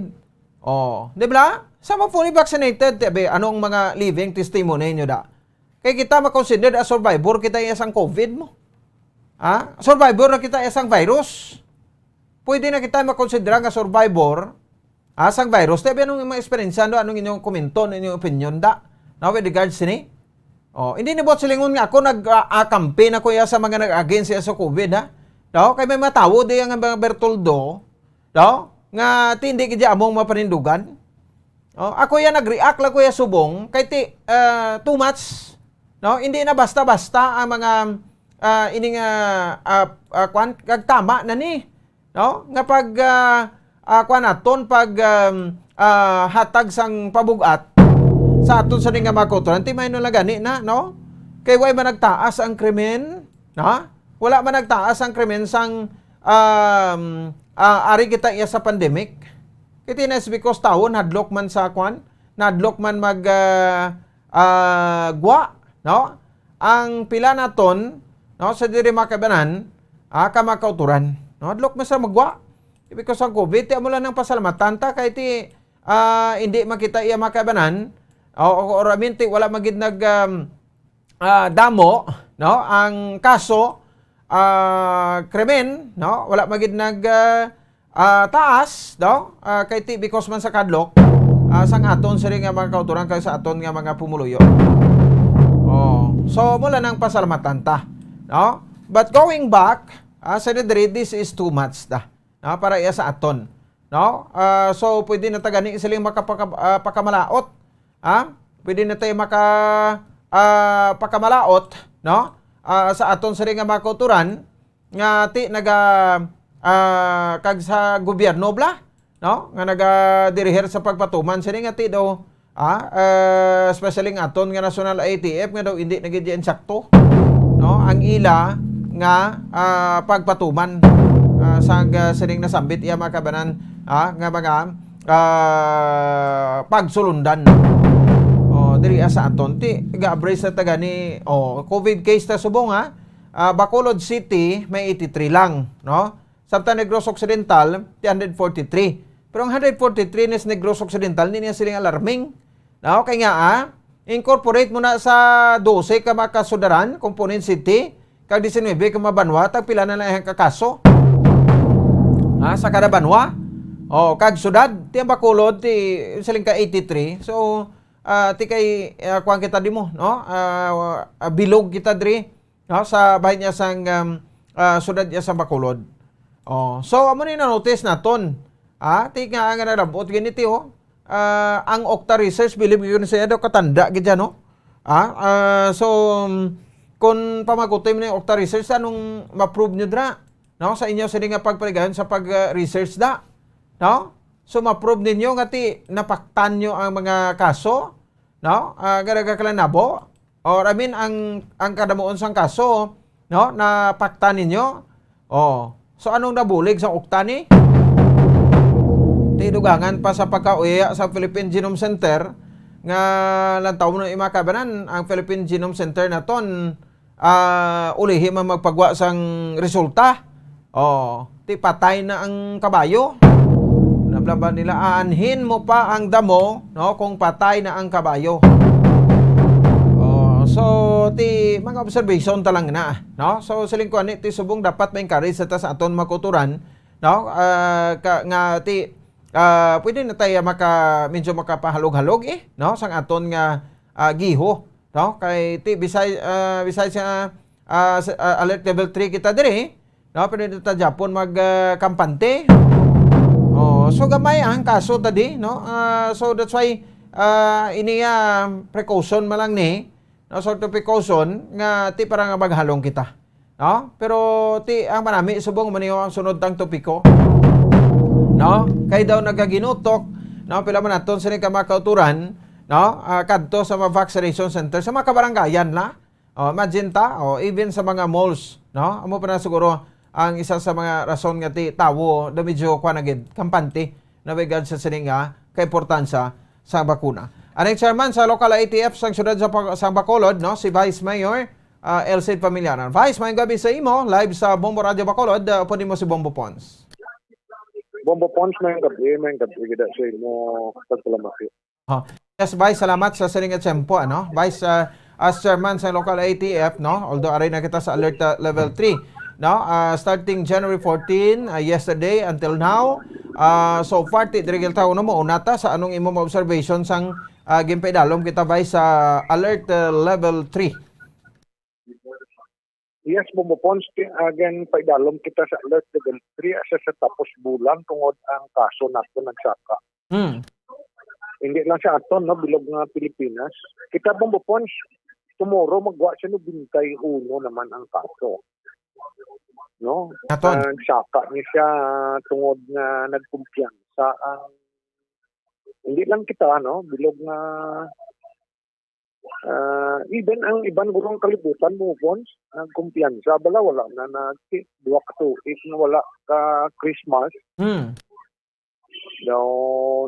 Oh, di ba? Sa mga fully vaccinated, ti, abi, ano ang mga living testimony nyo da? Kay kita makonsider as survivor kita iya sang COVID mo. Ha? Survivor na kita iya sang virus. Pwede na kita makonsidera nga survivor, ah, sang virus. Tabi, anong imong eksperyensya, no? Anong inyong komento, anong inyong opinion, da? Now, with regards sini? Oh, hindi ni buot silingon nga ako nag, ah, ah, kampi na ko iya sa mga nag-against siya sa COVID, ha? No? Kay may matawo di ang mga Bertoldo, no? Nga ti hindi gid among mapanindugan. Oh, ako yan nag-react lang ko ya subong kay ti, ah, too much, no? Hindi na basta-basta ang mga, ah, ining, ah, ah, ah, kwan, kag tama na ni, no? Nga pag, ah, ah, kwan naton pag, um, ah, hatag sang pabugat sa aton sa nga mga kautoran, ti may no lang gani na, no? Kay way man nagtaas ang krimen, ha? Wala man nagtaas ang krimen sang, um, ah, ari kita iya sa pandemic. Kay ti na is because tawo nadlok man sa kwan, nadlok man mag, ah, ah, gwa, no? Ang pila naton, no, sa diri makabanan, ah, ka makauturan, no? Hadlok man sa magwa. Because ang COVID, ti amo lang nang pasalamatan ta kay ti, ah, hindi makita iya makabanan, o, o, or I mean, ti wala magid nag, um, ah, damo, no, ang kaso, ah, krimen, no, wala magid nag, ah, ah, taas, no, ah, kay ti because man sa kadlok, ah, sang aton sini nga mga kauturan kag sa aton nga mga pumuluyo. Oh, so mula nang pasalamatan ta, no? But going back, ah, sa diri, this is too much ta, no, para iya sa aton, no? Ah, so pwede na ta gani siling makapaka-, ah, pakamalaot, ha? Pwede na tayo maka, ah, pakamalaot, no? Ah, sa aton sini nga mga kauturan nga ti naga, ah, kag sa gobyerno bla, no? Nga naga-dirihir sa pagpatuman sini nga ti daw, ah, ah, especially nga aton nga national I T F nga daw hindi na gid insakto, no? Ang ila nga, ah, pagpatuman, ah, sang, ah, sining nasambit iya mga kabanan, ah, nga mga, ah, pagsulundan. Oh, diri sa aton ti ga-abrace sa taga ni, oh, covid case ta subong, ha. Ah, Bacolod City may eighty-three lang, no? Samtang Negros Occidental ti hundred forty-three. Pero ang hundred forty-three ni sa Negros Occidental, hindi niya siling alarming. No? Kay nga, ah, incorporate mo na sa dose ka mga kasudaran, component city, kag diecinuebe ka mga banwa, tagpila na lang ang kakaso. Ha, sa kada banwa. Oh, kag syudad, ti ang Bacolod, ti siling ka eighty-three. So, ah, ti kay, ah, kuwan kita dimo, no? Ah, ah, bilog kita diri, no? Sa bahin niya sang, um, ah, syudad niya sa Bacolod. Oh, so amo ni na-notice naton. Ah, ti nga nga nalabot gani ti, oh. Ah, ang Octa Research, bilib gyud siya daw katanda gid siya, no? Ah, ah, so, um, kung pamagutin mo ni Octa Research, anong ma-prove nyo dra? No, sa inyo sini nga pagpaligayon sa pag, ah, research da, no? So ma-prove ninyo nga ti napaktan nyo ang mga kaso, no? Ah, nga nagakalanabo, or I mean ang, ang kadamuon sang kaso, no? Napaktan ninyo. Oh. So anong nabulig sa ukta ni? Ti dugangan pa sa pagkauya sa Philippine Genome Center nga lantaw mo na imakabanan ang Philippine Genome Center naton, ah, ulihi man magpagwa sang resulta. Oh, ti patay na ang kabayo. Nablaba nila, aanhin mo pa ang damo, no, kung patay na ang kabayo. Oh, so, ti mga observation ta lang na, no? So, siling ko ani, ti subong dapat ma-encourage sa ta sa aton mga kauturan, no? Ah, ka, nga ti, ah, pwede na tayo maka, medyo makapahalog-halog, eh, no? Sang aton nga, ah, giho, no? Kay ti, beside, ah, besides nga, ah, sa, ah, alert level three kita diri, no? Pero dito ta Japon mag, ah, kampante. Oh, so gamay ang kaso tadi, no? Ah, so that's why, ah, ini, ah, precaution man lang ni, no? Sort of precaution nga ti para nga maghalong kita. No? Pero ti ang manami subong maniho ang sunod tang topiko. No? Kay daw nagaginutok, no? Pila man naton sini ka mga kauturan, no? Ah, kadto sa mga vaccination center, sa mga kabarangayan na. Oh, imagine ta, oh, even sa mga malls, no? Amo pa na siguro ang isa sa mga rason nga ti tawo na medyo kwa na gid, kampante na may gad sa sini nga kaimportansya sa bakuna. Aning chairman sa local I T F sang siyudad sa Pa-, sa Bacolod, no, si Vice Mayor, ah, Elcid Familiaran. Vice, mayong gabi sa imo. Live sa Bombo Radio Bacolod, ah, upod nimo si Bombo Pons. Bombo Pons, mayong gabi, mayong gabi gid sa imo. Pagsalamati. Oh. Yes, Vice, salamat sa sining nga tiyempo, ano? Vice, ah, as chairman sa local I T F, no? Although aray na kita sa alert, ah, level three, no? Ah, starting January fourteen, ah, yesterday until now, ah, so far, ti diri kita, no, mauna ta sa anong imo mga observation sang, ah, ginpaidalom kita, Vice, sa alert, ah, level three. Yes, Bombo Pons, ti-, again, paidalom kita sa alert level three asa sa tapos bulan tungod ang kaso nato nagsaka. Hmm. Hindi lang sa aton, no, bilog nga Pilipinas. Kita, Bombo Pons, tomorrow magwa siya nobenta y uno naman ang kaso. No? Naton. Ah, nagsaka ni siya tungod nga nagkumpiyansa ang, hindi lang kita, no, bilog nga, ah, even ang iban gurong kalibutan, Bombo Pons, nagkumpiyansa bala, wala na nag-, duha ka tuig na wala ka Christmas. Hmm. Daw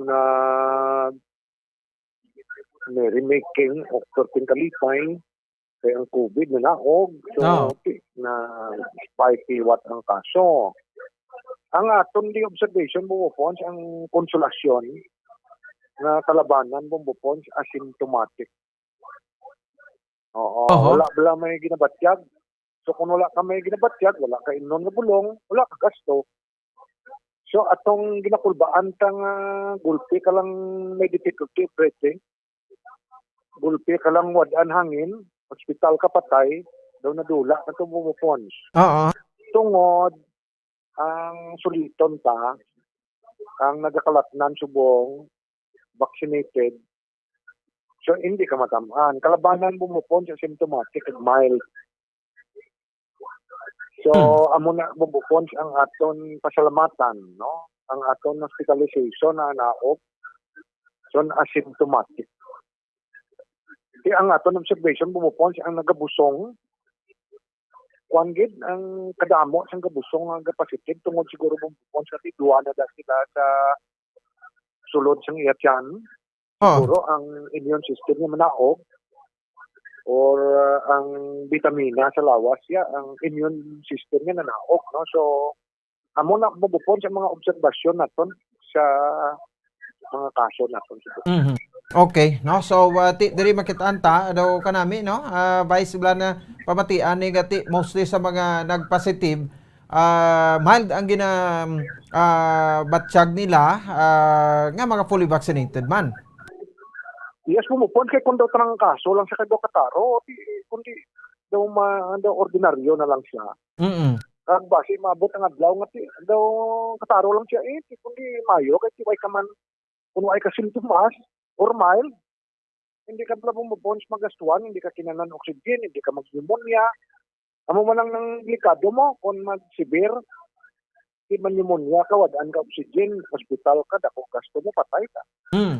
nag merrymaking o perting kalipay, kay ang covid nanaog. So, Ah. ti-, na spike liwat ang kaso. Ang aton di observation, Bombo Pons, ang konsolasyon nga kalabanan, Bombo Pons, asymptomatic. Oo, Oho. wala bala may ginabatyag. So, kung wala ka may ginabatyag, wala ka imnon nga bulong, wala ka gasto. So, atong ginakulbaan ta nga gulpi ka lang may difficulty of breathing, gulpi ka lang wad-an hangin, hospital ka patay, daw nadula na to, Bombo Pons. Oo. Tungod ang suliton ta, ang nagakalatnan subong vaccinated, so hindi ka matam-an. Kalabanan, Bombo Pons, asymptomatic kag mild. So, Hmm. amo na, Bombo Pons, ang aton pasalamatan, no? Ang aton hospitalization na naog, so, asymptomatic. Di ang aton observation, Bombo Pons, ang nagabusong, kuwan gid, ang kadamo sang gabusong nga gapositive tungod siguro, Bombo Pons, kay duha na da sila sa sulod sang iya tiyan. Oo. Siguro ang immune system niya manaog or, uh, ang bitamina sa lawas niya, ang immune system niya nanaog, no? So, amo na, Bombo Pons, ang mga obserbasyon naton sa mga kaso naton. Mhm. Okay, no? So, uh, ti, diri makitaan ta, ano, kanami, no? Ah, Vice, bala na pamatian ni gati, mostly sa mga nagpositive, ah, mild ang gina-, ah, batyag nila, ah, nga mga fully vaccinated man. Yes, Bombo Pons, kay kung daw trangkaso lang siya kay daw kataro, di, kundi daw ma-, daw ordinaryo na lang siya. Mm-mm. Kag basi maabot ang adlaw nga ti-, daw kataro lang siya, eh, ti-, kundi mayo, kay ti-, way ka man, kung way ka sintomas or mild, hindi ka pala, Bombo Pons, magastuhan, hindi ka kinahanglan oxygen, hindi ka mag-pneumonia. Amo man ang, ang delikado mo kung mag-severe, di man pneumonia ka, wad-an ka oxygen, hospital ka, dako gasto mo, patay ka. Hmm.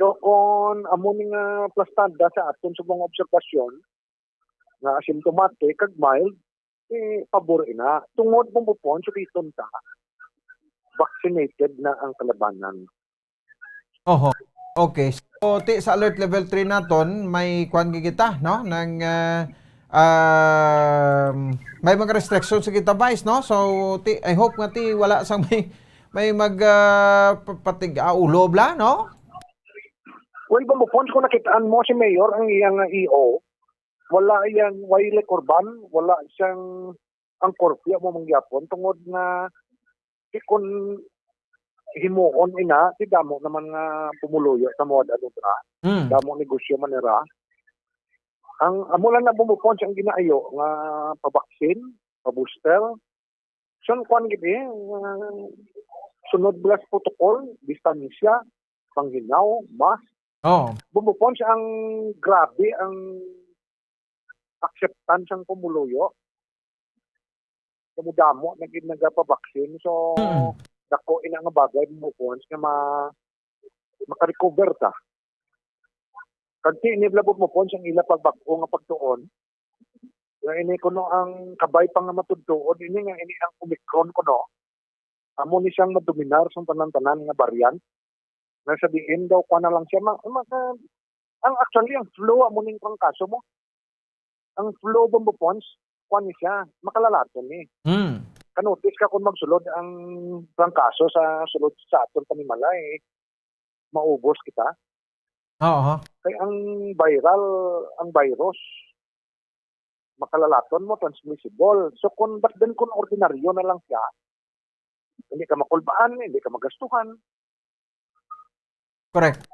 So, kung amo ni nga plastada sa aton subong obserbasyon, nga asymptomatic kag mild, eh, pabor ina. Tungod, Bombo Pons, suliton ta, vaccinated na ang kalabanan. Oho. Okay. So, ti, sa alert level three naton, may kwan gid kita, no? Nang, ah, um, may mga restrictions gid kita, Vice, no? So, ti, I hope nga ti wala sang may, may mag, ah, pa-, patig-, ah, ulo bala, no? Well, Bombo Pons, kung nakitaan mo si Mayor, ang iyang E O, wala iyang, way liquor ban, wala siyang, ang curfew mo mangyapon, tungod nga, di kun himuon ina, di damo naman nga pumuluyo sa mga ano ra, Mm. damo negosyo man nira. Ang, amo lang na, Bombo Pons, ang ginaayo nga pabaksin, pabooster, so, ang kwan gid, eh, ah, sunod bala sa protocol, distansya, panghinaw, mask. Oo. Bombo Pons, ang grabe ang acceptance sang pumuluyo. Damo-damo na gid nagapabaksin. So, Mm. dako ina nga bagay, Bombo Pons, nga ma-, makarecover ta. Kag ti, ini bala, Bombo Pons, ang ila pagbag-o nga pagtuon, nga ini kuno ang kabay pa nga matudtuon, ini nga ini ang Omicron kuno, amo ni siyang madominar sa tanan-tanan nga variant. Nga sa diin daw, kuwan na lang siya, ma-, ma-, ang, actually, ang flu, amo ning trangkaso mo. Ang flu, Bombo Pons, kuwan ni siya, makalalaton ni. Hmm. Kanotis ka kung magsulod ang trangkaso sa sulod sa aton panimalay, maubos kita. Oo. Kay ang viral, ang virus, makalalaton mo, transmissible. So, kung, but then, kung ordinaryo na lang siya, hindi ka makulbaan, hindi ka magastuhan. Correct.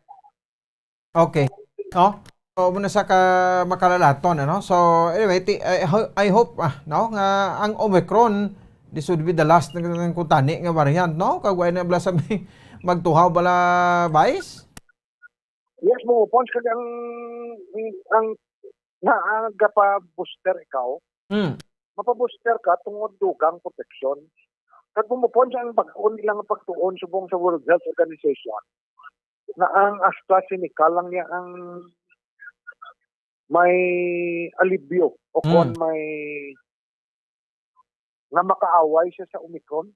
Okay. No? So, muna sa ka makalalaton, ano? So, anyway, ti-, I, ho-, I hope, ah, no, nga ang Omicron, this would be the last ng, ng kuntani nga variant, no? Kag wala na bala sa may magtuhaw bala, Vice? Yes, Bombo Pons, kag ang, ang, na, ang gapa-booster ikaw, Hmm. mapa-booster ka tungod dugang proteksyon. Kag, Bombo Pons, ang bag-o nila nga pagtuon subong sa World Health Organization, na ang AstraZeneca lang niya ang may alibyo o Hmm. kon may nga makaaway siya sa Omicron.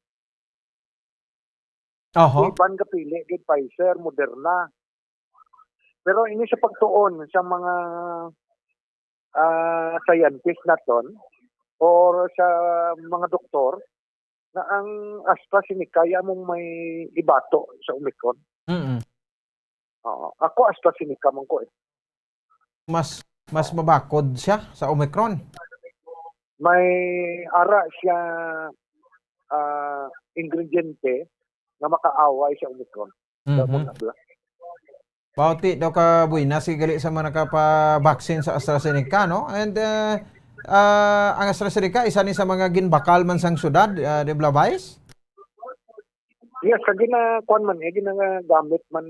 Oho. Iban gapili gid, Pfizer, Moderna. Pero ini sa pagtuon sa mga, ah, scientist naton or sa mga doktor, na ang AstraZeneca ya mong may ibato sa Omicron. Mm-mm. Oo. Ako, AstraZeneca man ko, eh. Mas Mas mabakod siya sa Omicron. May ara siya, ah, ingrediente nga makaaway sa Omicron. Mhm. Sa mga bla- Bauti daw ka buena si gali sa mga nakapa-vaccine sa AstraZeneca, no? And, uh, uh, ang AstraZeneca, isa ni sa mga ginbakal man sang syudad, uh, di ba, Vice? Yes, sa gina-, kuwan man, eh, ginagamit man,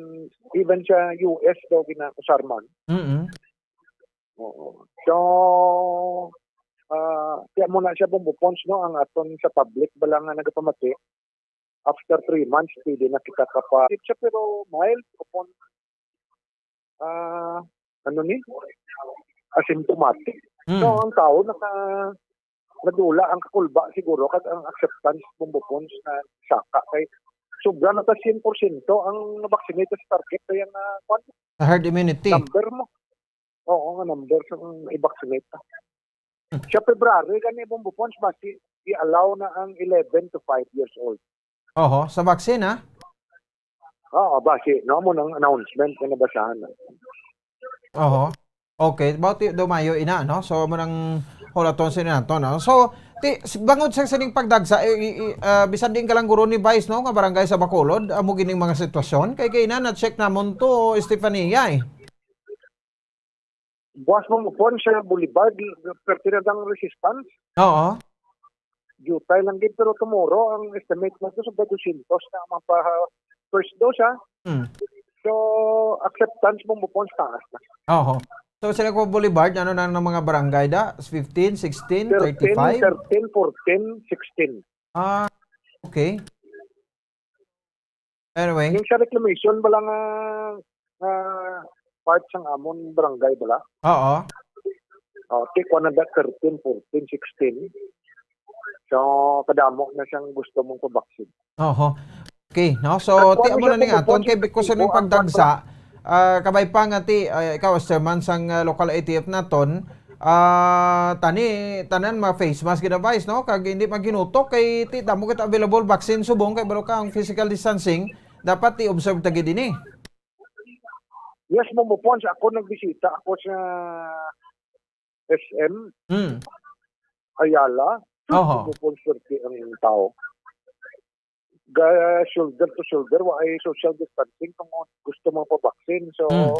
even sa U S daw, ginausar man. Mm-mm. Oo. So, ah, kaya mo na siya, Bombo Pons, no? Ang aton sa public, bala nga nagapamati, after three months, pwede na kita kapa-, siya, pero mild upon, ah, ano ni? Asymptomatic. Mm. So, ang tao naka-, nadula ang kakulba siguro, kag ang acceptance, Bombo Pons, na saka kay sobra na ta siyento ang vaccinate sa target, kaya nga, kwan, Sa herd immunity. Number mo. Oo, nga number sa i-vaccinate. Hmm. Sa February, gani, Bombo Pons, basi i-allow na ang eleven to five years old. Oho, sa vaccine, ha? Oo, basi, no? Mo nang announcement nga nabasahan na. Oho. Okay, about ti-, dumayo ina, no? So, mo nang hulaton sa nato, no? So, ti-, s-, bangod sa sining pagdagsa, eh, i-, i-, ah, bisan diin ka lang guro ni Vice, no, nga barangay sa Bacolod, amo gining mga sitwasyon. Kay, kay na, na-check namon to, Stefania, eh. Buwas mo mo sa Boulevard, perti na ang resistance. Oo. Jutay lang gid, pero tomorrow, ang estimate mo to sa dosyentos na ang mga pa-, first dose, ha? Hmm. So, acceptance mo mo sa taas na. Oho. So, sila ko Boulevard, ano na ng mga barangay da? Fifteen, sixteen, Thirteen, thirty-five? Thirteen, fourteen, sixteen. Ah, okay. Anyway. Yung sa reclamation, bala nga, nga part sang amon barangay, bala? Oo. Oh, take one na thirteen, fourteen, sixteen. So, kadamo na siyang gusto mong pabaksin. Oho. Okay, no? So, At ti-, kung amo na siya ning aton, kay, kung because sa ning ang pagdagsa, ah, kabay pa nga ti, ah, ikaw, as chairman sang, ah, local A T F naton, ah, tani, tanan ma-face mask gid, Vice, no? Kag hindi maginutok kay ti, damo kita available vaccine subong kay balo ka ang physical distancing, dapat ti-observe ta gid ini. Yes, Bombo Pons, ako nagbisita ako sa S M Hmm. Ayala. Oho. Bombo Pons, swerte ang tao. Ga-, shoulder to shoulder, wa ay social distancing kung gusto mo pa vaccine. So, Hmm.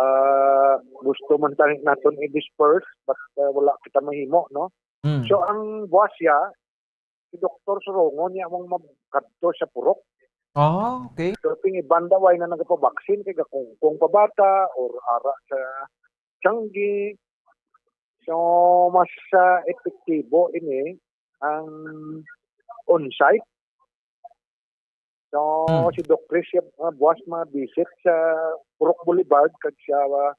ah, gusto man tayo naton i-disperse, but, ah, wala kita mahimo, no? Hmm. So, ang buwas siya, si Doktor Surongon niya mong magkadto sa purok. Ah, okay. So, ting iban daw ay na nagapabaksin kay gakungkong pa bata or ara sa tiyanggi. So, mas, ah, epektibo ini ang on-site. So, Hmm. si Doc Chris, siya, ah, buwas ma-visit sa Purok Boulevard, kag siya, ah,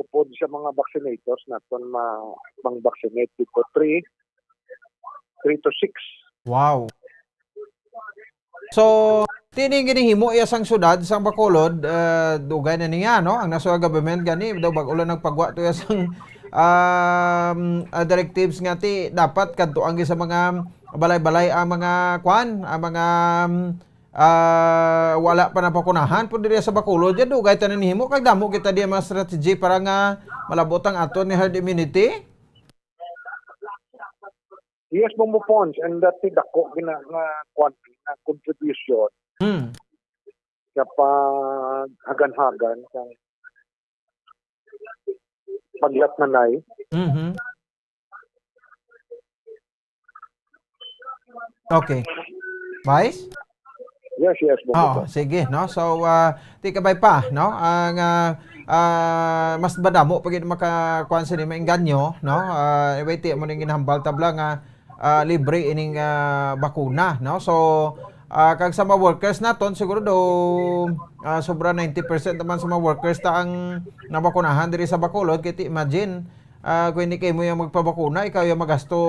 upod sa mga vaccinators naton ma-, mang-vaccinate dito. Three, three to six. Wow. So, tining ginihimo iya sang syudad, sang Bacolod, ah, dugay na niya, no? Ang national government gani, daw bag-o lang nagpagwa to iya sang, um, ah, directives nga ti dapat kadto ang sa mga balay-balay ang mga kwan, ang mga, um, ah, wala pa napakunahan pud diri sa Bacolod. Yan, dugay tanan nihimo kag damo kita diya mga strategy para nga malabot ang aton ni herd immunity. Yes, Bombo Pons, and that is dako gina nga kwan, nga contribution Hmm. sa paghagan-hagan sa paglatnanay. Mhm. Okay. Vice? Yes, yes, Bombo Oo, Pons. Sige, no? So, ah, ti kabay pa, no? Ang, ah, ah, mas madamo pa gid makakuan sa ni maengganyo, no? Ah, anyway, ti mo ning ginahambal tabla nga, ah, libre ining, ah, bakuna, no? So, ah, kag sa mga workers naton, siguro do, ah, sobra ninety percent naman sa mga workers ta ang nabakunahan diri sa Bacolod. Kay ti imagine, ah, kung hindi kayo mo yung magpabakuna, ikaw yung magasto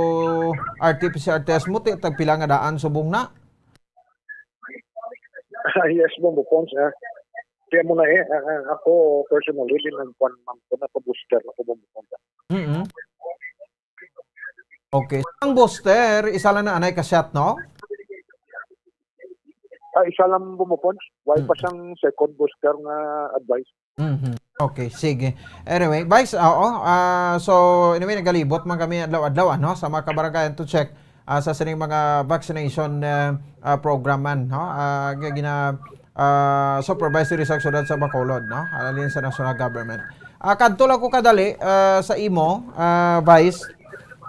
R T P C R test mo, ti, tagpila nga daan subong na? Yes, Bombo Pons, ah. Kaya mo na eh, ah, ah, ako personally, din nagkuhan man ko, nagpa-booster ako, Bombo Pons. Mm-mm. Okay. Ang booster, isa lang na anay ka shot, no? Ah, isa lang, Bombo Pons. Why pa Mm. siyang second booster nga advice? Mhm. Okay, sige. Anyway, Vice, oo, ah, so, anyway, nagalibot man kami adlaw-adlaw, ano, sa mga kabaranggayan to check, ah, sa sining mga vaccination, ah, ah, program man, no? Ah, nga gina-, ah, supervise diri sa syudad sa Bacolod, no? Halin sa national government. Ah, kadto lang ko kadali, ah, sa imo, ah, Vice,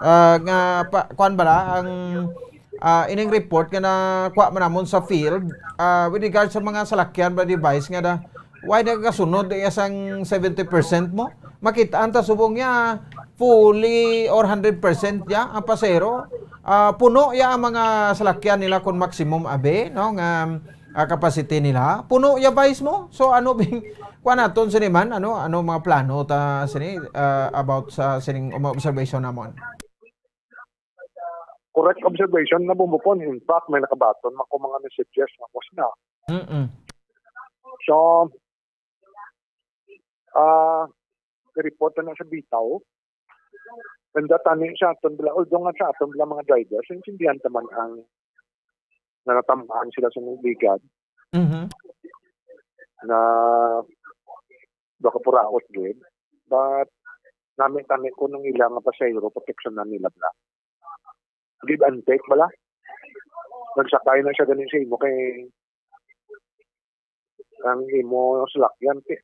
ah, nga pa, kuwan bala, ang, ah, ining report nga nakuha man namon sa field, ah, with regards sa mga salakyan ba, device nga da, why nagkasunod iya sang seventy percent mo? Makitaan ta subong niya fully or hundred percent ya ang pasero. Ah, puno ya ang mga salakyan nila kon maximum abi, no, nga, ah, capacity nila. Puno ya, Vice, mo. So, ano bing, kuha naton sini man, ano, ano mga plano ta sini, ah, about sa sining mga observation namon? Correct observation na bumupon. In fact, may nakabaton man ko mga messages nga was na. Mm-mm. So, ah, report na sa bitaw. Kanda tani sa aton bala, although nga sa aton bala mga drivers, intindihan ta man ang natamaan sila sa mga ligad Mhm. na baka puraot gid. But nami tani ko nang ila nga pasahero, proteksyonan nila bala. Give and take bala. Nagsakay na siya gani sa imo kay ang imo salakyan ti,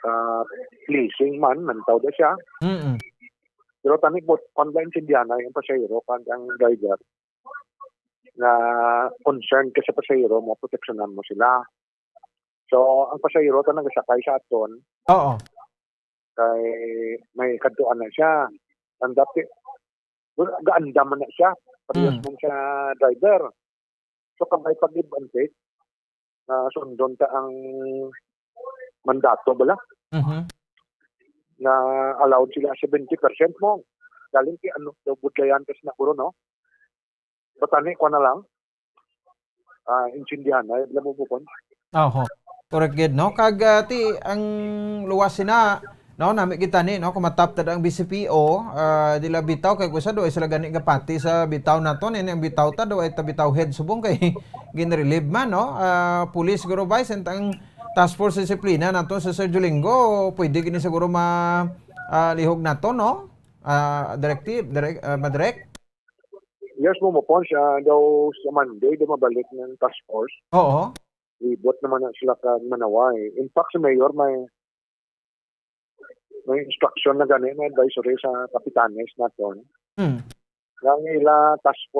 ah, leasing man, mantaw da siya. Mm. Pero tani ko, kung ba intindihan na yung pasahero kag ang driver nga concerned ka sa pasahero mo, proteksyonan mo sila. So, ang pasahero ta nagasakay sa aton, Oo. kay may kadtuan na siya. Ang dati, well, gaandam man na siya. Parehas Mm. man sa driver. So, kung may pag-give and take, na sundon ta ang mandato bala, Mhm. na allowed sila seventy percent mo. Galing kay ano, daw budlayan ka sa naguro, no? Batani ko na lang. Ah, intindihan na, alam mo po, Pon? Oho. Correct gid, no? Kag, ah, ti, ang luwas sina, no, nami kita ni, no, kumatap ta ang B C P O, ah, dila bitaw kay kusa do ay sila gani gapati sa bitaw naton, ini ang bitaw ta do ay ta bitaw head subong kay ginrelieve man, no? Ah, police guro, Vice, and ang task force disiplina nato sa Sir Julingo, pwede gini siguro ma, ah, lihog nato, no? Ah, directive, direct, ah, madirect? Yes, mo, mo, Pon, siya daw sa Monday, daw mabalik ng task force. Oo. Libot naman na sila kag Manaway. In fact, si Mayor may, may instruction na gani, may advisory sa kapitanes naton. Hmm. Nga ang ila task